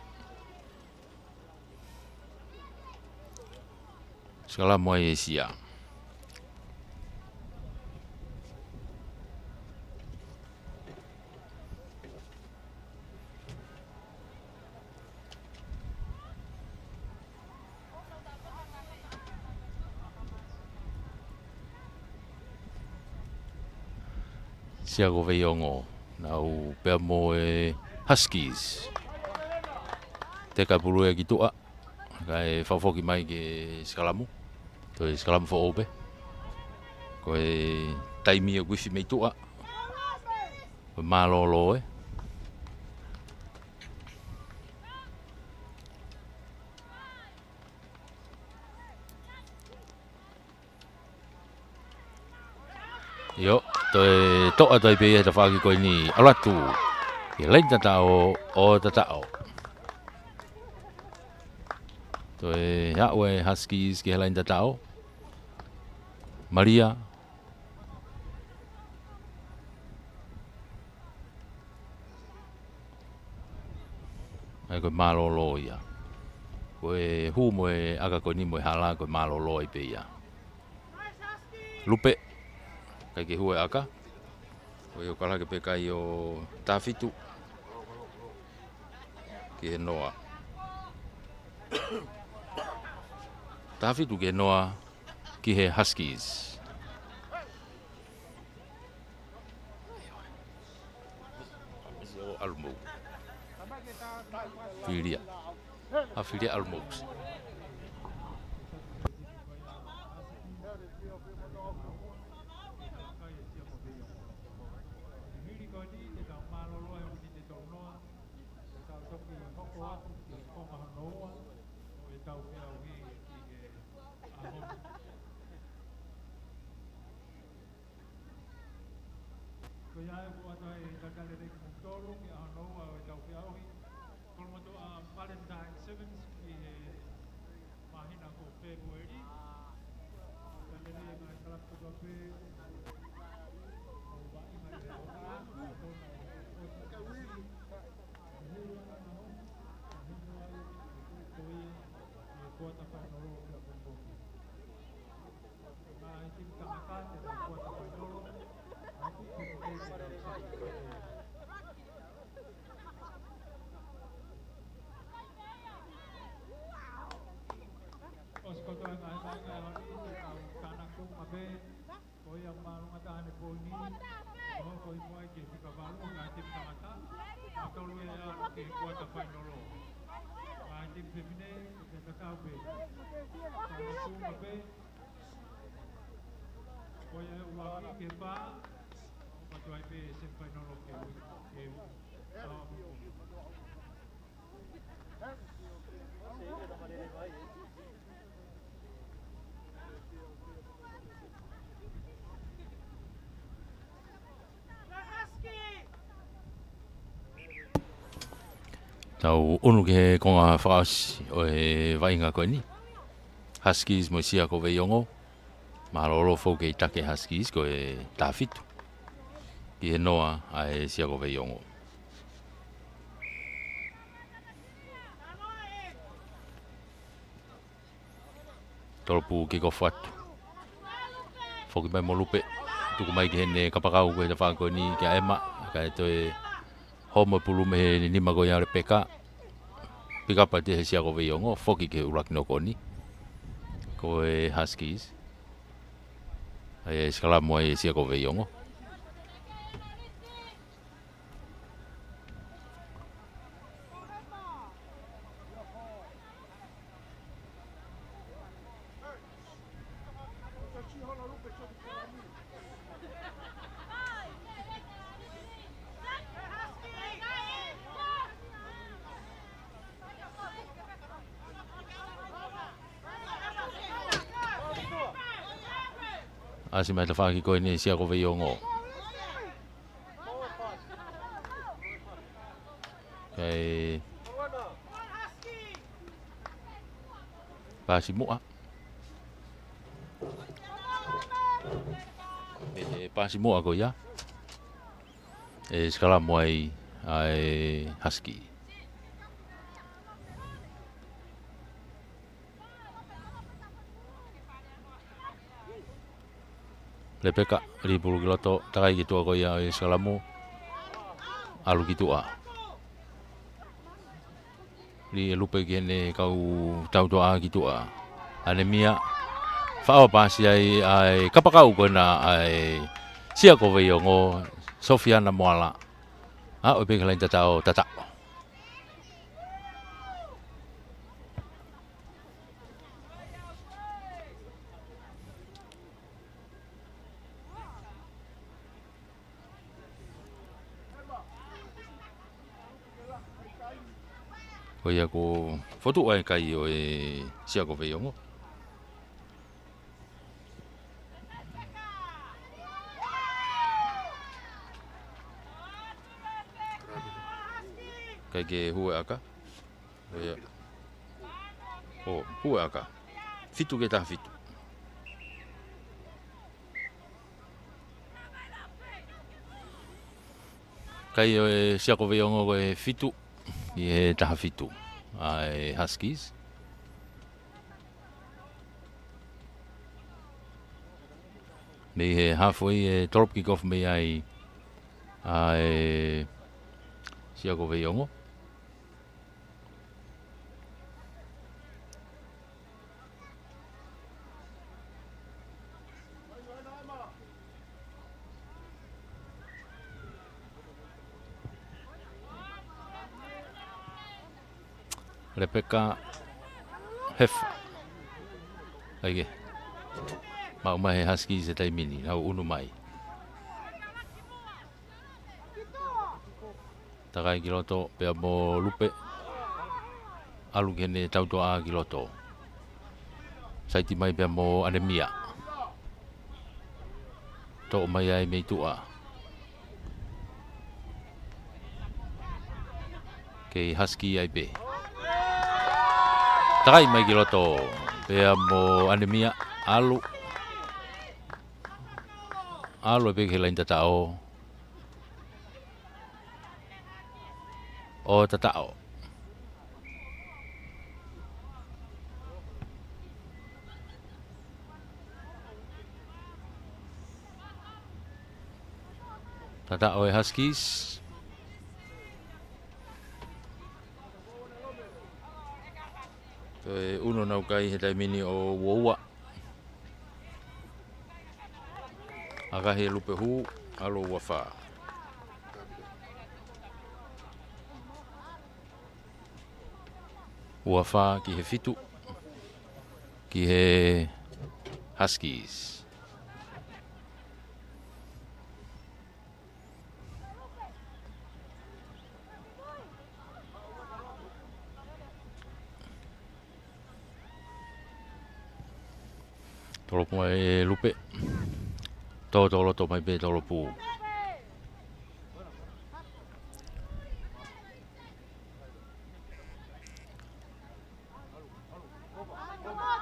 Sikalamu ai ʻe Sia. Siakoveiongo, nau pea mo e Huskies. Teka pulu ia ki tuʻa, kae fakafoki mai ki he sikalamu. Toe sikalamu foʻou pē. Ko e taimi ʻoku ʻi ai mei tuʻa. Ko e mālōlō ē. ʻIo, toe toʻa toe pē ia he tafaʻaki ko eni, ʻalu atu ki he laine tataʻo, ʻo tataʻo. Toe haʻu e Huskies ki he laine tataʻo. Malia. ʻAi ko e mālōlō ia. Ko e hū mo e ʻaka ko eni mo e hala ko e mālōlō ai pē ia. Lupe. ʻIkai ke hū e ʻaka. Ko e ʻokalake pē kai ʻo Tafitu. Ki he noa. Tafitu ki he noa. Ki he Huskies. ʻAlu mou. Filia. ʻA filia ʻalu mou. Ko ia ʻoku ʻoatu ai e talitali lelei kimoutolu ki he ʻaho hono ua ʻo ʻetau feʻauhi. Kolomotuʻa Valentine Sevens ki he māhina ko Fēpueli. Talitali lelei e ngaahi kalapu kotoa pē. ʻO vaʻinga ʻi he ʻaho ni, ʻo tona ʻo ʻo ʻo hulu ana ʻo hulu ai ko ia ʻi he kuata fainolo ki a Pongipongi. ʻOsi kotoa e ngaahi vaʻinga ʻo e ʻaho ni, te tau tānaki tuʻunga pē, ko ia māʻolunga taha ʻene poini, ʻo hoko hifo ai ki he fika valu, ngaahi timi tangata, ʻa tolu ia ʻe ʻalu ki he kuata fainolo. Ngaahi timi fefine, ko e tatau pē. Tānaki tuʻunga pē, ko ia ʻe ua ki he pā, ʻo katoa ai pē semifinal ke ui, ke ui. Tau ʻunu ki he konga fakaʻosi ʻo e vaʻinga ko eni. Huskies mo Siakoveiongo. Mālōlō foki e taki Huskies ko e taha fitu ki he noa ʻa e Siakoveiongo. Tolopu kick off atu. Foki mai mo Lupe. Tuku mai ki heʻene kapakau ko e tafaʻaki ko eni kia ʻEma. Kae toe homo e pulu mei he nima ko ia ʻo Lepeka. Pick up atu ʻe he Sia ko Veiongo. Foki ki he ʻuluaki nōkoni. Ko e Huskies. ʻA ia ʻe sikalamu ai e Sia ko Veiongo. ʻAsi mai tafaʻaki ko eni Sia ko Veiongo. Kae paasi muʻa. ʻE paasi muʻa ko ia. ʻE sikalamu ai ʻa e Husky. Lepeka, lī pulu ki loto, takai ki tuʻa ko ia ʻo e sikalamu. ʻAlu ki tuʻa. Lī ʻe Lupe ki heʻene kau tautuʻa ki tuʻa. ʻAnemia. Faʻo paasi ai ʻa e kapakau ko ena ʻa e Sia ko Veiongo, Sofiana Moala. ʻA, ʻoku pē ki he laini tataʻo, tataʻo. Ko ia kuo fotu ai e kai ʻo e Sia ko Veiongo. Kae ke hū e ʻaka. ʻO ia. ʻO, hū e ʻaka. Fitu ki he taha fitu. Kai ʻo e Sia ko Veiongo ko e fitu ki he taha fitu ʻa e Huskies. Mei he halfway ʻe tolopu kick off mei ai ʻa e Sia ko Veiongo. Lepeka Hefa. ʻAi ke. Maʻu mai he Huskies he taimi ni, nau unu mai. Takai ki loto, pea mo Lupe. ʻAlu ki heʻene tautuʻa ki loto. Saiti mai pea mo ʻAnemia. Toʻo mai ai mei tuʻa. Kei Husky ai pē. Takai mai ki loto. Pea mo ʻAnemia. ʻAlu. ʻAlu pē ki he laini tataʻo. ʻO tataʻo. Tataʻo e Huskies. Toe unu nau kai he taimi ni ʻo uaua. ʻAkahi e Lupe hū, ʻalu ua fā. Ua fā ki he fitu. Ki he Huskies. Tolopu mai e Lupe. Tō, tō loto mai pē tolopu.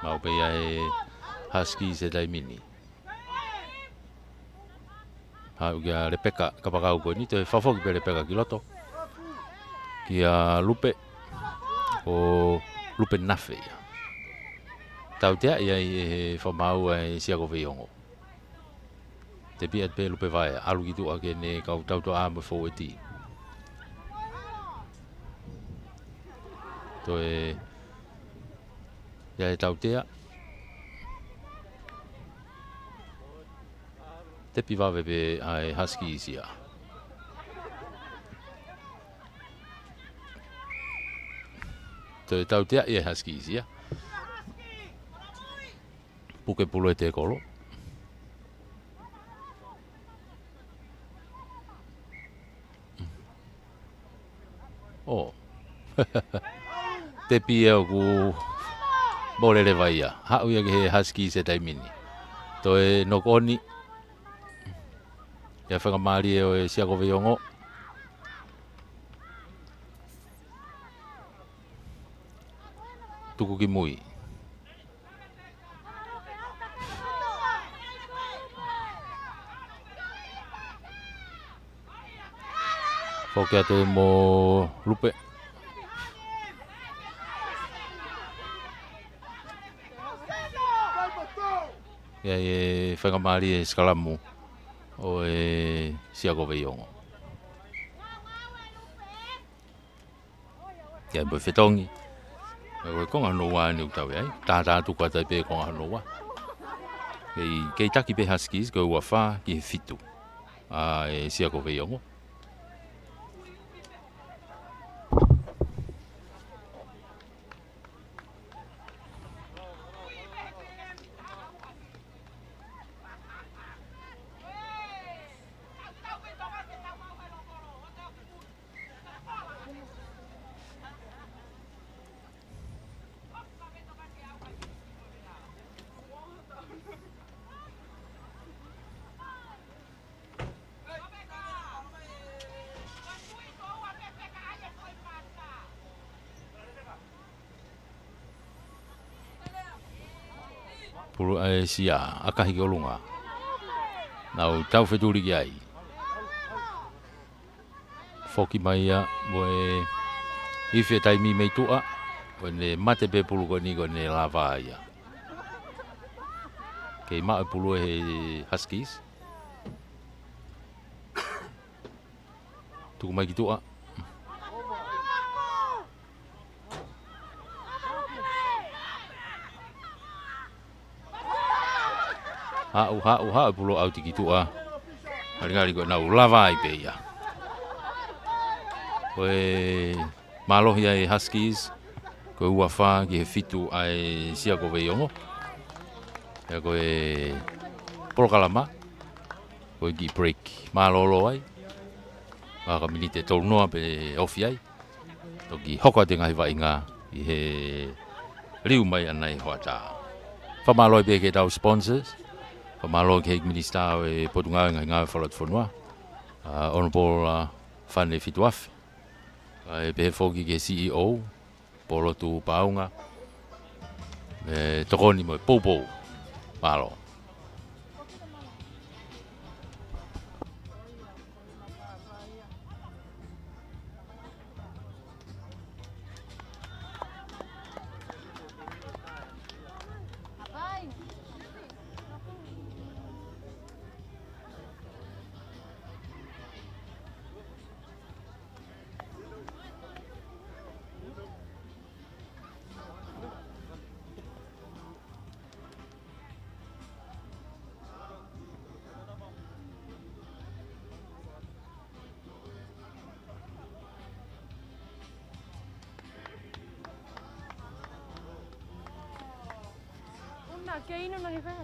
Maʻu pē ia e Huskies he taimi ni. Haʻu kia Lepeka, kapakau ko eni, toe fafoki pē Lepeka ki loto. Kia Lupe, ko Lupe Nafe ia. Tauteaʻi ai ʻe he fakamaau ʻa e Siakoveiongo. Tepi atu pē Lupe Vaea, ʻalu ki tuʻa ki heʻene kau tautoʻa mo e fouʻeti. Toe ʻi ai e tautea. Tepi vave pē ʻa e Huskies ia. Toe tauteaʻi ʻe he Huskies ia. Puke pulu e tēkolo. ʻO. Tepi ʻe ʻoku mole leva ia. Haʻu ia ki he Huskies he taimi ni. Toe knock on. ʻI ai e faingamālie ʻo e Siakoveiongo. Tuku ki mui. Foki atu mo Lupe. ʻI ai e faingamālie e sikalamu ʻo e Siakoveiongo. ʻI ai mo e fetongi. Ko e konga hono ua ʻeni ʻoku tau ʻi ai. Tātā tuku atu ai pē konga hono ua. Kei, kei taki pē Huskies, ko e ua fā ki he fitu ʻa e Siakoveiongo. Pulu ʻa e Sia, ʻakahi ki ʻolunga. Nau taufetuli ki ai. Foki mai ia, mo e ifi e taimi mei tuʻa, ko ʻene mate pē pulu ko ʻeni ko ʻene lava ia. Kei maʻu e pulu ʻe he Huskies. Tuku mai ki tuʻa. Haʻu, haʻu, haʻu e pulu ʻauti ki tuʻa. Ngalingali ko ʻenau lava ai pē ia. Ko e mālohi ʻa e Huskies, ko e ua fā ki he fitu ʻa e Siakoveiongo. ʻA ia ko e polokalama, ko e kiʻi break mālōlō ai. Vakai miniti ʻe tolu noa pē ofi ai. Toki hoko atu e ngaahi vaʻinga ʻi he liu mai ʻa e ngaahi hoʻatā. Fakamālō pē ki heʻetau sponsors. Fakamālō ki he Minisitā ʻo e Potungāue ʻi he Ngaahi Ngāue Fakalotofonua, ʻa Honourable, ʻa, Fane Fituafe. Kae pehē foki ki he C E O, Polotu Paunga. ʻE tokoni mo e poupou. Mālō. Una, ke inu na ke fai.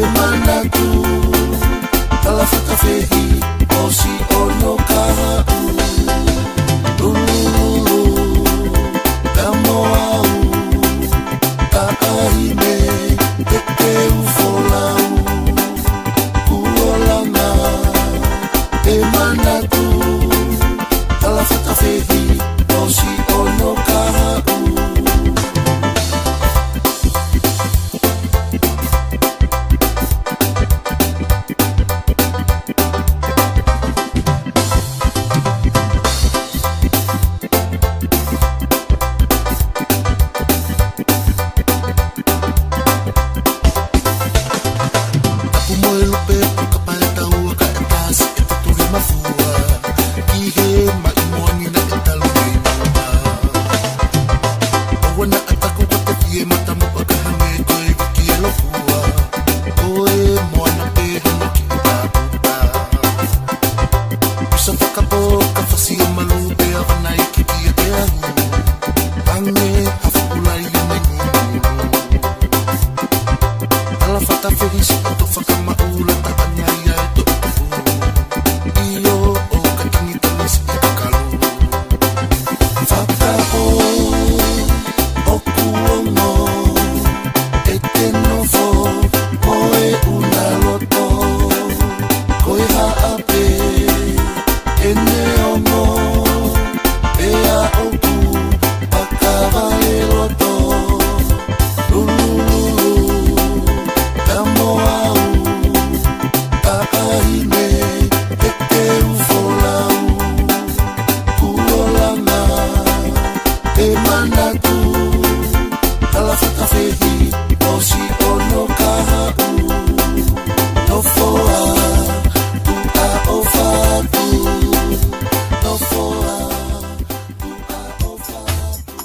Manatu, tala fakafehi, ʻosi ono kahaʻu. Lulululu, tamoau, taʻahine, teteu folau. Kuo langa, e manatu, tala fakafehi, ʻosi ono kahaʻu. Tapu mo e lupe, puka pae taua, kae tasi e tutuli mafua. Ki he maʻi moani naʻe talu mei numa. ʻOua naʻa taku ko te fie matamuʻa ka hangē ko e viki e lokua. Ko e moana pē hono kiʻi taputa. Usa fakapō ka fasi e malu pea vanaiki ki he teau. Pange ha fukulai ʻi he ngulu. Tala fakafehi si ʻoto fakamaʻula taʻangaia e toʻutupu. ʻIo ʻo ka tangitangisi e kakalu. Fakapō ʻoku ongo e te nofo ko e ʻuna loto. Ko e haʻa pē ʻene ongo pea ʻoku pakava e loto. Lulululu, tamoau, taʻahine, teteu folau. Kuo langa, e manatu, tala fakafehi, ʻosi ono kahaʻu. Nofoa, tuʻa ʻofa atu. Nofoa, tuʻa ʻofa atu.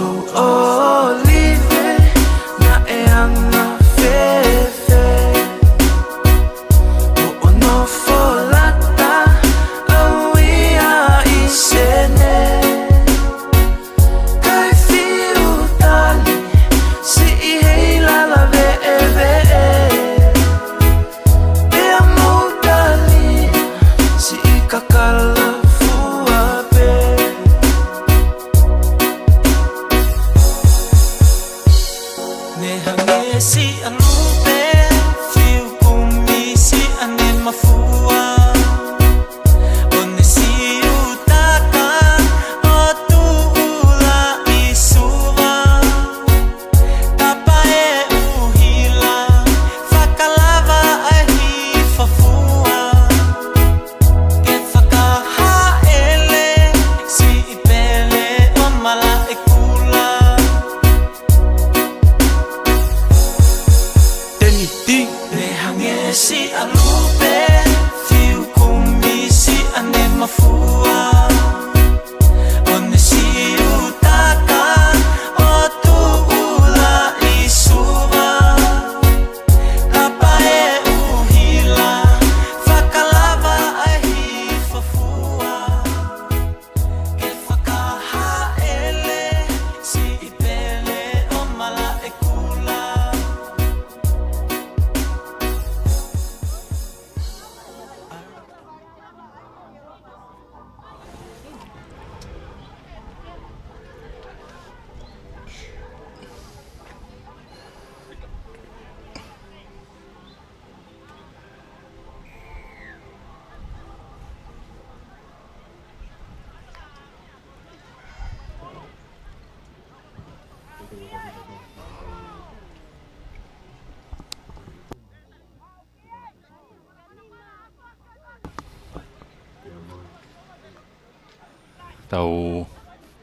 ʻŌlive, naʻe anga fēfē hoʻo nofo lata ʻau ia ʻi Senē? Kai fiu tali, siʻi hei lala veʻeveʻe. Pea mou tali, siʻi kakala fua pē. Ne hangē siʻa lupe, fiu kumi siʻa ne mafua. ʻO ne siutaka, ʻo tuʻula ʻi Suva. Tapa e ʻuhila, fakalava ʻa e hifo fua. Ke fakahaʻele, siʻi pele ʻo Malaʻekula. Teniti. Ne hangē siʻa lupe, fiu kumi siʻa ne mafua. ʻO ne siutaka, ʻo tuʻula ʻi Suva. Tapa e ʻuhila, fakalava ʻa e hifo fua. Ke fakahaʻele, siʻi pele ʻo Malaʻekula. Tau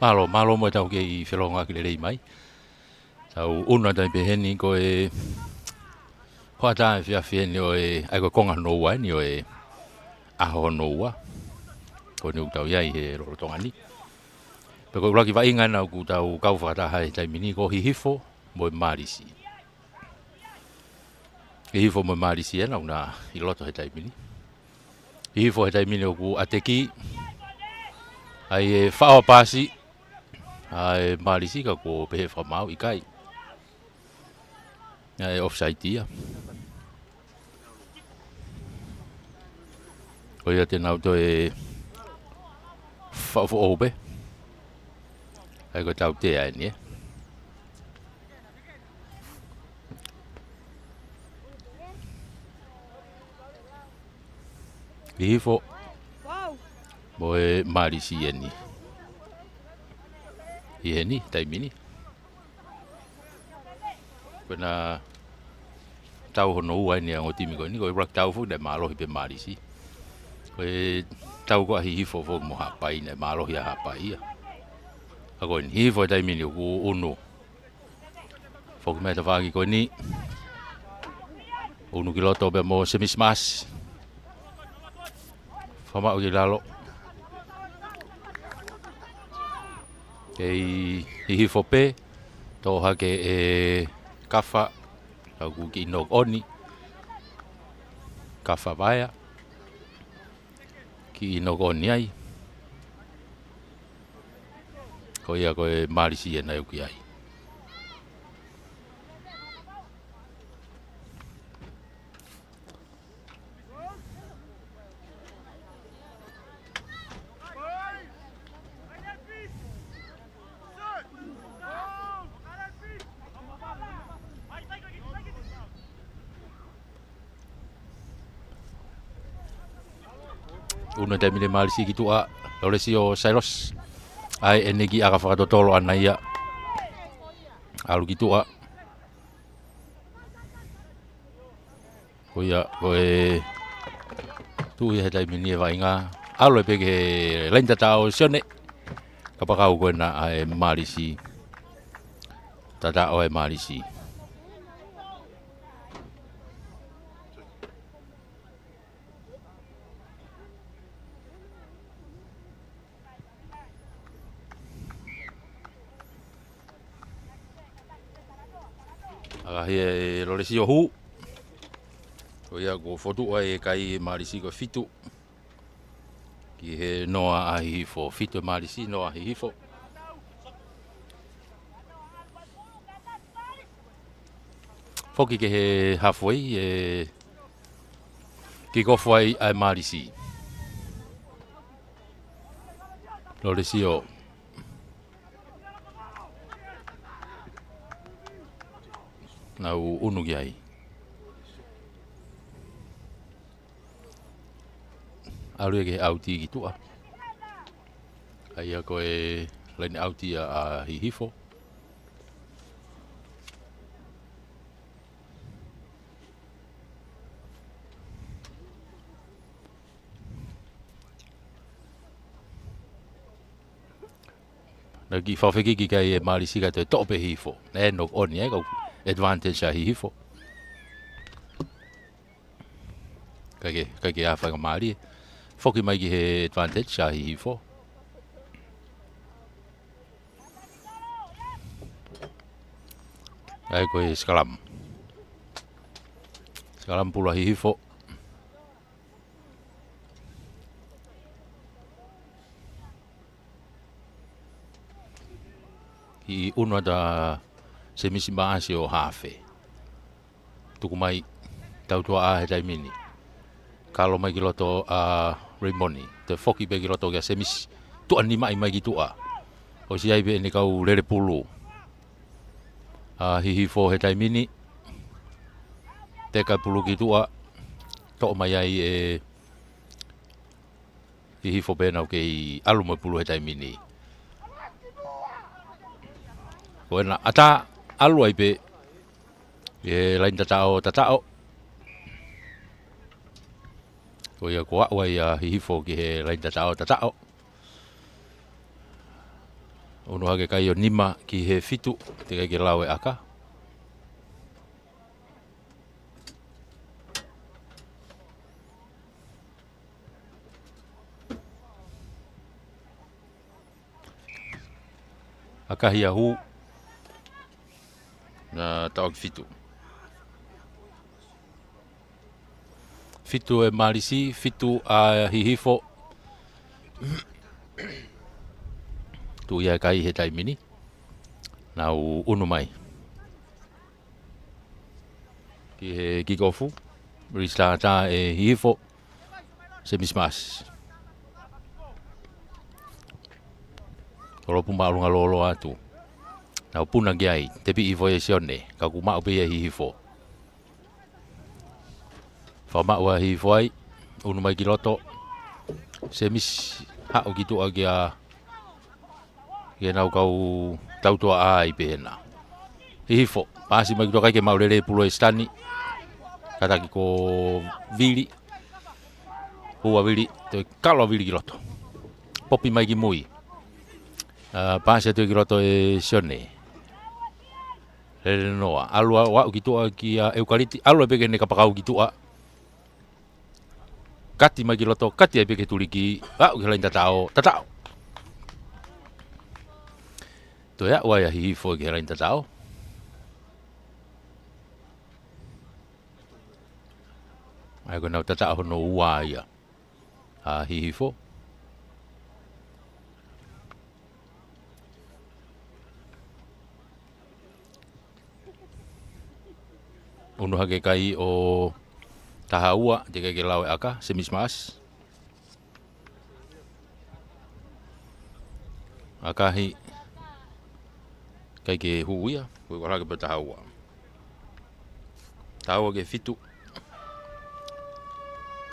mālō, mālō mo e tau kei felongoaki lelei mai. Tau ʻunu atu ai pē heni ko e hoʻatā efiafi heni ʻo e, ʻa ia ko e konga hono ua eni ʻo e ʻaho hono ua ko eni ʻoku tau ʻi ai he lolotonga ni. Pea ko e ʻuluaki vaʻinga ena ʻoku tau kau fakataha he taimi ni ko Hihifo mo e Malisi. Hihifo mo e Malisi ena ʻoku na ʻi loto he taimi ni. Hihifo he taimi ni ʻoku ʻateki ai e faʻo paasi ʻa e Malisi ka kuo pehē fakamaau ʻikai. ʻA e offside ia. Ko ia te nau toe faʻofoʻou pē. ʻA ia ko e tautea eni ē. Hihifo mo e Malisi eni. ʻI heni, taimi ni. Ko ʻena tau hono ua eni ʻa e ongo timi ko eni, ko e ʻuluaki tau foki naʻe mālohi pē Malisi. Ko e tau ko ē ʻa Hihifo foki mo Haʻapai naʻe mālohi ʻa Haʻapai ia. Ka ko eni Hihifo he taimi ni ʻoku ʻunu. Foki mai tafaʻaki ko eni. ʻUnu ki loto pea mo Semisi Maasi. Fakamaʻu ki lalo. Kei Hihifo pē. Toʻo hake ʻe Kafa. Ka ʻoku kiʻi knock on. Kafa Vaea. Kiʻi knock on ai. Ko ia ko e Malisi ena ʻoku ʻi ai. ʻUnu he taimi ni Malisi ki tuʻa, Lolesio Sailosi. ʻAi ʻene kiʻi ʻaka fakatotolo ʻana ia. ʻAlu ki tuʻa. Ko ia, ko e tuʻu ia he taimi ni e vaʻinga. ʻAlu ai pē ki he laini tataʻo ʻo Sione. Kapakau ko ena ʻa e Malisi. Tataʻo ʻa e Malisi. ʻAkahi ʻe Lolesio hū. Ko ia kuo fotu ai e kai ʻa Malisi ko e fitu ki he noa ʻa Hihifo. Fitu ʻa Malisi, noa ʻa Hihifo. Foki ki he halfway, ʻe kikofu ai ʻa Malisi. Lolesio. Nau ʻunu ki ai. ʻAlu ia ki he ʻauti ki tuʻa. ʻA ia ko e laine ʻauti ia ʻa Hihifo. Naʻe kiʻi fakafekiki ki ai ʻe Malisi kae toe toʻo pē ʻe Hihifo. Naʻe knock on ia, kau advantage ʻa Hihifo. Kae ke, kae ke ʻā faingamālie. Foki mai ki he advantage ʻa Hihifo. ʻA ia ko e scrum. Scrum pulu ʻa Hihifo. Kiʻi ʻunu atu ʻa Semisi Maʻasi ʻo hafe. Tuku mai, tautuaʻā he taimi ni. Kalo mai ki loto ʻa Reimoni. Toe foki pē ki loto kia Semisi. Tuʻa nimaʻi mai ki tuʻa. ʻOsi ʻi ai pē ʻene kau lele pulu ʻa Hihifo he taimi ni. Teka pulu ki tuʻa. Toʻo mai ai ʻe Hihifo pē, nau kei ʻalu mo e pulu he taimi ni. Ko ena ʻatā, ʻalu ai pē ki he laine tataʻo, tataʻo. Ko ia kuo aʻu ai ʻa Hihifo ki he laine tataʻo, tataʻo. ʻUnu hake kai ʻo nima ki he fitu, teʻeki ai ke lau e ʻaka. ʻAkahi ʻa hū. Naʻa tau ki fitu. Fitu ʻa Malisi, fitu ʻa Hihifo. Tuʻu ia e kai he taimi ni. Nau ʻunu mai ki he kikofu. Restart ʻe Hihifo. Semisi Maʻasi. Kolopu māʻolunga lōloa atu. Nau puna ki ai, tepi ʻi foʻi ʻe Sione, ka kuo maʻu pē ia ʻe Hihifo. Fakamaʻu ʻa Hihifo ai, ʻunu mai ki loto. Semisi, haʻu ki tuʻa kia Ke nau kau tautua ai pē hena. Hihifo, paasi mai ki tuʻa, ʻikai ke maʻu lelei e pulu ʻe Sitani. Kātaki ko Vili. Hū ʻa Vili, toe kalo ʻa Vili ki loto. Popi mai ki mui. ʻA, paasi atu ki loto ʻe Sione. Lele noa. ʻAlu ʻa, ʻalu ki tuʻa kia ʻEukaliti. ʻAlu pē ki heʻene kapakau ki tuʻa. Kati mai ki loto, kati ai pē ki he tuliki, aʻu ki he laini tataʻo, tataʻo. Toe aʻu ai ʻa Hihifo ki he laini tataʻo. ʻA ia ko ʻenau tataʻo hono ua ia ʻa Hihifo. ʻUnu hake kai ʻo taha ua, teʻeki ke lau e ʻaka, Semisi Maʻasi. ʻAkahi, ʻikai ke hū ia, ko e ʻuluaki pē taha ua. Taha ua ki he fitu.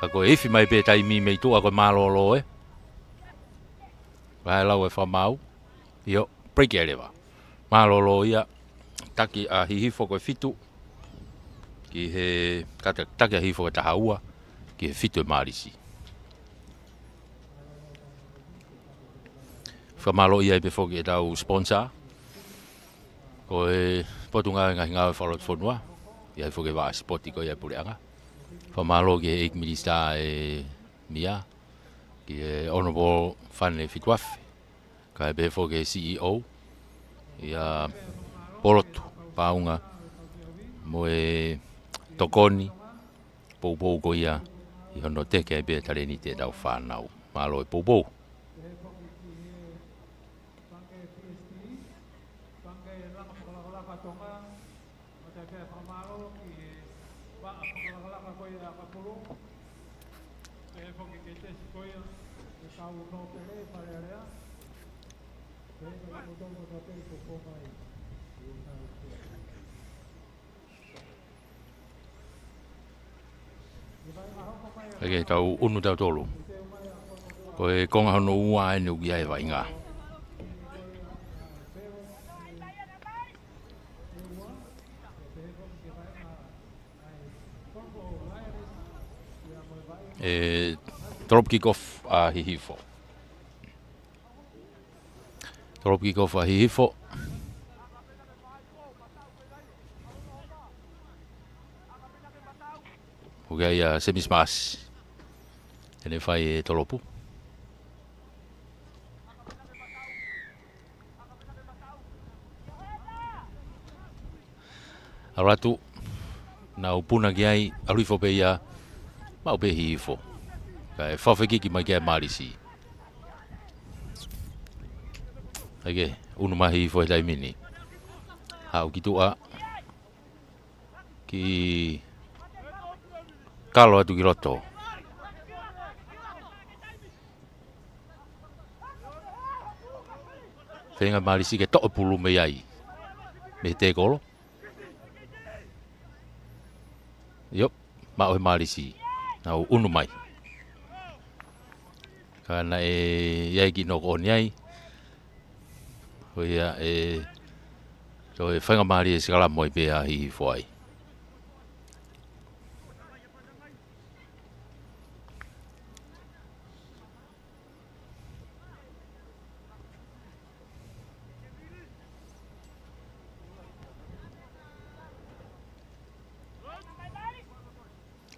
Ka ko e ifi mai pē taimi mei tuʻa ko e mālōlō ē. Vahe lau e fakamaau. ʻIo, break e leva. Mālōlō ia, taki ʻa Hihifo ko e fitu. Ki he, kata, taki ʻa Hihifo ko e taha ua, ki he fitu ʻe Malisi. Fakamālō ia ai pē foki ʻetau sponsor. Ko e Potungāue Ngaahi Ngāue Fakalotofonua. ʻI ai foki e vaʻa sipoti ko ia ʻa e puleʻanga. Fakamālō ki he ʻEiki Minisitā ʻe Mia. Ki he Honourable Fane Fituafe. Kae pehē foki ki he C E O. ʻIa Polotu Paunga. Mo e tokoni, poupou ko ia, ʻi hono teke ai pē ʻa e talēniti ʻetau fānau. Mālō e poupou. ʻIkai ke tau ʻunu tautolu. Ko e konga hono ua eni ʻoku ʻi ai e vaʻinga. ʻE, drop kick off ʻa Hihifo. Drop kick off ʻa Hihifo. ʻOku ʻi ai ʻa Semisi Maʻasi. Te ne fai e tolopu. ʻAlu atu, nau puna ki ai, ʻalu hifo pē ia, maʻu pē Hihifo. Kae fakafekiki mai ki ai ʻa Malisi. ʻIkai ke ʻunu mai Hihifo he taimi ni. Haʻu ki tuʻa, kiʻi kalo atu ki loto. Feinga Malisi ke toʻo e pulu mei ai. Mei he tēkolo. ʻIo, maʻu ʻe Malisi. Nau ʻunu mai. Ka naʻe ʻi ai e kiʻi noko ʻoni ai. Ko ia ʻe, toe faingamālie e sikalamo ai pē ʻa Hihifo ai.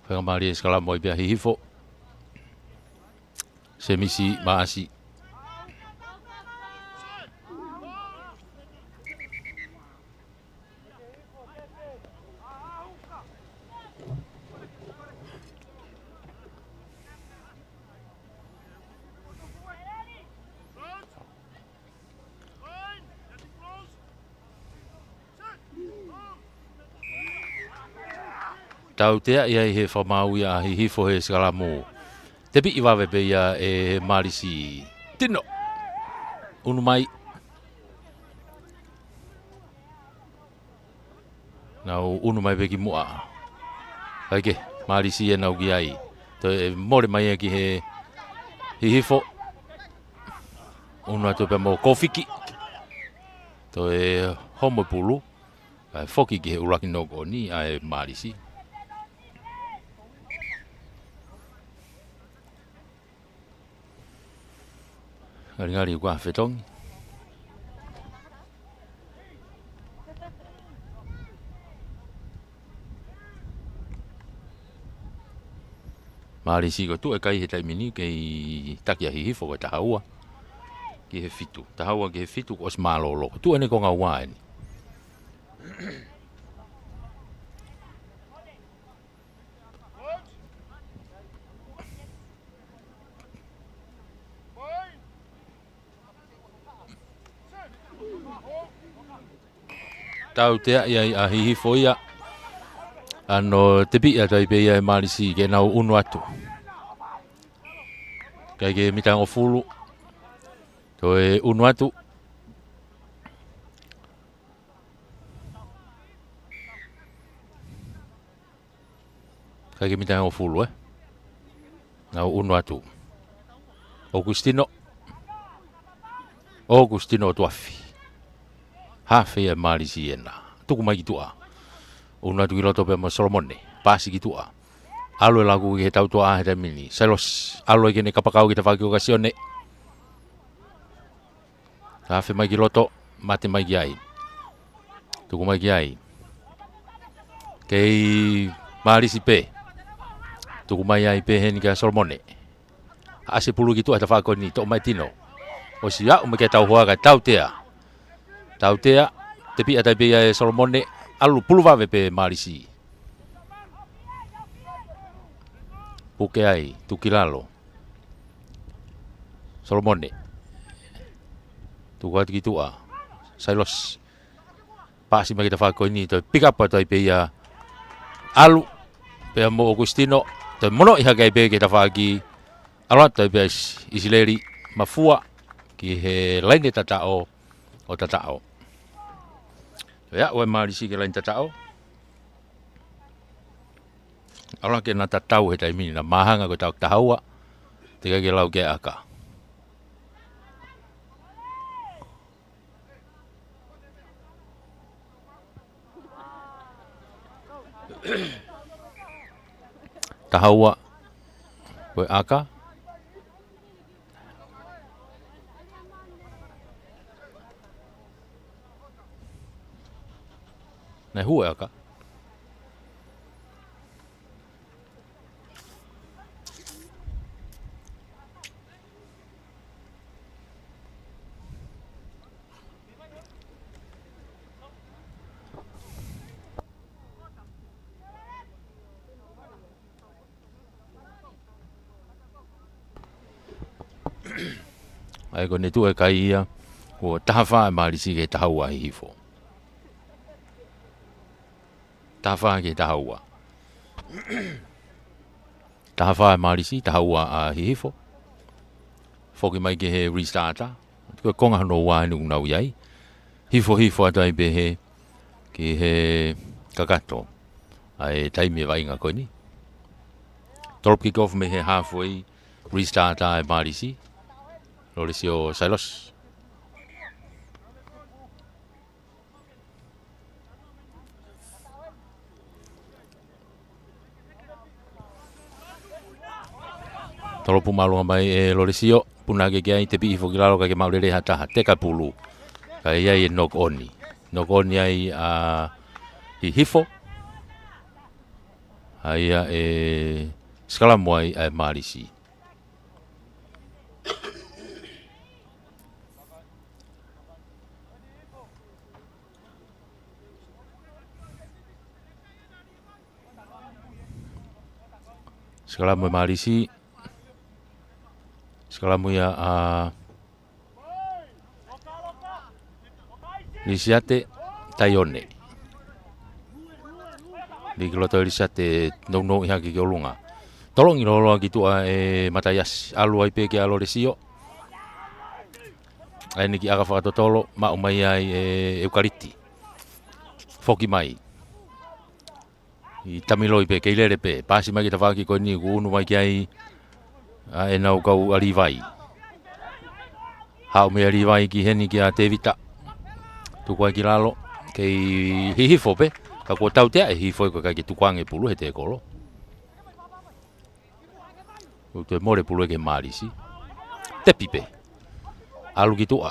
Faingamālie e sikalamo ai pē ʻa Hihifo. Semisi Maʻasi. Tautea ia ʻi he fakamaau ia ʻa Hihifo he sikalamo. Tepiʻi vave pē ia ʻe Malisi. Tino. ʻUnu mai. Nau ʻunu mai pē ki muʻa. ʻIkai ke, Malisi ʻe nau ki ai. Toe mole mai ia ki he Hihifo. ʻUnu atu pē mo Kofiki. Toe homo pulu. Kae foki ki he ʻuluaki noko ʻoni ʻa e Malisi. Ngalingali ʻoku ʻi ai ha fetongi. Malisi ko e tuʻu e kai he taimi ni kei taki ʻa Hihifo ko e taha ua ki he fitu. Taha ua ki he fitu kuo ʻosi mālōlō. Tuʻu ʻene konga ua eni. Tautea ia ʻa Hihifo ia. ʻAno tepiʻi atu ai pē ia ʻe Malisi ke nau ʻunu atu. ʻIkai ke mita hongofulu. Toe ʻunu atu. ʻIkai ke mita hongofulu, ē? Nau ʻunu atu. ʻOkusitino. ʻOkusitino ʻo Tuafi. Hafe ia ʻe Malisi ena. Tuku mai ki tuʻa. ʻUnu atu ki loto pea mo Solomone. Pasi ki tuʻa. ʻAlu e laku ki he tautuʻa he taimi ni. Sailosi. ʻAlu ai ke ne kapakau ki he tafaʻaki ʻo Kasione. Hafe mai ki loto, mate mai ki ai. Tuku mai ki ai. Kei Malisi pē. Tuku mai ai pē heni kia Solomone. ʻAsi e pulu ki tuʻa he tafaʻaki ko eni, toʻo mai Tino. ʻOsi aʻu mai kia Tauhoa kae tautea. Tautea, tepiʻi atu ai pē ia ʻe Solomone. ʻAlu pulu vave pē Mālisi. Puke ai, tuku ki lalo. Solomone. Tuku atu ki tuʻa. Sailosi. Paasi mai ki he tafaʻaki ko eni, toe pick up atu ai pē ia. ʻAlu. Pea mo ʻOkusitino. Toe monoʻi hake ai pē ki he tafaʻaki. ʻAlu atu ai pē ʻa ʻIsileli Mafua. Ki he laine tataʻo. ʻO tataʻo. Toe aʻu ʻa Mālisi ki he laine tataʻo. ʻAlu hake ʻena tatau he taimi ni, naʻa māhanga ko e tau taha ua. Teʻeki ke lau ki ai ʻa e ʻaka. Taha ua. Ko e ʻaka. Naʻe hū e ʻaka. ʻA ia ko ʻene tuʻu e kai ia, ko e taha fā ʻa Mālisi ki he taha ua ʻa Hihifo. Taha fā ki he taha ua. Taha fā ʻa Mālisi, taha ua ʻa Hihifo. Foki mai ki he restart. Ko e konga hono ua ʻeni ʻoku nau ʻi ai. Hifo hifo atu ai pē he ki he kakato. ʻA e taimi e vaʻinga ko eni. Tolo kick off mei he halfway, restart ʻa e Mālisi. Lolesio Sailosi. Tolo puma ʻalu mai ʻe Lolesio, puna hake ki ai, tepiʻi hifo ki lalo kae ʻikai ke maʻu lelei ha taha, teka pulu. Kae ʻi ai e knock on. Knock on ai ʻa Hihifo. ʻA ia ʻe sikalamu ai ʻa e Mālisi. Sikalamu e Mālisi. Sikalamu ia ʻa Lisiate Taione. Liki loto e Lisiate, nounou ʻi hake ki ʻolunga. Tolongi loloa ki tuʻa e Mataiasi. ʻAlu ai pē kia Lolesio. ʻA eni ki ʻaka fakatotolo, maʻu mai ai e Eukaliti. Foki mai. ʻI tamiloi pē, kei lele pē, paasi mai ki he tafaʻaki ko eni, kuo ʻunu mai ki ai ʻa ʻenau kau ʻa Livai. Haʻu mei ʻa Livai ki heni kia Tevita. Tuku ai ki lalo, kei Hihifo pē, ka kuo tautea ʻe Hihifo ʻe ʻikai ke tukuange pulu he tekolo. ʻOku toe mole pulu ʻe he Mālisi. Tepi pē. ʻAlu ki tuʻa.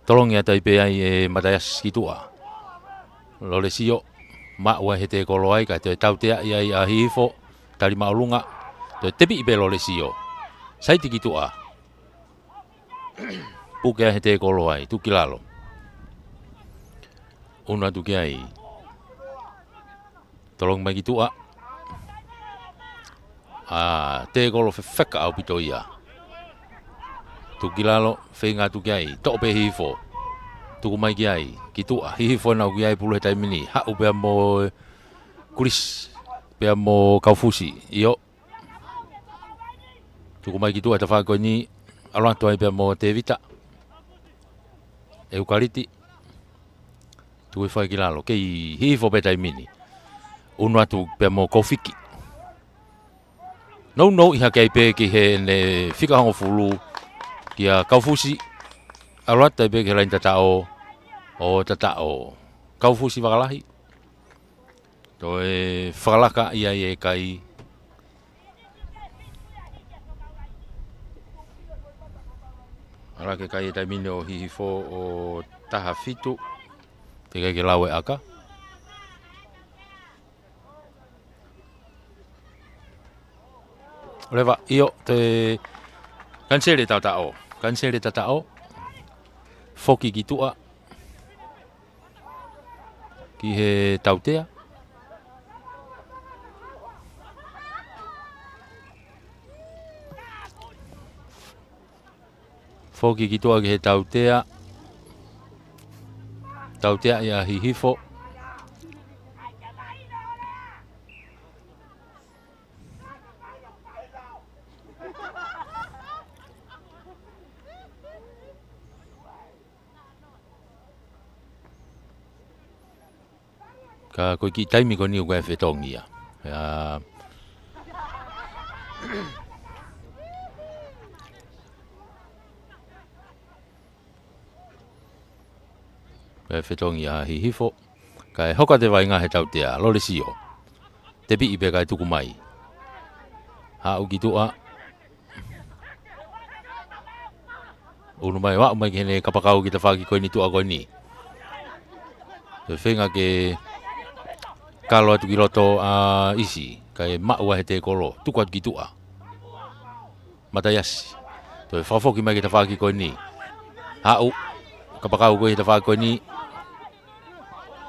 Tolongi atu ai pē ai e Mataiasi ki tuʻa. Lolesio. Maʻu ai he tekolo ai, kae toe tautea ʻi ai ʻa Hihifo. Tali māʻolunga. Toe tepiʻi pē Lolesio. Saiti ki tuʻa. Puke ai he tekolo ai, tuku ki lalo. ʻUnu atu ki ai. Tolongi mai ki tuʻa. ʻA, tekolo fefeka ʻaupito ia. Tuku ki lalo, feinga atu ki ai. Toʻo pē Hihifo. Tuku mai ki ai, ki tuʻa. Hihifo ʻena ʻoku ʻi ai pulu he taimi ni. Haʻu pea mo Kulisi. Pea mo Kaufusi. ʻIo. Tuku mai ki tuʻa e tafaʻaki ko eni, ʻalu atu ai pea mo Tevita. Eukaliti. Tuku hifo ai ki lalo, kei Hihifo pē taimi ni. ʻUnu atu pea mo Kofiki. Nounou ʻi hake ai pē ki heʻene fika hongofulu kia Kaufusi. ʻAlu atu ai pē ki he laini tataʻo, ʻo tataʻo. Kaufusi fakalahi. Toe fakalaka ʻi ai e kai. ʻAlu hake kai he taimi ni ʻo Hihifo ʻo taha fitu. Teʻeki ke lau e ʻaka. Leva, ʻio, te kaniseli tataʻo. Kaniseli tataʻo. Foki ki tuʻa. ʻi he tautea. Foki ki tuʻa ki he tautea. Tautea ia Hihifo. Ka ko e kiʻi taimi ko eni ʻoku ʻi ai e fetongi ia. ʻIa. Ko e fetongi ia Hihifo. Kae hoko atu e vaʻinga he tautea. Lolesio. Tepiʻi pē kae tuku mai. Haʻu ki tuʻa. ʻUnu mai, ʻo aʻu mai ki heʻene kapakau ki he tafaʻaki ko eni tuʻa ko eni. Toe feinga ke kalo atu ki loto ʻa ʻIsi, kae maʻu ʻa e tēkolo, tuku atu ki tuʻa. Mataiasi. Toe fakafoki mai ki he tafaʻaki ko eni. Haʻu, kapakau ko ē he tafaʻaki ko eni.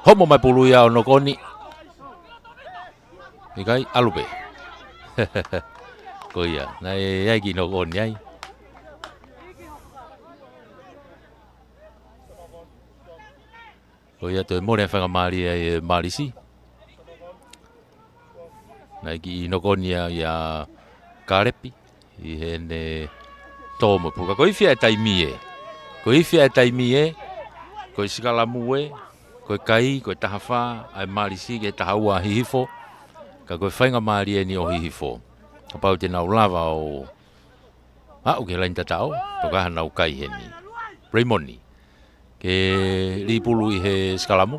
Homo mai pulu ia ʻo nokoni. ʻIkai, ʻalu pē. Ko ia, naʻe ʻi ai e kiʻi nokoni ai. Ko ia toe mole e faingamālie ai ʻe Malisi. Naʻe kiʻi nokoni ia ʻia Kalepi. ʻI heʻene tō mo e pulu. Ka ko e ifi ʻa e taimi ē. Ko e ifi ʻa e taimi ē. Ko e sikalamu ē. Ko e kai, ko e taha fā, ʻa e Malisi ki he taha ua Hihifo. Ka ko e faingamālie eni ʻo Hihifo. Kapau te nau lava ʻo aʻu ki he laini tataʻo, tokaha nau kai heni. Raymond. Ke lī pulu ʻi he sikalamu.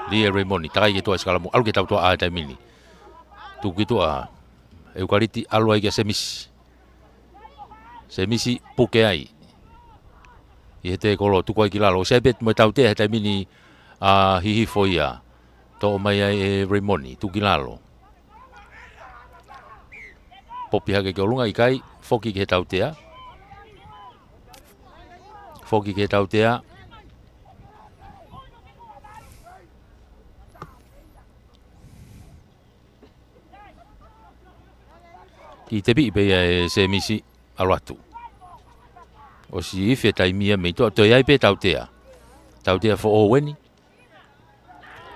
Lī ʻe Raymond, takai ki tuʻa sikalamu, ʻalu ki he tautea ʻa e taimi ni. Tuku ki tuʻa, ʻEukaliti, ʻalu ai kia Semisi. Semisi, puke ai. ʻI he tēkolo, tuku ai ki lalo. ʻOsi ai pē mo e tautea he taimi ni ʻa Hihifo ia. Toʻo mai ai ʻe Raymond, tuku ki lalo. Popi hake ki ʻolunga ʻikai, foki ki he tautea. Foki ki he tautea. Kiʻi tepiʻi pē ia ʻe Semisi, ʻalu atu. ʻOsi ifi e taimi ia mei tuʻa, toe ʻi ai pē tautea. Tautea foʻou eni.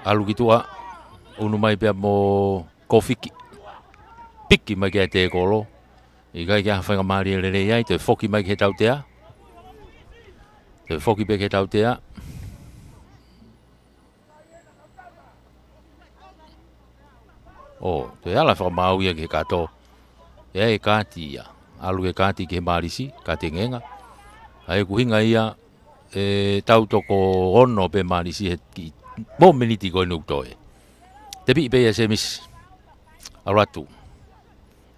ʻAlu ki tuʻa, ʻunu mai pea mo Kofiki. Piki mai ki ai e tēkolo. ʻIkai ke ʻi ai ha faingamālie lelei ai, toe foki mai ki he tautea. Toe foki pē ki he tautea. ʻO, toe ala fakamaau ia ki he kato. ʻE ʻi ai e kaati ia. ʻAlu e kaati ki he Malisi, kaati e ngāue. ʻA ia ko e ʻuhinga ia, ʻe tau toko ono pē Malisi he kiʻi mōmeniti ko eni ʻoku toe. Tepiʻi pē ia ʻe Semisi. ʻAlu atu.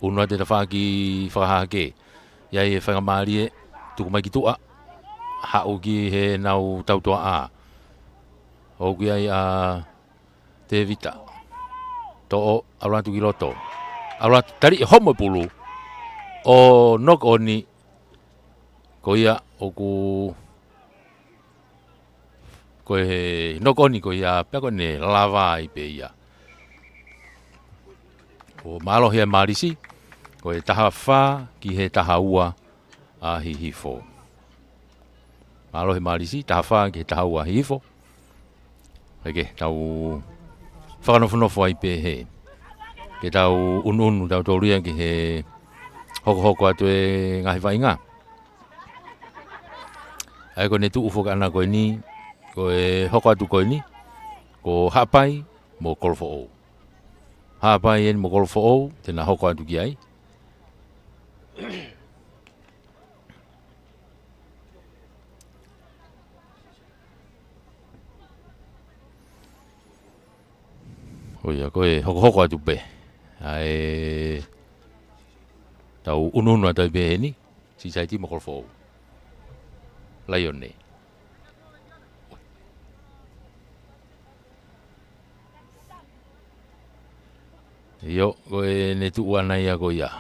ʻUnu atu e tafaʻaki fakahahake. ʻI ai e faingamālie, tuku mai ki tuʻa. Haʻu ki heʻenau tautea. ʻOku ʻi ai ʻa Tēvita. Toʻo, ʻalu atu ki loto. ʻAlu atu, tali ʻe homo e pulu. ʻO knock on. Ko ia ʻoku, ko e knock on ko ia, pea ko ʻene lava ai pē ia. ʻO mālohi ʻa Malisi, ko e taha fā ki he taha ua ʻa Hihifo. Mālohi Malisi, taha fā ki he taha ua ʻa Hihifo. ʻIkai ke tau fakanofonofo ai pē he. Ke tau ʻunuʻunu, tau tōlia ki he hokohoko atu e ngaahi vaʻinga. ʻA ia ko ʻene tuʻu foki ʻana ko eni, ko e hoko atu ko eni, ko Haʻapai mo Kolofoʻou. Haʻapai eni mo Kolofoʻou, te na hoko atu ki ai. ʻO ia, ko e hokohoko atu pē. ʻA e tau ʻunuʻunu atu ai pē eni, Sisaiti mo Kolofoʻou. Laione. ʻIo, ko ʻene tuʻu ʻana ia ko ia.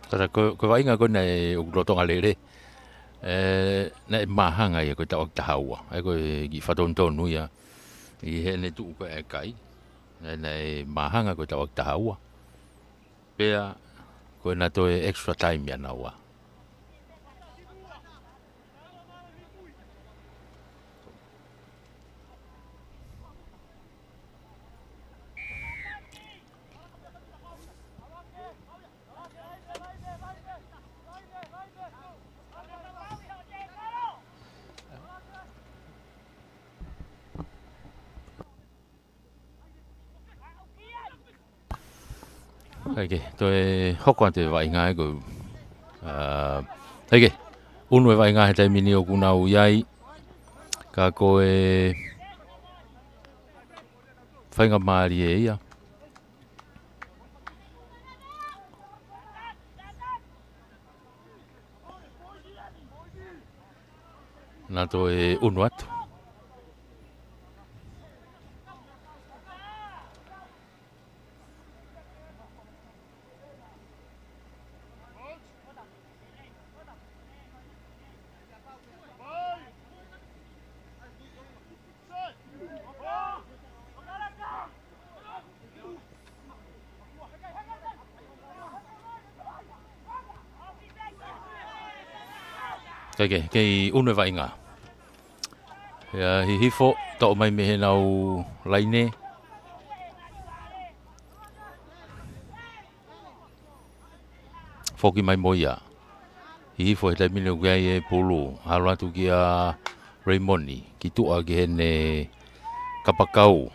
Tata ko, ko e vaʻinga ko ē naʻe ʻoku lolotonga lele. ʻE, naʻe māhanga ia ko e taʻu ʻaki taha ua. ʻE ko e kiʻi fakatonutonu ia. ʻI heʻene tuʻu ko ē ʻa e kai. Naʻe, naʻe māhanga ko e taʻu ʻaki taha ua. Pea, ko ʻena toe extra time ia naua. ʻIkai ke, toe hoko atu e vaʻinga ē ko, ʻa, ʻikai ke, ʻunu e vaʻinga he taimi ni ʻoku nau ʻi ai, ka ko e faingamālie ia. Naʻa toe ʻunu atu. Kei, kei, kei ʻunu e vaʻinga. ʻIa, Hihifo, toʻo mai mei heʻenau laine. Foki mai mo ia. Hihifo he taimi ni ʻoku ʻi ai e pulu. Halo atu kia Raymond, ki tuʻa ki heʻene kapakau.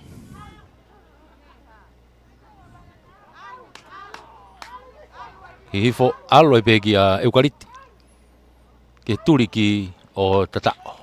Hihifo ʻalu ai pē kia ʻEukaliti. Ke tuliki ʻo tataʻo.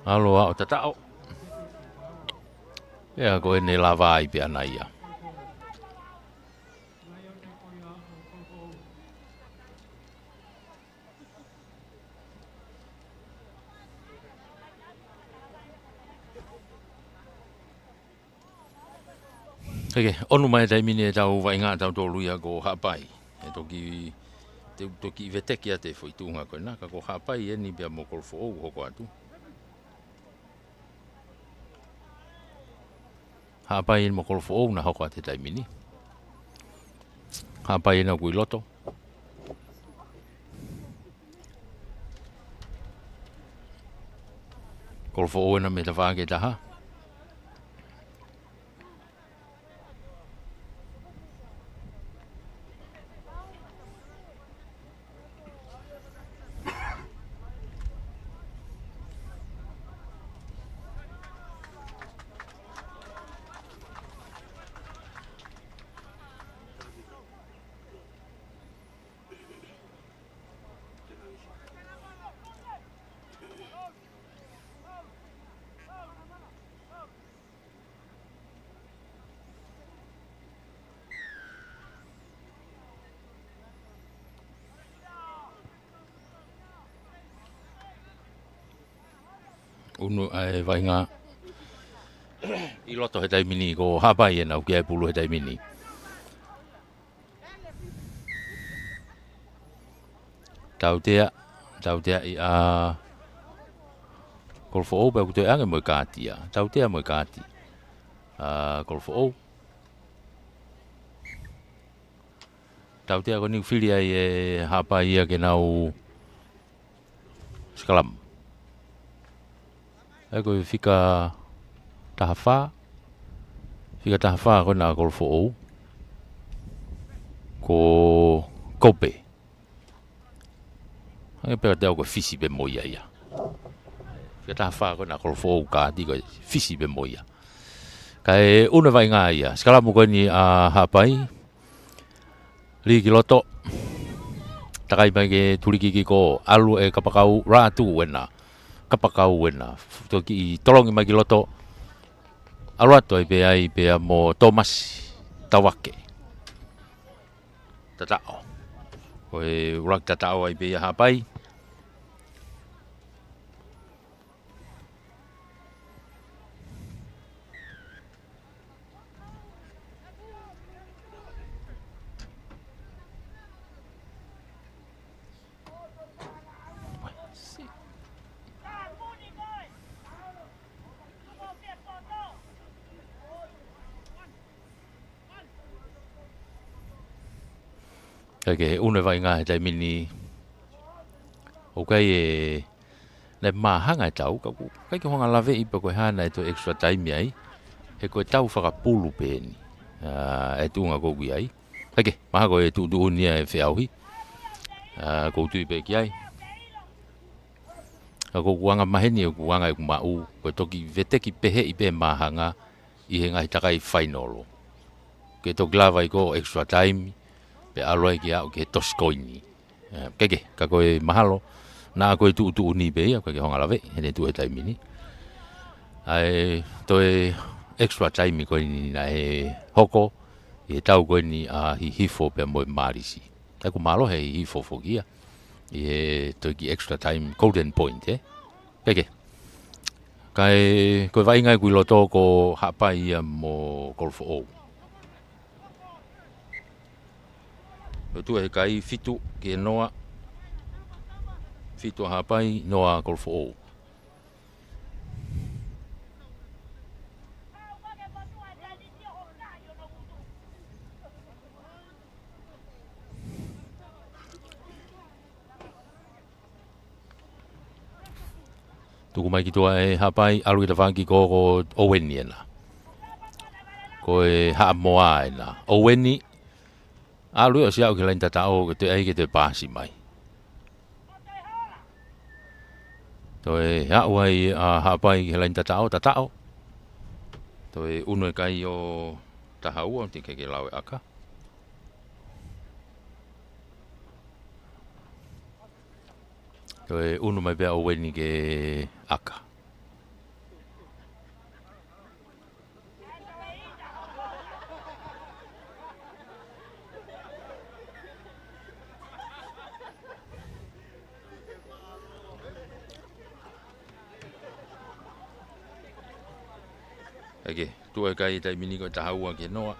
ʻAlu ʻo tataʻo. ʻIa ko ʻene lava ai pē ʻana ia. Eke, ʻonu mai taimi ni ʻetau vaʻinga ʻatautolu ia ko Haʻapai. ʻE toki, te u toki veteki atu e foʻi tuʻunga ko ena, ka ko Haʻapai eni pea mo Kolofoʻou hoko atu. Haʻapai eni mo Kolofoʻou naʻa hoko atu he taimi ni. Haʻapai ena ʻoku ʻi loto. Kolofoʻou ena mei he tafaʻaki ʻe taha. ʻUnu ʻa e vaʻinga ʻi loto he taimi ni, ko Haʻapai ena ʻoku ʻi ai e pulu he taimi ni. Tautea, tautea ʻi ʻa Kolofoʻou pea ʻoku toe ʻange mo e kaati ia. Tautea mo e kaati ʻa Kolofoʻou. Tautea ko eni ʻoku fili ai ʻe Haʻapai ia ke nau sikalamu. ʻA ia ko e fika taha fā. Fika taha fā ko ena ʻa Kolofoʻou. Ko Kope. ʻA ia pea te u ko e fisi pē mo ia ia. Fika taha fā ko ena ʻa Kolofoʻou, kaati ko e fisi pē mo ia. Kae ʻunu e vaʻinga ia. Sikalamu ko eni ʻa Haʻapai. Lī ki loto. Takai mai ke tuliki ki ko, ʻalu e kapakau, Lātū ena. Kapakau ena. Toki tolongi mai ki loto. ʻAlu atu ai pē ai pea mo Tōmasi Tauake. Tataʻo. Ko e ʻuluaki tataʻo ai pē ia Haʻapai. Kae kehe, ʻunu e vaʻinga he taimi ni. ʻOku ʻi ai e naʻe māhanga e tau, ka ʻoku ʻikai ke u hanga ʻo laveʻi pe ko e hā naʻe toe extra time ai. He ko e tau fakapulu pē eni. ʻA, e tuʻunga ʻoku ʻi ai. Kae kehe, mahalo ko e tuʻutuʻuni ia e feʻauhi. ʻA, ʻoku ou tui pē ki ai. Ka ko ʻeku anga maheni, ʻeku anga ʻeku maʻu, ko e toki veteki pehē ʻi pē māhanga ʻi he ngaahi takai fainolo. Ke toki lava ai ko e extra time, pea ʻalu ai ke aʻu ki he tosi ko eni. ʻE, kae kehe, ka ko e mahalo, naʻa ko e tuʻutuʻuni pē ia, ʻikai ke u hanga ʻo laveʻi, he naʻe tuʻu he taimi ni. ʻA e toe extra time ko eni naʻe hoko, ʻi he tau ko eni ʻa Hihifo pea mo e Mālisi. Kae ʻoku mālohi e Hihifo foki ia. ʻI he toe kiʻi extra time, golden point, ē? Kae kehe. Kae, ko e vaʻinga ʻoku ʻi loto ko Haʻapai ia mo Kolofoʻou. Ko e tuʻu he kai fitu ki he noa. Fitu ʻa Haʻapai, noa ʻa Kolofoʻou. Tuku mai ki tuʻa ʻe Haʻapai, ʻalu ki tafaʻaki ko, ko ʻOueni ena. Ko e Haʻamoa ena. ʻOueni, ʻalu ia ʻo siʻi aʻu ki he laini tataʻo, ke toe ʻai ke toe paasi mai. Toe aʻu ai ʻa Haʻapai ki he laini tataʻo, tataʻo. Toe ʻunu e kai ʻo taha ua, ʻoku teʻeki ke lau e ʻaka. Toe ʻunu mai pē ʻa ʻOueni ke ʻaka. Kae kehe, tuʻu e kai he taimi ni ko e taha ua ki he noa.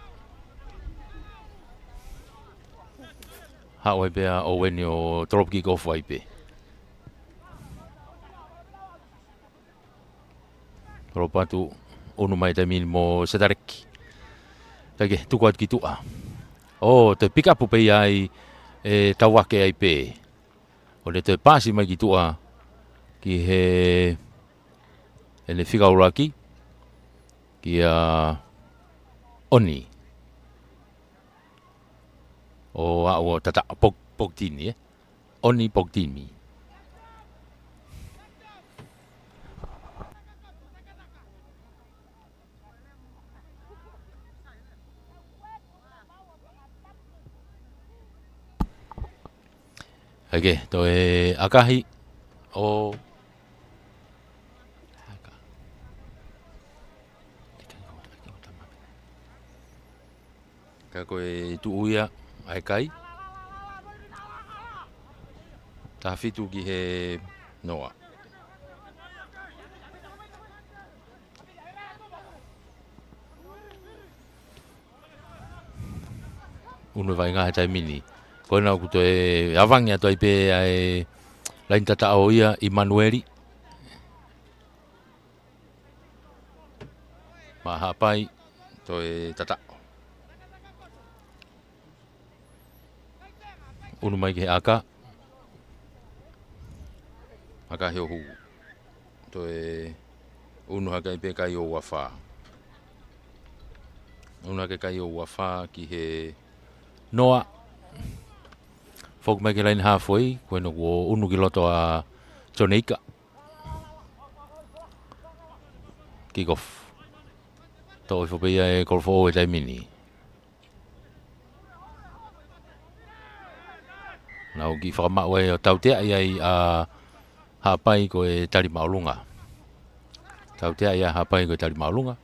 Haʻu ai pē ʻa ʻOueni ʻo tolopu kiʻi kofu ai pē. Tolopu atu, ʻunu mai taimi ni mo Setaleki. Kae kehe, tuku atu ki tuʻa. ʻO, toe pick up pē ia ai, ʻe Tauake ai pē. ʻO ne toe paasi mai ki tuʻa, ki he, ʻene fika ʻuluaki, kia ʻOni. ʻO aʻu ʻo tataʻo, Pok-, Pokitini, ē? ʻOni Pokitini. Kae kehe, toe ʻakahi ʻo Ka ko e tuʻu ia ʻa e kai. Taha fitu ki he noa. ʻUnu e vaʻinga he taimi ni. Ko ena ʻoku toe avangi atu ai pē ʻa e laini tataʻo ia ʻImanueli. Maʻa Haʻapai, toe tataʻo. ʻUnu mai ki he ʻaka. ʻAkahi ʻo hū. Toe ʻunu hake ai pē kai ʻo uafā. ʻUnu hake kai ʻo uafā ki he noa. Foki mai ki he laini hāfoi, ko ena kuo ʻunu ki loto ʻa Joneika. Kick off. Toʻo hifo pē ia ʻe Kolofoʻou he taimi ni. Nau kiʻi fakamaʻu ai ʻo tautea ai ʻa Haʻapai ko e tali māʻolunga. Tautea ai ʻa Haʻapai ko e tali māʻolunga.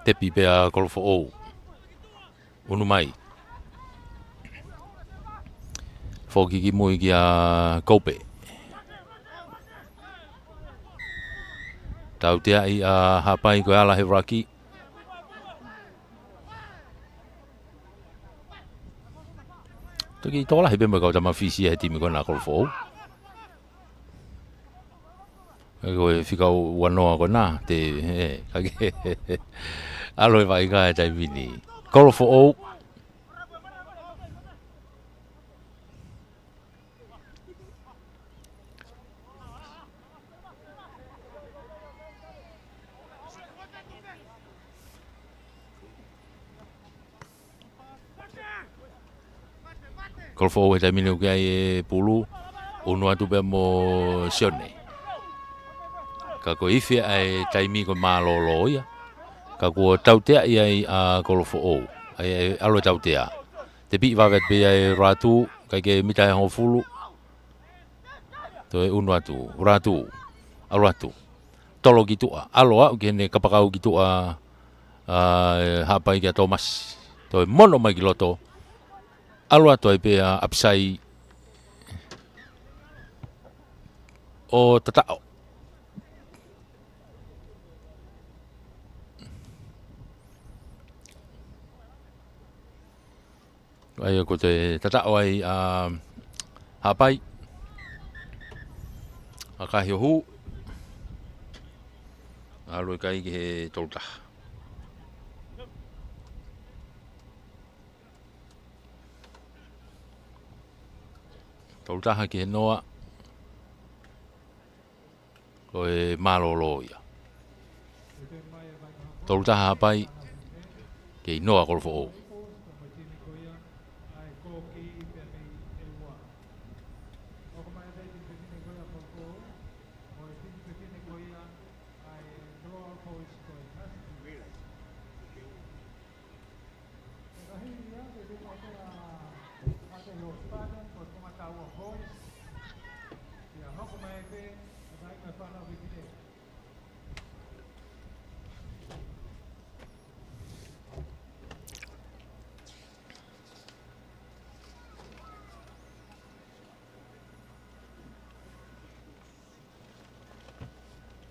Tepi pē ʻa Kolofoʻou. ʻUnu mai. Foki ki mui kia Kope. Tauteaʻi ʻa Haʻapai ko e ala he ʻuluaki. Toki tokolahi pē mo e kau tama Fisi he timi ko ena Kolofoʻou. Ko e fika ua noa ko ena, te, ē, ka ke, ʻalu e vaʻinga he taimi ni. Kolofoʻou. Kolofoʻou he taimi ni ʻoku ʻi ai e pulu, ʻunu atu pē mo Sione. Ka ko e ifi ʻa e taimi ko e mālōlō ia. Ka kuo tauteaʻi ai ʻa Kolofoʻou. ʻAi, ʻalu e tautea. Tepi vave pē ia ʻe Ratu, ʻikai ke mita ʻe hongofulu. Toe ʻunu atu, Ratu, ʻalu atu. Tolo ki tuʻa, ʻalu aʻu ki heʻene kapakau ki tuʻa, ʻa, ʻe Haʻapai kia Tomasi. Toe mono mai ki loto, ʻalu atu ai pē ʻa ʻApisai ʻo tataʻo. ʻAi ko e tataʻo ai ʻa Haʻapai. ʻAkahi ʻo hū. ʻAlu e kai ki he tolu taha. Tolu taha ki he noa. Ko e mālōlō ia. Tolu taha Haʻapai, kei noa Kolofoʻou.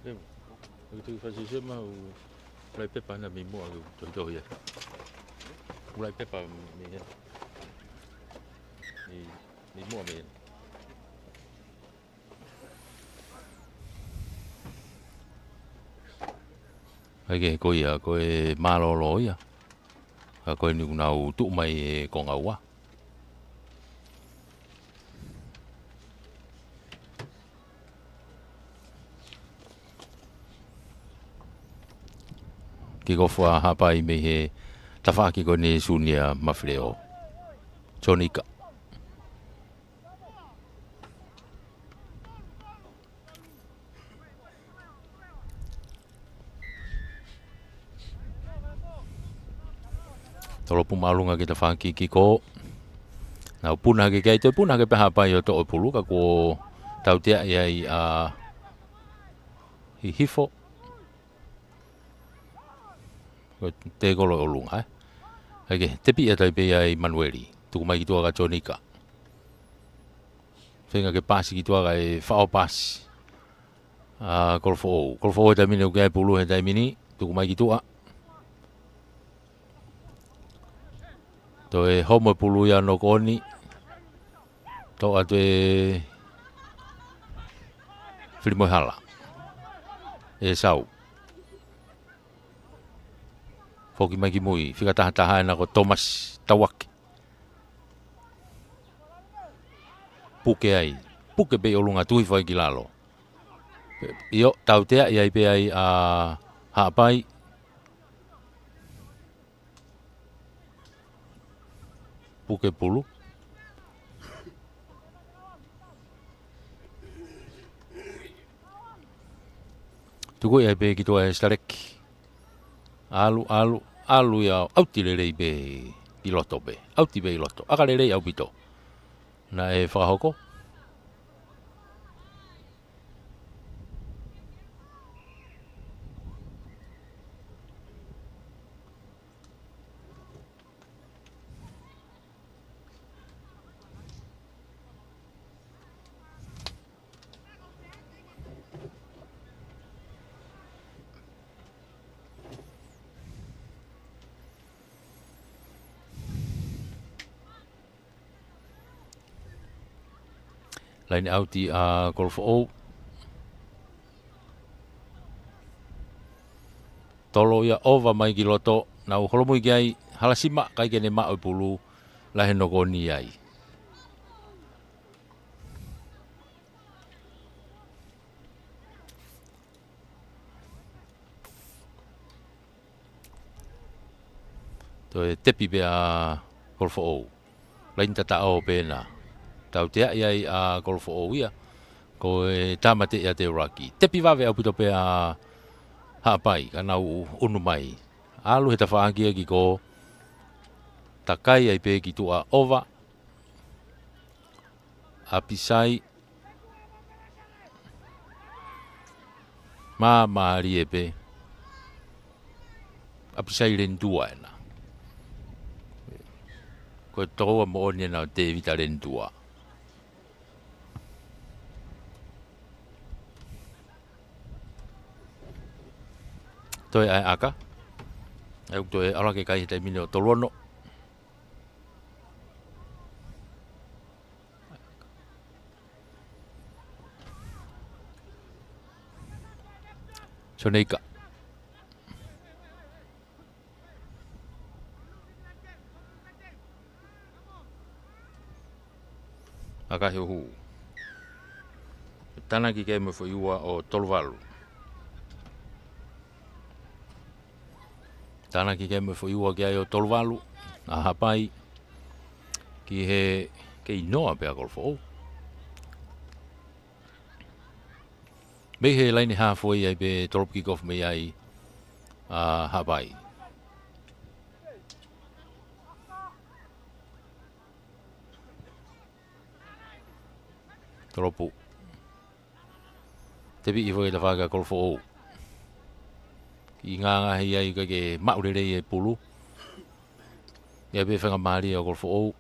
Io, ʻoku tui fasi se ma u lai pepa na mi mua ʻoku tohitohi ia. U lai pepa mi he. Mi, mi mua mi he. ʻAi ke ko ia, ko e mālōlō ia. Ka ko eni kuo nau tuʻu mai e konga ua. Kick off ʻa Haʻapai mei he tafaʻaki ko eni Sunia Mafileo. Jonika. Tolo puma ʻolunga ki tafaʻaki kick off. Nau puna hake ki ai, toe puna hake pē Haʻapai ʻo toʻo e pulu ka kuo tauteaʻi ai ʻa Hihifo. Ko e tekolo ʻolunga, ē. ʻAi ke, tepi atu ai pē ia ʻe Manueli. Tuku mai ki tuʻa kia Jonika. Feinga ke pasi ki tuʻa kae faʻo pasi. ʻA Kolofoʻou. Kolofoʻou he taimi ni ʻoku ʻi ai e pulu he taimi ni. Tuku mai ki tuʻa. Toe homo e pulu ia ʻa Nokoʻoni. Toʻo atu ʻe Filimoehala. ʻE Sau. Foki mai ki mui, fika taha taha ena ko Tomasi Tauaki. Puke ai, puke pē ʻi ʻolunga tuʻu hifo ai ki lalo. ʻIo, tauteaʻi ai pē ai ʻa Haʻapai. Puke pulu. Tuku ia pē ki tuʻa ʻe Sitaleki. ʻAlu, ʻalu, ʻalu ia ʻauti lelei pē ʻi loto pē. ʻAuti pē ʻi loto. ʻAka lelei ʻaupito. Naʻe fakahoko. Laine ʻauti ʻa Kolofoʻou. Tolo ia ʻova mai ki loto, nau holomui ki ai, Halasima, ʻikai ke ne maʻu e pulu, lahi e nokoni ai. Toe tepi pē ʻa Kolofoʻou. Laine tataʻo pē ena. Tauteaʻi ai ʻa Kolofoʻou ia. Ko e tāmateʻi ʻa Teulaki. Tepi vave ʻaupito pē ʻa Haʻapai, ka nau ʻunu mai. ʻAlu he tafaʻaki ia ki kō. Takai ai pē ki tuʻa ʻova. ʻApisai. Māmālie pē. ʻApisai Lenutua ena. Ko e tokoua moʻoni ena ʻo Tēvita Lenutua. Toe ʻa e ʻaka. ʻOku toe ʻalu hake e kai he taimi ni ʻo tolu ono. Soneika. ʻAkahi ʻo hū. Tānaki ki ai mo e foʻi ua ʻo tolu valu. Tānaki ki ai mo e foʻi ua ki ai ʻo tolu valu. ʻA Haʻapai. Ki he kei noa pē ʻa Kolofoʻou. Mei he laine hāfoʻi ai pē tolopu kikofu mei ai ʻa Haʻapai. Tolopu. Tepi hifo e tafaʻaki ʻa Kolofoʻou. Kiʻi ngāngāhi ai kae ke maʻu lelei e pulu. ʻI ai pē faingamālie ʻa Kolofoʻou.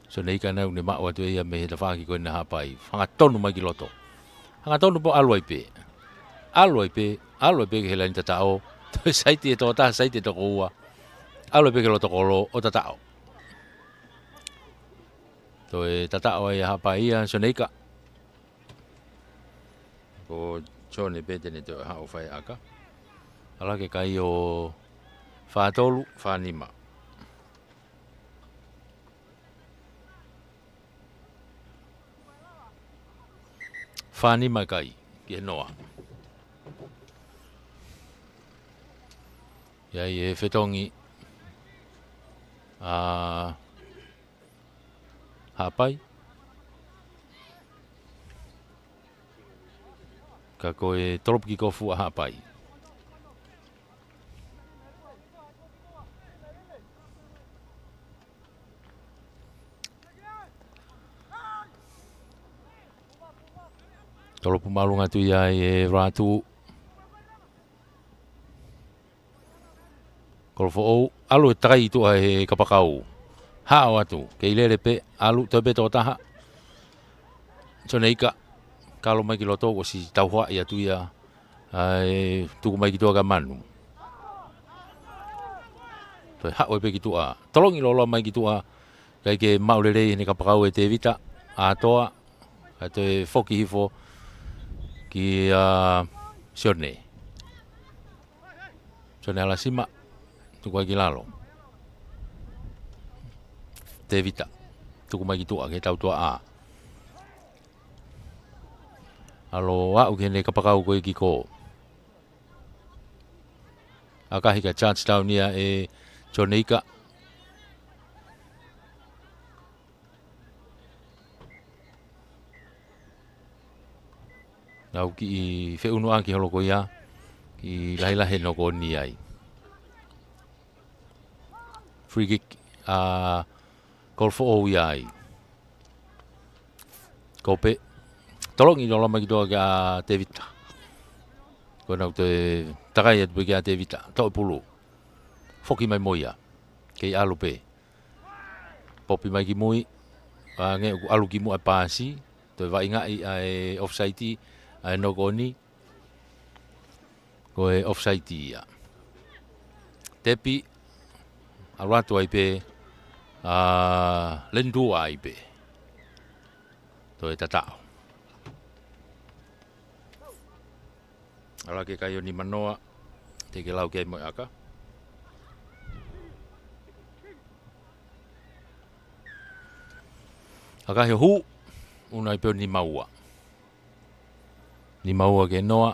Soneika naʻa ne maʻu atu ia mei he tafaʻaki ko ena ʻa Haʻapai. Hangatonu mai ki loto. Hangatonu pē ʻalu ai pē. ʻAlu ai pē, ʻalu ai pē ki he laine tataʻo. Toe saiti e tokotaha, saiti e tokoua. ʻAlu ai pē ki loto kolo, ʻo tataʻo. Toe tataʻo ai ʻa Haʻapai ia, Soneika. Ko Sione pē te ne toe haʻu ʻo fai ʻaka. ʻAlu hake e kai ʻo fā tolu, fā nima. Fā nima e kai, ki he noa. ʻI ai e fetongi ʻa Haʻapai. Ka ko e tolopu kikofu ʻa Haʻapai. Tolopu māʻolunga atu ia ʻa e Ratu. Kolofoʻou, ʻalu e takai ʻi tuʻa he kapakau. Haʻu atu, kei lele pē, ʻalu, toe pē tokotaha. Soneika, kalo mai ki loto, ʻosi tauhaʻi atu ia, ʻa e tuku mai ki tuʻa kia Manu. Toe haʻu ai pē ki tuʻa. Tolongi loloa mai ki tuʻa, ʻikai ke maʻu lelei heʻene kapakau ʻe Tevita, ʻa Toa, ʻa toe foki hifo, kia Sione. Sione Halasima, tuku ai ki lalo. Tevita, tuku mai ki tuʻa, ki he tautuaʻā. ʻAlu ʻo aʻu ki heʻene kapakau ko ē ki kō. ʻAkahi ka charge down ia ʻe Sione Ika. Nau kiʻi feʻunuʻaki holo ko ia, kiʻi lahilahi e nokoni ai. Free kick, ʻa Kolofoʻou ia ai. Kope, tolongi loloa mai ki tuʻa kia Tevita. Ko ʻenau toe takai atu pē kia Tevita, toʻo e pulu. Foki mai mo ia. Kei ʻalu pē. Popi mai ki mui, ʻa, hangē ʻoku ʻalu ki muʻa e paasi, toe vaʻingaʻi ʻa e offside, ʻa e nokoni, ko e offside ia. Tepi, ʻalu atu ai pē, ʻa, Lendua ai pē. toe tataʻo. ʻAlu ki he kai ʻo Nimanoa, teʻeki ke lau ki ai mo e ʻaka. ʻAkahi ʻo hū, ʻunu ai pē ʻo Nimaua. Nimaua ki he noa.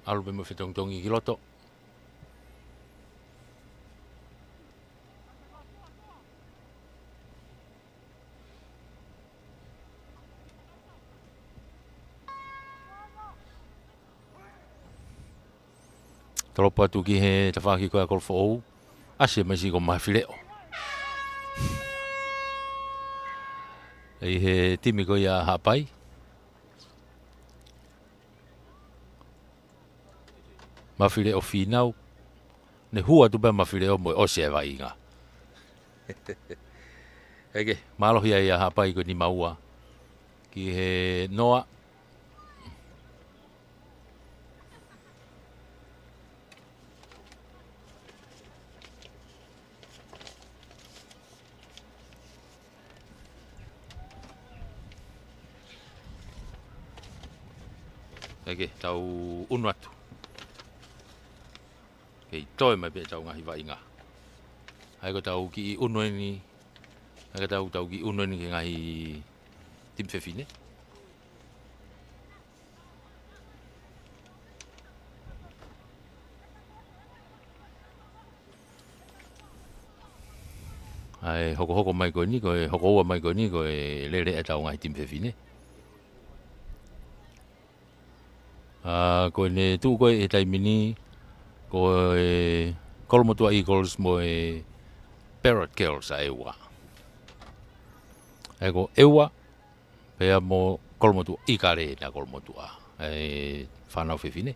ʻAlu pē mo e fetongitongi ki loto. Tolopo atu ki he tafaʻaki ko ia ʻa Kolofoʻou. ʻAsi mai siʻi ko Mafileʻo. ʻI he timi ko ia ʻa Haʻapai. Mafileʻo Fīnau. Ne hū atu pē Mafileʻo mo e ʻosi e vaʻinga. ʻEke, mālohi ai ʻa Haʻapai ko e Nimaua. Ki he noa. ʻEke, tau ʻunu atu. Kei toe mai pē ʻetau ngaahi vaʻinga. ʻA ia ko ʻetau kiʻi ʻunu eni. ʻA ia ko ʻetau, tau kiʻi ʻunu eni ki he ngaahi timi fefine. ʻA e hokohoko mai ko eni, ko e hokoua mai ko eni, ko e lele ʻetau ngaahi timi fefine. ʻA, ko ʻene tuʻu ko ē he taimi ni, ko e Kolomotuʻa Eagles mo e Parrot Girls ʻa ʻEua. ʻA ia ko ʻEua, pea mo Kolomotuʻa, ʻIkale na Kolomotuʻa, ʻa e fānau fefine.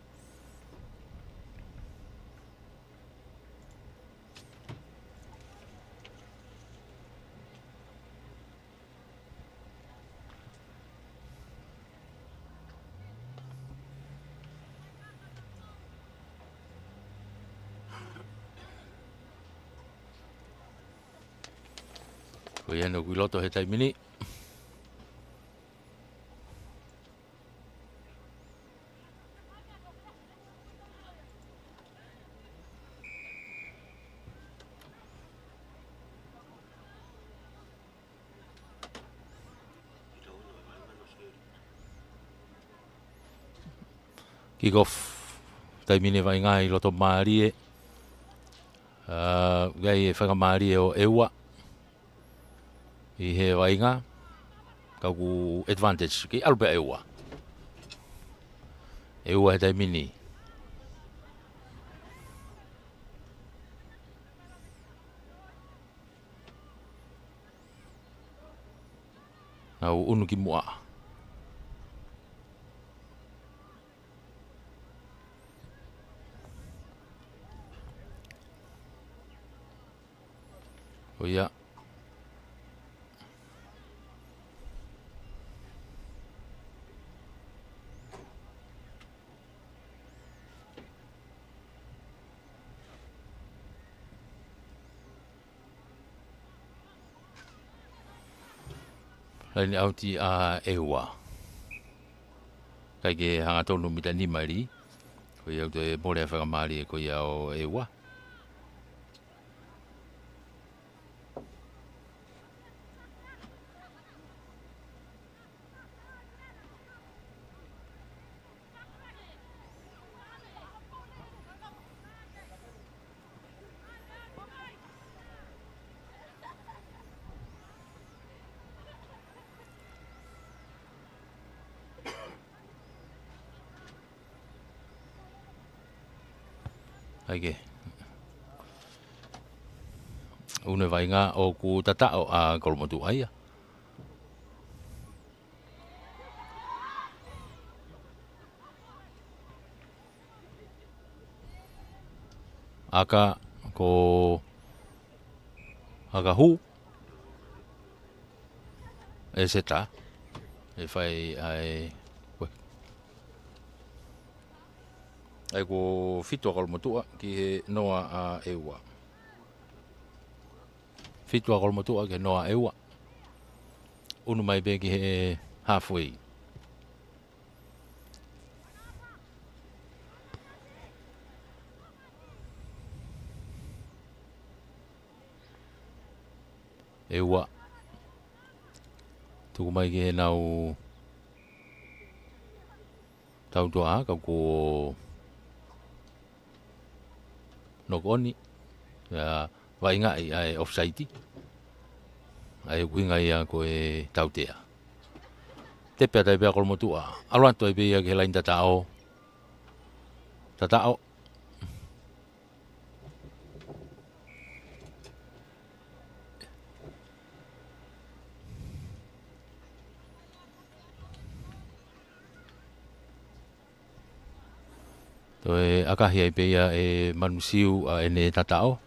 Ko ia ʻoku ʻi loto he taimi ni. Kick off, taimi ni vaʻinga ʻi loto mālie. ʻA, ʻoku ʻi ai e faingamālie ʻo ʻEua ʻi he vaʻinga, ka ʻoku advantage, kei ʻalu pē ʻEua. ʻEua he taimi ni. Nau ʻunu ki muʻa. ʻO ia. Laine ʻauti ʻa ʻEua. ʻIkai ke hangatonu mita nima ʻe liʻi. Ko ia ʻoku toe mole ʻa e faingamālie ko ia ʻo ʻEua. ʻAi ke. ʻUnu e vaʻinga ʻoku tataʻo ʻa Kolomotuʻa ia. ʻAka ko ʻAkahu. ʻEseta. ʻE fai ai. Ko e. ʻA ia ko e fitu ʻa Kolomotuʻa ki he noa ʻa ʻEua. Fitu ʻa Kolomotuʻa ki he noa ʻa ʻEua. ʻUnu mai pē ki he halfway. ʻEua. Tuku mai ki heʻenau tautuʻa, ka kuo knock on, ʻa ia vaʻingaʻi ʻa e offside. ʻA ia ʻoku ʻuhinga ia ko e tautea. Tepe atu ai pē ʻa Kolomotuʻa. ʻAlu atu ai pē ia ki he laini tataʻo. Tataʻo. Toe ʻakahi ai pē ia ʻe Manusiu ʻa ʻene tataʻo.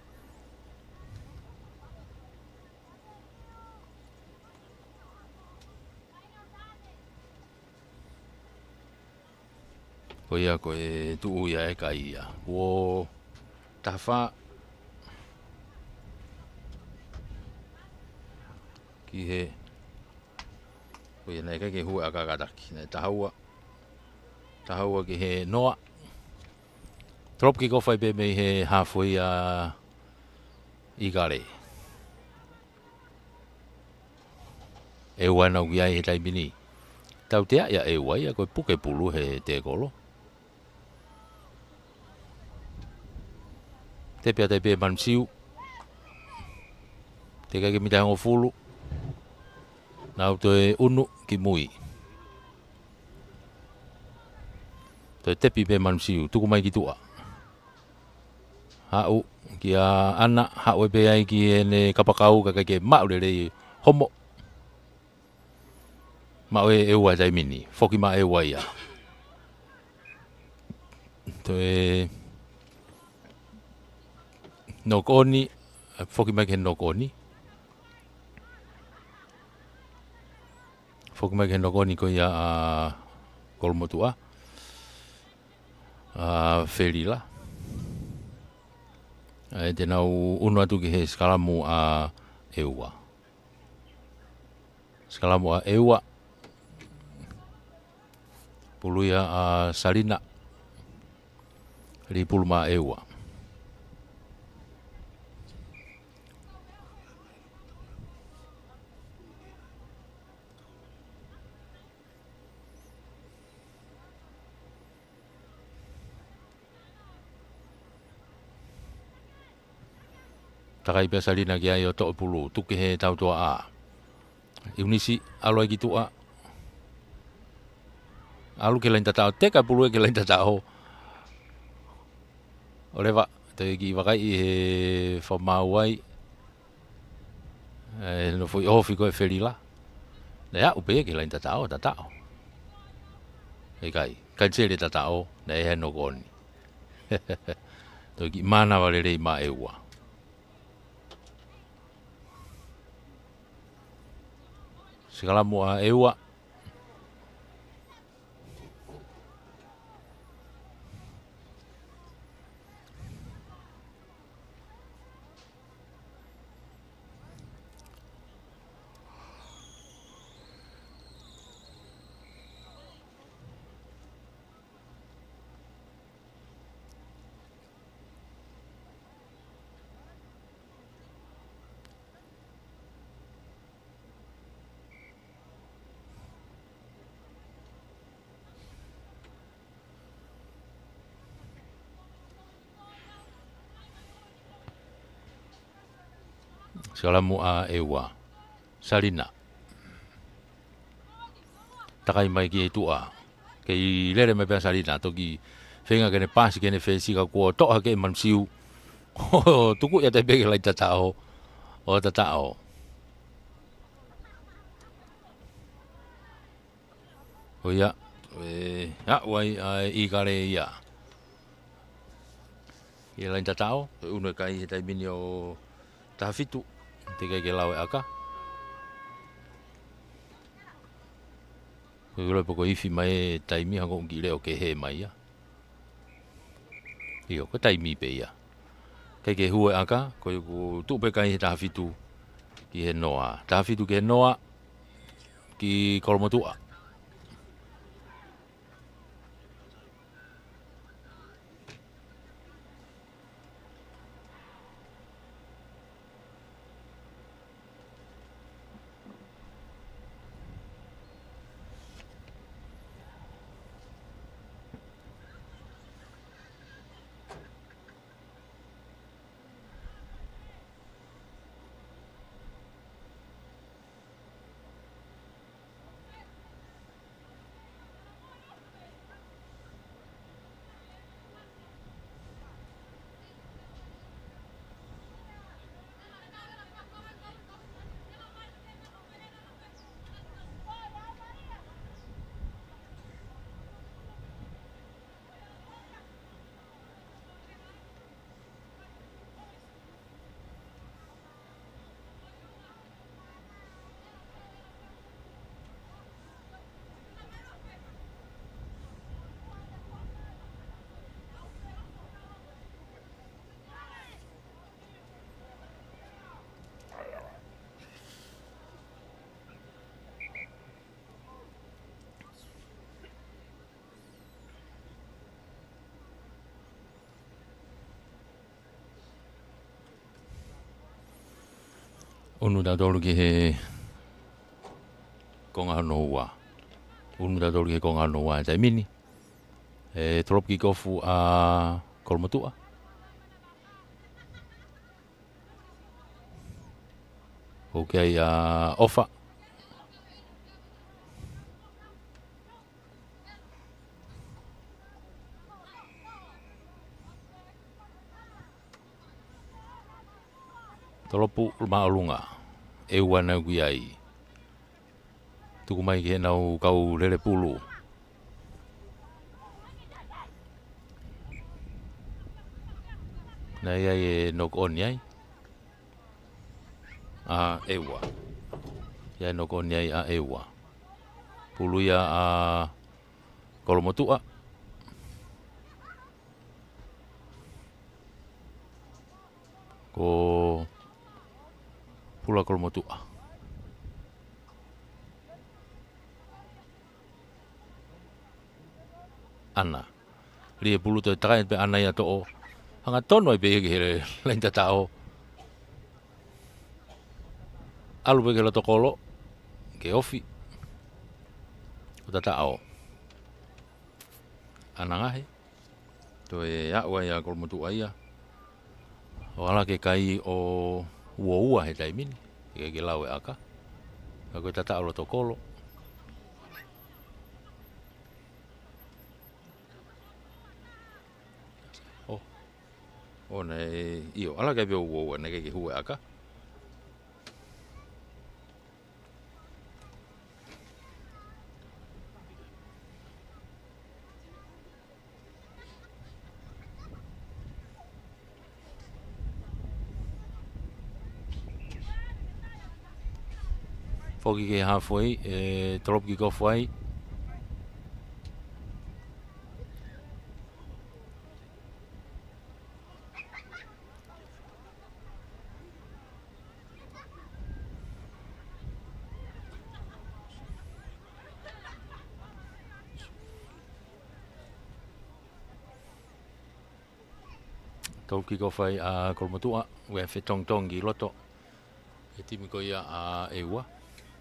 Ko ia ko e tuʻu ia ʻe kai ia. Kuo taha fā ki he, ko ia naʻe ʻikai ke hū ʻa kātaki. Naʻe taha ua. Taha ua ki he noa. Drop kick off ai pē mei he halfway ʻa ʻIkale. ʻEua ʻoku nau ki ai he taimi ni. Tautea ia ʻEua ia ko e puke pulu he tekolo. Tepe atu ai pē Manusiu. Teʻeki ke mita hongofulu. Nau toe ʻunu ki mui. Toe tepi pē Manusiu. Tuku mai ki tuʻa. Haʻu kia ʻAna, haʻu ai pē ia ki heʻene kapakau ka ʻikai ke maʻu lelei homo. Maʻu ʻe ʻEua he taimi ni. Foki mai ʻEua ia. Toe knock on, foki mai ki he knock on. Foki mai ki he knock on ko ia ʻa Kolomotuʻa. ʻA Felila. ʻA ia te nau ʻunu atu ki he sikalamu ʻa ʻEua. Sikalamu ʻa ʻEua. Pulu ia ʻa Salina. Lī pulu maʻa ʻEua. Takai pē ʻa Salina ki ai ʻo toʻo e pulu, tuku ki he tautuʻa ʻa ʻIunisi, ʻalu ai ki tuʻa. ʻAlu ki he laini tataʻo, teka e pulu ia ki he laini tataʻo. ʻO leva, toe kiʻi vakai ʻi he fakamaau ai. ʻE, nofo ʻi ʻohofi ko ē Felila. Naʻe aʻu pē ia ki he laini tataʻo, tataʻo. ʻIkai, kaniseli e tataʻo, naʻe ʻi ai e knock on. Toe kiʻi mānava lelei maʻa ʻEua. Sikalamu ʻa ʻEua. Sikalamu ʻa ʻEua. Salina. Takai mai ki tuʻa. Kei lele mai pē ʻa Salina. Toki feinga ke ne paasi ki heʻene fesi ka kuo toʻo hake ʻe Manusiu. Tuku ia atu pē ki he laini tataʻo. ʻO tataʻo. ʻO ia, ʻe, aʻu ai ʻa ʻIkale ia. ʻI he laini tataʻo, ʻe ʻunu e kai he taimi ni ʻo taha fitu, teʻeki ke lau e ʻaka. Ko e ʻilo pe ko e ifi mai e taimi hangē ʻoku kiʻi leʻo kehe mai ia. ʻIo, ko e taimi pē ia. ʻIkai ke hū e ʻaka, ko ia kuo tuʻu pē kai he taha fitu ki he noa. Taha fitu ki he noa, ki Kolomotuʻa. ʻUnu tautolu ki he konga hono ua. ʻUnu tautolu ki he konga hono ua he taimi ni. ʻE tolopu kick off ʻa Kolomotuʻa. ʻOku ʻi ai ʻa ʻOfa. Tolopu māʻolunga. ʻEua naʻe ʻi ai. Tuku mai ki heʻenau kau lele pulu. Naʻe ʻi ai e knock on ai. ʻA ʻEua. ʻI ai e knock on ai ʻa ʻEua. Pulu ia ʻa Kolomotuʻa. Ko pulu ʻa Kolomotuʻa. ʻAna. Lī e pulu, toe takai pē ʻAna ia ʻo toʻo. Hangatonu ai pē ia ki he laine tataʻo. ʻAlu pē ki he loto kolo. Ke ofi. ʻO tataʻo. ʻAna ngaohi. Toe aʻu ai ʻa Kolomotuʻa ia. ʻO ala ke kai ʻo uaua he taimi ni. ʻIkai ke lau e ʻaka. Ka ko e tataʻo loto kolo. ʻO. ʻO naʻe, ʻio, ala ke kai pē ʻo uaua, naʻe ʻikai ke hū e ʻaka. Foki ki he halfway, ʻe tolopu kick off ai. Tau kick off ai ʻa Kolomotuʻa, ʻoku ʻi ai e fetongitongi ʻi loto he timi ko ia ʻa ʻEua,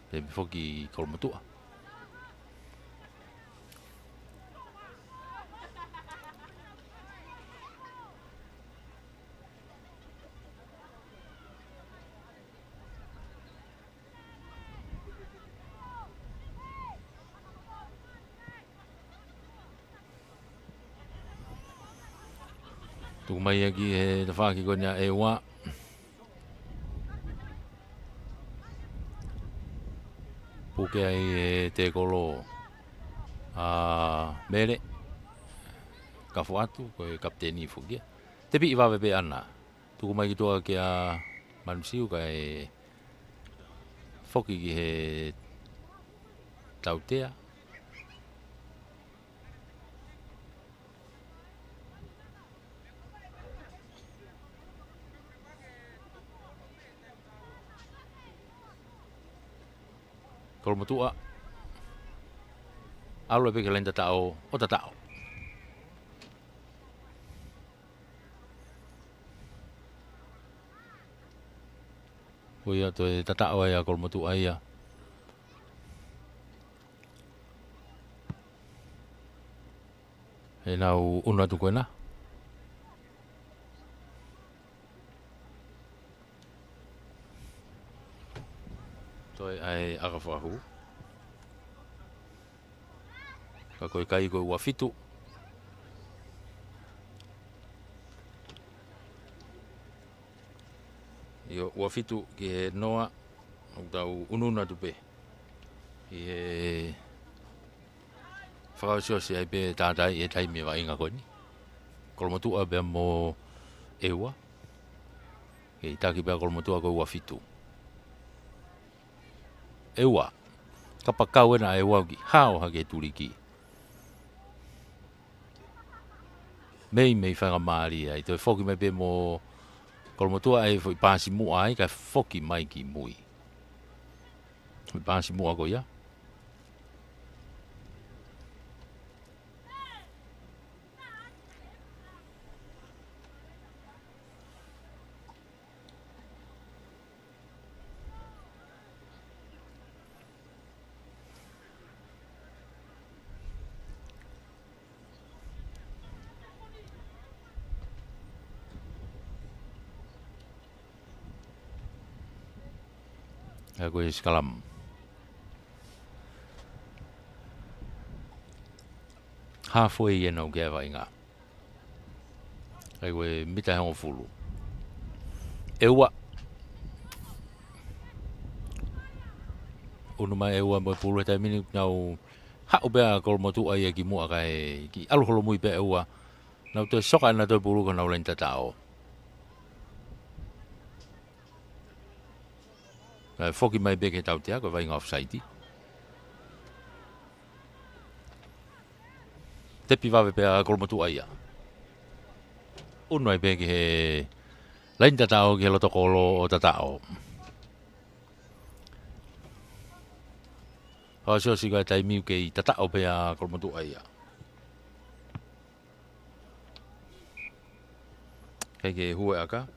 pea mei foki Kolomotuʻa. Tuku mai ia ki he tafaʻaki ko eni ʻa ʻEua. Puke ai e tēkolo ʻa Mele. Kafo atu, ko e kapiteni foki ia. Tepiʻi vave pē ʻAna. Tuku mai ki tuʻa kia Manusiu kae foki ki he tautea. Kolomotuʻa. ʻAlu pē ki he laine tataʻo, ʻo tataʻo. Ko ia toe tataʻo ai ʻa Kolomotuʻa ia. ʻE nau ʻunu atu ko ena. Toe ʻai ʻaka fakahū. Ka ko e kai ko e ua fitu. ʻIo, ua fitu ki he noa, ʻoku tau ʻunuʻunu atu pē. ʻI he fakaʻosiʻosi ai pē tātaaʻi e taimi e vaʻinga ko eni. Kolomotuʻa pea mo ʻEua. Kei taki pē ʻa Kolomotuʻa ko e ua fitu. ʻEua. Kapakau ena ʻa ʻEua ki hao hake tuliki. Meimei faingamālie ai. Toe foki mai pē mo Kolomotuʻa ʻai foʻi paasi muʻa ai, kae foki mai ki mui. Foʻi paasi muʻa ko ia. ʻA ia ko e sikalamu. Halfway ʻena ʻoku ʻi ai e vaʻinga. ʻA ia ko e mita ʻe hongofulu. ʻEua. ʻUnu mai ʻEua mo e pulu he taimi ni, nau haʻu pē ʻa Kolomotuʻa ia ki muʻa kae kiʻi ʻalu holomui pē ʻEua. Nau toe soka ʻena toe pulu ki honau laine tataʻo. Kae foki mai pē ki he tautea, ko e vaʻinga offside. Tepi vave pē ʻa Kolomotuʻa ia. ʻUnu ai pē ki he laine tataʻo ki he loto kolo ʻo tataʻo. Fakaʻosiʻosi ko e taimi ʻoku kei tataʻo pē ʻa Kolomotuʻa ia. Kae kei hū e ʻaka.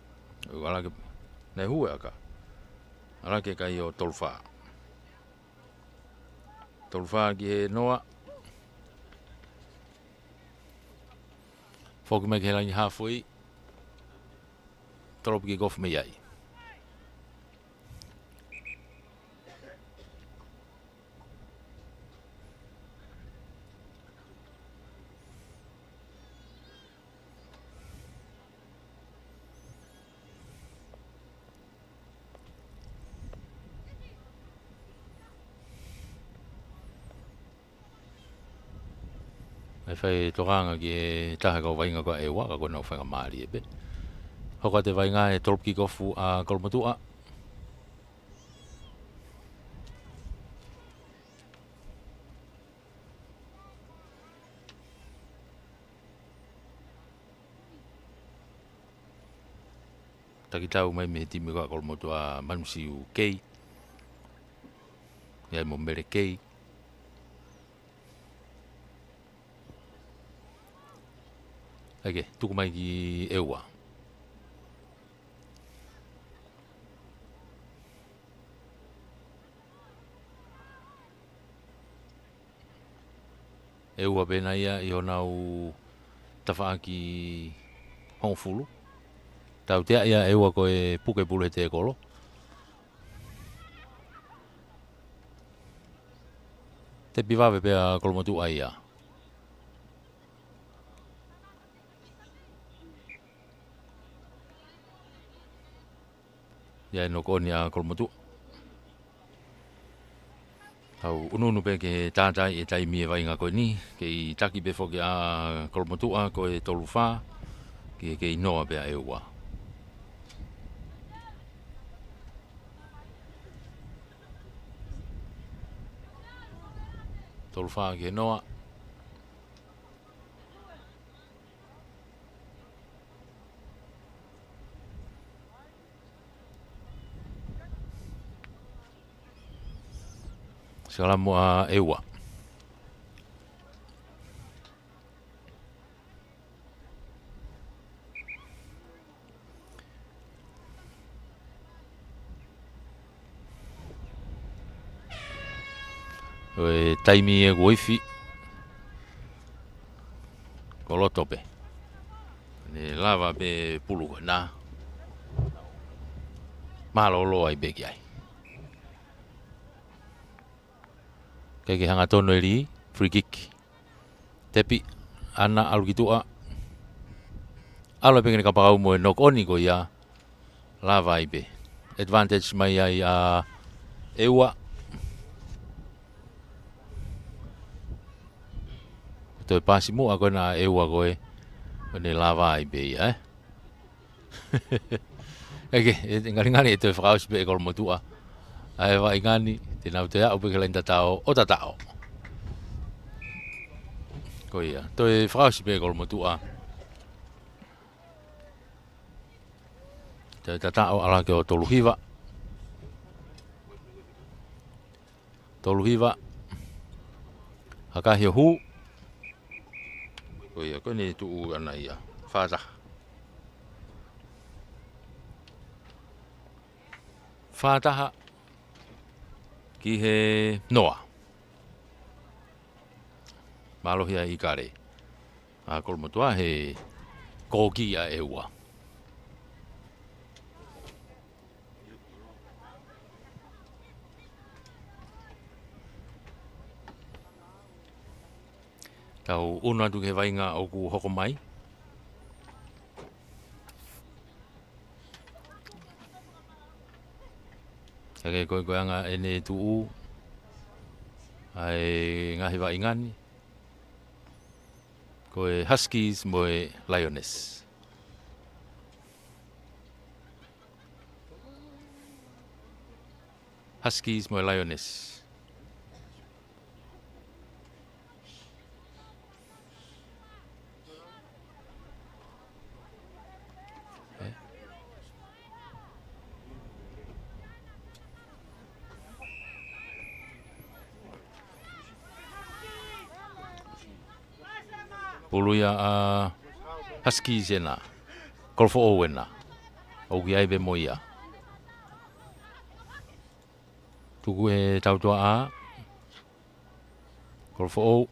ʻAlu hake, naʻe hū e ʻaka. ʻAlu hake e kai ʻo tolu fā. Tolu fā ki he noa. Foki mai ki he laine halfway. Tolopu kikofu mei ai. ʻE fai tokanga ki he taha kau vaʻinga ko ʻEua, ka ko ʻenau faingamālie pē. Hoko atu e vaʻinga he tolopu kikofu ʻa Kolomotuʻa. Takitau mai mei he timi ko ia ʻa Kolomotuʻa, Manusiu Kei. ʻI ai mo Mele Kei. ʻAi ke, tuku mai ki ʻEua. ʻEua pē ʻena ia ʻi honau tafaʻaki hongofulu. Tautea ia ʻEua ko e puke pulu he tēkolo. Tepi vave pē ʻa Kolomotuʻa ia. ʻI ai e nokoʻoni ʻa Kolomotuʻa. Tau ʻunuʻunu pē ke tātaaʻi e taimi e vaʻinga ko eni, kei taki pē foki ʻa Kolomotuʻa ko e tolu fā, ke kei noa pē ʻa ʻEua. Tolu fā ki he noa. Sikalamu ʻa ʻEua. ʻOi, taimi ʻe kuo ifi. Koloto pē. Ne lava pē pulu ko ena. Mālōlō ai pē ki ai. Kae ke hanga tonu ʻe lī, free kick. Tepi, ʻana ʻalu ki tuʻa. ʻAlu pē ki he kapakau mo e knock on ko ia. Lava ai pē. Advantage mai ai ʻa ʻEua. Toe paasi muʻa ko ena ʻa ʻEua ko ē. Ko ʻene lava ai pē ia, ē? ʻEke, ʻe, ngalingali ʻe toe fakaʻosi pē ʻe Kolomotuʻa. ʻA e vaʻinga ni, te nau toe aʻu pē ki he laini tataʻo, ʻo tataʻo. Ko ia, toe fakaʻosi pē ʻe Kolomotuʻa. Toe tataʻo ʻalu hake ʻo tolu hiva. Tolu hiva. Hakahi ʻo hū. Ko ia, ko ʻene tuʻu ʻana ia. Fā taha. Fā taha. Ki he noa. Mālohi ʻa ʻIkale. ʻA Kolomotuʻa he koki ʻa ʻEua. Tau ʻunu atu ki he vaʻinga ʻoku hoko mai. Kae ko e, ko e anga ʻene tuʻu ʻa e ngaahi vaʻinga ni. Ko e Huskies mo e Lioness. Huskies mo e Lioness. Pulu ia ʻa Huskies ena. Kolofoʻou ena. ʻOku ʻi ai pē mo ia. Tuku e tautua ʻa Kolofoʻou.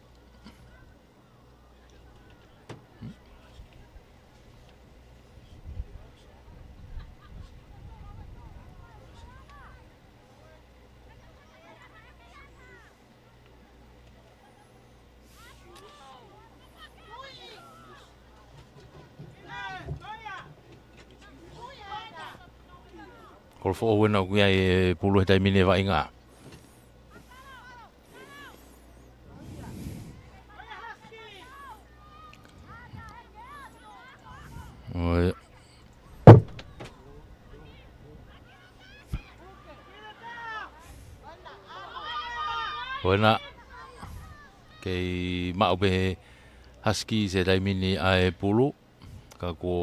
Kolofoʻou ena ʻoku ʻi ai e pulu he taimi ni e vaʻinga. ʻOi. ʻOi ena, kei maʻu pē he Huskies he taimi ni ʻa e pulu, ka ko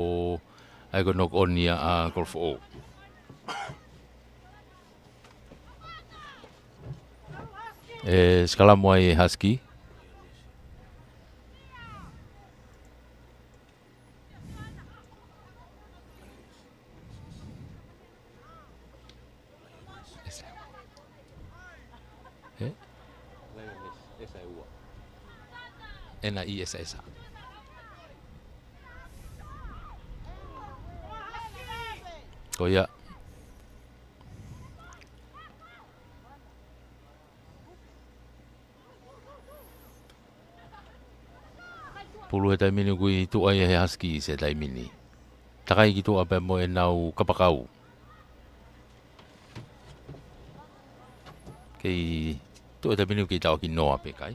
e, ʻa ia ko e knock on ia ʻa Kolofoʻou. ʻE sikalamu ai e Husky. Ē? Ena i esa esa. Ko ia. Pulu he taimi ni ʻoku ʻi tuʻa ia he Huskies he taimi ni. Takai ki tuʻa pea mo ʻenau kapakau. Kei tuʻa he taimi ni ʻoku kei taʻoki noa pē kai.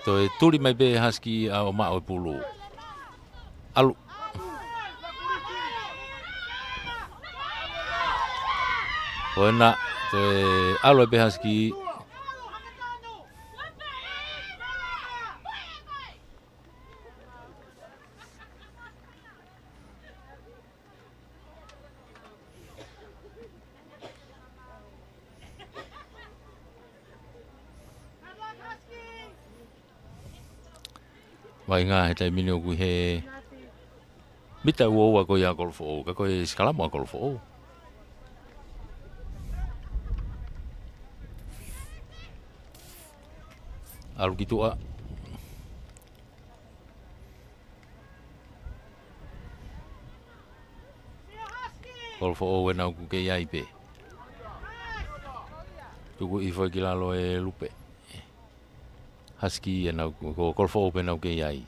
Toe tuli mai pē Husky ʻa ʻo maʻu e pulu. ʻAlu. Ko ena, toe ʻalu ai pē Husky. Vaʻinga he taimi ni ʻoku ʻi he mita ua ua ko ia ʻa Kolofoʻou, ka ko e sikalamu ʻa Kolofoʻou. ʻAlu ki tuʻa. Kolofoʻou ʻena ʻoku kei ʻi ai pē. Tuku hifo ki lalo ʻe Lupe. Husky ʻena ʻoku, ko Kolofoʻou pē ʻena ʻoku kei ʻi ai.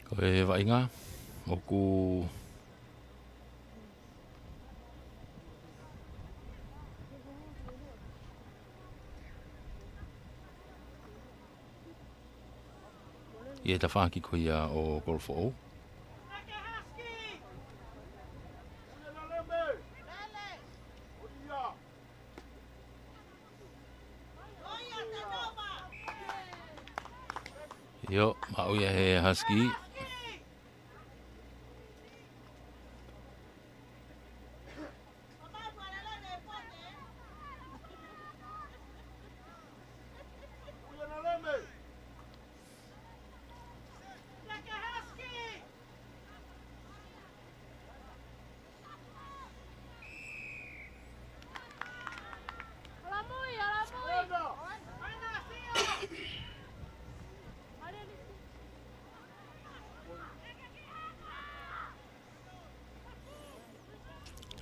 Ko e vaʻinga ʻoku ʻi he tafaʻaki ko ia ʻo Kolofoʻou. ʻIo, maʻu ia he Husky.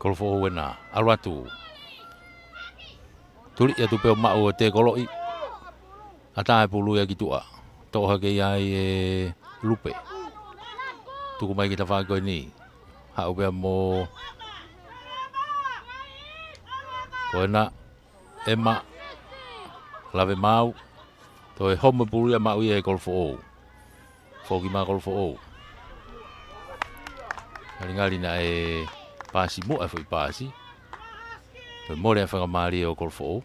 Kolofoʻou ʻena, ʻalu atu. Tuli atu pē ʻo maʻu ʻo tēkoloʻi. ʻAtā e pulu ia ki tuʻa. Toʻo hake ia ʻe Lupe. Tuku mai ki he tafaʻaki ko eni. Haʻu pea mo Koena, ʻEma, lave maau. Toe homo e pulu ia maʻu ia ʻe Kolofoʻou. Foki mai Kolofoʻou. Ngalingali naʻe paasi muʻa e foʻi paasi. Toe mole e faingamālie ʻo Kolofoʻou.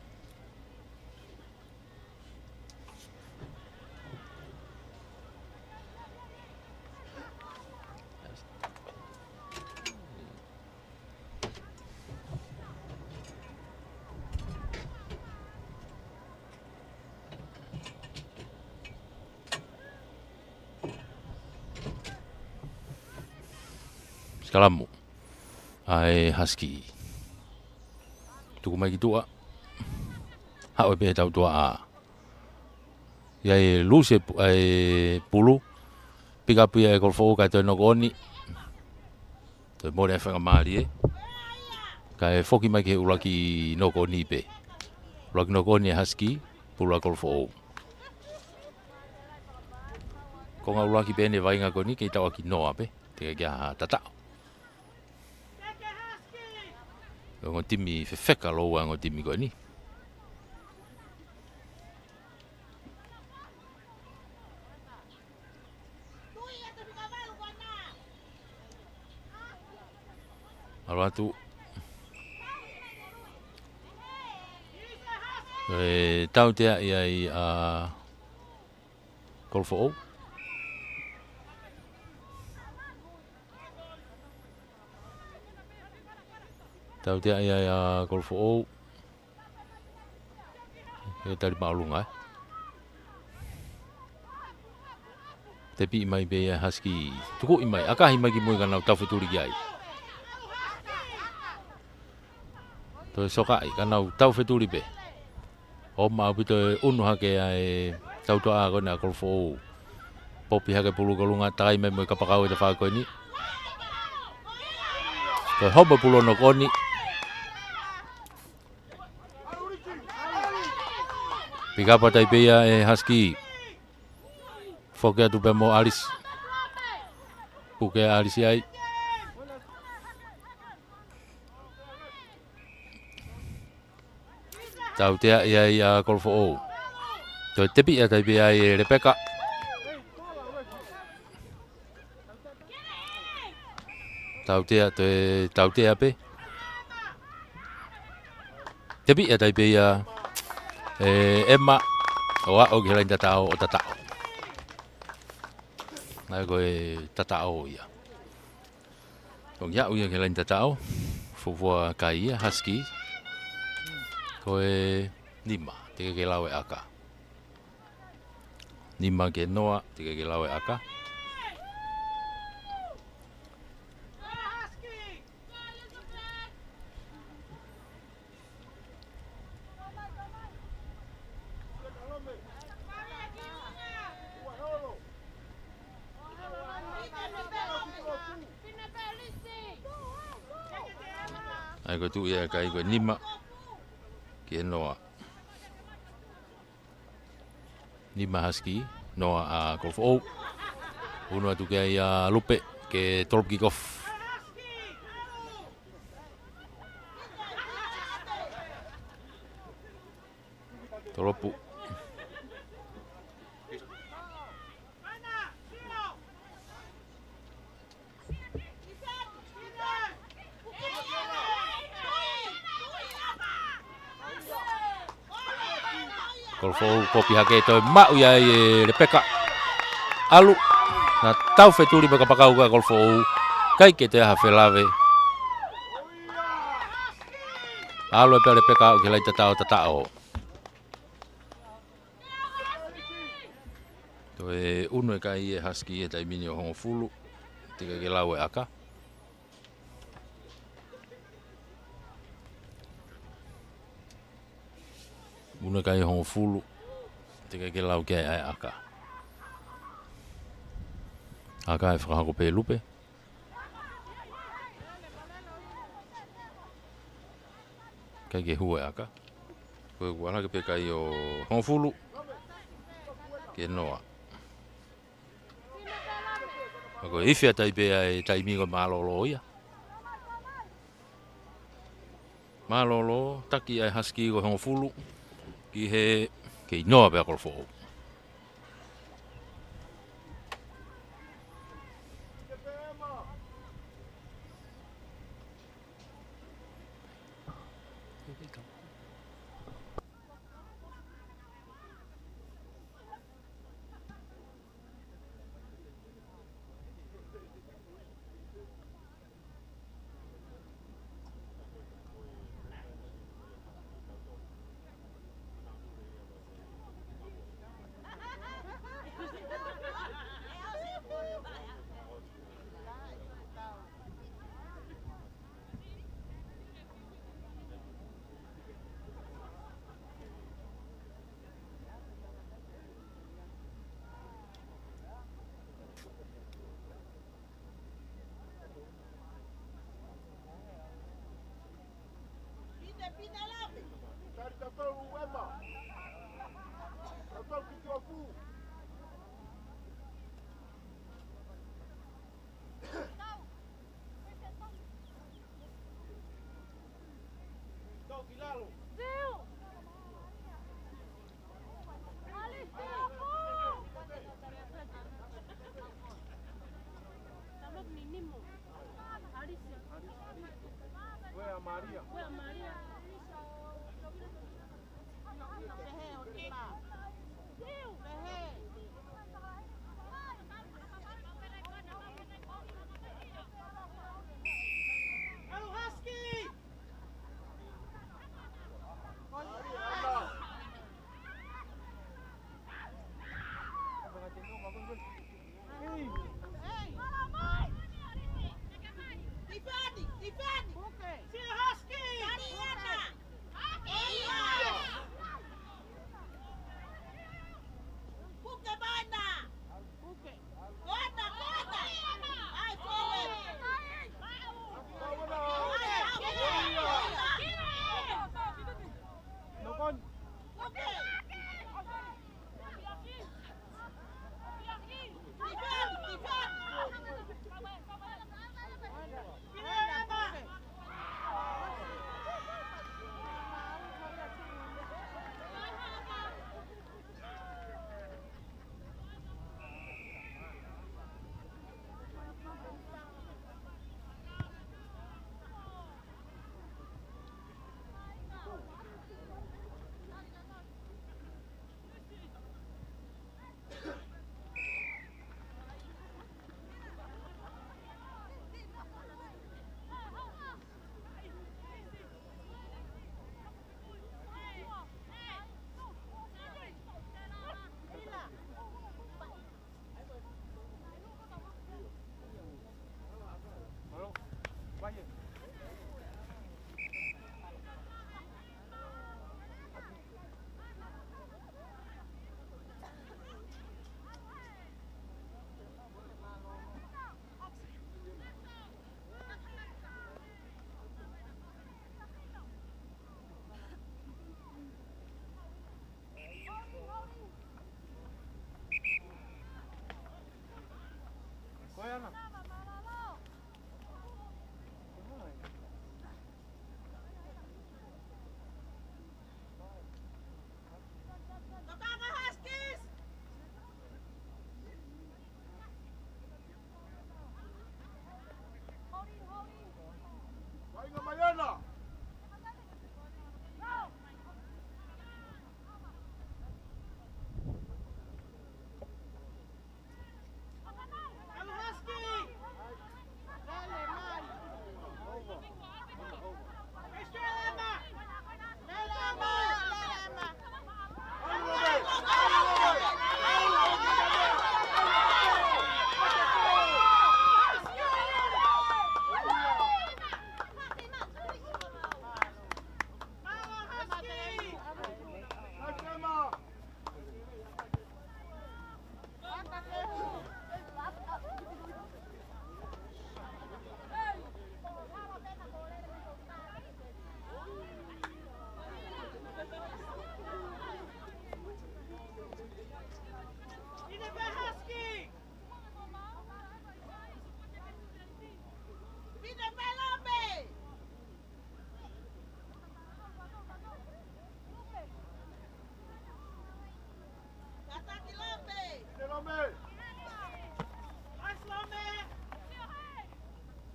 Sikalamu ʻa e Husky. Tuku mai ki tuʻa. Haʻu pē he tautuaʻā. ʻI ai e lusi e pu-, e pulu. Pick up ia ʻe Kolofoʻou kae toe noko ʻoni. Toe mole e faingamālie. Kae foki mai ki he ʻuluaki noko ʻoni pē. ʻUluaki noko ʻoni e Husky, pulu ʻa Kolofoʻou. Konga ʻuluaki pē ʻeni e vaʻinga ko eni, kei tauʻaki noa pē. Teʻeki ke ʻi ai ha tataʻo. Ongo timi fefeka lōua ongo timi ko eni. ʻAlu atu. ʻE tauteaʻi ai ʻa Kolofoʻou. Tauteaʻi ai ʻa Kolofoʻou. ʻE tali māʻolunga, ē. Tepiʻi mai pē ia Haski. Tukuʻi mai, ʻakahi mai ki mui ka nau taufetuli ki ai. Toe sokaʻi, ka nau taufetuli pē. ʻOmai ʻaupito e ʻunu hake ʻa e tautoʻa ko eni ʻa Kolofoʻou. Popi hake pulu ki ʻolunga, takai mai mo e kapakau ʻe taha ko eni. Toe hopo pulu ono ko eni. Pick up atu ai pē ia ʻe Haski. Foki atu pē mo Alisi. Puke Alisi ai. Tauteaʻi ai ʻa Kolofoʻou. Toe tepiʻi atu ai pē ia ʻe Lepeka. Tautea, toe tautea pē. Tepiʻi atu ai pē ia ʻe ʻEma, ʻo aʻu ki he laini tataʻo, ʻo tataʻo. Naʻe ko e tataʻo ia. Ko e aʻu ia ki he laini tataʻo, fuofua kai ia, Haski. Ko e nima, teʻeki ke lau e ʻaka. Nima ki he noa, teʻeki ke lau e ʻaka. ʻA ia ko e tuʻu ia e kai ko e nima ki he noa. Nima Haski, noa ʻa Kolofoʻou. ʻUnu atu ki ai ʻa Lupe, ke tolopu kick off. Tolopu. Kolofoʻou popi hake, toe maʻu ia ʻe Lepeka. ʻAlu, naʻe taufetuli mo e kapakau ko ia ʻa Kolofoʻou. ʻIkai ke toe ʻi ai ha felave. ʻAlu ai pē ʻa Lepeka aʻu ki he laini tataʻo, tataʻo. Toe ʻunu e kai ʻe Haski he taimi ni ʻo hongofulu. Teʻeki ke lau e ʻaka. ʻUnu e kai hongofulu. Teʻeki ke lau ki ai ʻa e ʻaka. ʻAka ʻe fakahoko pē ʻe Lupe. ʻIkai ke hū e ʻaka. Ko e kuala ke pē kai ʻo hongofulu. Ki he noa. Ko e ifi atu ai pē ʻa e taimi ko e mālōlō ia. Mālōlō, taki ʻa e Haski ko e hongofulu. Ki he kei noa pē ʻa Kolofoʻou.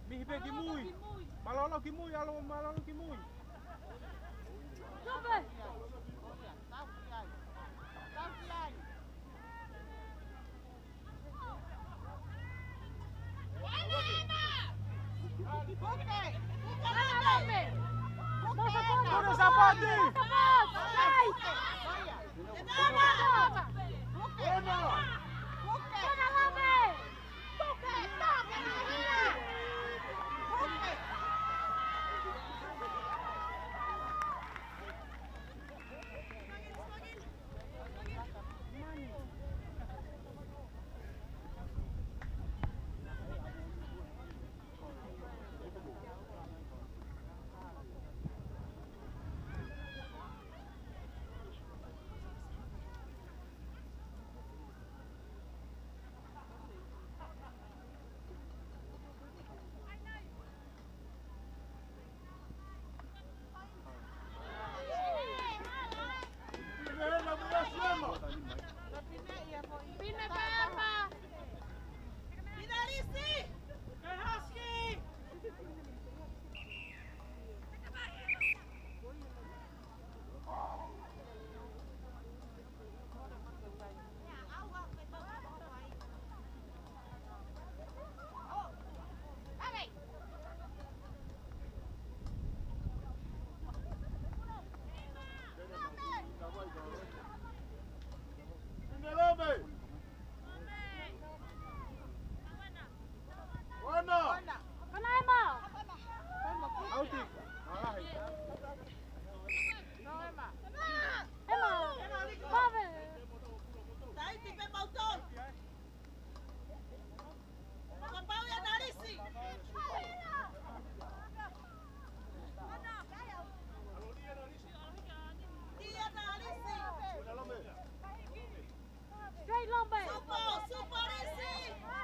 Mihi pē ki mui. Mālōlō ki mui, ʻAlo, mālōlō ki mui. Straight long bay.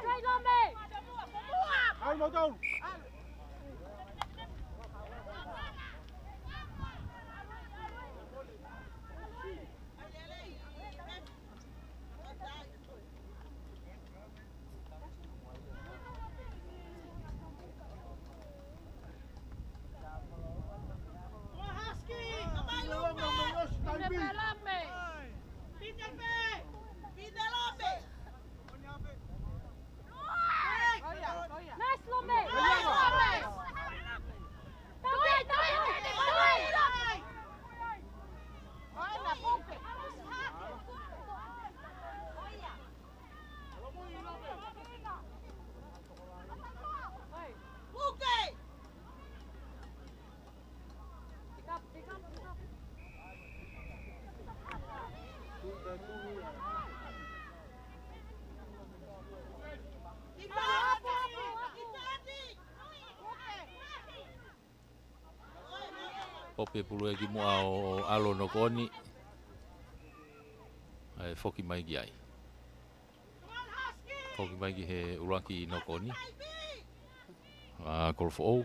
Straight long bay. Nice, Lombe. Nice, Lombe. Ope pulu ʻe ki muʻa ʻo, ʻo ʻAlo Nokoni. ʻAi foki mai ki ai. Foki mai ki he ʻuluaki noko ni. ʻA Kolofoʻou.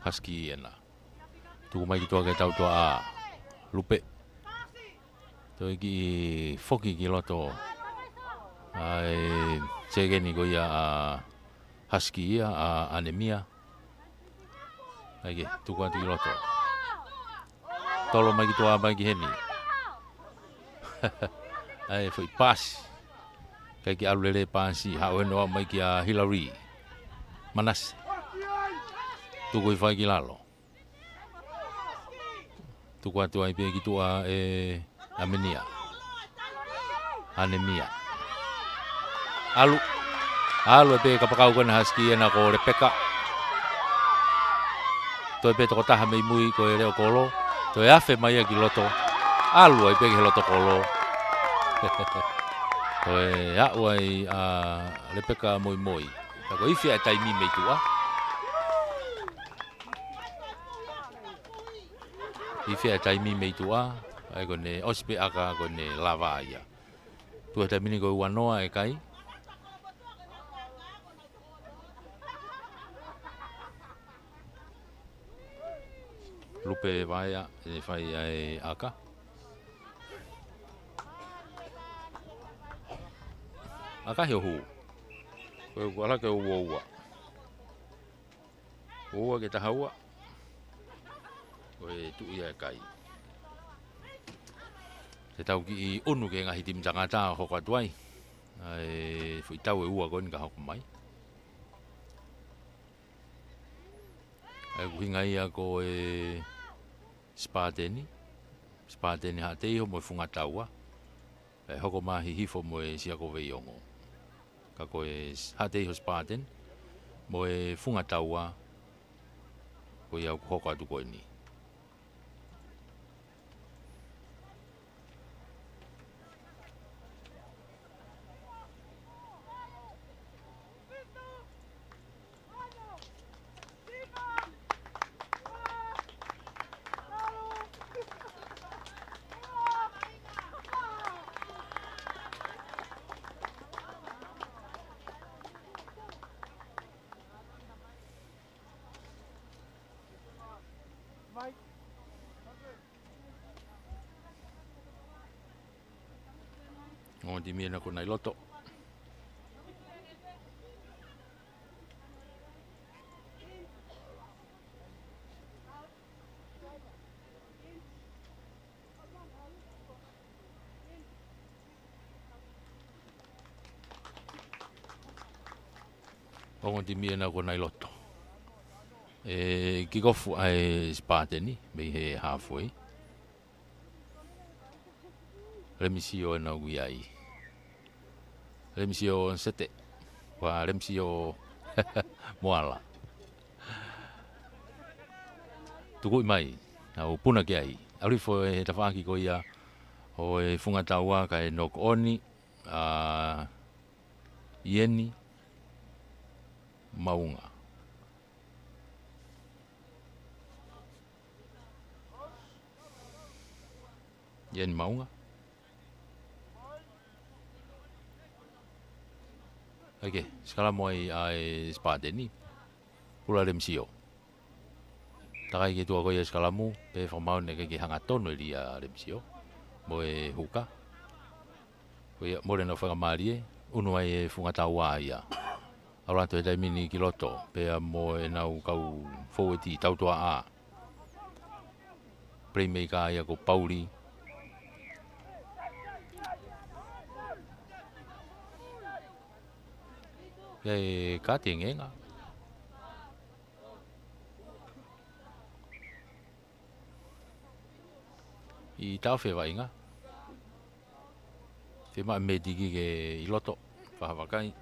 Husky ena. Tuku mai ki tuʻa ki he tautuaʻā. Lupe. Toe kiʻi foki ki loto. ʻAi, sekeni ko ia ʻa Husky ia, ʻa ʻAnemia. ʻAi ke, tuku atu ki loto. Tolo mai ki tuʻa mai ki heni. ʻAi, foʻi paasi. ʻIkai ke ʻalu lelei paasi, haʻu ʻo ʻomai kia Hilary. Manase. Tuku hifo ai ki lalo. Tuku atu ai pē ki tuʻa ʻe ʻAmenia. ʻAnemia. ʻAlu. ʻAlu ai pē kapakau ko ena Husky ena ko Lepeka. Toe pē tokotaha mei mui ko e leʻo kolo. Toe afe mai ia ki loto. ʻAlu ai pē ki he loto kolo. Toe aʻu ai ʻa Lepeka Moimoi. Ka ko e ifi ʻa e taimi mei tuʻa. Ifi ʻa e taimi mei tuʻa, ʻa ia ko ʻene ʻosi pē ʻaka ko ʻene lava ia. Tuʻa he taimi ni ko e ua noa e kai. Lupe Vaea, ʻe fai ʻa e ʻaka. ʻAkahi ʻo hū. Ko e kuala ke ua ua. Ua ke taha ua. Ko e tuʻu ia e kai. Te tau kiʻi ʻunu ki he ngaahi timi tangata ʻo hoko atu ai. ʻA e foʻi tau ʻe ua ko eni ka hoko mai. ʻA e ʻuhinga ia ko e Spartan. Spartan Haʻateiho mo e Funga Taua. ʻE hoko mai hifo mo e Sia ko Veiongo. Ka ko e s-, Haʻateiho Spartan, mo e Funga Taua, ko ia ʻoku hoko atu ko eni. Ongo timi ena ko ena ʻi loto. Ongo timi ena ko ena ʻi loto. ʻE kick off ʻa e Spartan mei he halfway. Lemisio ena ʻoku ʻi ai. Lemisio Sete. Ko Lemisio Moala. Tukuʻi mai. ʻA ʻo puna ki ai. ʻAlu hifo he tafaʻaki ko ia ʻo e Funga Taua kae knock on ʻa Ieni Maunga. Ieni Maunga. ʻAi ke, sikalamu ai ʻa e Spartan. Pula Lemisio. Takai ki tuʻa ko ia sikalamu, pea fakamaau naʻe ʻikai ke hangatonu ʻe Lemisio. Mo e huka. Ko ia, mole ʻenau faingamālie, ʻunu ai e Funga Taua ia. ʻAlu atu he taimi ni ki loto, pea mo ʻenau kau fōueti tautuaʻā. Playmaker ia ko Pauli. Pea ʻe kati e ngenga. ʻI taʻofi e vaʻinga. Fiemaʻu e mētiki ke ʻi loto. Fakavakai.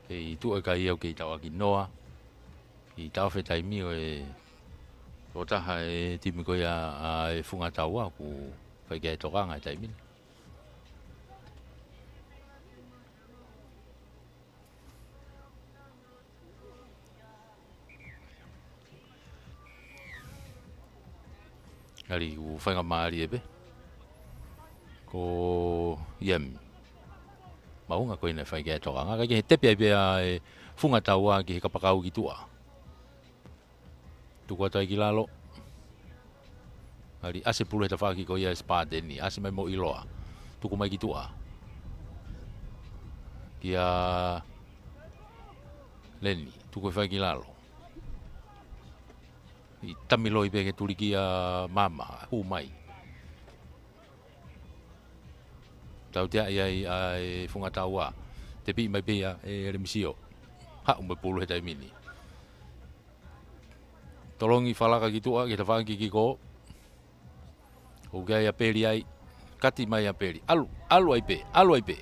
ʻI tuʻa e kai ʻoku kei tauʻaki noa. ʻI taʻofi e taimi ʻo e, ʻo taha e timi ko ia ʻa e Funga Taua ʻoku fai ki ai e tokanga he taimi ni. ʻAli ʻoku faingamālie pē. Ko Iemi Maunga ko ena ʻe fai ki ai e tokanga. Kae kehe tepi ai pē ʻa e Funga Taua ki he kapakau ki tuʻa. Tuku atu ai ki lalo. ʻAli ʻasi e pulu he tafaʻaki ko ia ʻa e Sipateni. ʻAsi mai mo ʻiloa. Tuku mai ki tuʻa. Kia Leni. Tuku e fai ki lalo. ʻI tamiloi pē ke tuli kia Mama. Hū mai. Tauteaʻi ai ʻa e Funga Taua. Tepi mai pē ia ʻe Lemisio. Haʻu mo e pulu he taimi ni. Tolongi Falaka ki tuʻa, ki he tafaʻaki ki kō. ʻOku ʻi ai ʻa Peli ai. Kati mai ʻa Peli. ʻAlu, ʻalu ai pē, ʻalu ai pē.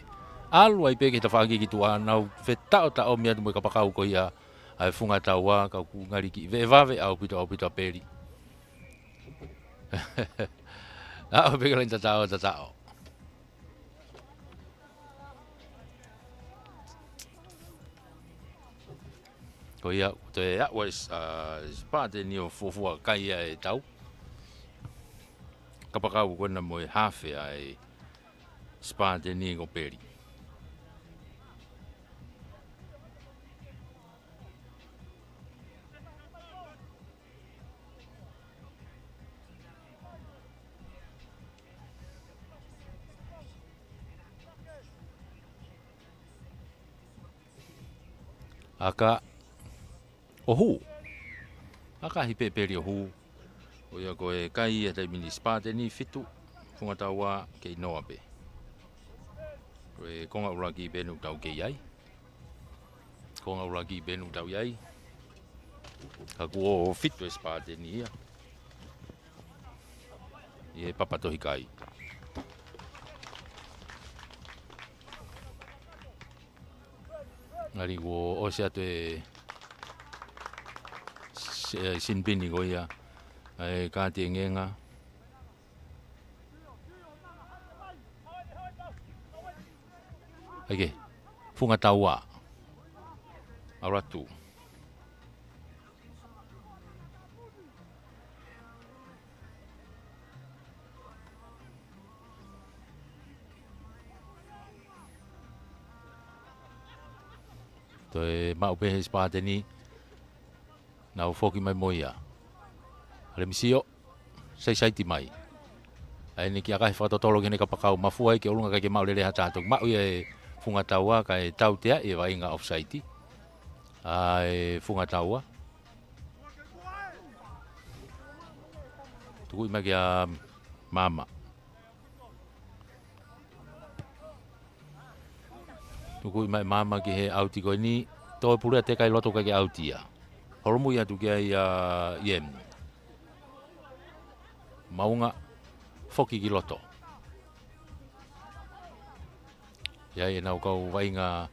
ʻAlu ai pē ki he tafaʻaki ki tuʻa, nau fetaʻotaʻomi atu mo e kapakau ko ia ʻa e Funga Taua, ka ʻoku ngali kiʻi veʻe vave ʻaupito, ʻaupito ʻa Peli. ʻAʻu pē ki he laini tataʻo, tataʻo. Ko ia, ko e aʻu ʻa e s-, ʻa e Sipateni ʻo fuofua kai ʻa e tau. Kapakau ko ena mo e hafe ʻa e Sipateni ko Peli. ʻAka ʻo hū. ʻAkahi pē Peli ʻo hū. ʻO ia ko e kai ʻa e taimi ni Sipateni fitu, Funga Taua kei noa pē. Ko e konga ʻuluaki pē ʻoku tau kei ai. Konga ʻuluaki pē ʻoku tau ʻi ai. Ka kuo fitu e Sipateni ia. ʻI he papa tohi kai. ʻAli kuo ʻosi atu e s-, e sinipini ko ia. ʻA e kaati engenga. ʻAi ke, Funga Taua. ʻAlu atu. Toe maʻu pē he Sipateni. Nau foki mai mo ia. ʻAle Misio. Saisaiti mai. ʻAi eni ke ʻakahi fakatotolo ki heʻene kapakau, mafua ai ke ʻolunga kae ke maʻu lelei ha taha. Toki maʻu ia ʻe Funga Taua kae tauteaʻi e vaʻinga ʻofisaiti ʻa e Funga Taua. Tukuʻi mai kia Mama. Tukuʻi mai Mama ki he ʻauti ko eni. Toe pulu ʻa e teka ʻi loto kae ke ʻauti ia. Holomui atu ki ai ʻa Iemi Maunga, foki ki loto. ʻI ai ʻenau kau vaʻinga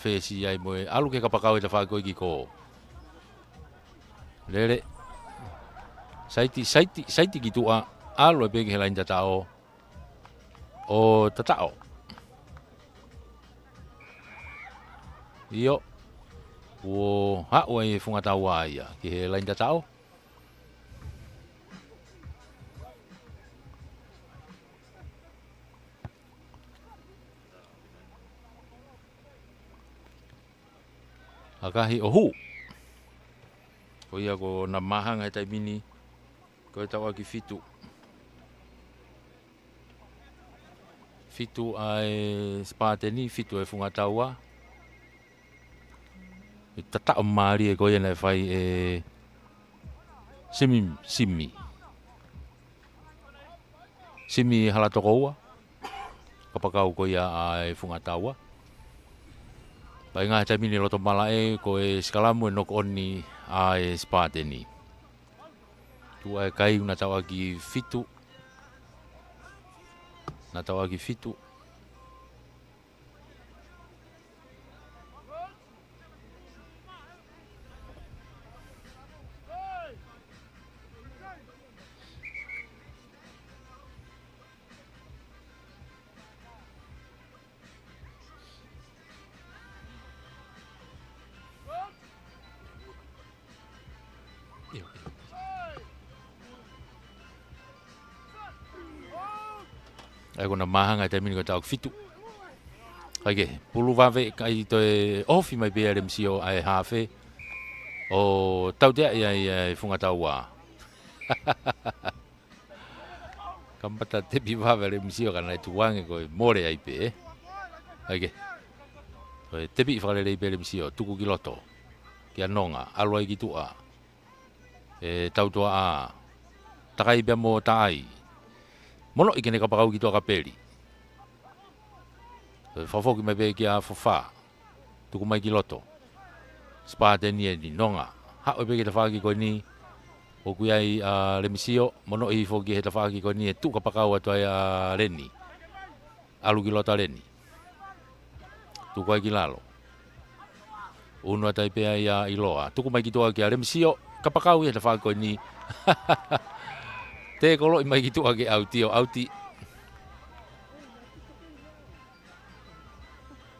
fesi ai mo e ʻalu ki he kapakau ʻi he tafaʻaki ko ē ki kō. Lele. Saiti, saiti, saiti ki tuʻa. ʻAlu ai pē ki he laini tataʻo. ʻO tataʻo. ʻIo. Kuo haʻu ai e Funga Taua ia ki he laini tataʻo. ʻAkahi ʻo hū. Ko ia ko ʻena māhanga he taimi ni. Ko e tauʻaki fitu. Fitu ʻa e Sipateni, fitu ʻa e Funga Taua. ʻI he tataʻo mālie ko ia naʻe fai ʻe Simi, Simi. Simi Halatokoua. Kapakau ko ia ʻa e Funga Taua. Vaʻinga he taimi ni loto malaʻe ko e sikalamu ʻe noko ʻoni ʻa e Sipateni. Tuʻa e kai ʻoku na tauʻaki fitu. Na tauʻaki fitu. ʻA ia ko ʻena māhanga he taimi ni ko e taʻoki fitu. Kae kehe, pulu vave, kae toe ofi mai pē ʻa Lemisio ʻa e hafe ʻo tauteaʻi ai ʻa e Funga Taua. Kamata tepi vave ʻa Lemisio ka naʻe tukuange ko e mole ai pē, ē. Kae kehe, ko e tepi fakalelei pē ʻa Lemisio, tuku ki loto kia Nonga, ʻalu ai ki tuʻa ʻe Tautuaʻā. Takai pea mo Taʻai. Monoʻi ke ne kapakau ki tuʻa kia Peli. Fakafoki mai pē kia Fafā. Tuku mai ki loto. Sipateni eni, Nonga. Haʻu pē ki he tafaʻaki ko eni. ʻOku ʻi ai ʻa Lemisio, monoʻi foki he tafaʻaki ko eni ʻe tuʻu kapakau atu ai ʻa Leni. ʻAlu ki loto ʻa Leni. Tuku ai ki lalo. ʻUnu atu ai pē ʻa ʻIloa. Tuku mai ki tuʻa kia Lemisio. Kapakau ia he tafaʻaki ko eni. Tēkoloʻi mai ki tuʻa ke ʻauti ʻo ʻauti.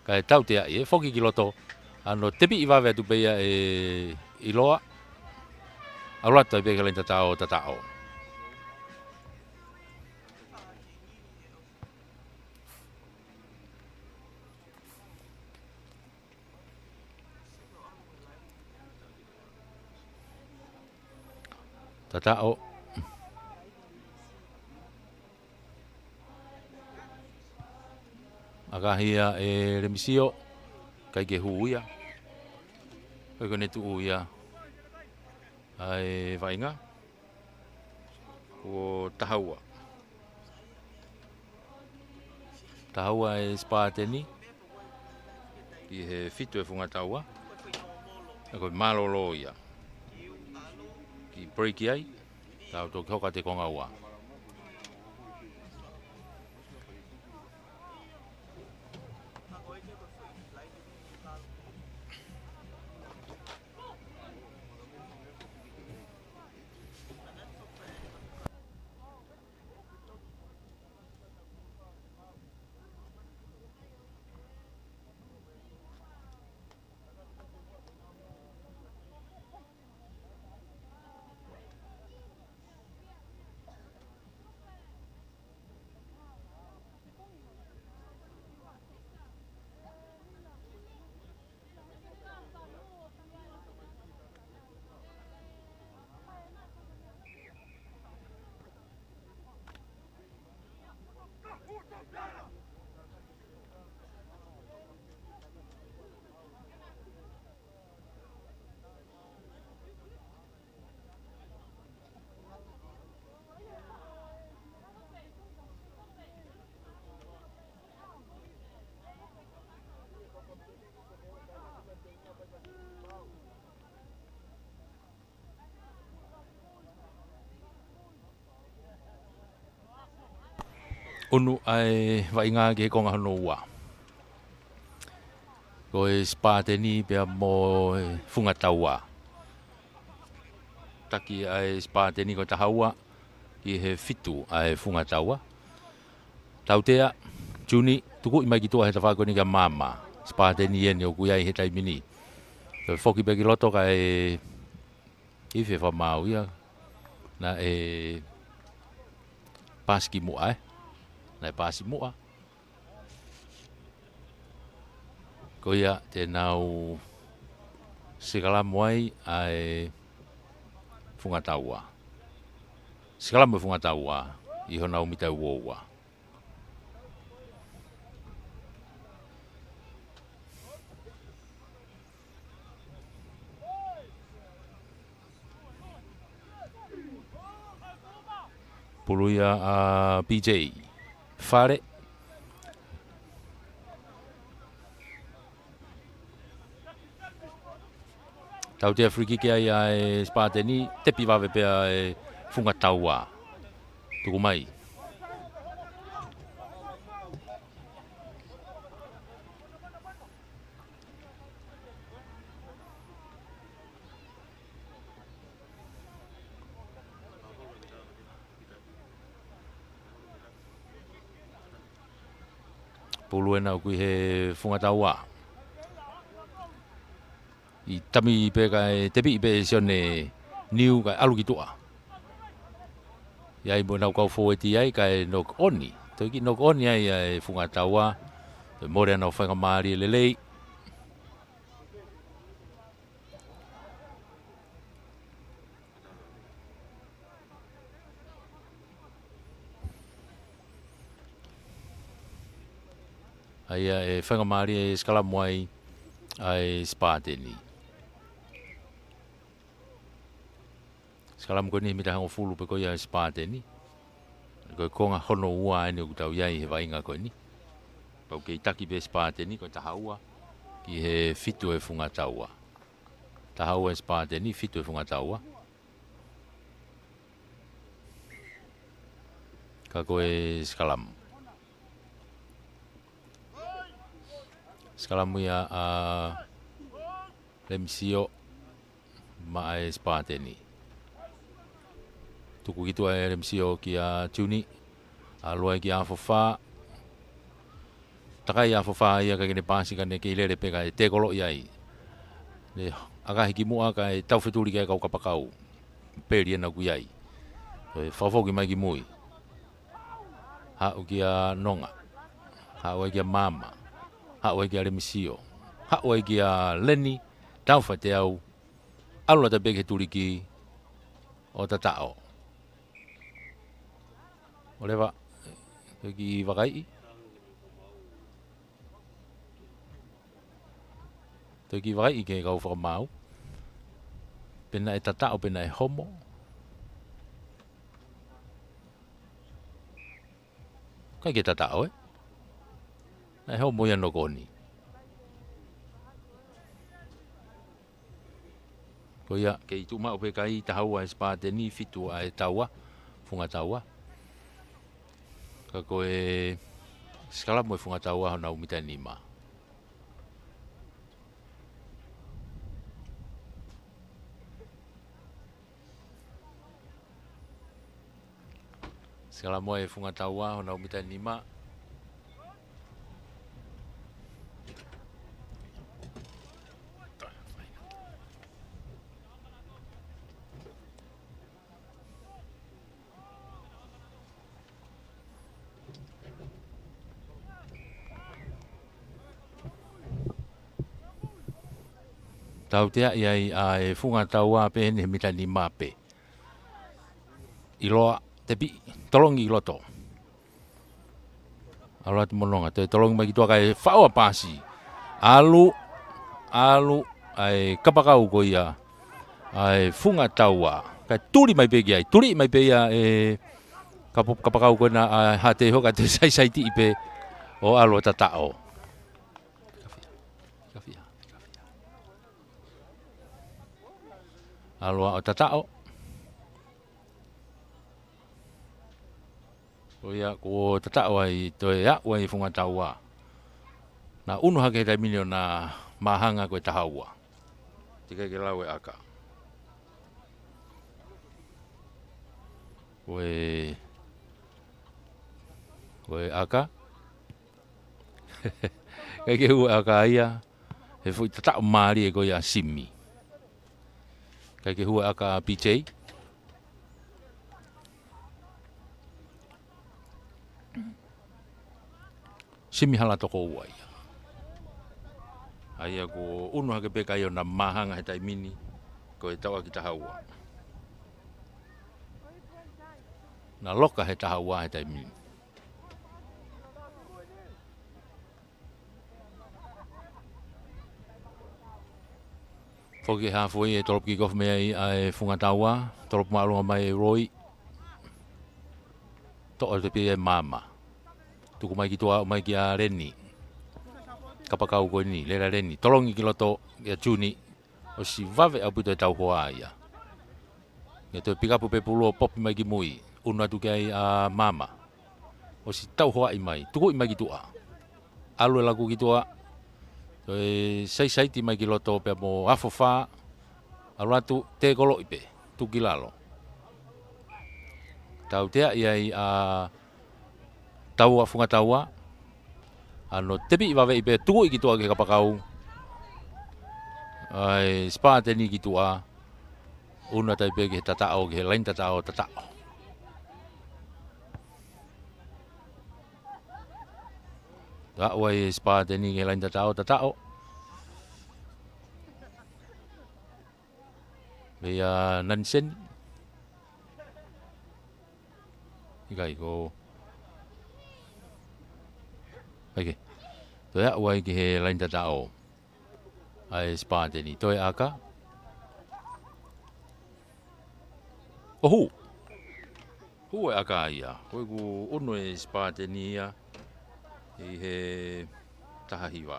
Kae tauteaʻi ē, foki ki loto. ʻAno tepiʻi vave atu pē ia ʻe ʻIloa. ʻAlu atu ai pē ki he laine tataʻo, tataʻo. Tataʻo. ʻAkahi ia ʻe Lemisio, ʻikai ke hū ia. ʻIkai ke ne tuʻu ia. ʻA e vaʻinga. Ko Tahaua. Tahaua ʻe Sipateni. Ki he fitu ʻe Funga Taua. ʻE ko e mālōlō ia. Kiʻi break ai. Tau toki hoko atu ki he konga ua. ʻUnu ʻa e vaʻinga ki he konga hono ua. Ko e Sipateni pea mo e Funga Taua. Taki ʻa e Sipateni ko Tahaua ki he fitu ʻa e Funga Taua. Tautea, Juni, tukuʻi mai ki tuʻa he tafaʻaki ko eni kia Mama. Sipateni eni ʻoku ʻi ai he taimi ni. Toe foki pē ki loto kae ifi e fakamaau ia. Naʻe pasi ki muʻa, ē. Naʻe pasi muʻa. Ko ia te nau sikalamu ai ʻa e Funga Taua. Sikalamu e Funga Taua ʻi honau mita ʻe uaua. Pulu ia ʻa P J Fale. Tautea free kick ai ʻa e Sipateni, tepi vave pē ʻa e Funga Taua. Tuku mai. Pulu ena ʻoku ʻi he Funga Taua. ʻI tami pē kae tepiʻi pē ʻe Sione Niu kae ʻalu ki tuʻa. ʻI ai mo ʻenau kau fōueti ai kae knock on. Toki knock on ia ʻa e Funga Taua. Toe mole ʻenau faingamālie lelei. ʻA ia ʻe faingamālie e sikalamu ai ʻa e Sipateni. Sikalamu ko eni mita hongofulu pē ko ia ʻa e Sipateni. Ko e konga hono ua eni ʻoku tau ʻi ai he vaʻinga ko eni. Pau kei taki pē Sipateni ko e taha ua ki he fitu ʻa e Funga Taua. Taha ua ʻa e Sipateni, fitu ʻa e Funga Taua. Ka ko e sikalamu. Sikalamu ia ʻa Lemisio maʻa e Sipateni. Tuku ki tuʻa ʻe Lemisio kia Juni. ʻAlu ai kia Afofā. Takai ʻa Afofā ia kae ke ne pasi kae ne kei lele pē kae tekolo ia ai. Ne ʻakahi ki muʻa kae taufetuli ki ai kau kapakau. Peli ena ʻoku ʻi ai. Toe fakafoki mai ki mui. Haʻu kia Nonga. Haʻu ai kia Mama. Haʻu ai kia Lemisio. Haʻu ai kia Leni. Taufa teau. ʻAlu atu pē ki he tuliki ʻo Tataʻo. ʻOleva. Toki vakaiʻi. Toki vakaiʻi ki he kau fakamaau. Pe naʻe Tataʻo, pe naʻe homo. ʻIkai ke Tataʻo, ē? Naʻe homo ia knock on. Ko ia, kei tuʻu maʻu pē kai, taha ua ʻa e Sipateni, fitu ʻa e Taua, Funga Taua. Ka ko e sikalamu ʻa e Funga Taua honau mita ʻe nima. Sikalamu ʻa e Funga Taua honau mita ʻe nima. Tauteaʻi ai ʻa e Funga Taua pē ʻeni he mita ʻe nima pē. ʻIloa, tepi, tolongi ki loto. ʻAlu atu mo Nonga, toe tolongi mai ki tuʻa kae faʻo ʻa e pasi. ʻAlu, ʻalu, ʻa e kapakau ko ia ʻa e Funga Taua. Kae tuli mai pē ki ai, tuli mai pē ia ʻe kapo-, kapakau ko ena ʻa Haʻateiho kae toe saisaitiʻi pē ʻo ʻalu ʻo Tataʻo. ʻAlu ʻo Tataʻo. Ko ia ko Tataʻo ai toe aʻu ai Funga Taua. Naʻa ʻunu hake he taimi ni ʻo na māhanga ko e taha ua. Teʻeki ke lau e ʻaka. Ko e, ko e ʻaka. ʻIkai ke hū e ʻaka ia, he foʻi tataʻo mālie ko ia Simi. ʻIkai ke hū e ʻaka P J. Simi Halatokoua ia. ʻA ia ko ʻunu hake pē kai ʻo na māhanga he taimi ni, ko e tauʻaki taha ua. Na loka he taha ua he taimi ni. Foki he halfway ʻe tolopu kick off mei ai ʻa e Funga Taua, tolopu māʻolunga mai ʻe Roy. Toʻo atu pē ʻe Mama. Tuku mai ki tuʻa, aʻu mai kia Leni. Kapakau ko eni, Lela Leni. Tolongi ki loto, ʻia Juni. ʻOsi vave ʻaupito e tauhoa ia. Ne toe pick up pē pulu ʻo popi mai ki mui. ʻUnu atu ki ai ʻa Mama. ʻOsi tauhoaʻi mai. Tukuʻi mai ki tuʻa. ʻAlu e laku ki tuʻa. Toe saisaiti mai ki loto pea mo Afofā. ʻAlu atu, tekoloʻi pē. Tuku ki lalo. Tauteaʻi ai ʻa Taua, Funga Taua. ʻAno tepiʻi vaveʻi pē, tukuʻi ki tuʻa ki he kapakau. ʻA e Sipateni ki tuʻa. ʻUnu atu ai pē ki he tataʻo, ki he laini tataʻo, tataʻo. Toe aʻu ai e Sipateni ki he laini tataʻo, tataʻo. Meia Naniseni. ʻIkai ko. ʻAi ke. Toe aʻu ai ki he laini tataʻo ʻa e Sipateni. Toe ʻaka. ʻO hū. Hū e ʻaka ia. Ko ʻeku ʻunu e Sipateni ia ʻi he taha hiva.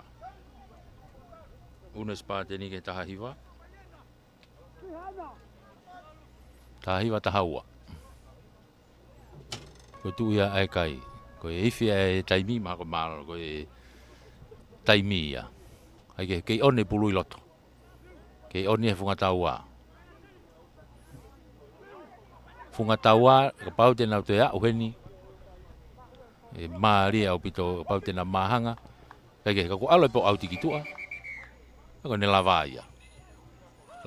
ʻUnu e Sipateni ki he taha hiva. Taha hiva taha ua. Ko e tuʻu ia ʻa e kai. Ko e ifi ʻa e taimi, mahalo ko e mālō, ko e taimi ia. ʻAi ke, kei ʻone pulu ʻi loto. Kei ʻone he funga taua. Funga taua, kapau te nau toe aʻu heni. ʻE mālie ʻaupito, kapau te nau māhanga. ʻAi ke, ka kuo ʻalu e pō ʻauti ki tuʻa. Ko ʻene lava ia.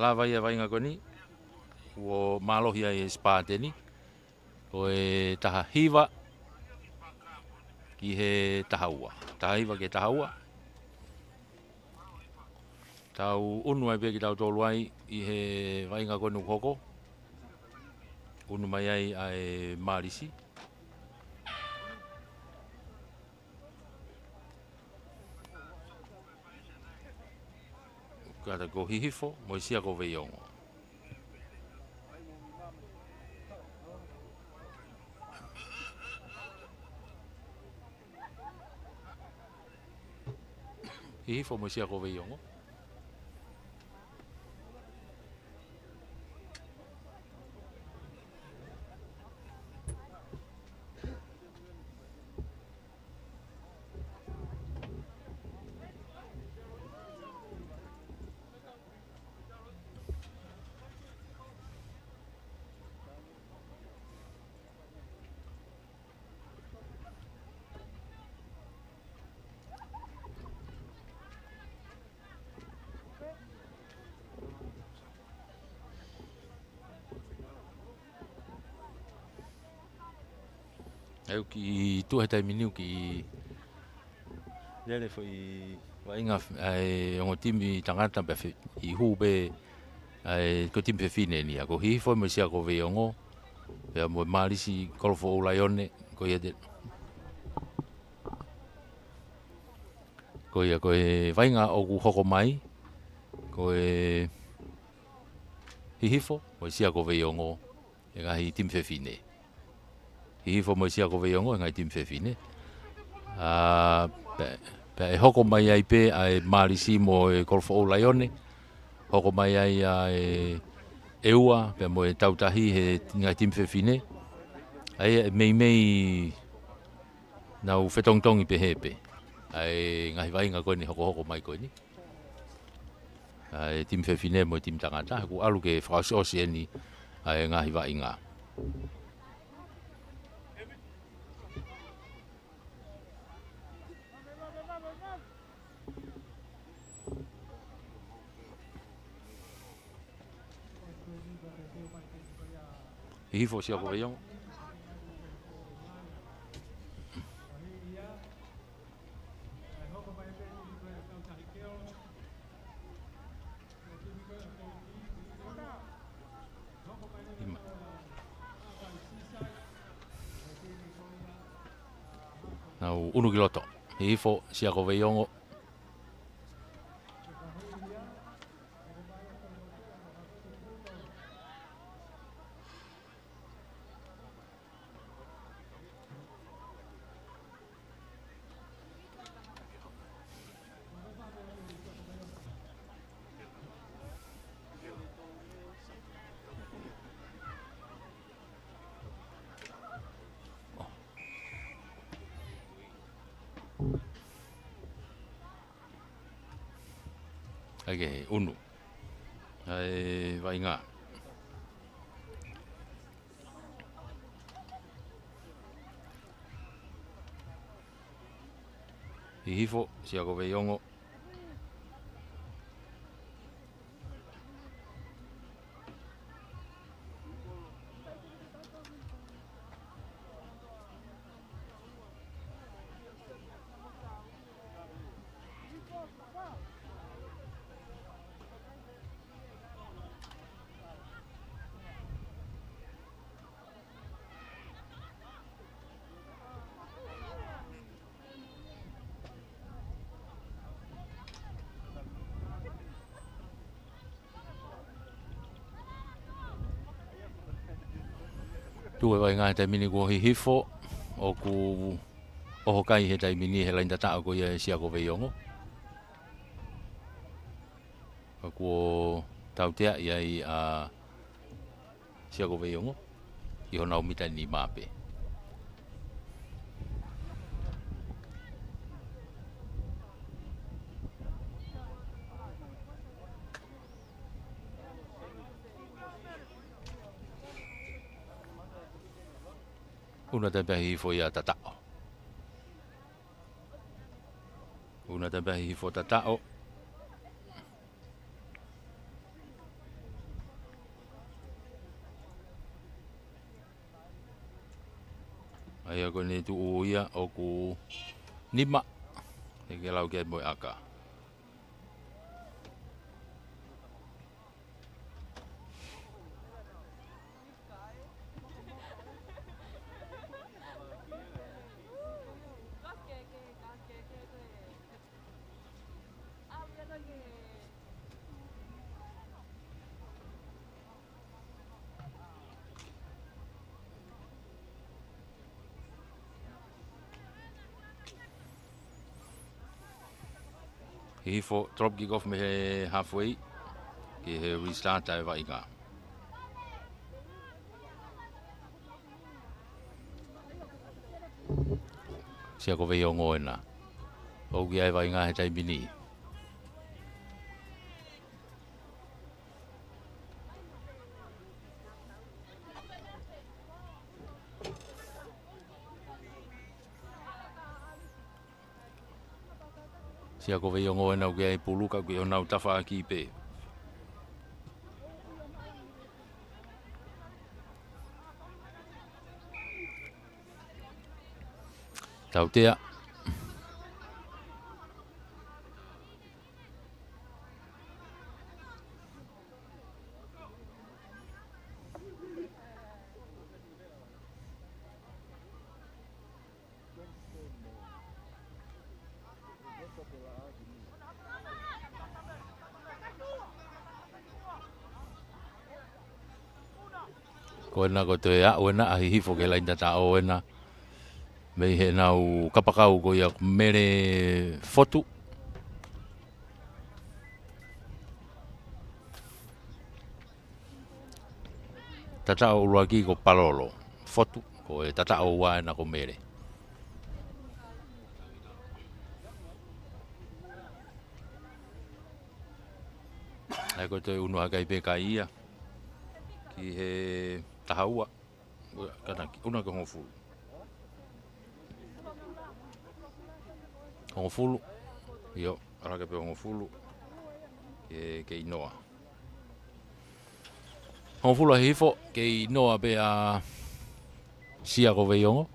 Lava ia vaʻinga ko eni. Kuo mālohi ai e Sipateni. Ko e taha hiva ki he taha ua. Taha hiva ki he taha ua. Tau ʻunu ai pē kitautolu ai ʻi he vaʻinga ko eni ʻoku hoko. ʻUnu mai ai ʻa e Mālisi. Kātaki ko Hihifo mo e Sia ko Veiongo. Hihifo mo e Sia ko Veiongo. ʻOku ou kiʻi tuʻu he taimi ni ʻoku ou kiʻi lele foʻi vaʻinga ʻa e ongo timi tangata pea fe-, ʻi hū pē ʻa e ko e timi fefine ni ia. Ko Hihifo mo e Sia ko Veiongo. Pea mo e Mālisi Kolofoʻou Laione. Ko ia te. Ko ia, ko e vaʻinga ʻoku hoko mai. Ko e Hihifo mo e Sia ko Veiongo, e ngaahi timi fefine. Hihifo mo e Sia ko Veiongo, e ngaahi timi fefine. ʻA, pea, pea ʻe hoko mai ai pē ʻa e Mālisi mo e Kolofoʻou Laione. Hoko mai ai ʻa e, ʻEua, pea mo e Tautahi he ngaahi timi fefine. ʻA ia ʻe meimei nau fetongitongi pehē pē ʻa e ngaahi vaʻinga ko eni hokohoko mai ko eni. ʻA e timi fefine mo e timi tangata, kuo ʻalu ke fakaʻosiʻosi eni ʻa e ngaahi vaʻinga. Hihifo Sia ko Veiongo. Nau ʻunu ki loto. Hihifo Sia ko Veiongo. ʻAi ke ʻunu ʻa e vaʻinga. Hihifo Sia ko Veiongo. Tuʻu e vaʻinga he taimi ni kuo hihifo, ʻoku ʻoho kai he taimi ni he laini tataʻo ko ia ʻa Siakoveiongo. Ka kuo tauteaʻi ai ʻa Siakoveiongo ʻi honau mita ʻe nima pē. ʻUnu atu pē ʻa e hihifo ia ʻa Tataʻo. ʻUnu atu pē ʻa e hihifo ʻa Tataʻo. ʻA ia ko ʻene tuʻu ia ʻoku nima. ʻE ke lau ke mo e ʻaka. Hihifo, drop kick off mei he halfway ki he restart ʻa e vaʻinga. Siakoveiongo ena. ʻOku ʻi ai e vaʻinga he taimi ni. Siakoveiongo ena ʻoku ʻi ai e pulu ka ʻoku ʻi honau tafaʻaki pē. Tautea. Ko ena ko e toe aʻu ena ʻa Hihifo ki he laini tataʻo ena. Mei heʻenau kapakau ko ia ko Mele Fotu. Tataʻo ʻuluaki ko Palolo. Fotu, ko e tataʻo ua ena ko Mele. ʻA ia ko e toe ʻunu hake ai pē kai ia ki he taha ua. Kanaki, ʻunu ki he hongofulu. Hongofulu. ʻIo, ʻalu hake pē hongofulu. Ke, Keinoa. Hongofulu ʻa Hihifo, Keinoa pē ʻa Siakoveiongo.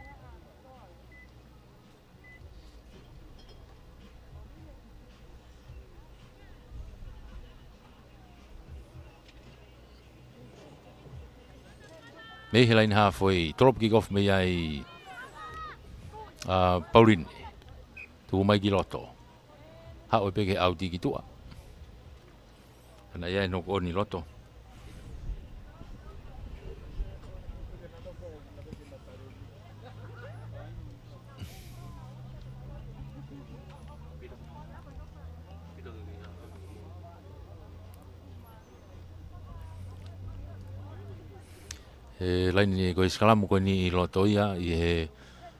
Mei he laini halfway, drop kick off mei ai ʻa Pauline. Tuku mai ki loto. Haʻu pē ki he ʻauti ki tuʻa. Ana ia e knock on ʻi loto. He laini ko e sikalamu ko eni ʻi loto ia ʻi he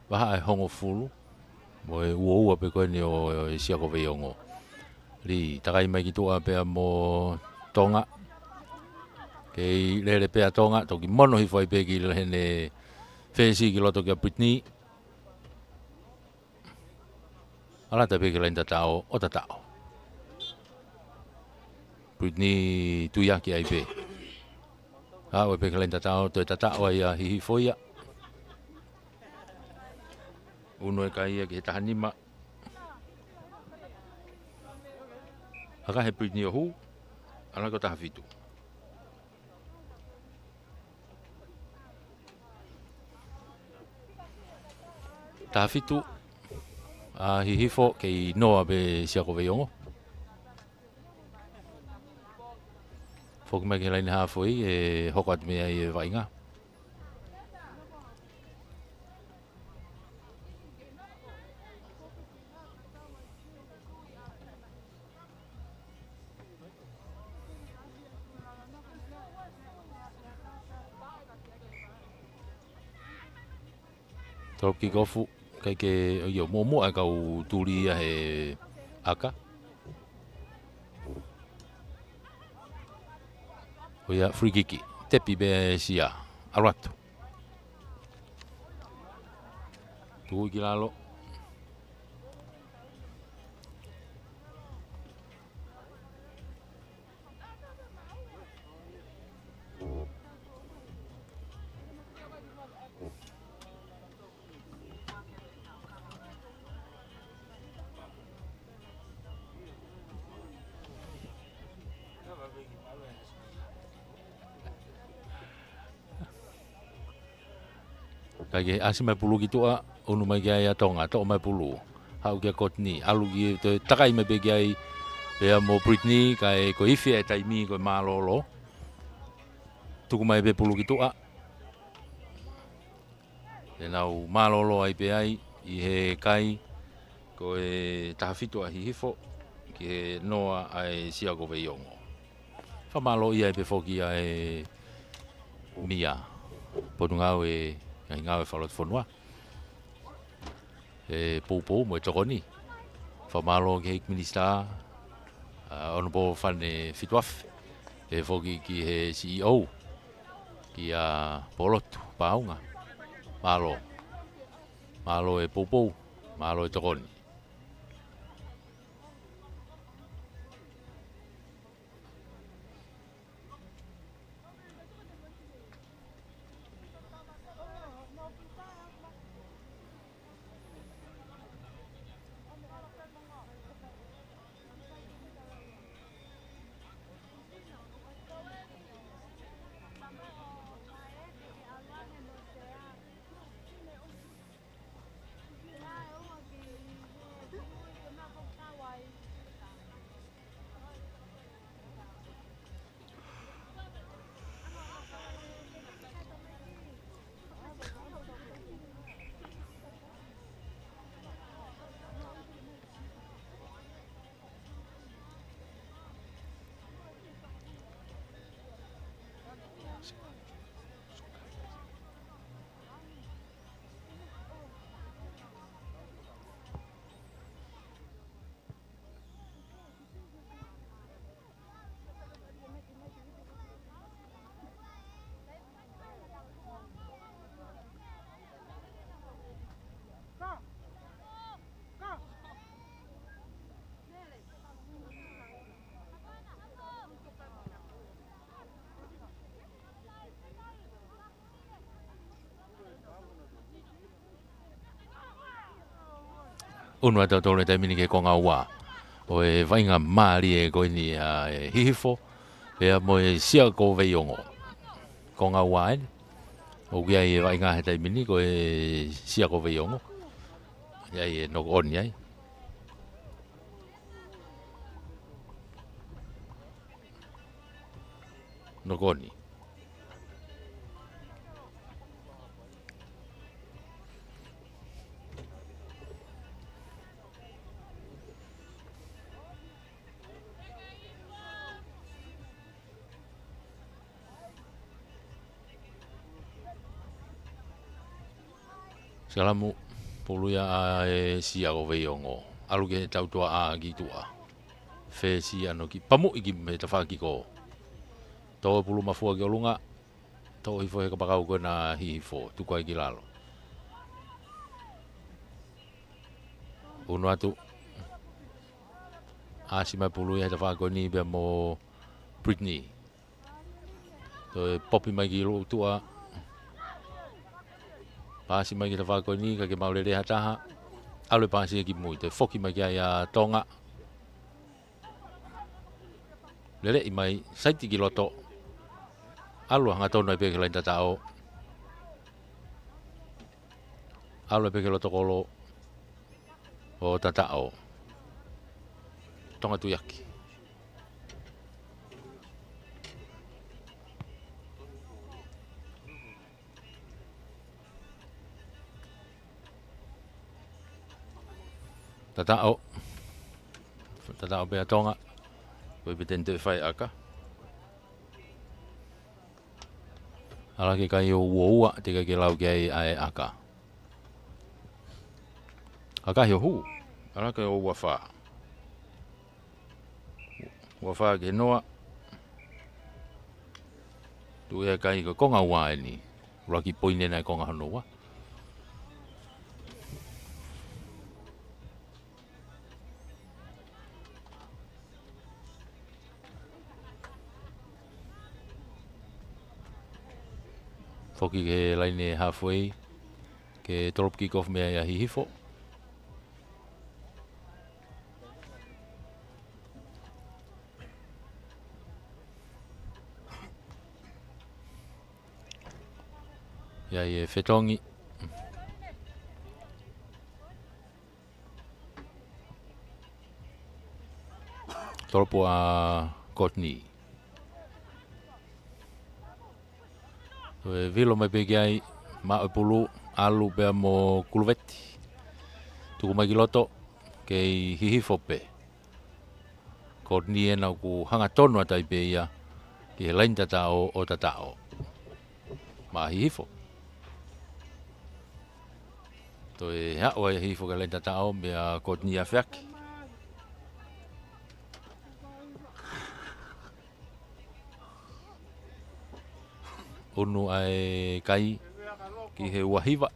vahaʻa ʻe hongofulu. Mo e uaua pē ko eni ʻo, ʻo e Siakoveiongo. Lī, takai mai ki tuʻa pea mo Tonga. Kei lele pē ʻa Tonga, toki mono hifo ai pē ki heʻene fesi ki loto kia Brittany. ʻAlu atu pē ki he laini tataʻo, ʻo tataʻo. Brittany tuiaki ai pē. Aʻu pē ki he laini tataʻo, toe tataʻo ai ʻa Hihifo ia. ʻUnu e kai ia ki he taha nima. Haka he Brittany ʻo hū. ʻAlu ko e taha fitu. Taha fitu. ʻA Hihifo, Keinoa pē Siakoveiongo. Foki mai ki he laini halfway, ʻe hoko atu mei ai e vaʻinga. Tolo kick off, ʻikai ke, ʻio, muʻomuʻa e kau tuli ia he ʻaka. ʻO ia free kick, tepi pē ʻe Sia, ʻalu atu. Tuku ki lalo. Kae kehe, ʻasi mai pulu ki tuʻa, ʻunu mai ki ai ʻa Tonga, toʻo mai pulu. Haʻu kia Courtney, ʻalu ki he toe takai mai pē ki ai, pea mo Brittany, kae ko e ifi e taimi ko e mālōlō. Tuku mai pē pulu ki tuʻa. Te nau mālōlō ai pē ai ʻi he kai ko e taha fitu ʻa Hihifo ki he noa ʻa e Sia ko Veiongo. Fakamālō ia ai pē foki ʻa e meʻa, Potungāue, ngaahi ngāue fakalotofonua, ʻe Poupou mo e tokoni. Fakamālō ki he ʻEiki Minisitā, ʻa, Honourable Fane Fituafe, pehē foki ki he C E O, kia Polotu Paunga. Mālō. Mālō e Poupou, mālō e tokoni. ʻUnu ʻa tautolu he taimi ni ki he konga ua ʻo e vaʻinga mālie ko eni ʻa e Hihifo, pea mo e Sia ko Veiongo. Konga ua eni. ʻOku ʻi ai e vaʻinga he taimi ni ko e Sia ko Veiongo. ʻI ai e knock on ai. Knock on. Salamu, pulu ia ʻa e Sia ko Veiongo. ʻAlu ki he tautua ʻa ki tuʻa. Fesi ano ki pamuʻi ki he tafaʻaki ko. Tō pulu mafua ki ʻolunga. Tō hifo he kapakau ko ena Hihifo. Tuku ai ki lalo. ʻUnu atu. ʻAsi mai pulu ia he tafaʻaki ko eni pea mo Brittany. Toe popi mai ki loʻu tuʻa. Pasi mai ki he tafaʻaki ko eni, ka ke maʻu lelei ha taha. ʻAlu e pasi ia ki mui, toe foki mai ki ai ʻa Tonga. Lelei mai, saiti ki loto. ʻAlu hangatonu ai pē ki he laini tataʻo. ʻAlu ai pē ki loto kolo. ʻO tataʻo. Tonga Tuiaki. Tataʻo. Tataʻo pē ʻa Tonga. Ko e pē tenite fai ʻaka. ʻAlu ki he kai ʻo ua ua, teʻeki ke lau ki ai ʻa e ʻaka. ʻAkahi ʻo hū. ʻAlu ki he ua fā. Ua fā ki he noa. Tuʻu ʻa e kai ko e konga ua eni. ʻUluaki poini ʻa e konga hono ua. Foki ki he laine halfway, ke tolopu kick off mei ai ʻa Hihifo. ʻI ai e fetongi. Tolopu ʻa Courtney. Toe vilo mai pē ki ai, maʻu e pulu, ʻalu pea mo Kuluveti. Tuku mai ki loto, kei Hihifo pē. Courtney ena ʻoku hangatonu atu ai pē ia ki he laine tataʻo ʻo tataʻo maʻa Hihifo. Toe haʻu ai Hihifo ki he laine tataʻo meia Courtney ʻa feaki. ʻUnu ʻa e kai ki he ua hiva.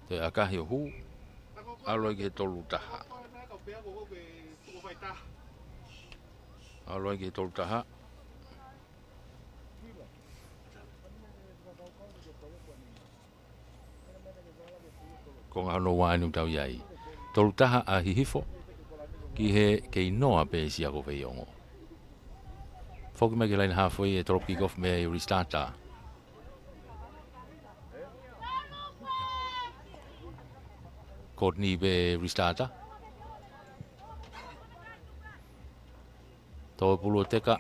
Toe ʻakahi ʻo hū. ʻAlu ai ki he tolu taha. ʻAlu ai ki he tolu taha. Konga hono ua eni ʻoku tau ʻi ai. Tolu taha ʻa Hihifo. Ki he kei noa pē Siako Veiongo. Foki mai ki he laine halfway ʻe tolopu kick off mei ai Ristata. Courtney pē Ristata. Toe pulu ʻo teka.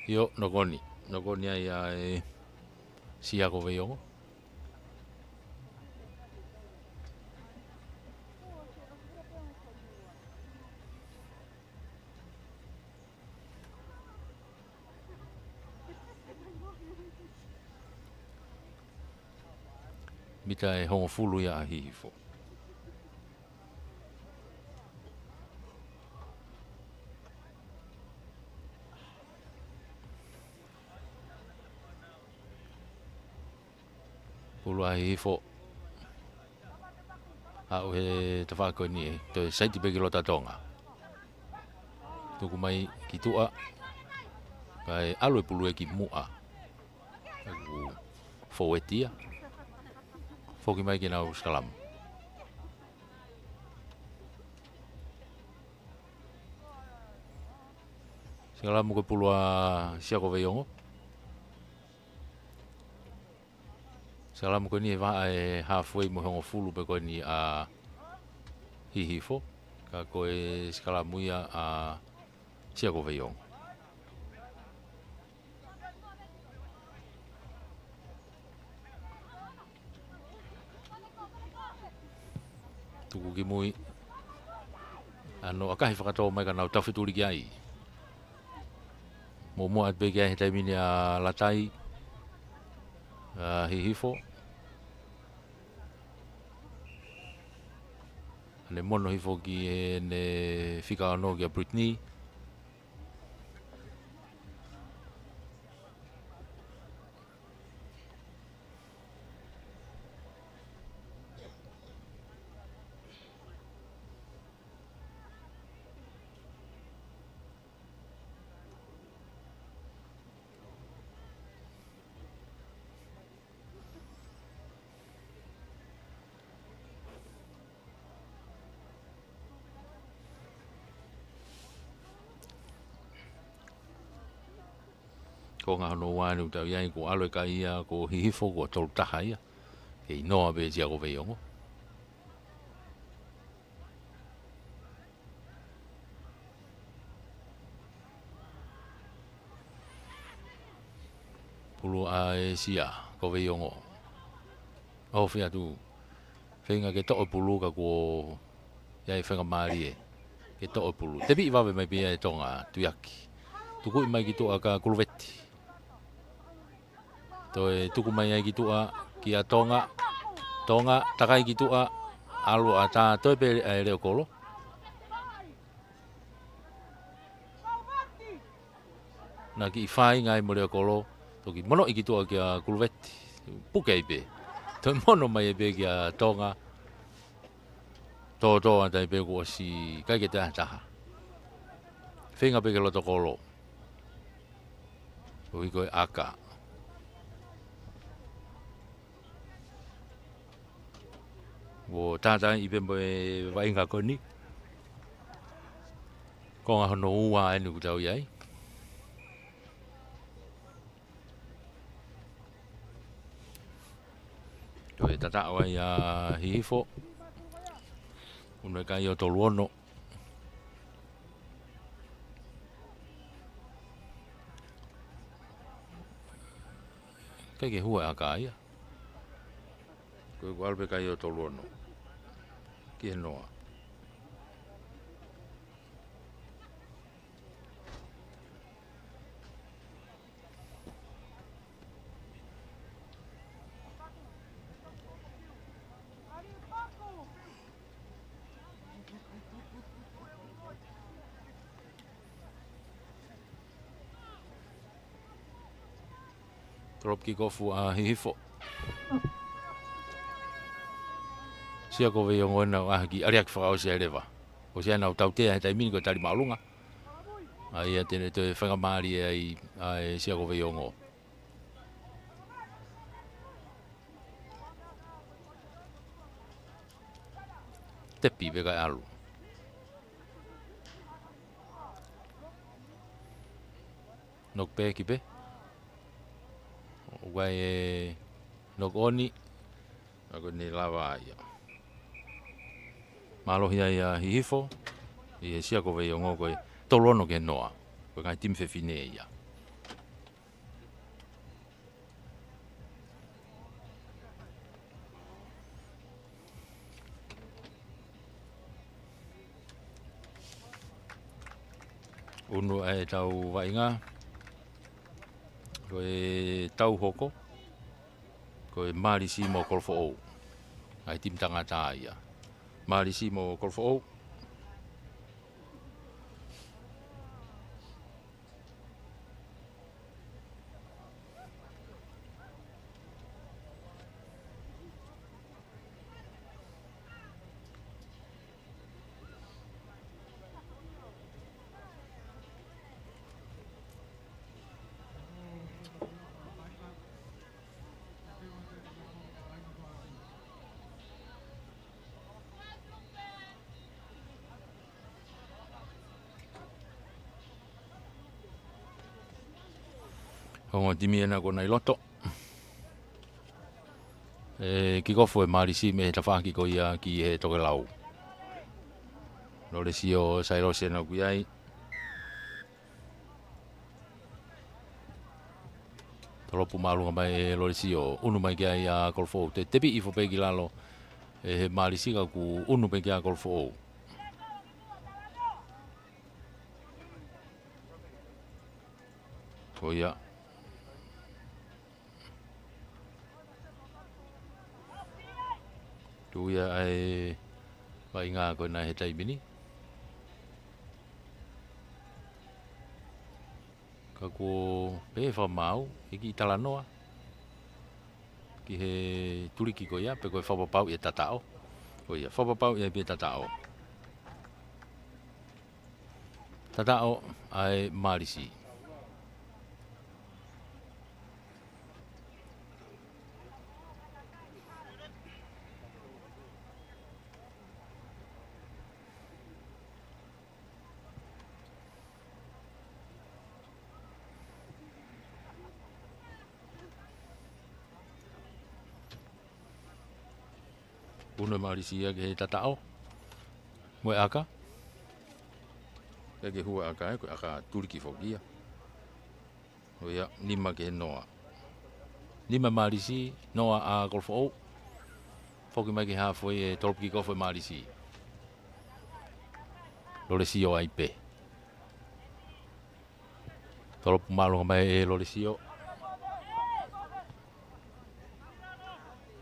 ʻIo, nokoni. Nokoni ai ʻa e Siako Veiongo. Mita ʻe hongofulu ia ʻa Hihifo. Pulu ʻa Hihifo. Aʻu he tafaʻaki ko eni ʻe toe saiti pē ki loto ʻa Tonga. Tuku mai ki tuʻa. Kae ʻalu e pulu ē ki muʻa. ʻOku fōueti ia. Foki mai ke nau sikalamu. Sikalamu ko e pulu ʻa Siako Veiongo. Sikalamu ko eni ʻe vahaʻa e halfway mo e hongofulu pē ko eni ʻa Hihifo. Ka ko e sikalamu ia ʻa Siako Veiongo. Tuku ki mui. ʻAno ʻakahi fakatō mai ka nau tau fetuli ki ai. Muʻomuʻa atu pē ki ai he taimi ni ʻa Latai. ʻA Hihifo. ʻAne mono hifo ki heʻene fika ono kia Brittany. Konga hono ua eni ʻoku tau ʻi ai, kuo ʻalu e kai ia, ko Hihifo kuo tolu taha ia. Kei noa pē Siako Veiongo. Pulu ʻa e Siakoveiongo. ʻOfi atu. Feinga ke toʻo e pulu ka kuo ʻi ai e faingamālie ke toʻo e pulu. Tepiʻi vave mai pē ia ʻe Tonga, Tuiaki. Tukuʻi mai ki tuʻa kia Kuluveti. Toe tuku mai ai ki tuʻa kia Tonga. Tonga, takai ki tuʻa. ʻAlu ʻatā, toe pē ʻa e Leokolo. Naʻe kiʻi fāinga ai mo Leokolo, toki monoʻi ki tuʻa kia Kuluveti. Puke ai pē. Toe mono mai ai pē kia Tonga. Tōtō atu ai pē kuo ʻosi ʻikai ke toe ʻi ai ha taha. Feinga pē ke loto kolo. ʻOi ko e ʻaka. Kuo tātaaʻi pē mo e vaʻinga ko eni. Konga hono ua eni ʻoku tau ʻi ai. Toe tataʻo ai ʻa Hihifo. Unu e kai ʻo tolu ono. ʻIkai ke hua e ʻaka ia. Ko e kuo ʻalu pē kai ʻo tolu ono. Ki he noa. Drop kick off ʻa Hihifo. Siakoveiongo ʻena ʻoku ʻahiʻahi ʻaliaki fakaʻosi ai leva. ʻOsi ʻenau tautea he taimi ni ko e tali māʻolunga. ʻA ia te ne toe faingamālie ai ʻa e Siakoveiongo. Tepi pē kae ʻalu. Knock back pē. ʻOku ʻi ai e knock on. Ka ko eni lava ia. Mālohi ai ʻa Hihifo. ʻI he Siakoveiongo ko e tolu ono ki he noa. Ko e ngaahi timi fefine ia. Unu ʻa e tau vaʻinga. Ko e tau hoko. Ko e Mālisi mo Kolofoʻou. ʻA e timi tangata ia. Mālisi mo Kolofoʻou. Ongo timi ʻena ko ena ʻi loto. ʻE kick off ʻe Mālisi mei he tafaʻaki ko ia ki he tokelau. Lolesio Sailosi ʻena ʻoku ʻi ai. Tolopu māʻolunga mai ʻe Lolesio, unu mai ki ai ʻa Kolofoʻou, te tepi hifo pē ki lalo ʻe he Mālisi ka kuo unu pē ki ai ʻa Kolofoʻou. Ko ia. Tuʻu ia ʻa e vaʻinga ko ena he taimi ni. Ka kuo pehē fakamaau, ʻe kiʻi talanoa ki he tuliki ko ia, pe ko e fakapapauʻi ʻe tataʻo. Ko ia, fakapapauʻi ai pē ʻe tataʻo. Tataʻo ʻa e Mālisi. Unu ʻe Mālisi ia ki he tataʻo. Mo e ʻaka. ʻIkai ke hua ʻaka, ʻe, ko e ʻaka tuliki foki ia. Ko ia, nima ki he noa. Nima Mālisi, noa ʻa Kolofoʻou. Foki mai ki he halfway ʻe tolopu kick off ʻe Mālisi. Lolesio ai pē. Tolopu māʻolunga mai ʻe Lolesio.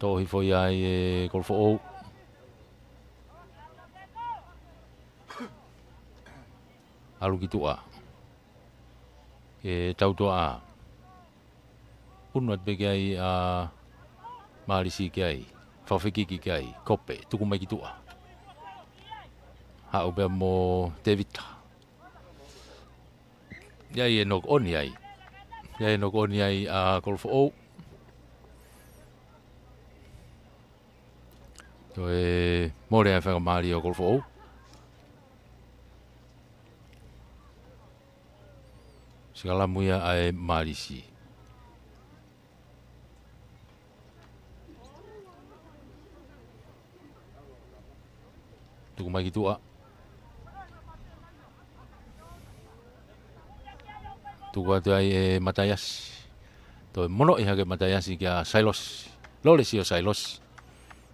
Toʻo hifo ia ai ʻe Kolofoʻou. ʻAlu ki tuʻa. ʻE Tautoʻa. ʻUnu atu pē ki ai ʻa Mālisi ki ai. Fakafekiki ki ai. Kope. Tuku mai ki tuʻa. Haʻu pea mo Tevita. ʻI ai e knock on ai. ʻI ai e knock on ai ʻa Kolofoʻou. Toe mole ai faingamālie ʻo Kolofoʻou. Sikalamu ia ʻa e Mālisi. Tuku mai ki tuʻa. Tuku atu ai ʻe Mataiasi. Toe monoʻi hake Mataiasi kia Sailosi. Lolesio Sailosi.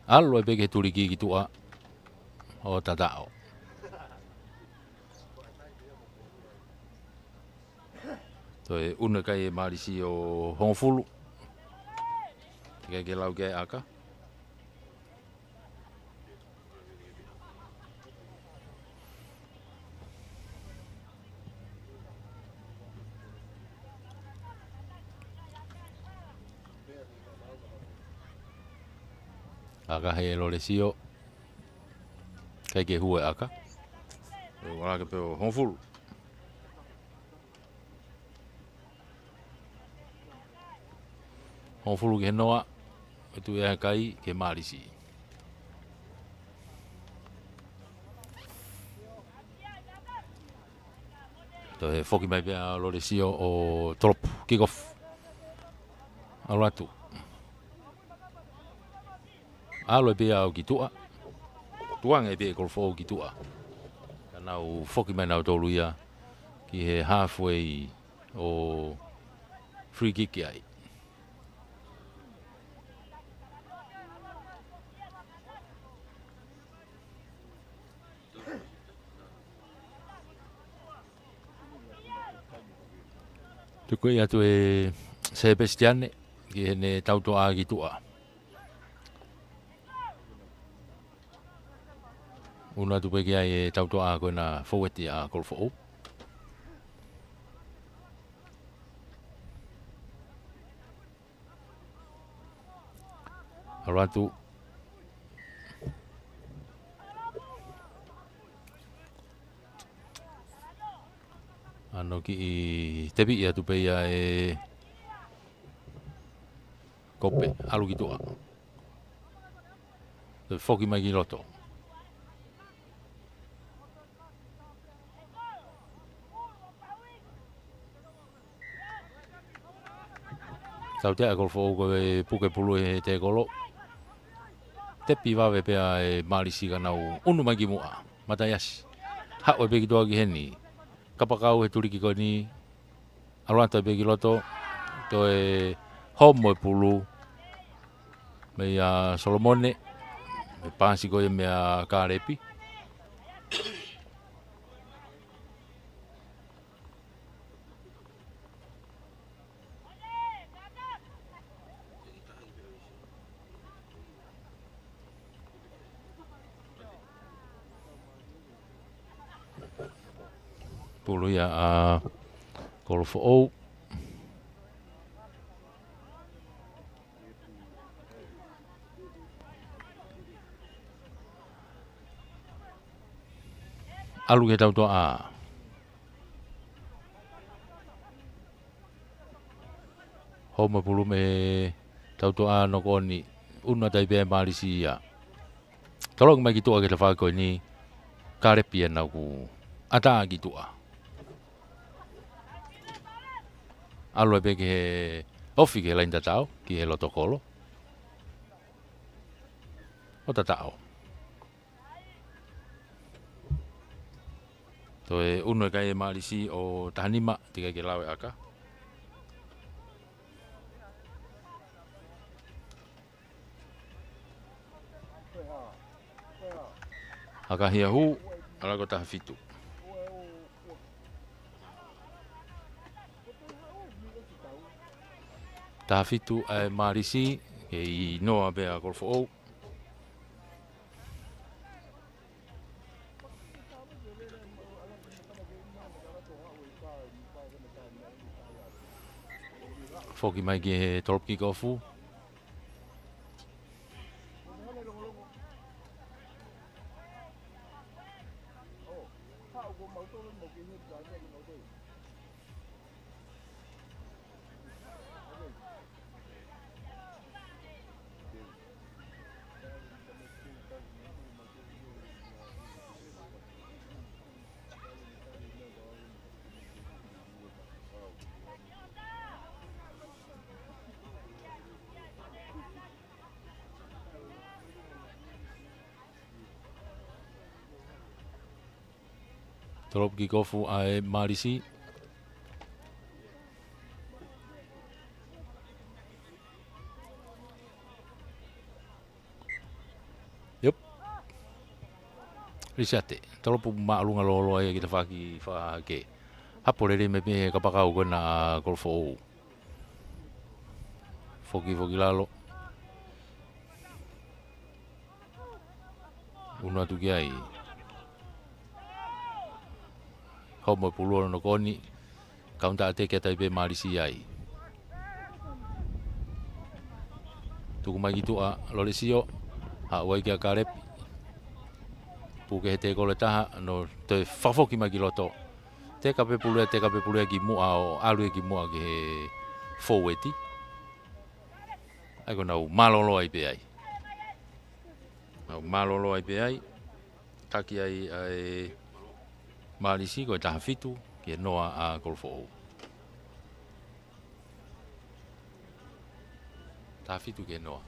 ʻAlu ai pē ki he tuliki ki tuʻa. ʻO tataʻo. Toe ʻunu e kai ʻe Mālisi ʻo hongofulu. Teʻeki ke lau ki ai ʻa e ʻaka. ʻAka ʻe Lolesio. Teʻeki ke hū e ʻaka. ʻO ʻalu hake pē ʻo hongofulu. Hongofulu ki he noa, ʻe tuʻu ia he kai ki he Mālisi. Toe foki mai pē ʻa Lolesio ʻo tolopu, kick off. ʻAlu atu. ʻAlu ai pē ia ʻo ki tuʻa. Tukuange ai pē ʻe Kolofoʻou ki tuʻa. Ka nau foki mai nautolu ia ki he halfway ʻo free kick ai. Tuku ia atu ʻe Sebastiane ki heʻene tautoʻa ki tuʻa. ʻUnu atu pē ki ai e tautoʻa ko ena fōueti ʻa Kolofoʻou. ʻAlu atu. ʻAno kiʻi tepi ia atu pē ia ʻe Kope, ʻalu ki tuʻa. Toe foki mai ki loto. Tautea ʻa Kolofoʻou ko e puke pulu he tēkolo. Tepi vave pē ʻe Mālisi ka nau ʻunu mai ki muʻa. Mataiasi. Haʻu ai pē ki tuʻa ki heni. Kapakau he tuliki ko eni. ʻAlu atu ai pē ki loto. Toe homo e pulu. Meia Solomone. Mei paasi ko ia meia Kalepi. Pulu ia ʻa Kolofoʻou. ʻAlu ki he tautoʻa. Homo e pulu mei he tautoʻa, knock on. ʻUnu atu ai pē ʻe Mālisi ia. Tolongi mai ki tuʻa ki he tafaʻaki ko eni. Kalepi ena ʻoku ʻatā ki tuʻa. ʻAlu ai pē ki he ofi ki he laine tatau, ki he loto kolo. ʻO tataʻo. Toe ʻunu e kai ʻe Mālisi ʻo taha nima, teʻeki ke lau e ʻaka. Hakahiahū, ʻa ia ko e taha fitu. Taha fitu ʻa e Mālisi, kei noa pē ʻa Kolofoʻou. Foki mai ki he tolopu kikofu. Tolopu kikofu ʻa e Mālisi. Yep. Lisiate. Tolopu māʻolunga lōloa ia ki he tafaʻaki fakahahake. Hapo lelei mai pē he kapakau ko ena ʻa Kolofoʻou. Foki, foki lalo. Unu atu ki ai. Homo e pulu ʻo Nokoni. Kaunitaʻa teke atu ai pē Mālisi ai. Tuku mai ki tuʻa Lolesio. Haʻu ai kia Kalepi. Puke he tēkolo ʻe taha, ʻo toe fakafoki mai ki loto. Teka pē pulu ia, teka pē pulu ia ki muʻa ʻo ʻalu ia ki muʻa ki he fōueti. ʻA ia ko ʻenau mālōlō ai pē ai. ʻEnau mālōlō ai pē ai. Taki ai ʻa e Mālisi ko e taha fitu ki he noa ʻa Kolofoʻou. Taha fitu ki he noa.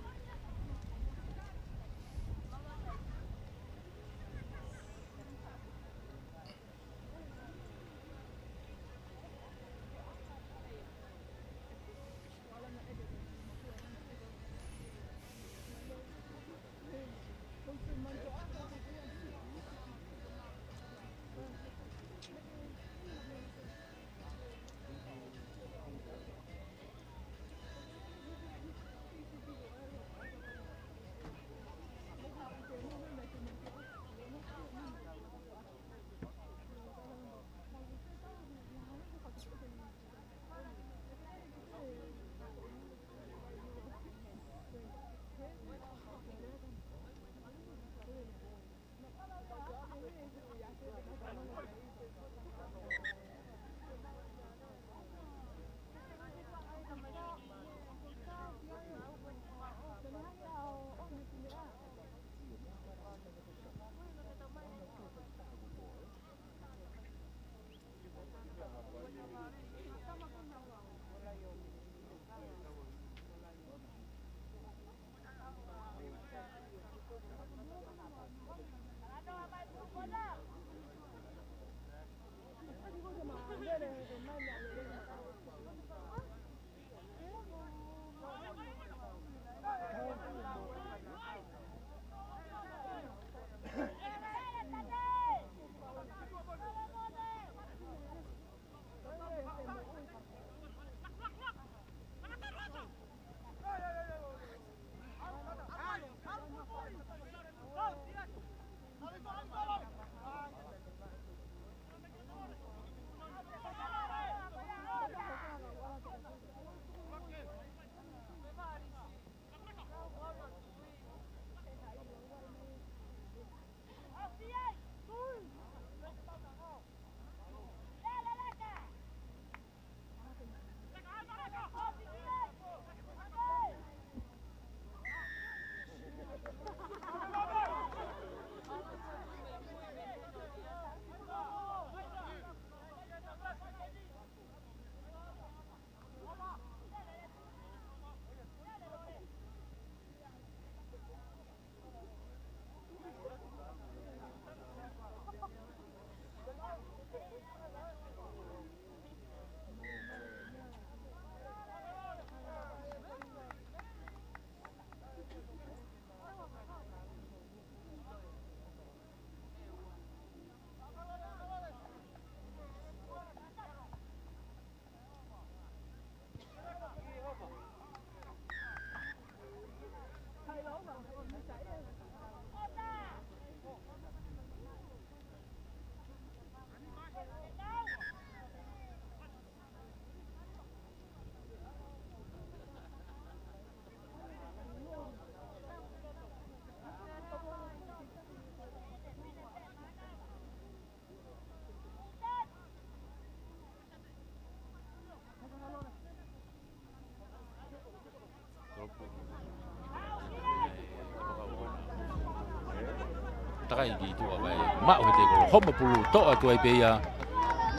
Takai ki tuʻa kae maʻu he tēkolo, homa pulu, toʻo atu ai pē ia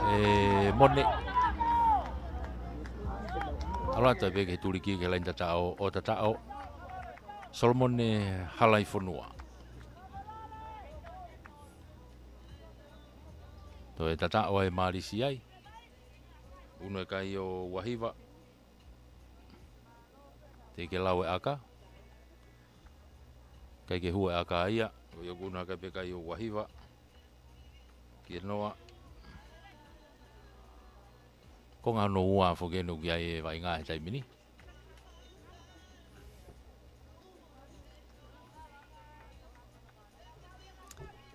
ʻe Mone. ʻAlu atu ai pē ke tuliki ki he laini tataʻo, ʻo tataʻo Solomone Halaifonua. Toe tataʻo ai ʻe Malisi ai. Unu e kai ʻo Uahiva. Teʻeki ke lau e ʻaka. ʻIkai ke hū e ʻaka ia. ʻOku ʻikai ke ʻaka pē kai ʻo Uahiva. Ki he noa. Konga hono ua foki ʻoku ʻi ai e vaʻinga he taimi ni.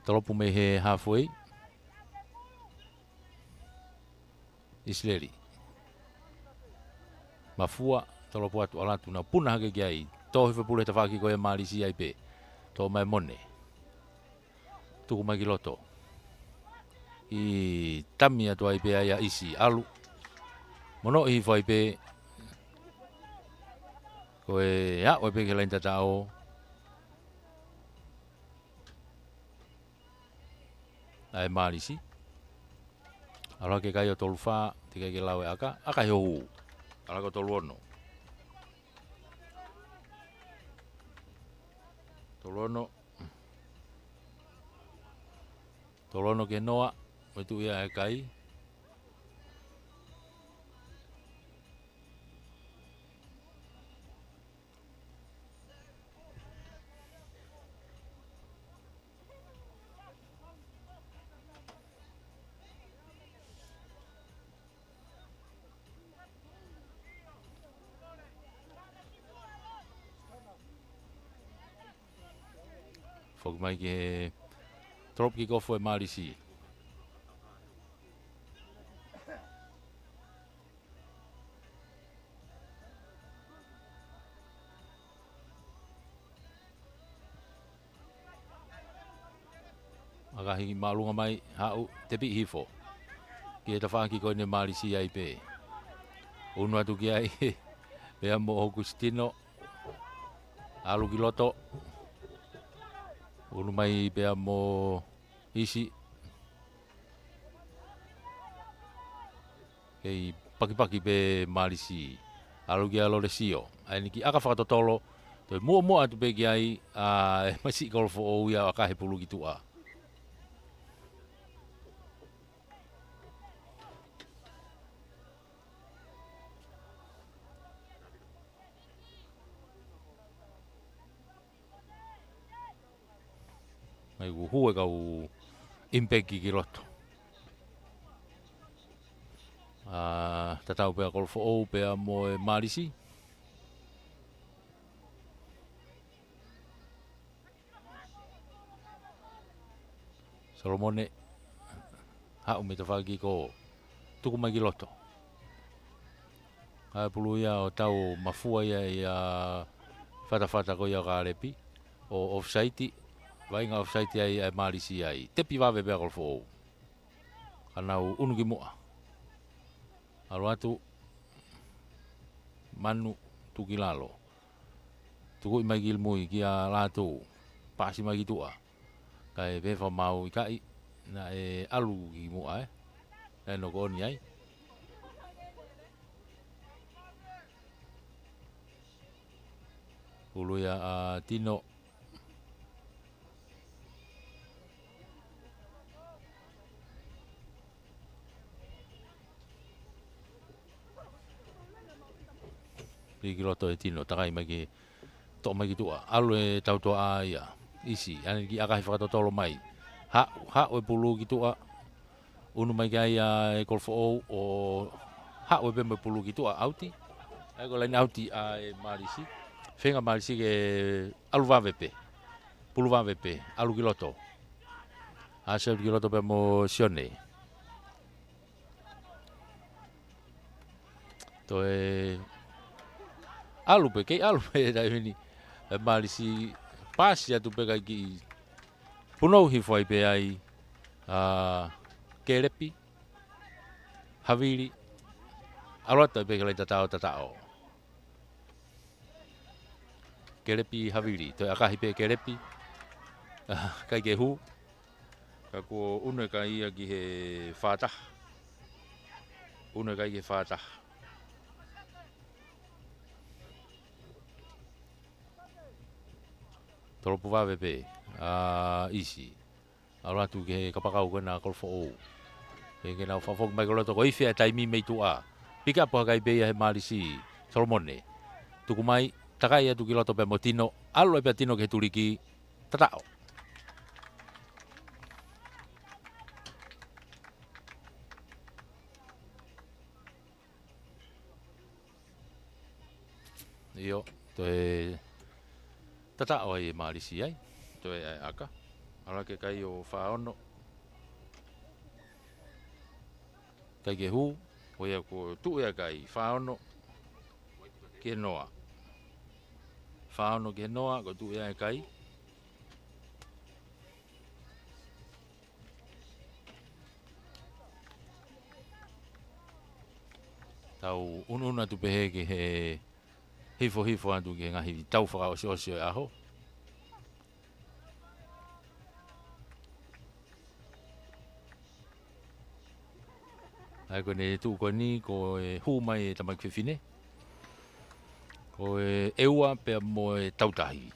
Tolopu mei he halfway. ʻIsileli. Mafua, tolopu atu ʻalu atu naʻa puna hake ki ai. Tō hifo e pulu he tafaʻaki ko ia ʻe Malisi ai pē. Toʻo mai ʻe Mone. Tuku mai ki loto. ʻI tami atu ai pē ai ʻa ʻIsi ʻalu. Mono ʻi hifo ai pē. Ko e aʻu ai pē ki he laini tataʻo. ʻA e Malisi. ʻAlu hake kai ʻo tolu fā, teʻeki ke lau e ʻaka, ʻaka he hū. ʻAlu hake ʻo tolu ono. Tolu ono. Tolu ono ki he noa, mo e tuʻu ia e kai. Foki mai ki he drop kick off ʻe Malisi. ʻAkahi māʻolunga mai, haʻu, tepi hifo. Ki he tafaʻaki ko eni ʻe Malisi ai pē. Unu atu ki ai, pea mo Augustino. ʻAlu ki loto. Unu mai pea mo ʻIsi. Kei pakipaki pē Malisi. ʻAlu ki ai ʻa Lolesio. ʻA eni kiʻi ʻaka fakatotolo. Toe muʻomuʻa atu pē ki ai, ʻa e masiʻi kolo foʻou ia ʻo ʻaka he pulu ki tuʻa. Mai ʻoku hū e kau impact ki loto. ʻA, tatau pē ʻa kolo foʻou pea mo e Malisi. Solomone, haʻu mei tafaʻaki ko tuku mai ki loto. ʻA e pulu ia ʻo tau mafua ia ʻi he fatafata ko ia ʻo Kalepi. ʻO offside, vaʻinga offside ai ʻa e Malisi ai. Tepi vave pē ʻa kolo foʻou. Ka nau unu ki muʻa. ʻAlu atu. Manu, tuku ki lalo. Tukuʻi mai ki mui kia Lātū. Pasi mai ki tuʻa. Kae pehē fakamaau ʻikai. Naʻe ʻalu ki muʻa, ē. Naʻe noko ʻoni ai. Ulu ia ʻa Tino. Lī ki loto ʻe Tino, takai mai ki, toʻo mai ki tuʻa. ʻAlu e tautoʻa ia. ʻIsi, ʻa eni kiʻi ʻakahi fakatotolo mai. Haʻu, haʻu e pulu ki tuʻa. Unu mai ki ai ʻa e kolo foʻou ʻo haʻu pē mo e pulu ki tuʻa, ʻauti. ʻA ia ko e laine ʻauti ʻa e Malisi. Feinga Malisi ke ʻalu vave pē. Pulu vave pē, ʻalu ki loto. ʻAsi ʻalu ki loto pē mo Sione. Toe ʻalu pē, kei ʻalu pē taimi ni. ʻE Malisi pasi atu pē kae kiʻi punou hifo ai pē ai ʻa Kelepi, Havili, ʻalu atu ai pē ki he laine tataʻo, tataʻo. Kelepi Havili, toe ʻakahi pē Kelepi. ʻIkai ke hū. Ka kuo ʻunu e kai ia ki he fā taha. ʻUnu e kai ki he fā taha. Tolopu vave pē ʻa ʻIsi. ʻAlu atu ki he kapakau ko ena ʻa Kolofoʻou. Pea ke nau fakafoki mai ki loto, ko e ifi e taimi mei tuʻa. Piki ʻapi ha kai pē ia he Mālisi. Solomone. Tuku mai, takai atu ki loto pea mo Tino. ʻAlu ai pē ʻa Tino ki he tuliki. Tataʻo. ʻIo, toe tataʻo ai e Mālisi ai. Toe ʻai ʻaka. ʻAlu ki he kai ʻo fā ono. ʻIkai ke hū, ko ia kuo tuʻu ia e kai, fā ono ki he noa. Fā ono ki he noa, kuo tuʻu ia e kai. Tau ʻunuʻunu atu pehē ki he hifohifo atu ki he ngaahi tau fakaʻosiʻosi ʻo e ʻaho. ʻA ia ko ʻene tuʻu ko eni, ko e hū mai e tamaiki fefine. Ko e ʻEua pea mo e Tautahi.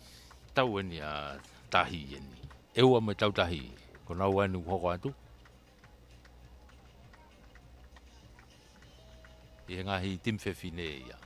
Tau eni ʻa Tahi eni. ʻEua mo e Tautahi. Ko nau eni ʻoku hoko atu ʻi he ngaahi timi fefine ia.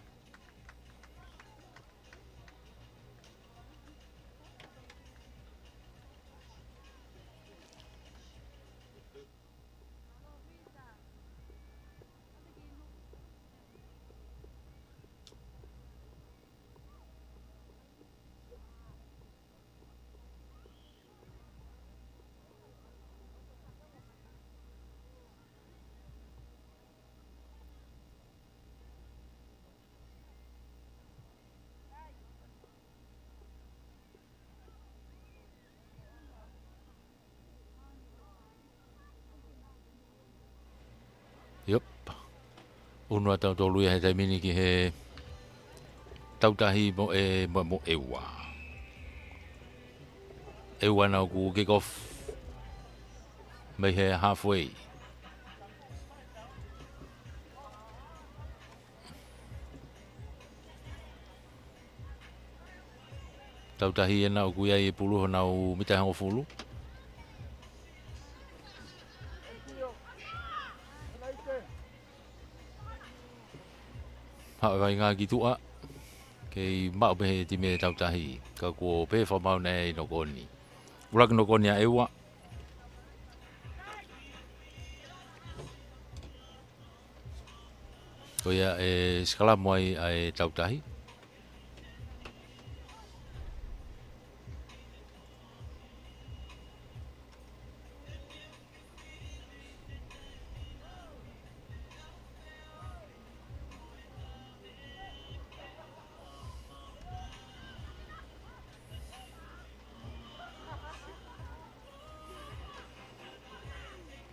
ʻIo. ʻUnu ʻa tautolu ia he taimi ni ki he Tautahi mo e, mo, mo e ʻEua. ʻEua ʻoku kick off mei he halfway. Tautahi ena ʻoku ʻi ai e pulu honau mita ʻe hongofulu. Haʻu e vaʻinga ki tuʻa. Kei maʻu pē he timi e Tautahi. Ka kuo pē fakamaau ʻe Nokoni. ʻUluaki Nokoni ʻa ʻEua. Ko ia e sikalamu ai ʻa e Tautahi.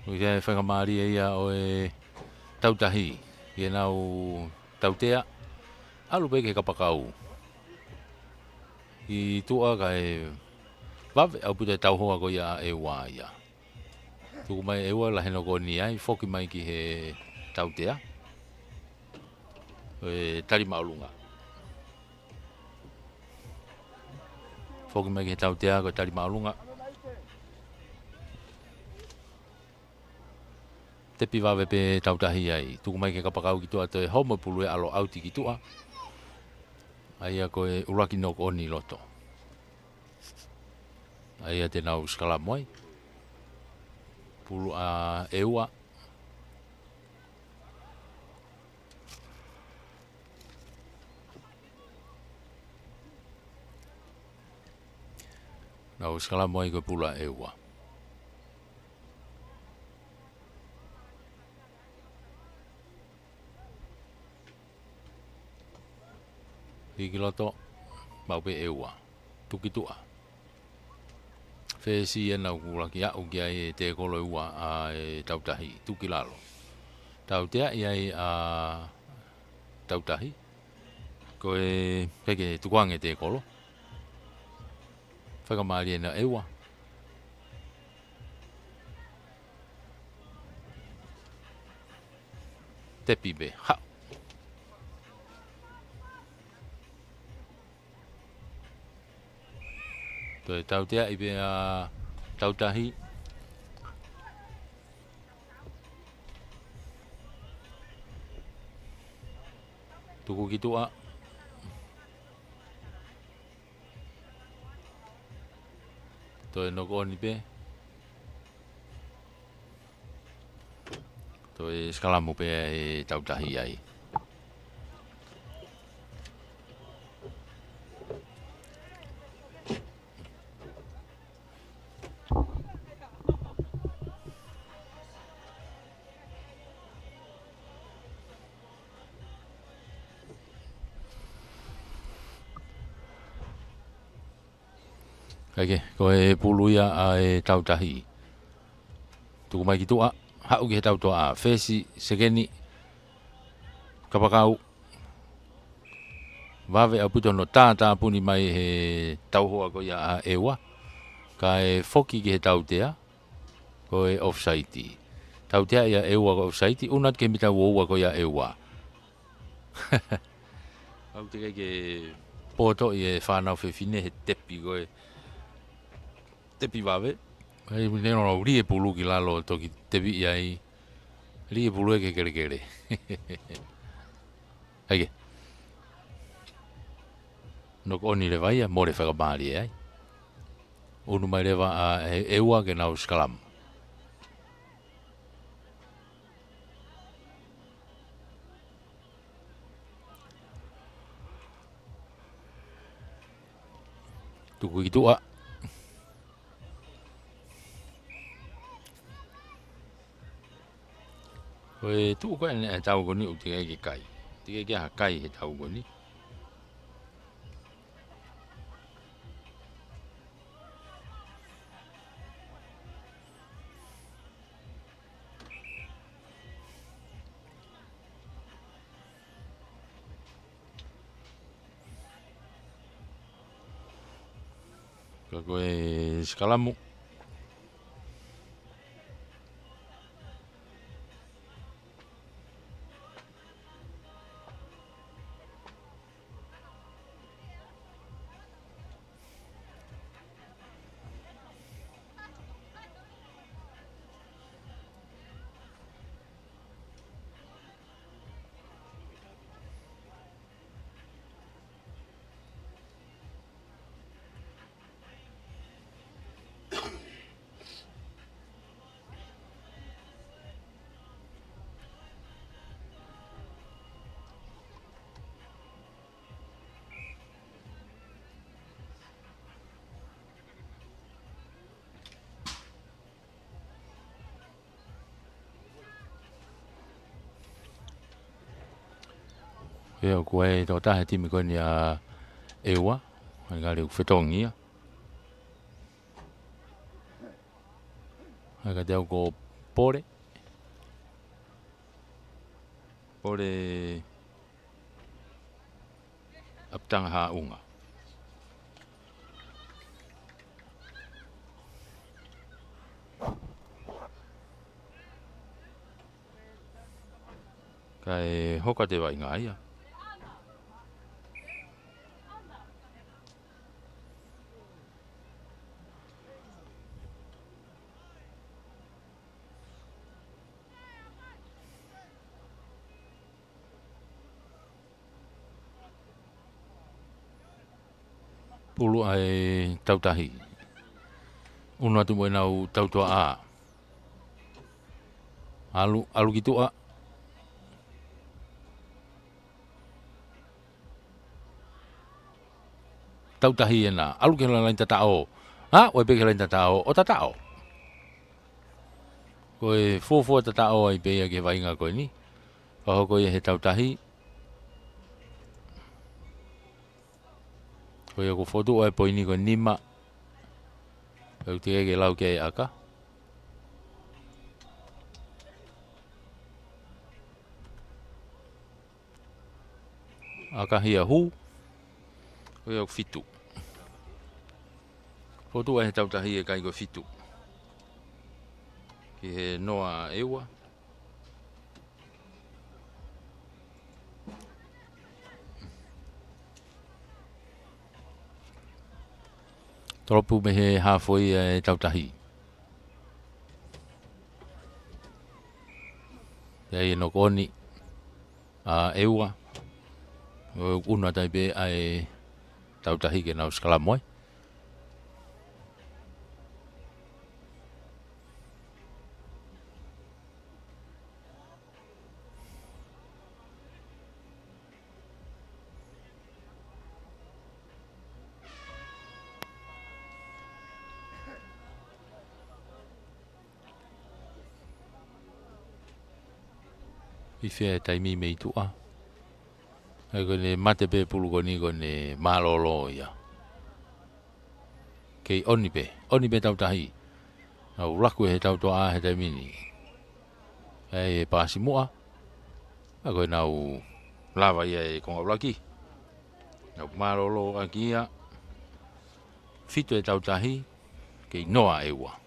ʻOku ʻi ai e faingamālie ia ʻo e Tautahi, ʻi heʻenau tautea, ʻalu pē ki he kapakau. ʻI tuʻa kae vave ʻaupito e tauhoa ko ia ʻa ʻEua ia. Tuku mai ʻEua, lahi e Nokoni ai, foki mai ki he tautea. ʻE tali māʻolunga. Foki mai ki he tautea, ko e tali māʻolunga. Tepi vave pē Tautahi ai. Tuku mai ki he kapakau ki tuʻa, toe homo pulu e ʻalu ʻauti ki tuʻa. ʻA ia ko e ʻuluaki Nokoni ʻi loto. ʻA ia te nau sikalamu ai. Pulu ʻa ʻEua. Nau sikalamu ai ko e pulu ʻa ʻEua. Hiki loto, maʻu pē ʻEua. Tuki tuʻa. Fesi ena ʻoku ʻuluaki aʻu ki ai e tēkolo ʻe ua ʻa e Tautahi. Tuki lalo. Tautea ʻi ai ʻa Tautahi. Ko e, ʻikai ke tukuange tēkolo. Faingamālie ena ʻEua. Tepi pē. Haʻu. Toe tauteaʻi pē ʻa Tautahi. Tuku ki tuʻa. Toe knock on pē. Toe sikalamu pē ʻe Tautahi ai. Kae kehe, ko e pulu ia ʻa e Tautahi. Tuku mai ki tuʻa, haʻu ki he tautoʻa. Fesi, sekeni, kapakau. Vave ʻaupito hono tātāpuni mai he tauhoa ko ia ʻa ʻEua. Kae foki ki he tautea. Ko e offside. Tautea ia ʻEua ko e offside. ʻUnu atu ki he mita ua ua ko ia ʻEua. ʻOku teʻeki ke poto ʻi he fānau fefine he tepi ko e tepi vave. Ai, ne no lī e pulu ki lalo toki tepi ai. Lī e pulu ē ki he kelekele. Ai ke. Knock on leva ia, mole fakamālie ai. ʻUnu mai leva ʻa e, ʻEua ke nau sikalamu. Tuku ki tuʻa. Ko e tuʻu ko eni ʻa e tau ko eni ʻoku teʻeki ke kai. Teʻeki ke ʻi ai ha kai he tau ko eni. Ka ko e sikalamu. ʻIo, ko e tokotaha he timi ko eni ʻa ʻEua, ʻa e kali ʻoku fetongi ia. ʻA e ka te au ko Pole. Pole ʻApitanga Haʻunga. Kae hoko atu e vaʻinga ia. Pulu ʻa e Tautahi. ʻUnu atu mo ʻenau tautoʻa. ʻAlu, ʻalu ki tuʻa. Tautahi ena, ʻalu ki he laine tataʻo. ʻA, ʻoku ʻi ai pē ki he laine tataʻo, ʻo tataʻo. Ko e fuofua tataʻo ai pē ia ki he vaʻinga ko eni. Fakahoko ia he Tautahi. Ko ia ʻoku fotu ʻa e poini ko e nima. Pea ʻoku teʻeki ke lau ki ai e ʻaka. ʻAka hia hū. Ko ia ʻoku fitu. Fotu ʻa e Tautahi e kai ko e fitu. Ki he noa ʻEua. Tolopu mei he hafoi ʻa e Tautahi. ʻI ai e knock on ʻa ʻEua. ʻOku ʻunu atu ai pē ʻa e Tautahi ke nau sikalamu ai. ʻI fē e taimi mei tuʻa? ʻA ia ko ʻene mate pē pulu ko eni ko ʻene mālōlō ia. Kei ʻoni pē, ʻoni pē Tautahi. Nau laku ʻe he tautoʻa he taimi ni. ʻA ia e paasi muʻa. ʻA ia ko ʻenau lava ia e konga ʻuluaki. Nau mālōlō ʻaki ia. Fitu e Tautahi, kei noa ʻEua.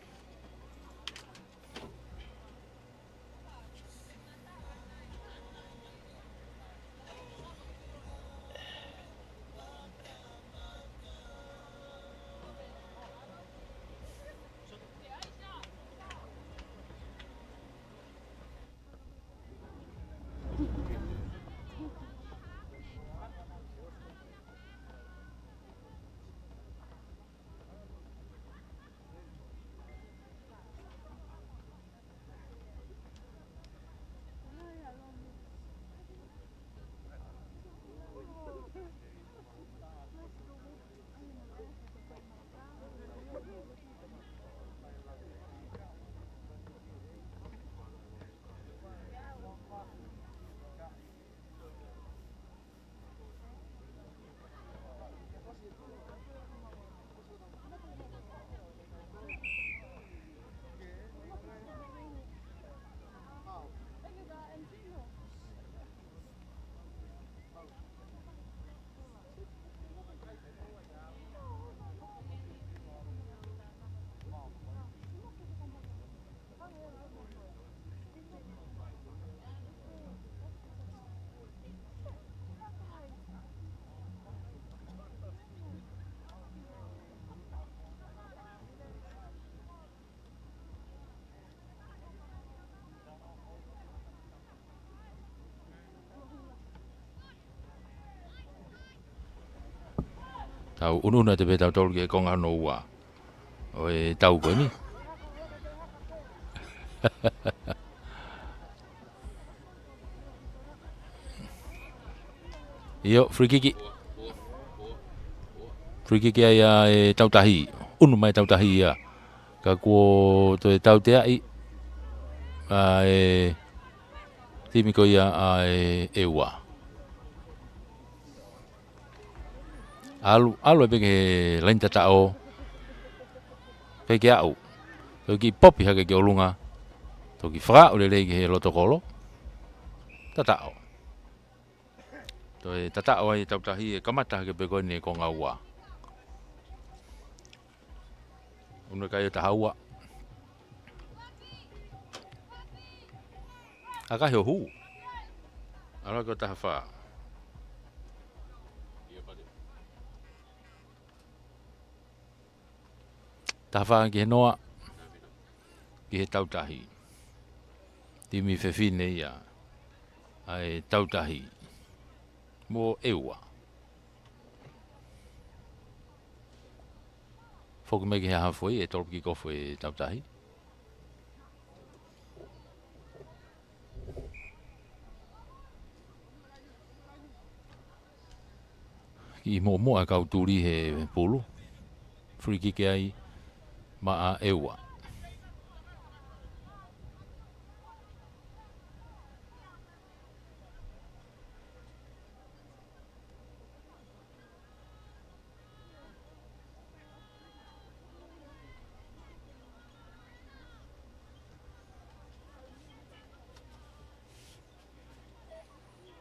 Tau ʻunuʻunu atu pē tautolu ki he konga hono ua ʻo e tau ko eni. ʻIo, free kick. Free kick ai ʻa e Tautahi. ʻUnu mai Tautahi ia. Ka kuo toe tauteaʻi ʻa e timi ko ia ʻa e ʻEua. ʻAlu, ʻalu ai pē ki he laini tataʻo. Pea ke aʻu. Toki popi hake ki ʻolunga. Toki fakaʻau lelei ki he loto kolo. Tataʻo. Toe tataʻo ai Tautahi ʻe kamata hake pē ko eni e konga ua. ʻUnu e kai ʻo taha ua. ʻAkahi ʻo hū. ʻAlu ki he taha fā. Taha fā ki he noa. Ki he Tautahi. Timi fefine ia ʻa e Tautahi mo ʻEua. Foki mai ki he hafoi ʻe tolopu kick off e Tautahi. Kiʻi muʻomuʻa e kau tuli he pulu. Free kick ai maʻa ʻEua.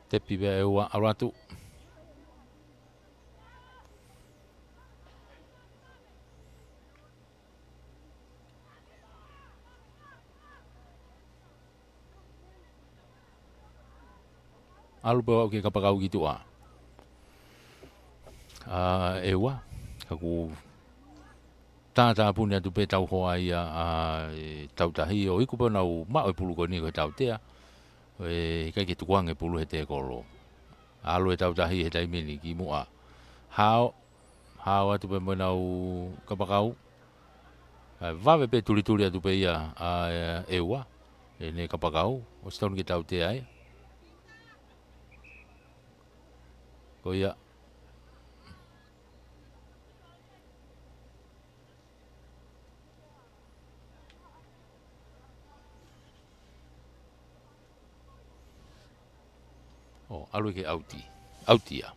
Tepi pē ʻEua ʻalu atu. ʻAlu pē ʻo aʻu ki he kapakau ki tuʻa ʻa ʻEua, ka kuo Tātāpuni atu pē tauhoa ia ʻa e Tautahi ʻo iku pē ʻo nau maʻu e pulu ko eni ko e tautea. ʻE ʻikai ke tukuange pulu he tēkolo. ʻAlu e Tautahi he taimi ni ki muʻa. Hao, hao atu pē mo ʻenau kapakau. ʻA, vave pē tulituli atu pē ia ʻa e ʻEua. ʻEne kapakau, ʻosi tonu ke tautea ia. Ko ia. ʻO, ʻalu ia ke ʻauti. ʻAuti ia.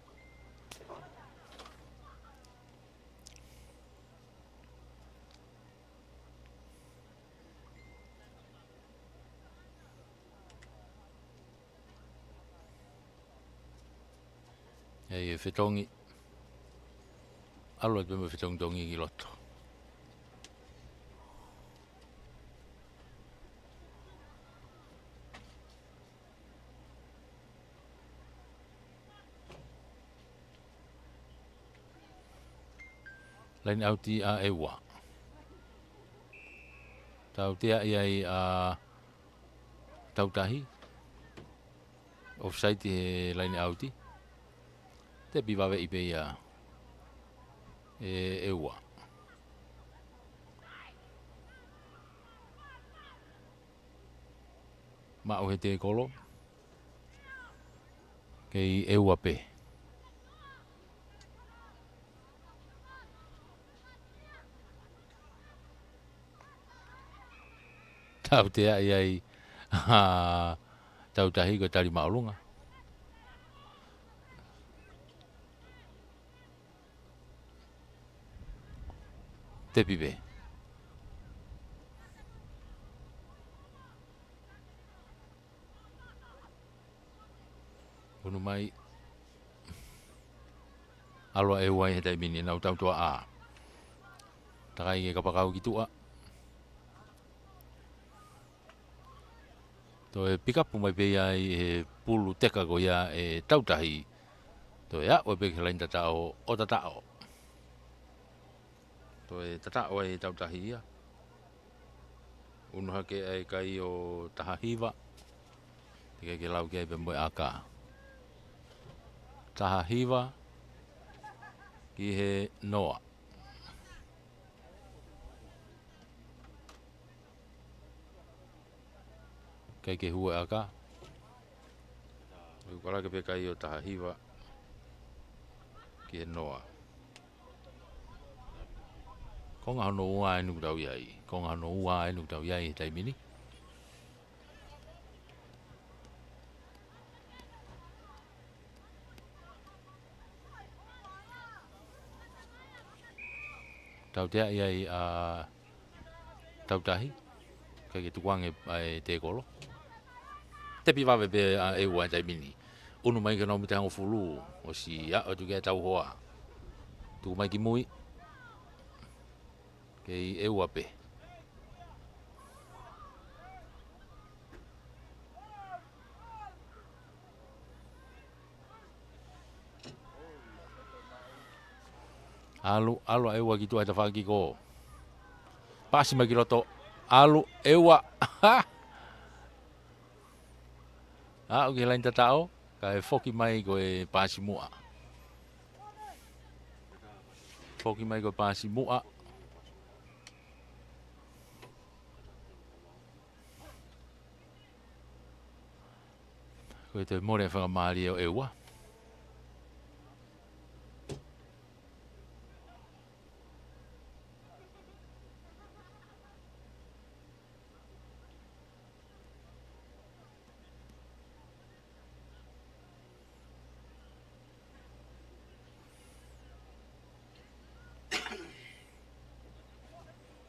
ʻE, ʻe fetongi. ʻAlu atu pē mo e fetongitongi ki loto. Laine ʻauti ʻa ʻEua. Tautea ia ʻa Tautahi. Offside he laine ʻauti. Tepi vave ʻi pē ia ʻe ʻEua. Maʻu he tēkolo. Kei ʻEua pē. Tautea ia ʻa Tautahi ko e tali māʻolunga. Tepi pē. Unu mai. ʻAlu ʻa ʻEua he taimi ni ʻenau tautoʻa. Takai ke kapakau ki tuʻa. Toe pikapu mai pē ia ʻi he pulu teka ko ia ʻe Tautahi. Toe aʻu pē ki he laine tataʻo ʻo tataʻo. Toe tataʻo ʻa Tautahi ia. Unu hake ʻa e kai ʻo taha hiva. Teʻeki ke lau ki ai pē mo e ʻaka. Taha hiva ki he noa. ʻIkai ke hū e ʻaka. ʻOku ʻalu hake pē kai ʻo taha hiva ki he noa. Konga hono ua eni ʻoku tau ʻi ai. Konga hono ua eni ʻoku tau ʻi ai he taimi ni. Tautea ia ʻa Tautahi. ʻIkai ke tukuange ʻa e tēkolo. Tepi vave pē ʻa ʻEua he taimi ni. Unu mai ki he nau mita hongofulu. ʻOsi aʻu atu ki ai e tauhoa. Tuku mai ki mui. Kei ʻEua pē. ʻAlu, ʻalu ʻa ʻEua ki tuʻa he tafaʻaki ko. Pasi mai ki loto. ʻAlu ʻEua. Aʻu ki he laine tataʻo, kae foki mai ko e pasi muʻa. Foki mai ko e pasi muʻa. Ko e toe mole fakamālie ʻo ʻEua.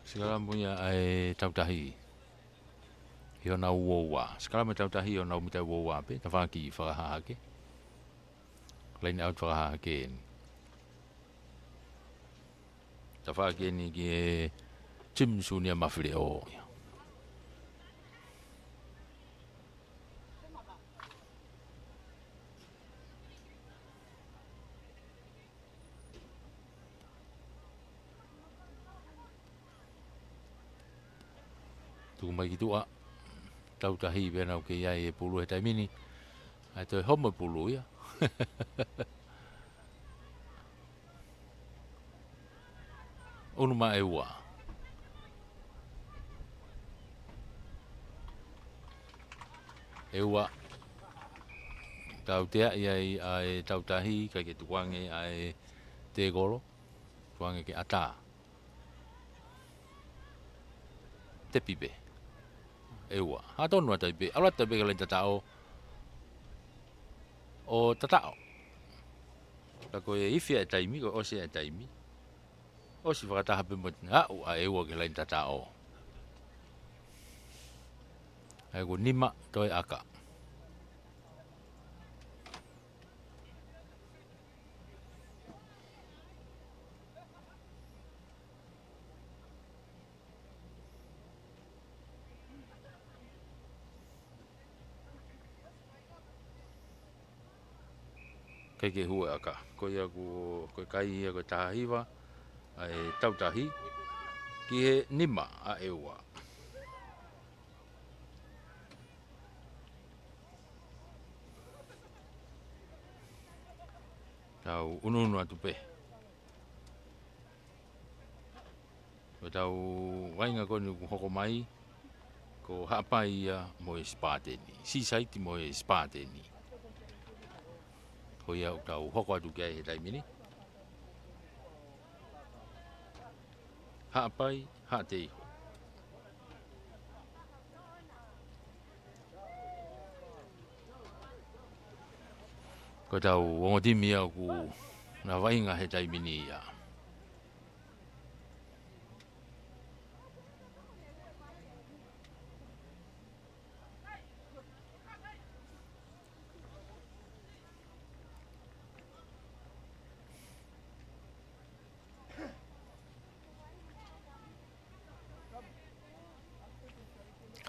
Sikalamu ia ʻa e Tautahi. ʻI honau ua ua. Sikalamu e Tautahi ʻi honau mita ua ua pē, tafaʻaki fakahahake. Laine ʻauti fakahahake eni. Tafaʻaki eni ki he Team Junior Mafileo. Tuku mai ki tuʻa. Tautahi pē ʻenau kei ʻai e pulu he taimi ni. ʻAi toe homo e pulu ia. Unu mā ʻEua. ʻEua. Tautea ia ʻa e tautahi, ʻikai ke tukuange ʻa e tēkolo. Tukuange ke ʻatā. Tepi pē. ʻEua. Hā tonu ʻa e taipe. ʻAlu atu pē ki he laini tataʻo. ʻO tataʻo. Ka ko e ifi ʻa e taimi, ko e ʻosi ʻa e taimi. ʻOsi fakataha pē mo e aʻu ʻa ʻEua ki he laini tataʻo. ʻAi ko e nima toe ʻaka. ʻIkai ke hū e ʻaka. Ko ia ku, ko e kai ia ko e taha hiva, ʻa e tautahi, ki he nima ʻa ʻEua. Tau unuunu atu pē. Ko ʻetau vaʻinga ko eni ʻoku hoko mai, ko Haʻapai ia mo e Sipateni. Sisiteni mo e Sipateni. Ko ia ʻoku tau hoko atu ki ai he taimi ni. Haʻapai, Haʻateiho. Ko ʻetau ongo timi ia ʻoku na vaʻinga he taimi ni ia.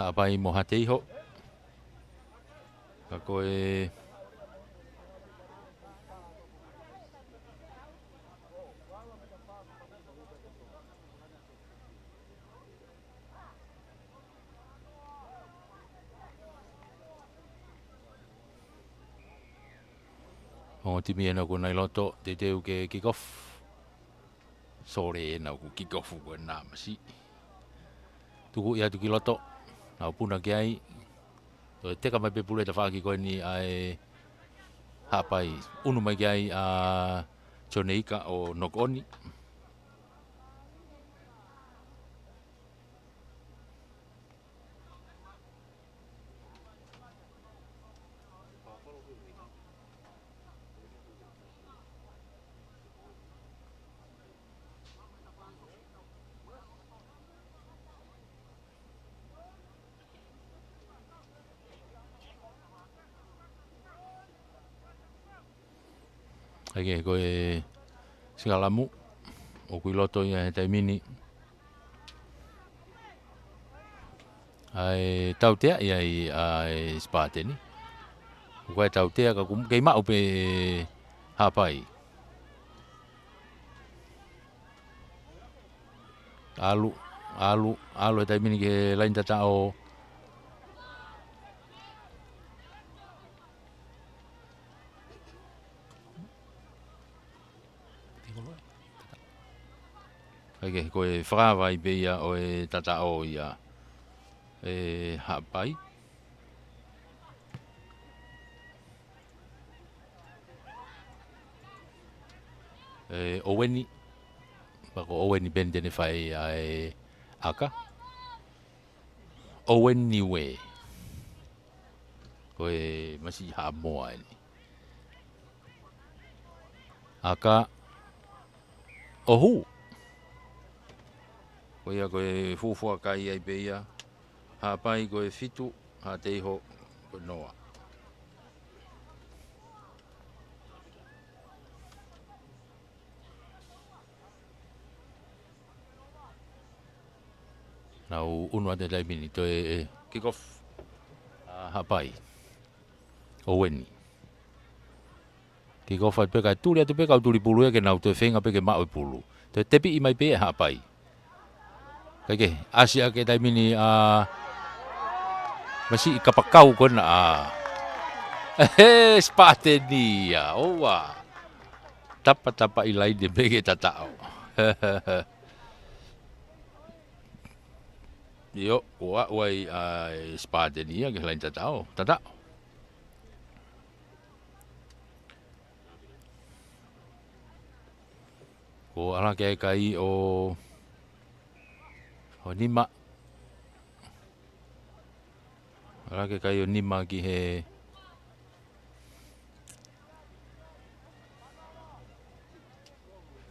Haʻapai mo Haʻateiho. Ka ko e ongo timi ʻena ʻoku na ʻi loto, teuteu ke kick off. Sole ʻena ʻoku kick off ko ena masi. Tuku ia atu ki loto. Nau puna ki ai. Toe teka mai pē pulu he tafaʻaki ko eni ʻa e Haʻapai. Unu mai ki ai ʻa Tioneika ʻo knock on. ʻAi ke ko e Sikalamu ʻoku ʻi loto ia he taimi ni. ʻAi tautea ia ʻa e Sipateni. ʻOku ʻai tautea ka ʻoku kei maʻu pē Haʻapai. ʻAlu, ʻalu, ʻalu he taimi ni ki he laini tataʻo. ʻAi ke ko e fakavaʻe pē ia ʻo e tataʻo ia ʻe Haʻapai. ʻE ʻOueni, pea ko ʻOueni pē eni te ne fai ʻa e ʻaka. ʻOueni Ue. Ko e masi Haʻamoa eni. ʻAka ʻo hū. Ko ia ko e fuofua kai ai pē ia. Haʻapai ko e fitu, Haʻateiho ko e noa. Nau unu atu he taimi ni toe kick off ʻa Haʻapai. ʻOueni. Kick off atu pē kae tuli atu pē kau tuli pulu ia ke nau toe feinga pē ke maʻu e pulu. Toe tepiʻi mai pē ʻe Haʻapai. Kae kehe, ʻasi ʻaki he taimi ni ʻa Masiʻi kapakau ko ena ʻa e Sipateni ia, ʻoua. Tapatapa ʻi laine pē ke tataʻo. ʻIo, ʻoua, ʻoua ʻa e Sipateni ia ke laine tataʻo, tataʻo. Ko e ʻalu ki he kai ʻo, ʻo nima. ʻAlu ki he kai ʻo nima ki he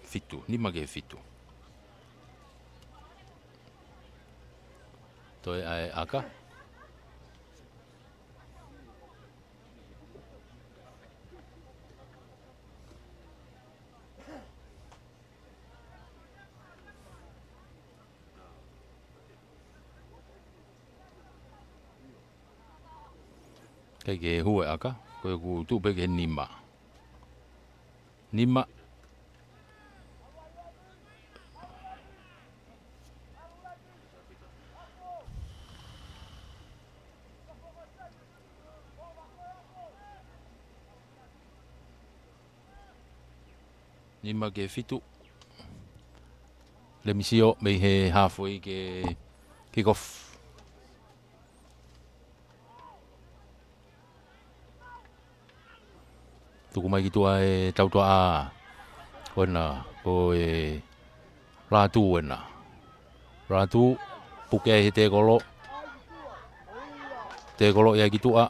fitu, nima ki he fitu. Toe ʻai ʻaka. ʻIkai ke hū e ʻaka, ko ʻeku tuʻu pē ki he nima. Nima. Nima ki he fitu. Lemi Sio mei he halfway ke kick off. Tuku mai ki tuʻa e tautuʻa. Ko ena, ko e Lātū ena. Lātū, puke ai he tēkolo. Tēkolo ia ki tuʻa.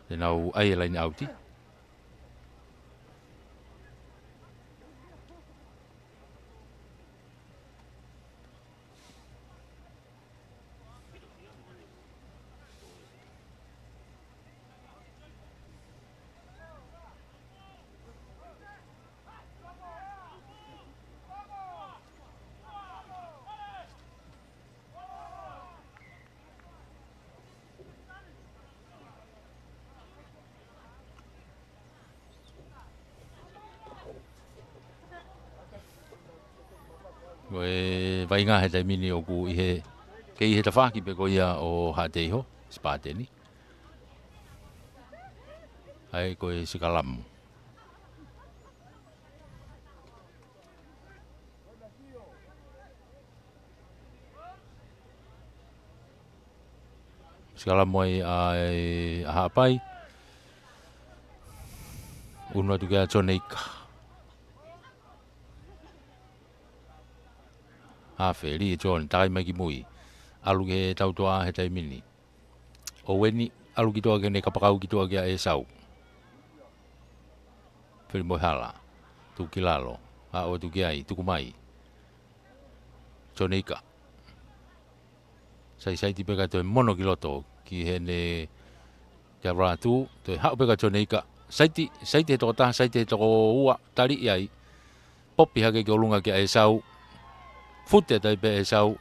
Te nau ʻai e laine ʻauti. Ko e vaʻinga he taimi ni ʻoku ʻi he, kei ʻi he tafaʻaki pē ko ia ʻo Haʻateiho, Sipateni. ʻAi ko e sikalamu. Sikalamu ai ʻa e, ʻa Haʻapai. ʻUnu atu kia John Ika. Hafe, lī ʻe John, takai mai ki mui. ʻAlu ki he tautuʻa he taimi ni. ʻOueni, ʻalu ki tuʻa ke ne kapakau ki tuʻa kia ʻEsau. Fili mo e hala. Tuku ki lalo. Aʻu atu ki ai, tuku mai. John Ika. Saisaiti pē ka toe mono ki loto. Ki heʻene kia Lātū, toe haʻu pē kia John Ika. Saiti, saiti he toko taha, saiti he toko ua, tali ʻi ai. Popi hake ki ʻolunga kia ʻEsau. Fute atu ai pē ʻEsau.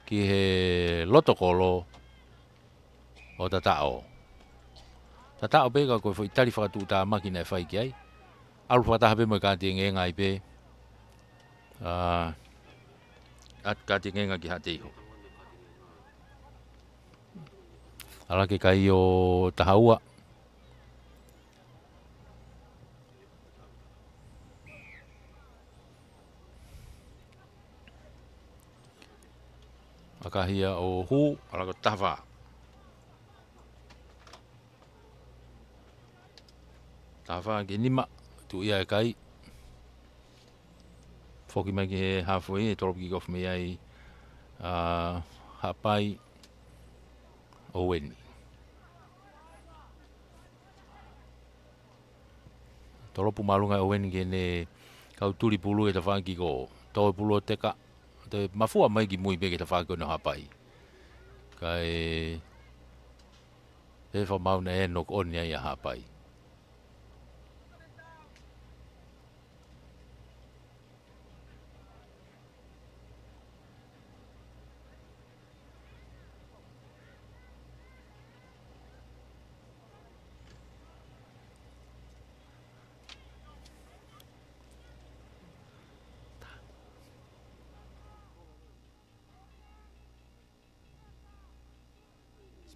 Ki he loto kolo. ʻO tataʻo. Tataʻo pē ka ko e foʻi tali fakatuʻutāmaki naʻe fai ki ai. ʻAlu fakataha pē mo e kāti engenga ai pē. ʻA, ʻa kāti engenga ki Haʻateiho. ʻAlu ki he kai ʻo taha ua. ʻAkahia ʻo hū, ʻalu ko taha fā. Taha fā ki he nima, tuʻu ia e kai. Foki mai ki he halfway, ʻe tolopu kick off mei ai, ʻa, Haʻapai, ʻOueni. Tolopu māʻolunga ʻOueni ke ne kau tuli pulu e tafaʻaki ko tō e pulu ʻo teka. Toe mafua mai ki mui pē ki he tafaʻaki ko ena ʻo Haʻapai. Kae, pē fakamau naʻe knock on ai ʻa Haʻapai.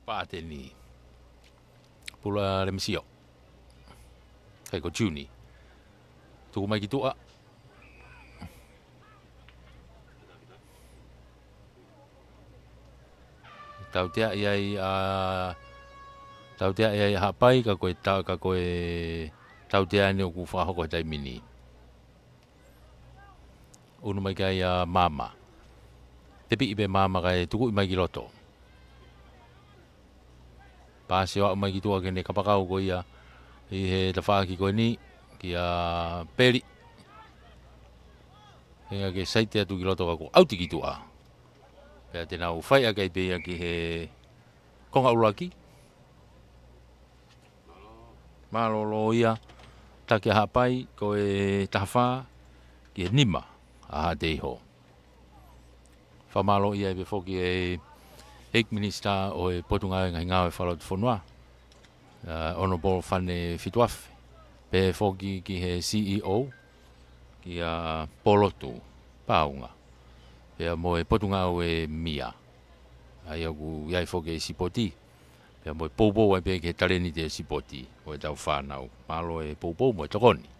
Pāteni. Pulu ʻa Lemisio. Kai ko Juni. Tuku mai ki tuʻa. Tautea ia ʻa, tautea ia ʻa Haʻapai, ka ko e tau, ka ko e tautea ni ʻoku fakahoko he taimi ni. ʻUnu mai ki ai ʻa Mama. Tepiʻi pē Mama kae tukuʻi mai ki loto. Pasi ʻo aʻu mai ki tuʻa ki heʻene kapakau ko ia ʻi he tafaʻaki ko eni kia Peli. Hanga ke saiti atu ki loto ka kuo ʻauti ki tuʻa. Pea te nau fai ʻaki pē ia ki he konga ʻuluaki. Mālōlō ia, taki ʻa Haʻapai, ko e taha fā ki he nima ʻa Haʻateiho. Fakamālō ia pē foki ʻe he ʻEiki Minisitā ʻo e Potungāue Ngaahi Ngāue Fakalotofonua, ʻa, Honourable Fane Fituafe, pehē foki ki he C E O, kia Polotu Paunga, pea mo e Potungāue Mia. ʻA ia ʻoku ʻi ai foki e sipoti, pea mo e poupou ai pē ki he talēniti e sipoti ʻo ʻetau fānau. Mālō e poupou mo e tokoni.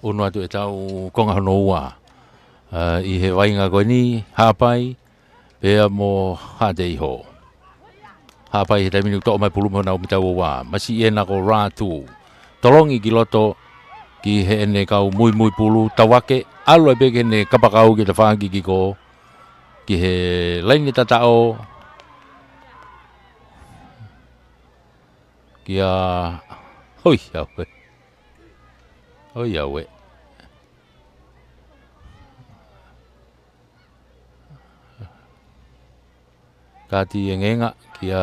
ʻUnu atu ʻetau konga hono ua. ʻA, ʻi he vaʻinga ko eni, Haʻapai, pea mo Haʻateiho. Haʻapai he taimi ni ʻoku toʻo mai pulu mo nau mitau ua. Masiʻi ena ko Ratu. Tolongi ki loto ki heʻene kau muimui pulu, tauake, ʻalu ai pē ki heʻene kapakau ki he tafaʻaki kiko. Ki he laine tataʻo. Kia, hoi, au ē. Hoi, au ē. Kati e ngenga kia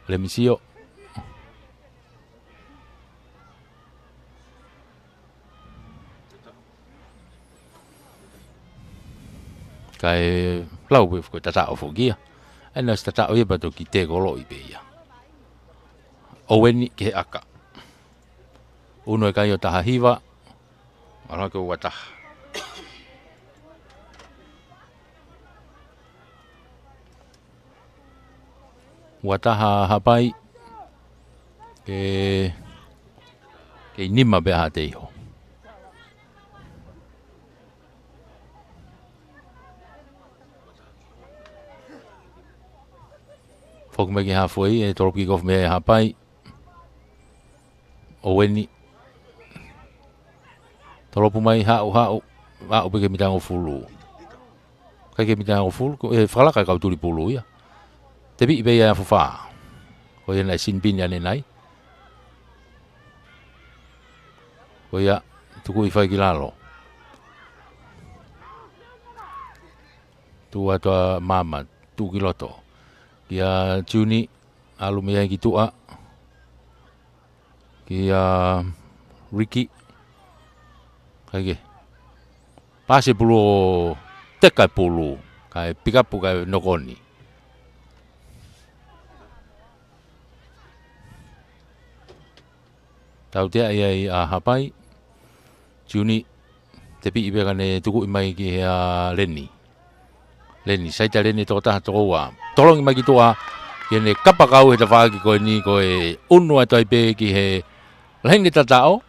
Lemisio. Kae lau pē ko e tataʻo foki ia. ʻAi naʻe ʻosi tataʻo ia pea toki tekoloʻi pē ia. ʻOueni ki he ʻaka. ʻUnu e kai ʻo taha hiva. ʻAlu hake ua taha. Ua taha Haʻapai. Ke, ke nima pē Haʻateiho. Foki mai ki he halfway, ʻe tolopu kick off mei ai Haʻapai. ʻOueni. Tolopu mai, haʻu, haʻu. Haʻu pē ki he mita hongofulu. ʻIkai ke mita hongofulu, ko e fakalaka e kau tuli pulu ia. Tepiʻi pē ia ʻe Afufā. Ko ia naʻe sinipini ʻanenai. Ko ia, tukuʻi fai ki lalo. Tuʻu atu ʻa Mama, tuʻu ki loto. Kia Juni, ʻalu mei ai ki tuʻa. Kia Riki. Kae ke. Pasi pulu ʻo teka e pulu. Kae pick up kae nokoni. Tautea ia ʻa Haʻapai. Juni, tepiʻi pē kae ne tukuʻi mai ki he ʻa Leni. Leni, saita Leni toko taha toko ua. Tolongi mai ki tuʻa. Ki heʻene kapakau he tafaʻaki ko eni ko e unu atu ai pē ki he laine tataʻo.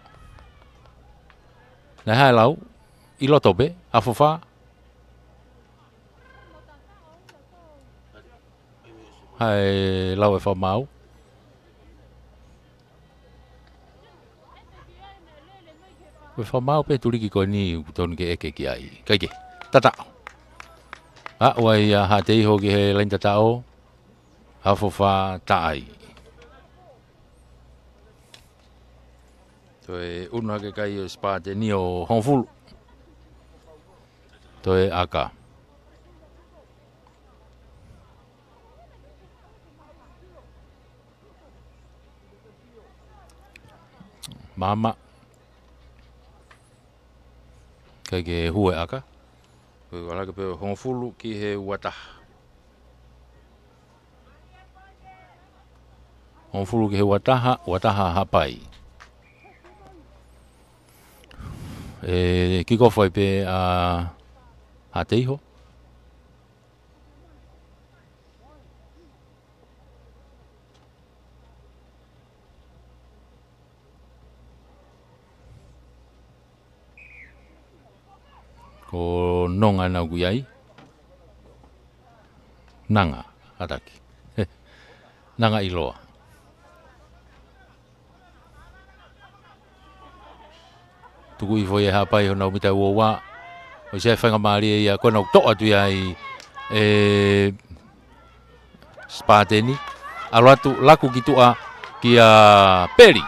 Naʻe hā e lau, ʻi loto pē, hafo fā. Hā e lau ʻa e fakamaau. Ko e fakamaau pē tuliki ko eni ʻoku tonu ke ʻeke ki ai. Kae kehe, tataʻo. Aʻu ai ʻa Haʻateiho ki he laine tataʻo. Hafo fā, tā ai. Toe unu hake kai ʻo e Sipateni ʻo hongofulu. Toe ʻaka. Maama. Kae kehe, hū e ʻaka. Ko e ʻalu hake pē ʻo hongofulu ki he ua taha. Hongofulu ki he ua taha, ua taha Haʻapai. ʻE kikofu ai pē ʻa Haʻateiho. Ko Nonga naʻa ku ʻi ai. Nanga, kātaki. Nanga ʻiloa. Tuku hifo ʻe Haʻapai honau mita ua ua. ʻOsi ʻa e faingamālie ia, ko ʻenau toʻo atu ia ʻi he Sipateni. ʻAlu atu, laku ki tuʻa kia Peli.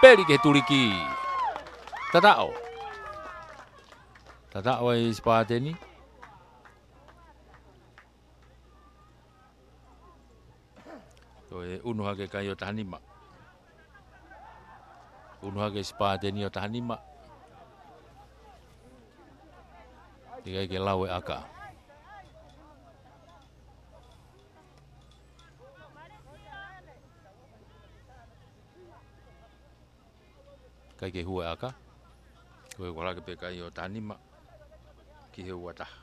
Peli ki he tuliki. Tataʻo. Tataʻo ʻa e Sipateni. Toe unu hake kai ʻo taha nima. Unu hake Sipateni ʻo taha nima. Teʻeki ai ke lau e ʻaka. Kae kehe, hū e ʻaka. Ko e ʻalu hake pē kai ʻo taha nima ki he ua taha.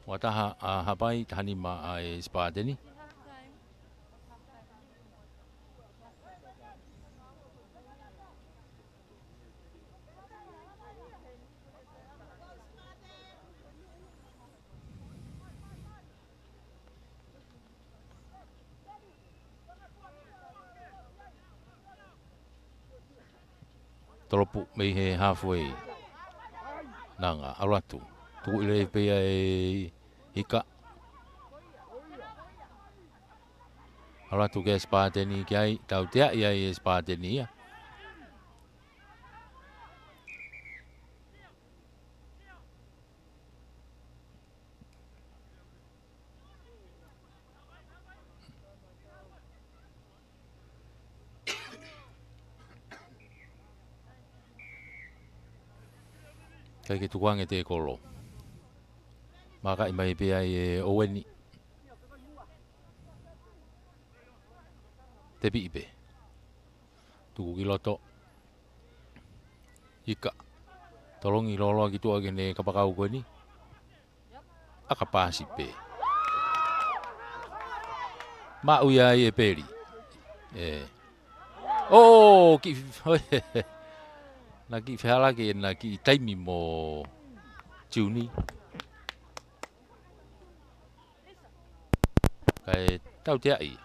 Ua taha ʻa Haʻapai, taha nima ʻa e Sipateni. Tolopu mei he halfway. Nanga, ʻalu atu. Tuku ʻi lelei pē ia ʻe Ika. ʻAlu atu ki he Sipateni ki ai, tauteaʻi ai e Sipateni ia. Kae kehe, tukuange e tēkolo. Mākaʻi mai pē ai ʻe ʻOueni. Tepiʻi pē. Tuku ki loto. Ika. Tolongi lōloa ki tuʻa ki heʻene kapakau ko eni. ʻAka, paasi pē. Maʻu ia ai ʻe Peli. ʻE. ʻŌ, kiʻi, naʻe kiʻi fehālaaki ʻena kiʻi taimi mo Juni. Kae tauteaʻi.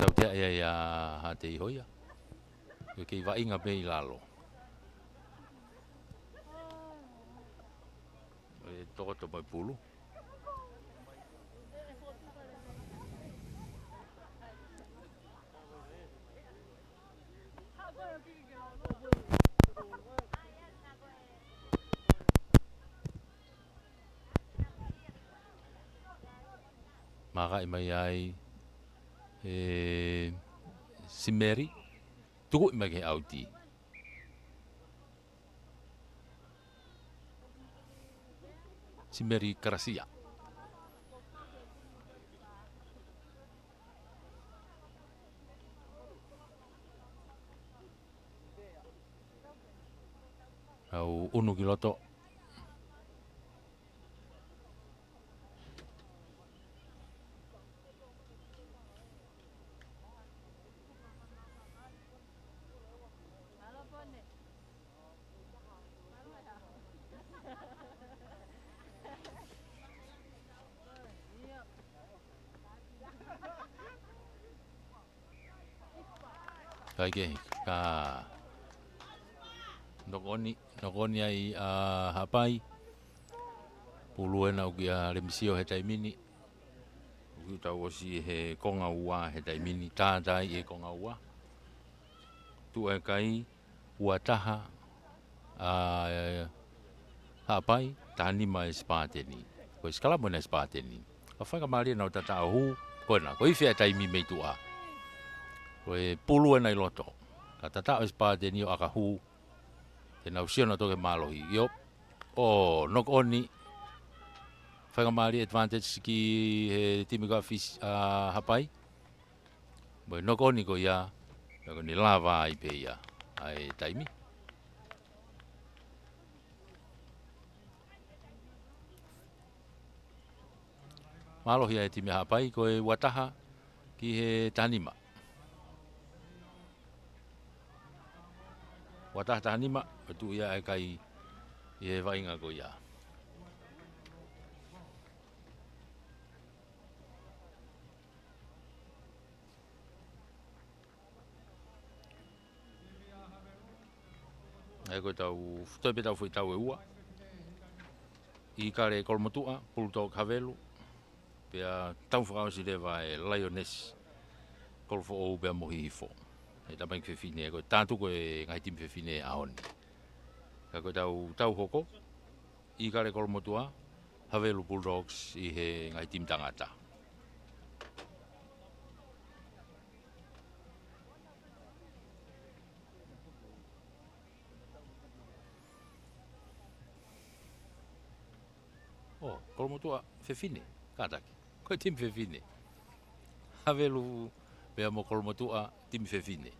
Tauteaʻi ai ʻa Haʻateiho ia. ʻOku kei vaʻinga pē ʻi lalo. ʻE tokoto mai pulu. Mākaʻi mai ai ʻe Simeri. Tukuʻi mai ki he ʻauti. Simeri Karasia. Nau ʻunu ki loto. Kae kehe, ka knock on, knock on ai ʻa Haʻapai. Pulu ena ʻoku ʻia Lemisio he taimi ni. ʻOku tau ʻosi he konga ua he taimi ni, tātai he konga ua. Tuʻu e kai, ua taha ʻa Haʻapai, taha nima e Sipateni. Ko e sikalamu ena e Sipateni. Ka faingamālie nau tataʻo hū, ko ena, ko e ifi e taimi mei tuʻa. Ko e pulu ena ʻi loto. Ka tataʻo e Sipateni ʻo ʻaka hū, te nau sio nautolu ki he mālohi. ʻIo, ʻo knock on, faingamālie advantage ki he timi ko ia ʻa Fis-, ʻa Haʻapai. Mo e knock on ko ia, pea ko ʻene lava ai pē ia ʻa e taimi. Mālohi ʻa e timi Haʻapai, ko e ua taha ki he taha nima. Ua taha taha nima, ʻo tuʻu ia e kai ʻi he vaʻinga ko ia. ʻA ia ko e tau, toe pē tau foʻi tau ʻe ua. ʻIkale Kolomotuʻa, Bulldog Havelu. Pea tau fakaʻosi leva e Lioness, Kolofoʻou pea mo Hihifo. ʻE tamaiki fefine, ko e tātuku e ngaahi timi fefine ʻaho ni. Ka ko e tau, tau hoko, ʻIkale Kolomotuʻa, Havelu Bulldogs ʻi he ngaahi timi tangata. ʻO, Kolomotuʻa fefine, kātaki. Ko e timi fefine. Havelu pea mo Kolomotuʻa timi fefine.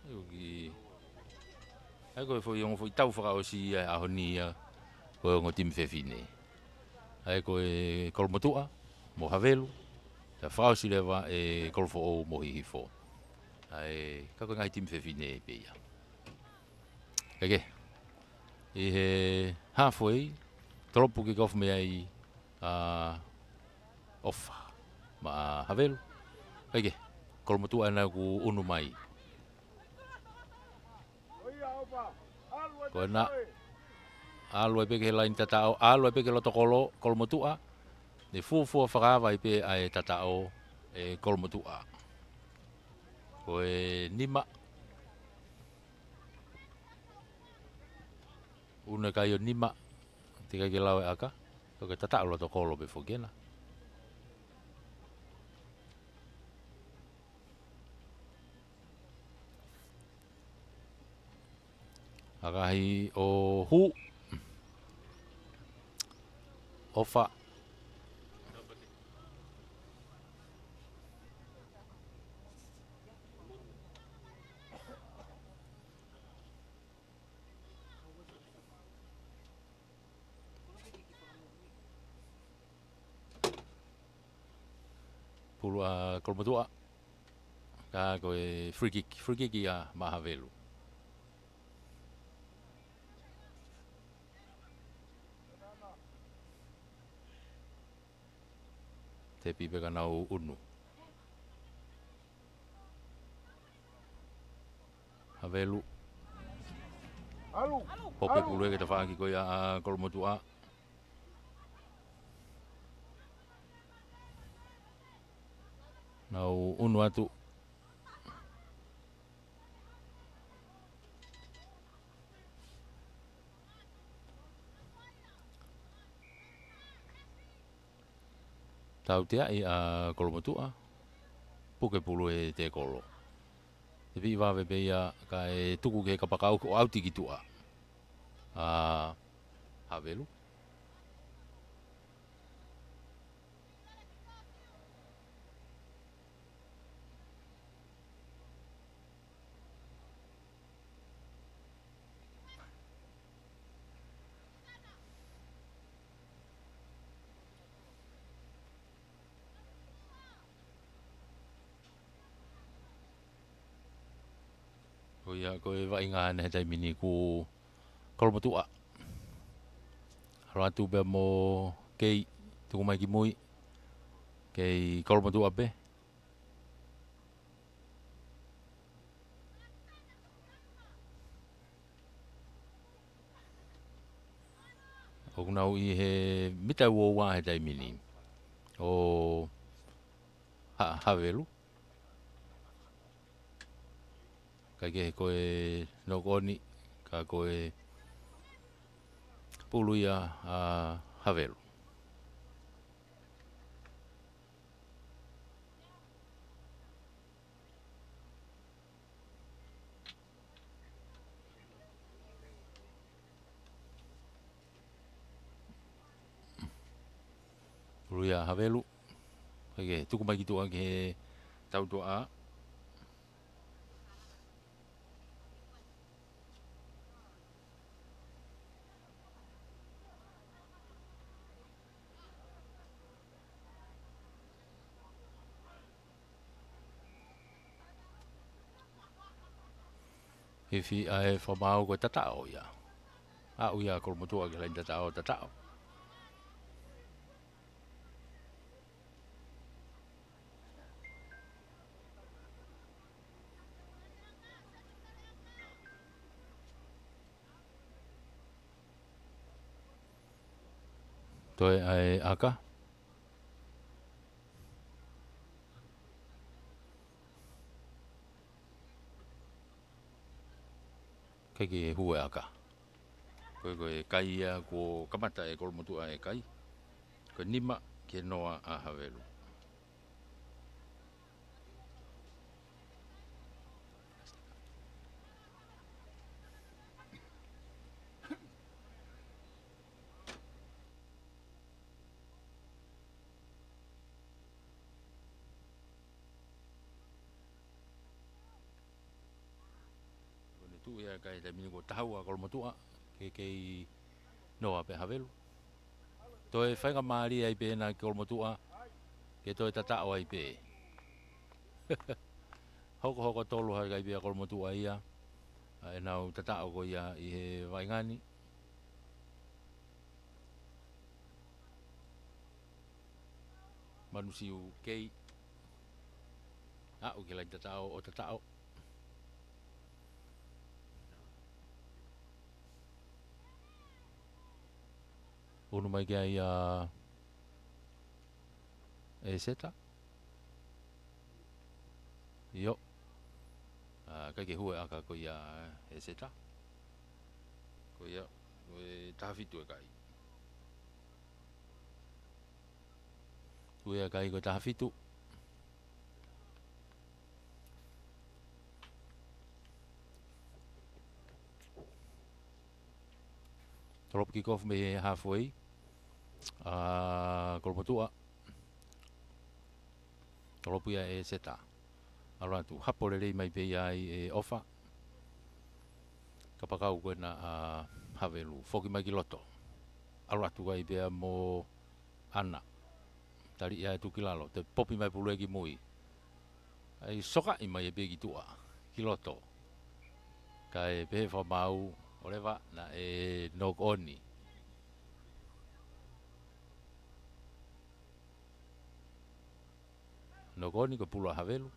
ʻIo ki. ʻA ia ko e foʻi ongo foʻi tau fakaʻosi ia ʻaho ni ia, ko e ongo timi fefine. ʻA ia ko e Kolomotuʻa mo Havelu, tau fakaʻosi leva e Kolofoʻou mo Hihifo. ʻA ia ka ko e ngaahi timi fefine pē ia. Kae kehe. ʻI he halfway, tolopu kick off mei ai ʻa ʻOfa maʻa Havelu. Kae kehe, Kolomotuʻa ena ʻoku ʻunu mai. Ko ena, ʻalu ai pē ki he laini tataʻo, ʻalu ai pē ki loto kolo, Kolomotuʻa. Ne fuofua fakaava ai pē ʻa e tataʻo e Kolomotuʻa. Ko e nima. ʻUnu e kai ʻo nima, teʻeki ke lau e ʻaka, ko e tataʻo loto kolo pē foki ena. ʻAkahi ʻo hū. ʻOfa. Pulu ʻa Kolomotuʻa. Ka ko e free kick, free kick ia maʻa Havelu. Tepi pē ka nau ʻunu. Havelu. ʻAlu. Hopo e pulu ia ki he tafaʻaki ko ia ʻa Kolomotuʻa. Nau ʻunu atu. Tauteaʻi ʻa Kolomotuʻa, puke pulu e tekolo. Tepi vave pē ia kae tuku ki he kapakau ʻo ʻauti ki tuʻa ʻa Havelu. Ko ia ko e vaʻinga ʻana he taimi ni ko Kolomotuʻa. ʻAlu atu pea mo Kei, tuku mai ki mui. Kei Kolomotuʻa pē. ʻOku nau ʻi he mita ua ua he taimi ni ʻo Ha-, Havelu. Kae kehe ko e knock on, ka ko e pulu ia ʻa Havelu. Pulu ia ʻa Havelu. Kae kehe, tuku mai ki tuʻa ki he tautuʻa. Hifi ʻa e fakamaau ko e tataʻo ia. Aʻu ia Kolomotuʻa ki he laini tataʻo, tataʻo. Toe ʻa e ʻaka. ʻIkai ke hū e ʻaka. Ko e, ko e kai ia kuo kamata ʻe Kolomotuʻa e kai. Ko e nima ki he noa ʻa Havelu. Ko ʻene tuʻu ia e kai he taimi ni kuo taha ua ʻa Kolomotuʻa, kei, kei noa pē ʻa Havelu. Toe faingamālie ai pē ʻena ki Kolomotuʻa, ke toe tataʻo ai pē. Hokohoko tolu ha kai pē ʻa Kolomotuʻa ia, ʻa ʻenau tataʻo ko ia ʻi he vaʻinga ni. Manusiu Kei. Aʻu ki he laini tataʻo ʻo tataʻo. Unu mai ki ai ʻa ʻEseta. ʻIo. ʻA, ʻikai ke hū e ʻaka ko ia ʻa ʻEseta. Ko ia, ko e taha fitu e kai. Hū e kai ko e taha fitu. Tolopu kick off mei he halfway ʻa Kolomotuʻa. Tolopu ia ʻe ʻEseta. ʻAlu atu, hapo lelei mai pē ia ʻe ʻOfa. Kapakau ko ena ʻa Havelu. Foki mai ki loto. ʻAlu atu ai pea mo ʻAna. Tali ia e tuku ki lalo. Toe popi mai pulu ia ki mui. ʻAi sokaʻi mai e pē ki tuʻa. Ki loto. Kae pehē fakamaau, ʻo leva naʻe knock on. Knock on ko e pulu ʻa Havelu.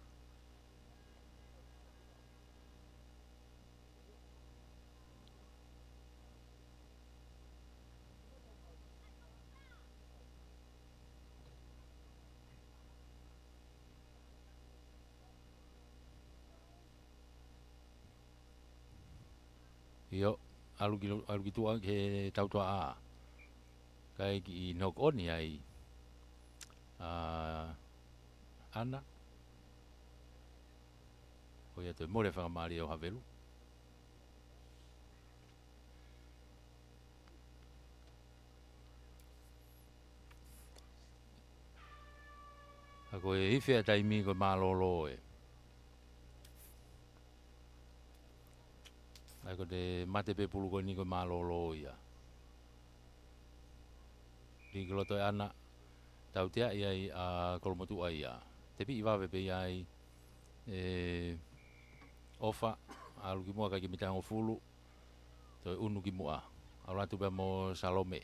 ʻIo, ʻalu ki, ʻalu ki tuʻa ki he tautuʻa. Kae kiʻi knock on ai ʻa ʻAna. Ko ia toe mole fakamālie ʻo Havelu. ʻA ko e ifi ʻa e taimi ko e mālōlō ē. ʻA ko e mate pē pulu ko eni ko e mālōlō ia. Lī ki loto ʻe ʻAna, tautea ia ʻa Kolomotuʻa ia. Tepiʻi vave pē ia ʻe ʻOfa. ʻAlu ki muʻa, ʻikai ke mita hongofulu. Toe ʻunu ki muʻa. ʻAlu atu pea mo Salome.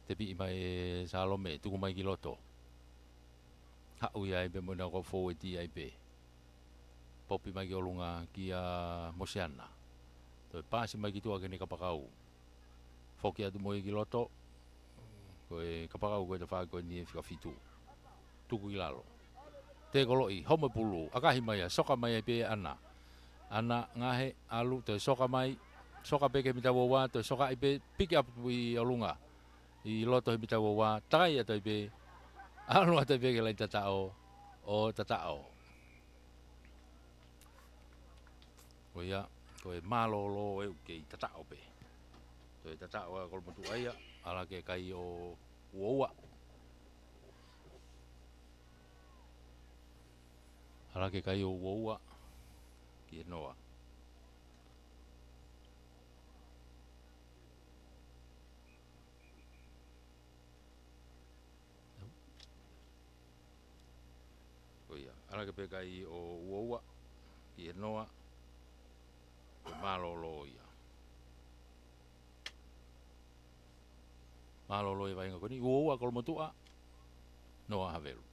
Tepiʻi mai ʻe Salome, tuku mai ki loto. Haʻu ia ai pē mo ʻena ko foueti ai pē. Popi mai ki ʻolunga kia Mosiana. Toe paasi mai ki tuʻa ki heʻene kapakau. Foki atu mo ia ki loto. Ko e kapakau ko e tafaʻaki ko eni ʻe fika fitu. Tuku ki lalo. Tekoloʻi, homo e pulu, ʻakahi mai ia, soka mai ai pē ʻAna. ʻAna ngaohi, ʻalu, toe soka mai, soka pē ki he mita ua ua, toe soka ai pē, piki ʻapi ʻi ʻolunga. ʻI loto he mita ua ua, takai atu ai pē, ʻalu atu ai pē ki he laini tataʻo, ʻo tataʻo. Ko ia, ko e mālōlō ʻe ʻuke ʻi tataʻo pē. Ko e tataʻo ʻa Kolomotuʻa ia, ʻalu hake kai ʻo ua ua. ʻAlu hake kai ʻo ua ua ki he noa. Ko ia, ʻalu hake pē kai ʻo ua ua ki he noa. Ko e mālōlō ia. Mālōlō e vaʻinga ko eni, ua ua Kolomotuʻa, noa Havelu.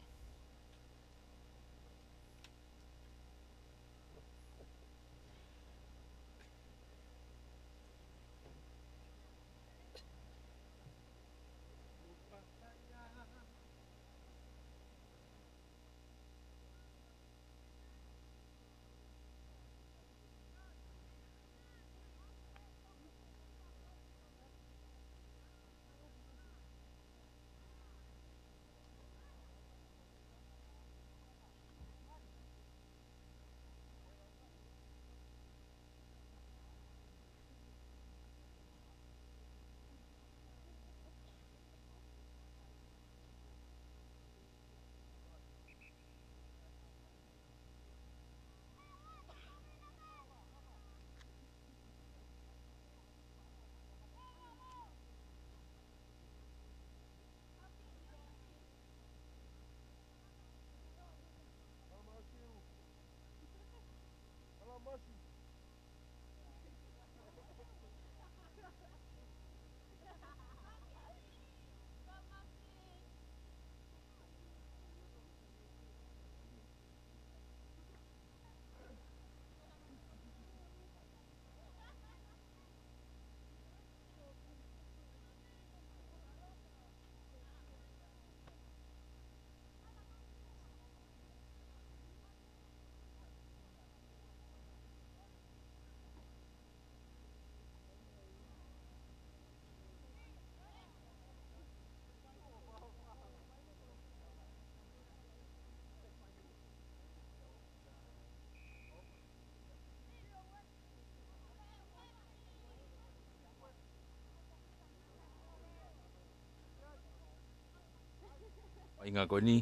Vaʻinga ko eni,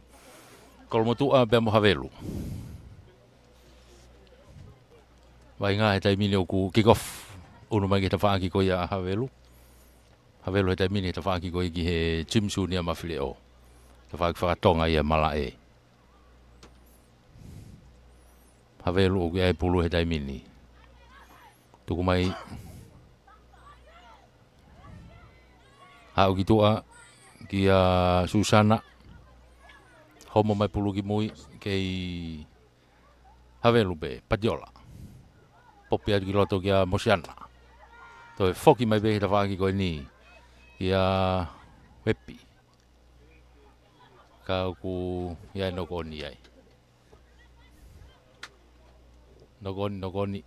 Kolomotuʻa pea mo Havelu. Vaʻinga he taimi ni ʻoku kick off, ʻunu mai ki he tafaʻaki ko ia ʻa Havelu. Havelu he taimi ni he tafaʻaki ko ia ki he Jim Junior Mafileʻo. Tafaʻaki fakatonga ia malaʻe. Havelu ʻoku ʻi ai e pulu he taimi ni. Tuku mai. Haʻu ki tuʻa kia Susana. Homo mai pulu ki mui kei Havelu pē, Patiola. Popi atu ki loto kia Mosiana. Toe foki mai pē he tafaʻaki ko eni kia Wepi. Ka ʻoku ʻi ai e nokoni ai. Nokoni, nokoni.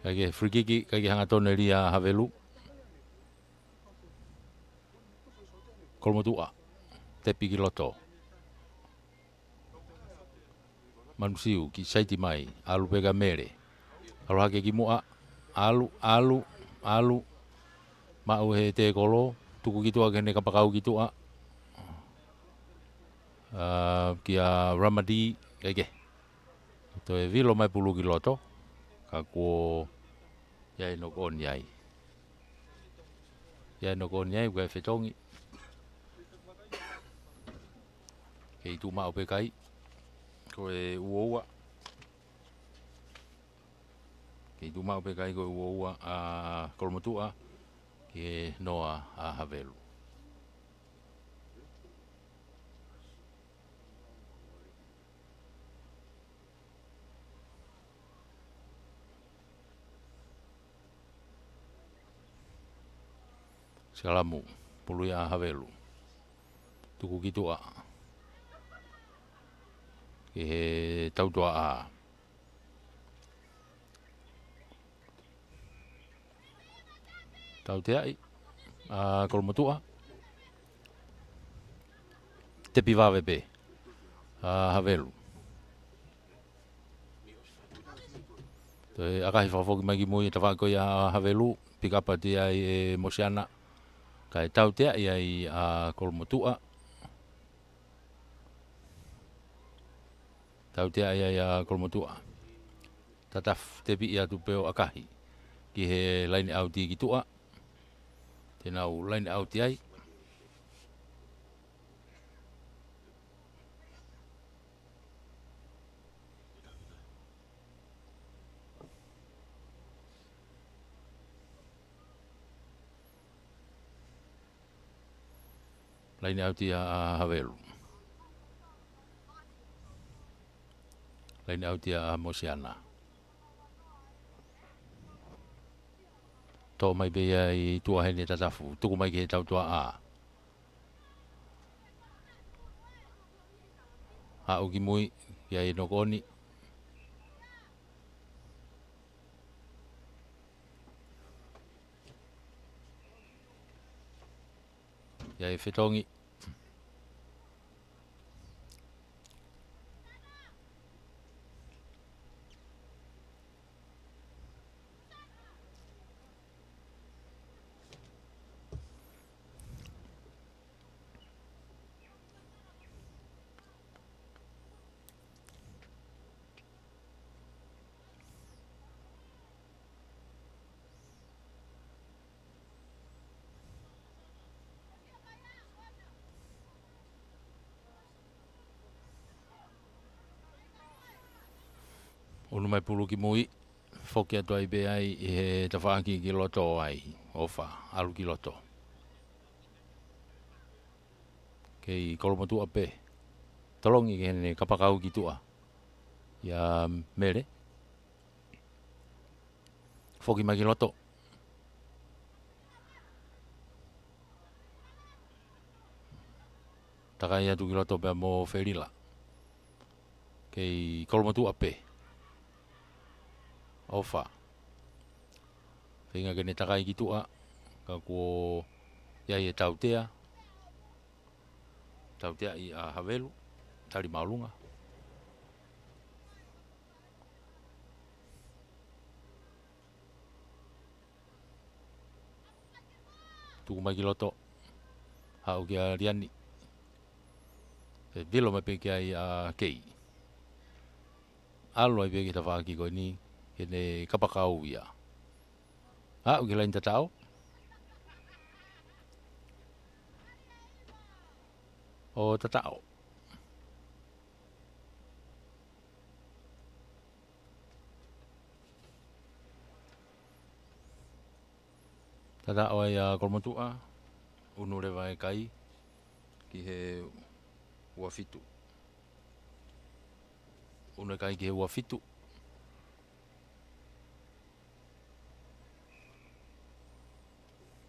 Kae ke free kick, kae ke hangatonu ʻe Havelu. Kolomotuʻa, tepi ki loto. Manusiu, kiʻi saiti mai, ʻalu pē kia Mele. ʻAlu hake ki muʻa, ʻAlu, ʻalu, ʻalu. Maʻu he tēkolo, tuku ki tuʻa ki heʻene kapakau ki tuʻa. Ā, kia Ramadi, ʻeke. Toe vilo mai pulu ki loto, ka kuo ʻi ai e knock on ai. ʻI ai e knock on ai, ko e fetongi. Kei tuʻu maʻu pē kai, ko e ua ua. Kei tuʻu maʻu pē kai ko e ua ua ʻa Kolomotuʻa, ki he noa ʻa Havelu. Sikalamu, pulu ia ʻa Havelu. Tuku ki tuʻa. Ki he tautuaʻā. Tauteaʻi ʻa Kolomotuʻa. Tepi vave pē ʻa Havelu. Toe ʻakahi fakafoki mai ki mui e tafaʻaki ko ia ʻa Havelu, pick up atu ai ʻe Mosiana. Kae tauteaʻi ai ʻa Kolomotuʻa. Tauteaʻi ai ʻa Kolomotuʻa. Tatafu, tepi atu pē ʻo ʻakahi ki he laine ʻauti ki tuʻa. Te nau laine ʻauti ai. Laine ʻauti ʻa Havelu. Laine ʻauti ʻa Mosiana. Toʻo mai pē ia ʻi tuʻa heʻene tatafu. Tuku mai ki he tautuaʻā. Aʻu ki mui, ʻi ai e knock on. ʻI ai e fetongi. ʻUnu mai pulu ki mui, foki atu ai pē ai ʻi he tafaʻaki ki loto ai, ʻofa, ʻalu ki loto. Kei Kolomotuʻa pē. Tolongi ki heʻene kapakau ki tuʻa. ʻIa Mele. Foki mai ki loto. Takai atu ki loto pea mo Felila. Kei Kolomotuʻa pē. ʻOfa. Feinga ke ne takai ki tuʻa. Ka kuo ʻi ai e tautea. Tauteaʻi ʻa Havelu. Tali māʻolunga. Tuku mai ki loto. Haʻu kia Liani. Pea vilo mai pē ki ai ʻa Kei. ʻAlu ai pē ki he tafaʻaki ko eni, ke ne kapakau ia. Aʻu ki he laine tataʻo. ʻO tataʻo. Tataʻo ai ʻa Kolomotuʻa, ʻunu leva e kai ki he ua fitu. ʻUnu e kai ki he ua fitu.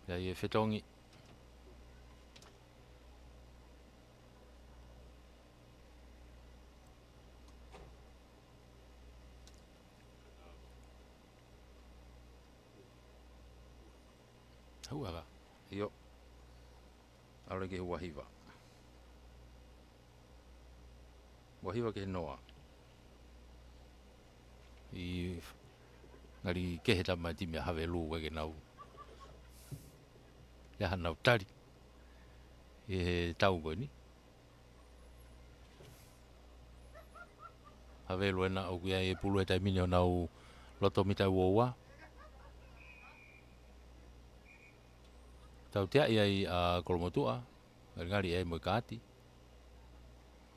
ʻI ai e fetongi. Hau aka. ʻIo. ʻAlu ki he ua hiva. Ua hiva ki he noa. ʻI Ngali kehe tama timi ʻa Havelu ʻikai ke nau. ʻIkai hanau tali. ʻI he tau ko eni. Havelu ena ʻoku ʻi ai e pulu he taimi ni ʻo nau loto mita ua ua. Tautea ʻi ai ʻa Kolomotuʻa. Ngalingali ʻi ai mo e kaati.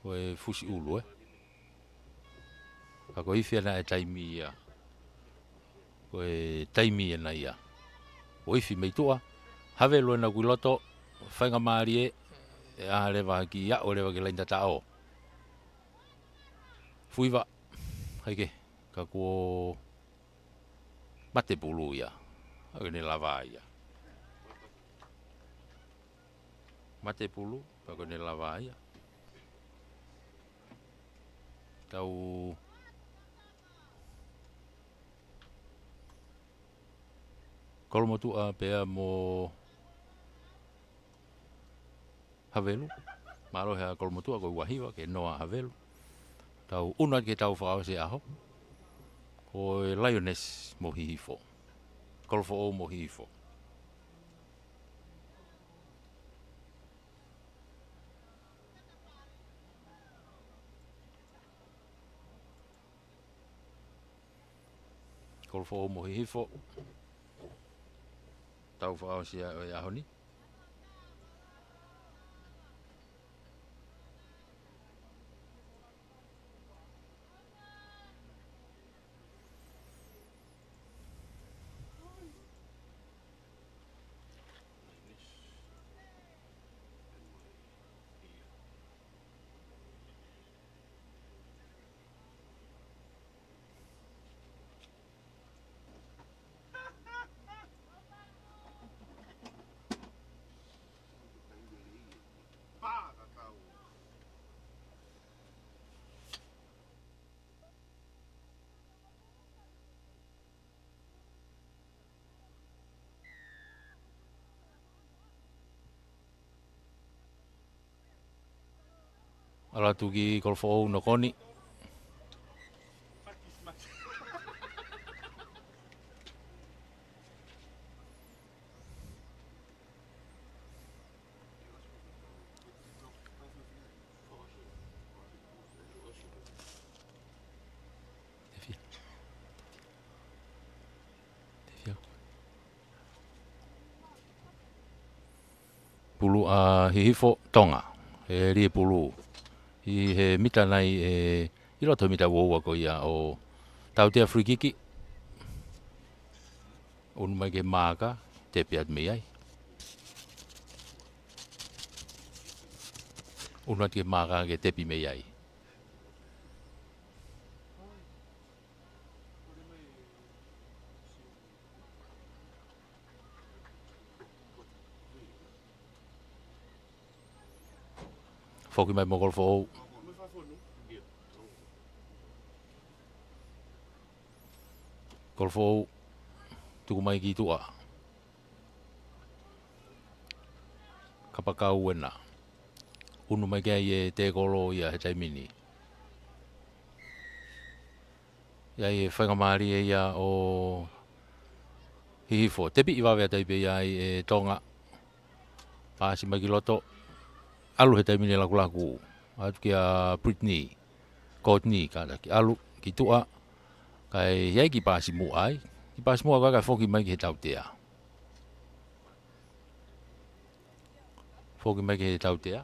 Ko e fusi ʻulu, ē. Ka ko e ifi ena e taimi ia. Ko e taimi ena ia. Ko e ifi mei tuʻa. Havelu ena ʻoku ʻi loto. Faingamālie ē. ʻE ʻā leva ki aʻu leva ki laini tataʻo. Fuiva. Haike. Ka kuo mate pulu ia. ʻOku ne lava ia. Mate pulu, pea ko ʻene lava ia. Tau Kolomotuʻa pea mo Havelu. Mālō he ʻa Kolomotuʻa ko e ua hiva, ke noa Havelu. Tau ʻunu atu ke tau fakaʻosi ʻaho. Ko e Lioness mo Hihifo. Kolofoʻou mo Hihifo. Kolofoʻou mo Hihifo. Tau fakaʻosi ʻa e ʻaho ni. ʻAlu atu ki Kolofoʻou, nokoni. Pulu ʻa Hihifo, tonga. ʻE li e pulu. ʻI he mita nai ʻe ʻi loto mita ua ua ko ia ʻo tautea free kick. ʻUnu mai ki he maaka, tepi atu mei ai. ʻUnu atu ki he maaka ke tepi mei ai. Foki mai mo Kolofoʻou. Kolofoʻou, tuku mai ki tuʻa. Kapakau ena. ʻUnu mai ki ai e tekolo ia he taimi ni. ʻI ai e faingamālie ia ʻo Hihifo. Tepi ʻi vave ʻa taipe ia ai e tonga. Paasi mai ki loto. ʻAlu he taimi ni lakulaku. Atu kia Brittany. Courtney, kātaki ʻalu ki tuʻa. Kae ʻi ai ki paasi muʻa ai. Ki paasi muʻa kae foki mai ki he tautea. Foki mai ki he tautea.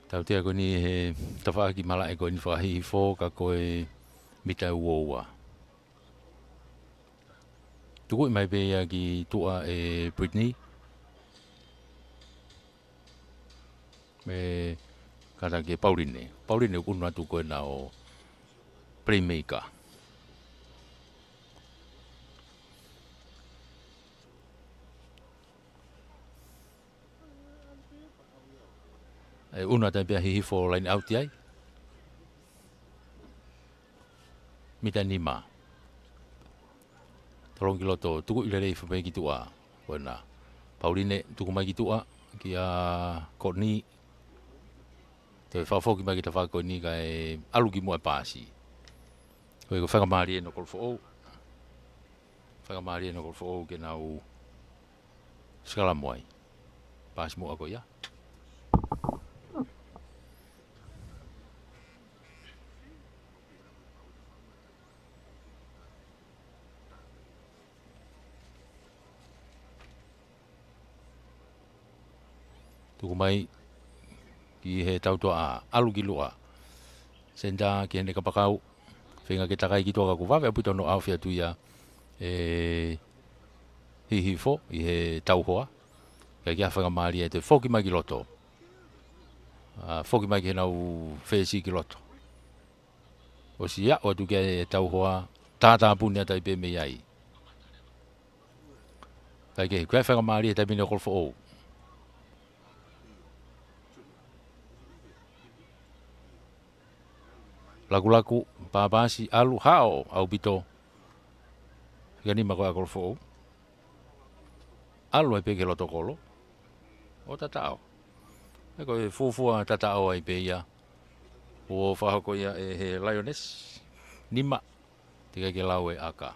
Tautea ko eni he tafaʻaki malaʻe ko eni fakahihifo ka ko e mita ua ua. Tukuʻi mai pē ia ki tuʻa ʻe Brittany. ʻE kātaki ʻe Pauline. Pauline ʻoku ʻunu atu ko ena ʻo playmaker. ʻE ʻunu atu ai pē ʻa Hihifo line out ai. Mita nima. Tolongi ki loto, tukuʻi lelei hifo pē ki tuʻa. Ko ena. Pauline, tuku mai ki tuʻa, kia Courtney. Toe fakafoki mai ki he tafaʻaki ko eni kae ʻalu ki muʻa e paasi. Ko e ko e faingamālie ʻeni ʻo Kolofoʻou. Faingamālie ʻeni ʻo Kolofoʻou ke nau sikalamu ai. Paasi muʻa ko ia. Tuku mai ki he tautoʻa, ʻalu ki luʻa. Senitā ki heʻene kapakau. Feinga ke takai ki tuʻa ka kuo vave ʻaupito hono ʻaofi atu ia ʻe Hihifo ʻi he tauhoa. Kae ʻikai ke ʻi ai ha faingamālie ʻe toe foki mai ki loto. ʻA, foki mai ki heʻenau fesi ki loto. ʻOsi aʻu atu ki ai e tauhoa, tātāpuni atu ai pē mei ai. Kae ʻikai ke ʻi ai ha faingamālie he taimi ni ʻo Kolofoʻou. Lakulaku, paasi, ʻalu, haʻo ʻaupito. Fika nima ko ē ʻa Kolofoʻou. ʻAlu ai pē ki he loto kolo ʻo tataʻo. ʻE ko e fuofua tataʻo ai pē ia. ʻO fakahoko ia ʻe he Lioness. Nima. Teʻeki ai ke lau e ʻaka.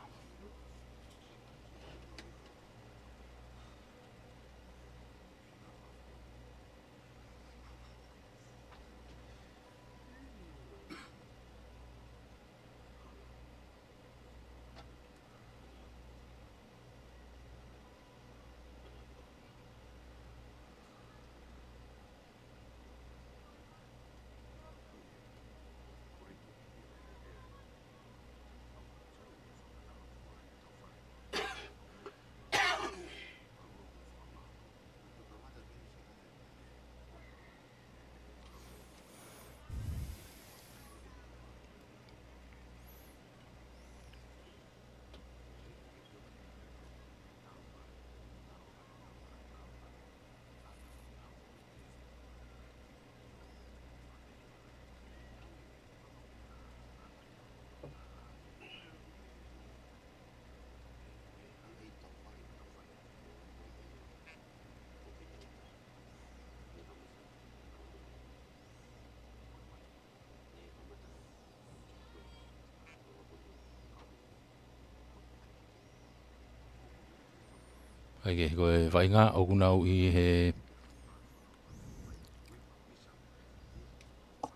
ʻAi ke, ko e vaʻinga ʻoku nau ʻi he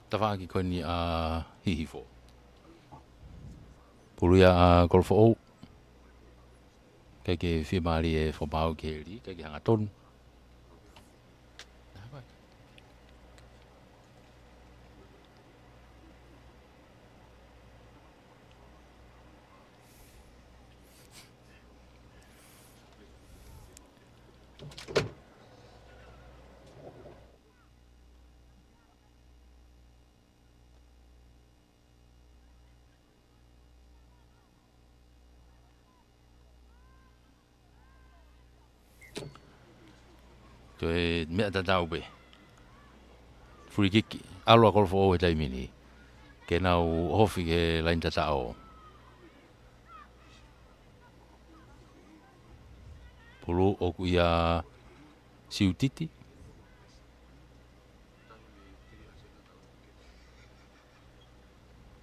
tafaʻaki ko eni ʻa Hihifo. Pulu ia ʻa Kolofoʻou. Kae ʻikai ke fiemālie e fakamaau ki heli, kae ʻikai ke hangatonu. Toe meʻa tatau pē. Free kick, ʻalu ʻa Kolofoʻou he taimi ni. Ke nau ʻohofi ki he laine tataʻo. Pulu ʻoku ʻia Siutiti.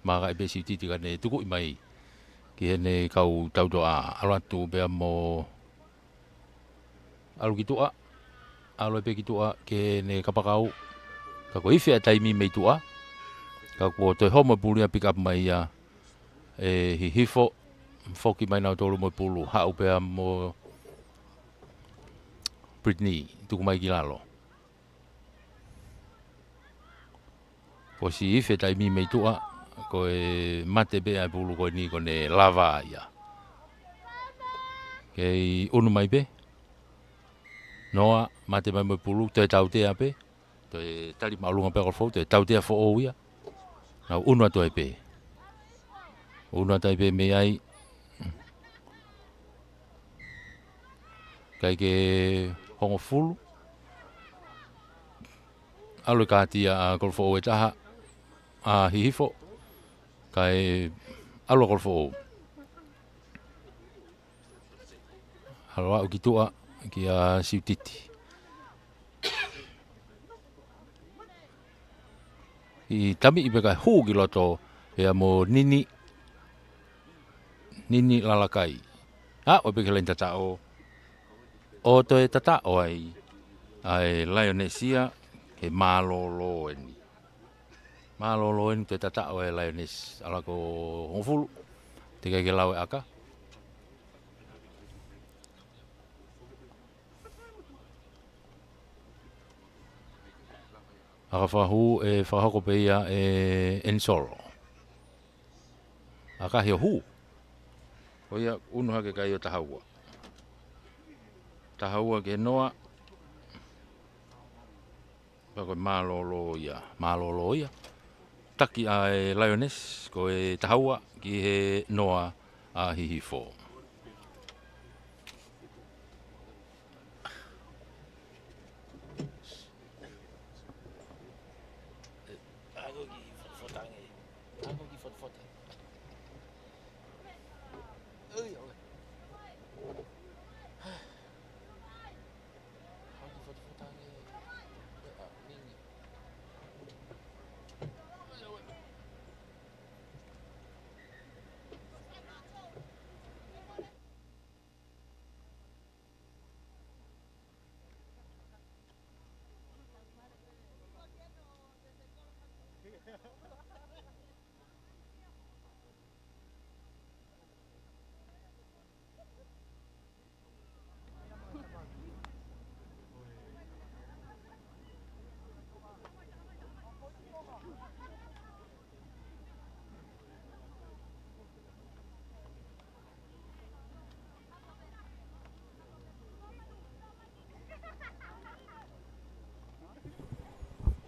Maka ʻi pē Siutiti kae ne tukuʻi mai ki heʻene kau tautoʻa, ʻalu atu pea mo ʻalu ki tuʻa, ʻalu pē ki tuʻa ki heʻene kapakau. Ka ko e ifi ʻa e taimi mei tuʻa. Ka kuo toe homo e pulu ia, pick up mai ia ʻe Hihifo, foki mai nautolu mo e pulu, haʻu pea mo Brittany, tuku mai ki lalo. Kuo ʻosi ifi e taimi mei tuʻa, ko e mate pē ʻa e pulu ko eni kuo ne lava ia. Kei ʻunu mai pē. Noa, mate mai mo e pulu, toe tautea pē. Toe tali māʻolunga pē ʻa Kolofoʻou, toe tautea foʻou ia. Nau ʻunu atu ai pē. ʻUnu atu ai pē mei ai. Kae ʻikai ke hongofulu. ʻAlu e kātia ʻa Kolofoʻou e taha, ʻa Hihifo, kae ʻalu ʻa Kolofoʻou. ʻAlu ʻo aʻu ki tuʻa kia Siutiti. ʻI tamiʻi pē kae hū ki loto pea mo Nini, Nini Lalakai. ʻA, ʻo pē ki he laini tataʻo. ʻO toe tataʻo ai ʻa e Laioneisi ia he mālōlō eni. Mālōlō eni toe tataʻo e Laioneisi. ʻAlu ko hongofulu. Teʻeki ai ke lau e ʻaka. ʻAka fakahū ʻe fakahoko pē ia ʻe Enisolo. ʻAka hio hū. Ko ia ʻunu hake kai ʻo taha ua. Taha ua ki he noa. Pea ko e mālōlō ia. Mālōlō ia. Taki ʻa e Laioneisi, ko e taha ua ki he noa ʻa Hihifo.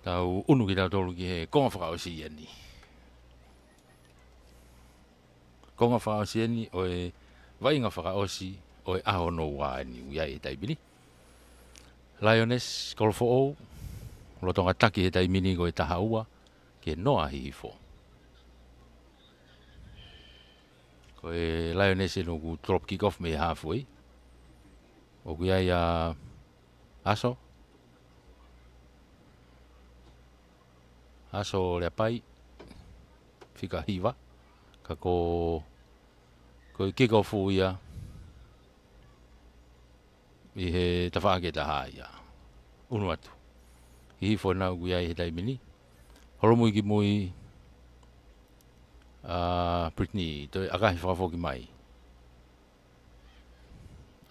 Tau ʻunu kitautolu ki he konga fakaʻosi eni. Konga fakaʻosi eni ʻo e vaʻinga fakaʻosi ʻo e ʻaho hono ua eni ʻoku ʻi ai he taimi ni. Laioneisi Kolofoʻou, lolotonga taki he taimi ni ko e taha ua ki he noa Hihifo. Ko e Laioneisi eni ʻoku drop kick off mei he halfway. ʻOku ʻi ai ʻa Aso. Aso Leapai. Fika hiva. Ka ko, ko e kick off ia ʻi he tafaʻaki ʻe taha ia. ʻUnu atu. Hihifo ena ʻoku ʻi ai he taimi ni. Holomui ki mui ʻa Brittany, toe ʻakahi fakafoki mai.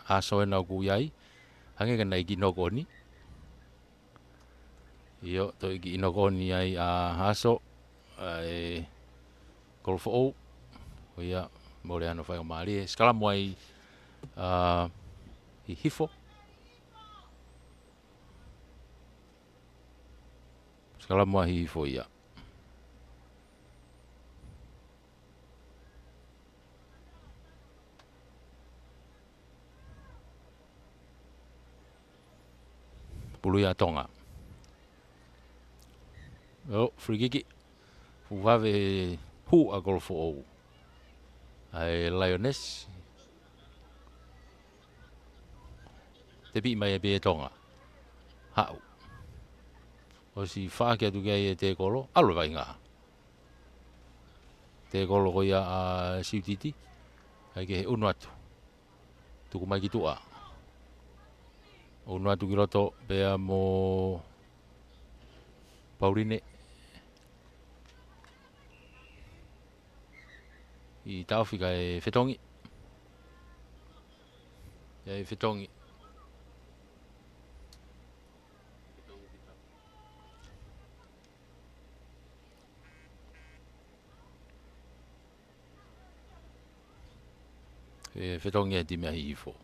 Aso ena ʻoku ʻi ai. Hangē ka naʻe kiʻi knock on. ʻIo, toe kiʻi knock on ai ʻa Aso, ʻa e Kolofoʻou, ʻo ia, mole ʻene fai ʻo mālie, sikalamu ai ʻa Hihifo. Sikalamu ʻa Hihifo ia. Pulu ia ʻa Tonga. ʻO, free kick. Fuʻu vave hū ʻa Kolofoʻou. ʻA e Laioneisi. Tepiʻi mai ʻe pē ʻe Tonga. Haʻu. ʻOsi faʻaki atu ki ai e tekolo. ʻAlu e vaʻinga. Tekolo ko ia ʻa Siutiti. ʻAi ke he ʻunu atu. Tuku mai ki tuʻa. ʻUnu atu ki loto pea mo Pauline. ʻI taʻofi kae fetongi. ʻIo, fetongi. ʻE fetongi e timi ʻa Hihifo.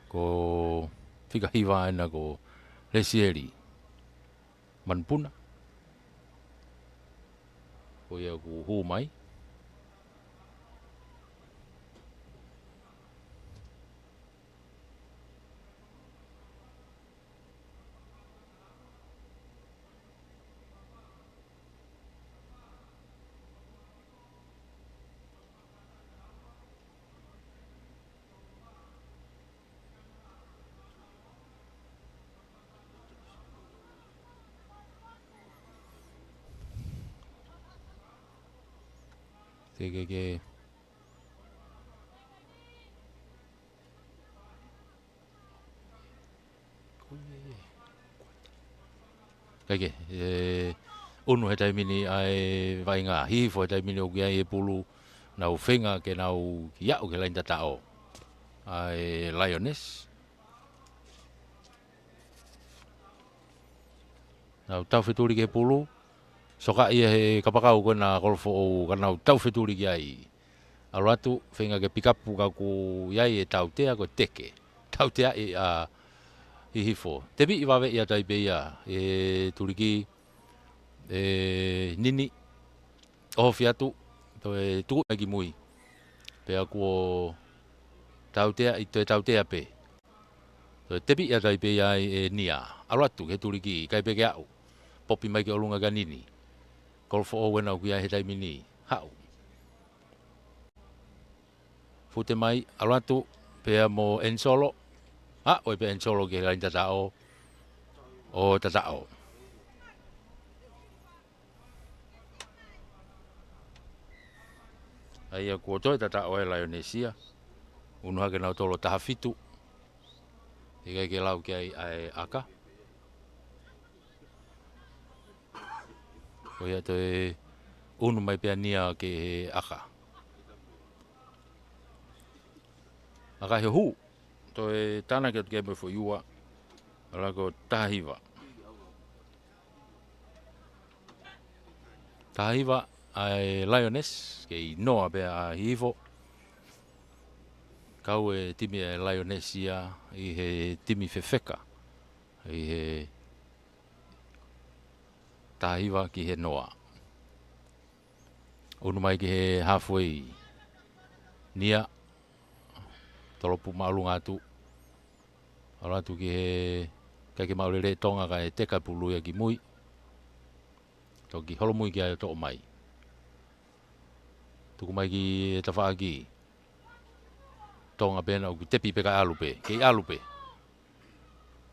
Ko fika hiva ena ko Lesieli Manupuna. Ko ia ʻoku hū mai. Ke, ke, ke. Kae kehe, ʻe, ʻunu he taimi ni ʻa e vaʻinga, Hihifo he taimi ni ʻoku ʻi ai e pulu, nau feinga ke nau kiʻi aʻu ki he laine tataʻo ʻa e Lioness. Nau taufetuli ki he pulu, sokaʻi ia he kapakau ko ena Kolofoʻou ka nau taufetuli ki ai. ʻAlu atu, feinga ke pikapu ka ʻoku ʻi ai e tautea ko e teke. Tauteaʻi ʻa Hihifo. Tepiʻi vave ia tai pē ia, ʻe Tuliki, ʻe Nini, ʻohofi atu, toe tuku mai ki mui. Pea kuo tauteaʻi, toe tautea pē. Toe tepiʻi atu ai pē ia ʻe Nia. ʻAlu atu ki he Tuliki, ʻikai pē ke aʻu. Popi mai ki ʻolunga kia Nini. Kolofoʻou ena ʻoku ʻi ai he taimi ni. Haʻu. Fute mai, ʻalu atu, pea mo ʻEnisolo. Aʻu ai pē ʻEnisolo ki he laine tataʻo. ʻO tataʻo. ʻA ia kuo toe tataʻo e Lioness ia. ʻUnu hake nautolu ʻo taha fitu. ʻIkai ke lau ki ai ʻa e ʻaka. Ko ia toe ʻunu mai pē ʻa Nia ki he ʻaka. ʻAka he hū. Toe tānaki atu ki ai mo e foʻi ua. ʻAlu ko taha hiva. Taha hiva ʻa e Lioness, kei noa pē ʻa Hihifo. Kau e timi ʻa e Lioness ia ʻi he timi fefeka. ʻI he taha hiva ki he noa. ʻUnu mai ki he halfway. Nia, tolopu māʻolunga atu. ʻAlu atu ki he, ʻikai ke maʻu lelei Tonga kae teka pulu ia ki mui. Toki holomui ki ai ʻo toʻo mai. Tuku mai ki he tafaʻaki. Tonga pē naʻa ʻoku tepi pē kae ʻalu pē, kei ʻalu pē.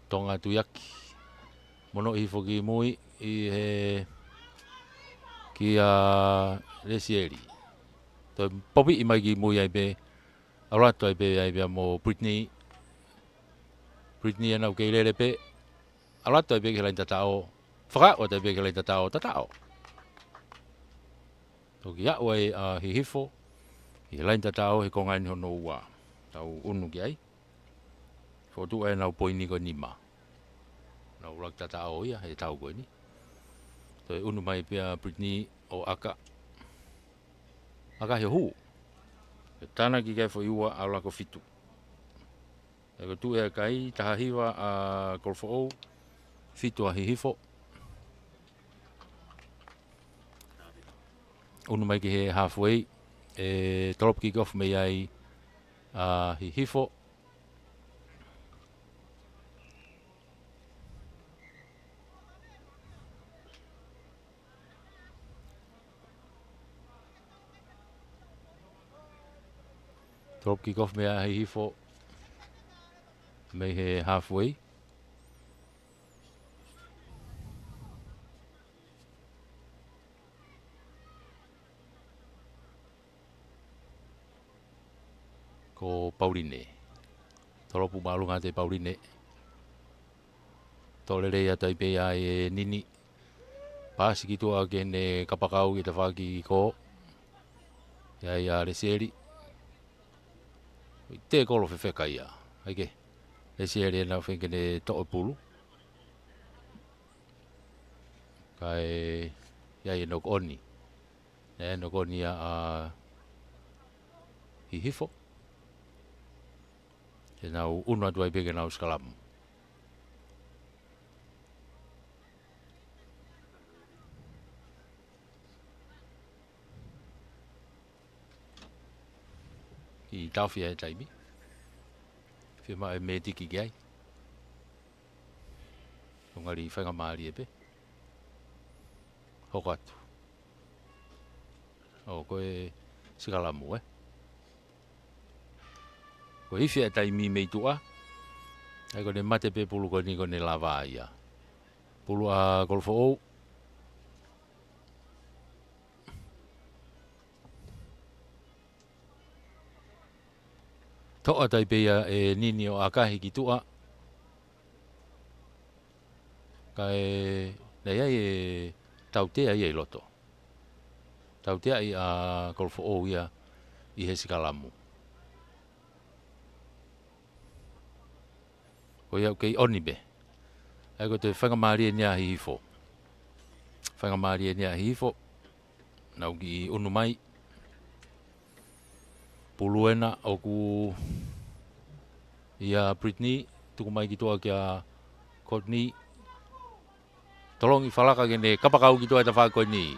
Tonga tuiaki. Mono Hihifo ki mui ʻi he kia Lesieli. Toe popiʻi mai ki mui ai pē. ʻAlu atu ai pē ai pē mo Brittany. Brittany ena ʻoku kei lele pē. ʻAlu atu ai pē ki he laine tataʻo. Fakaʻau atu ai pē ki he laine tataʻo, tataʻo. Toki aʻu ai ʻa Hihifo ʻi he laine tataʻo he konga eni hono ua. Tau ʻunu ki ai. Fotu ai ʻenau poini ko e nima. Nau ʻuluaki tataʻo ia he tau ko eni. Toe ʻunu mai pē ʻa Brittany ʻo ʻaka. ʻAka he hū. Ke tānaki ki ai foʻi ua ʻalu ko fitu. ʻE ko e tuʻu ʻa e kai, taha hiva ʻa Kolofoʻou, fitu ʻa Hihifo. ʻUnu mai ki he halfway, ʻe tolopu kick off mei ai ʻa Hihifo. Tolopu kick off mei ai ʻa Hihifo. Mei he halfway. Ko Pauline. Tolopu māʻolunga atu ʻe Pauline. Toʻo lelei atu ai pē ia ʻe Nini. Paasi ki tuʻa ki heʻene kapakau ʻi he tafaʻaki ko. ʻI ai ʻa Lesieli. Te kolo fefeka ia. ʻAi ke. Lesieli ena feinga ke ne toʻo pulu. Kae ʻi ai e knock on. ʻE knock on ia ʻa Hihifo. Te nau ʻunu atu ai pē ke nau sikalamu. Kiʻi taofi ʻa e taimi. Fiemaʻu e mētiki ki ai. ʻO ngali faingamālie pē. Hoko atu. ʻO ko e sikalamu, ē. Ko e ifi ʻa e taimi mei tuʻa. ʻAi ko ʻene mate pē pulu ko eni ko ʻene lava ia. Pulu ʻa Kolofoʻou. Toʻa atu ai pē ia ʻe Nini ʻo ʻakahi ki tuʻa. Kae, naʻe ʻi ai e tautea ia ʻi loto. Tauteaʻi ʻa Kolofoʻou ia ʻi he sikalamu. Ko ia ʻoku kei ʻoni pē. ʻA ia ko e toe faingamālie eni ʻa Hihifo. Faingamālie eni ʻa Hihifo. Nau kiʻi ʻunu mai. Pulu ena ʻoku ʻia Brittany, tuku mai ki tuʻa kia Courtney. Tolongi falaka ke ne kapakau ki tuʻa e tafaʻaki ko eni.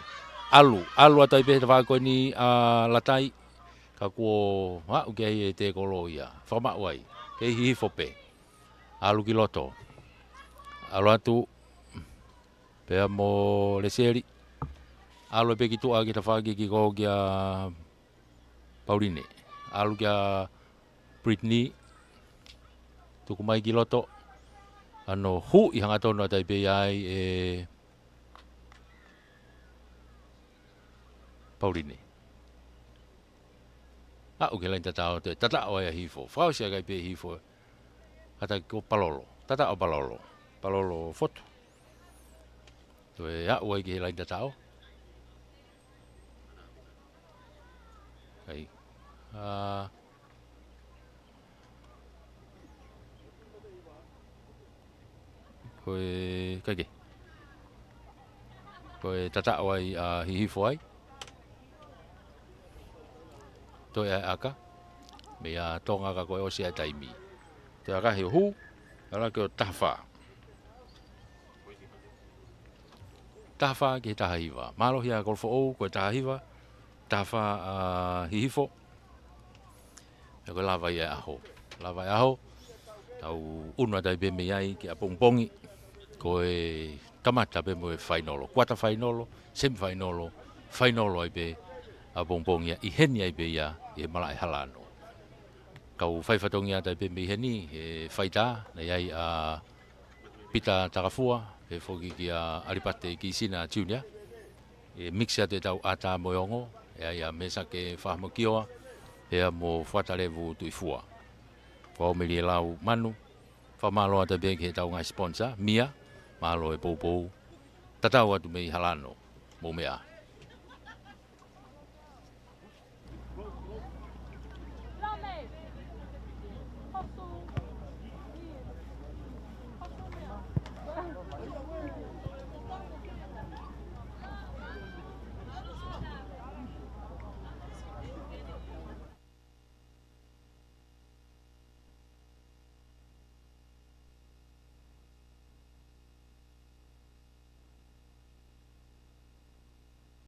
ʻAlu, ʻalu atu ai pē he tafaʻaki ko eni ʻa Latai. Ka kuo aʻu ki ai e tēkolo ia. Fakamaʻu ai. Kei Hihifo pē. ʻAlu ki loto. ʻAlu atu. Pea mo Lesieli. ʻAlu pē ki tuʻa ki he tafaʻaki ki ko kia Pauline. ʻAlu kia Brittany. Tuku mai ki loto. ʻAno huʻi hangatonu atu ai pē ia ai ʻe Pauline. Aʻu ki he laini tataʻo, toe tataʻo ai ʻa Hihifo. Fakaʻosi ʻaki ai pē Hihifo. Kātaki ko Palolo. Tataʻo Palolo. Palolo fotu. Toe aʻu ai ki he laini tataʻo. ʻAi. ʻA, ko e, kae kehe. Ko e tataʻo ai ʻa Hihifo ai. Toe ʻai ʻaka. Meia Tonga ka ko e ʻosi ʻa e taimi. Toe ʻakahi ʻo hū. ʻAlu ki he taha fā. Taha fā ki he taha hiva. Mālohi ʻa Kolofoʻou, ko e taha hiva. Taha fā ʻa Hihifo. ʻA ia ko e lava ia ʻaho. Lava ia ʻaho. Tau ʻunu atu ai pē mei ai ki ʻapongipongi. Ko e kamata pē mo e fainolo. Kuata fainolo, semi fainolo, fainolo ai pē ʻapongipongi ia. ʻI heni ai pē ia, ʻi he malaʻe hala ʻaho. Kau fai fatongia atu ai pē mei heni, he faitā, naʻe ʻi ai ʻa Pita Takafua, pea foki kia ʻAlipate Kisina Junior. ʻE mix atu ʻetau ʻata mo e ongo, ʻe ʻi ai ʻa Mesake Fahamokioa, pea mo Fuatalevu Tuʻifua. Ko au Meli e Lau Manu, fakamālō atu pē ki heʻetau ngaahi sponsor, Mia, mālō e poupou, tatau atu mei hala ʻaho, mou meʻa.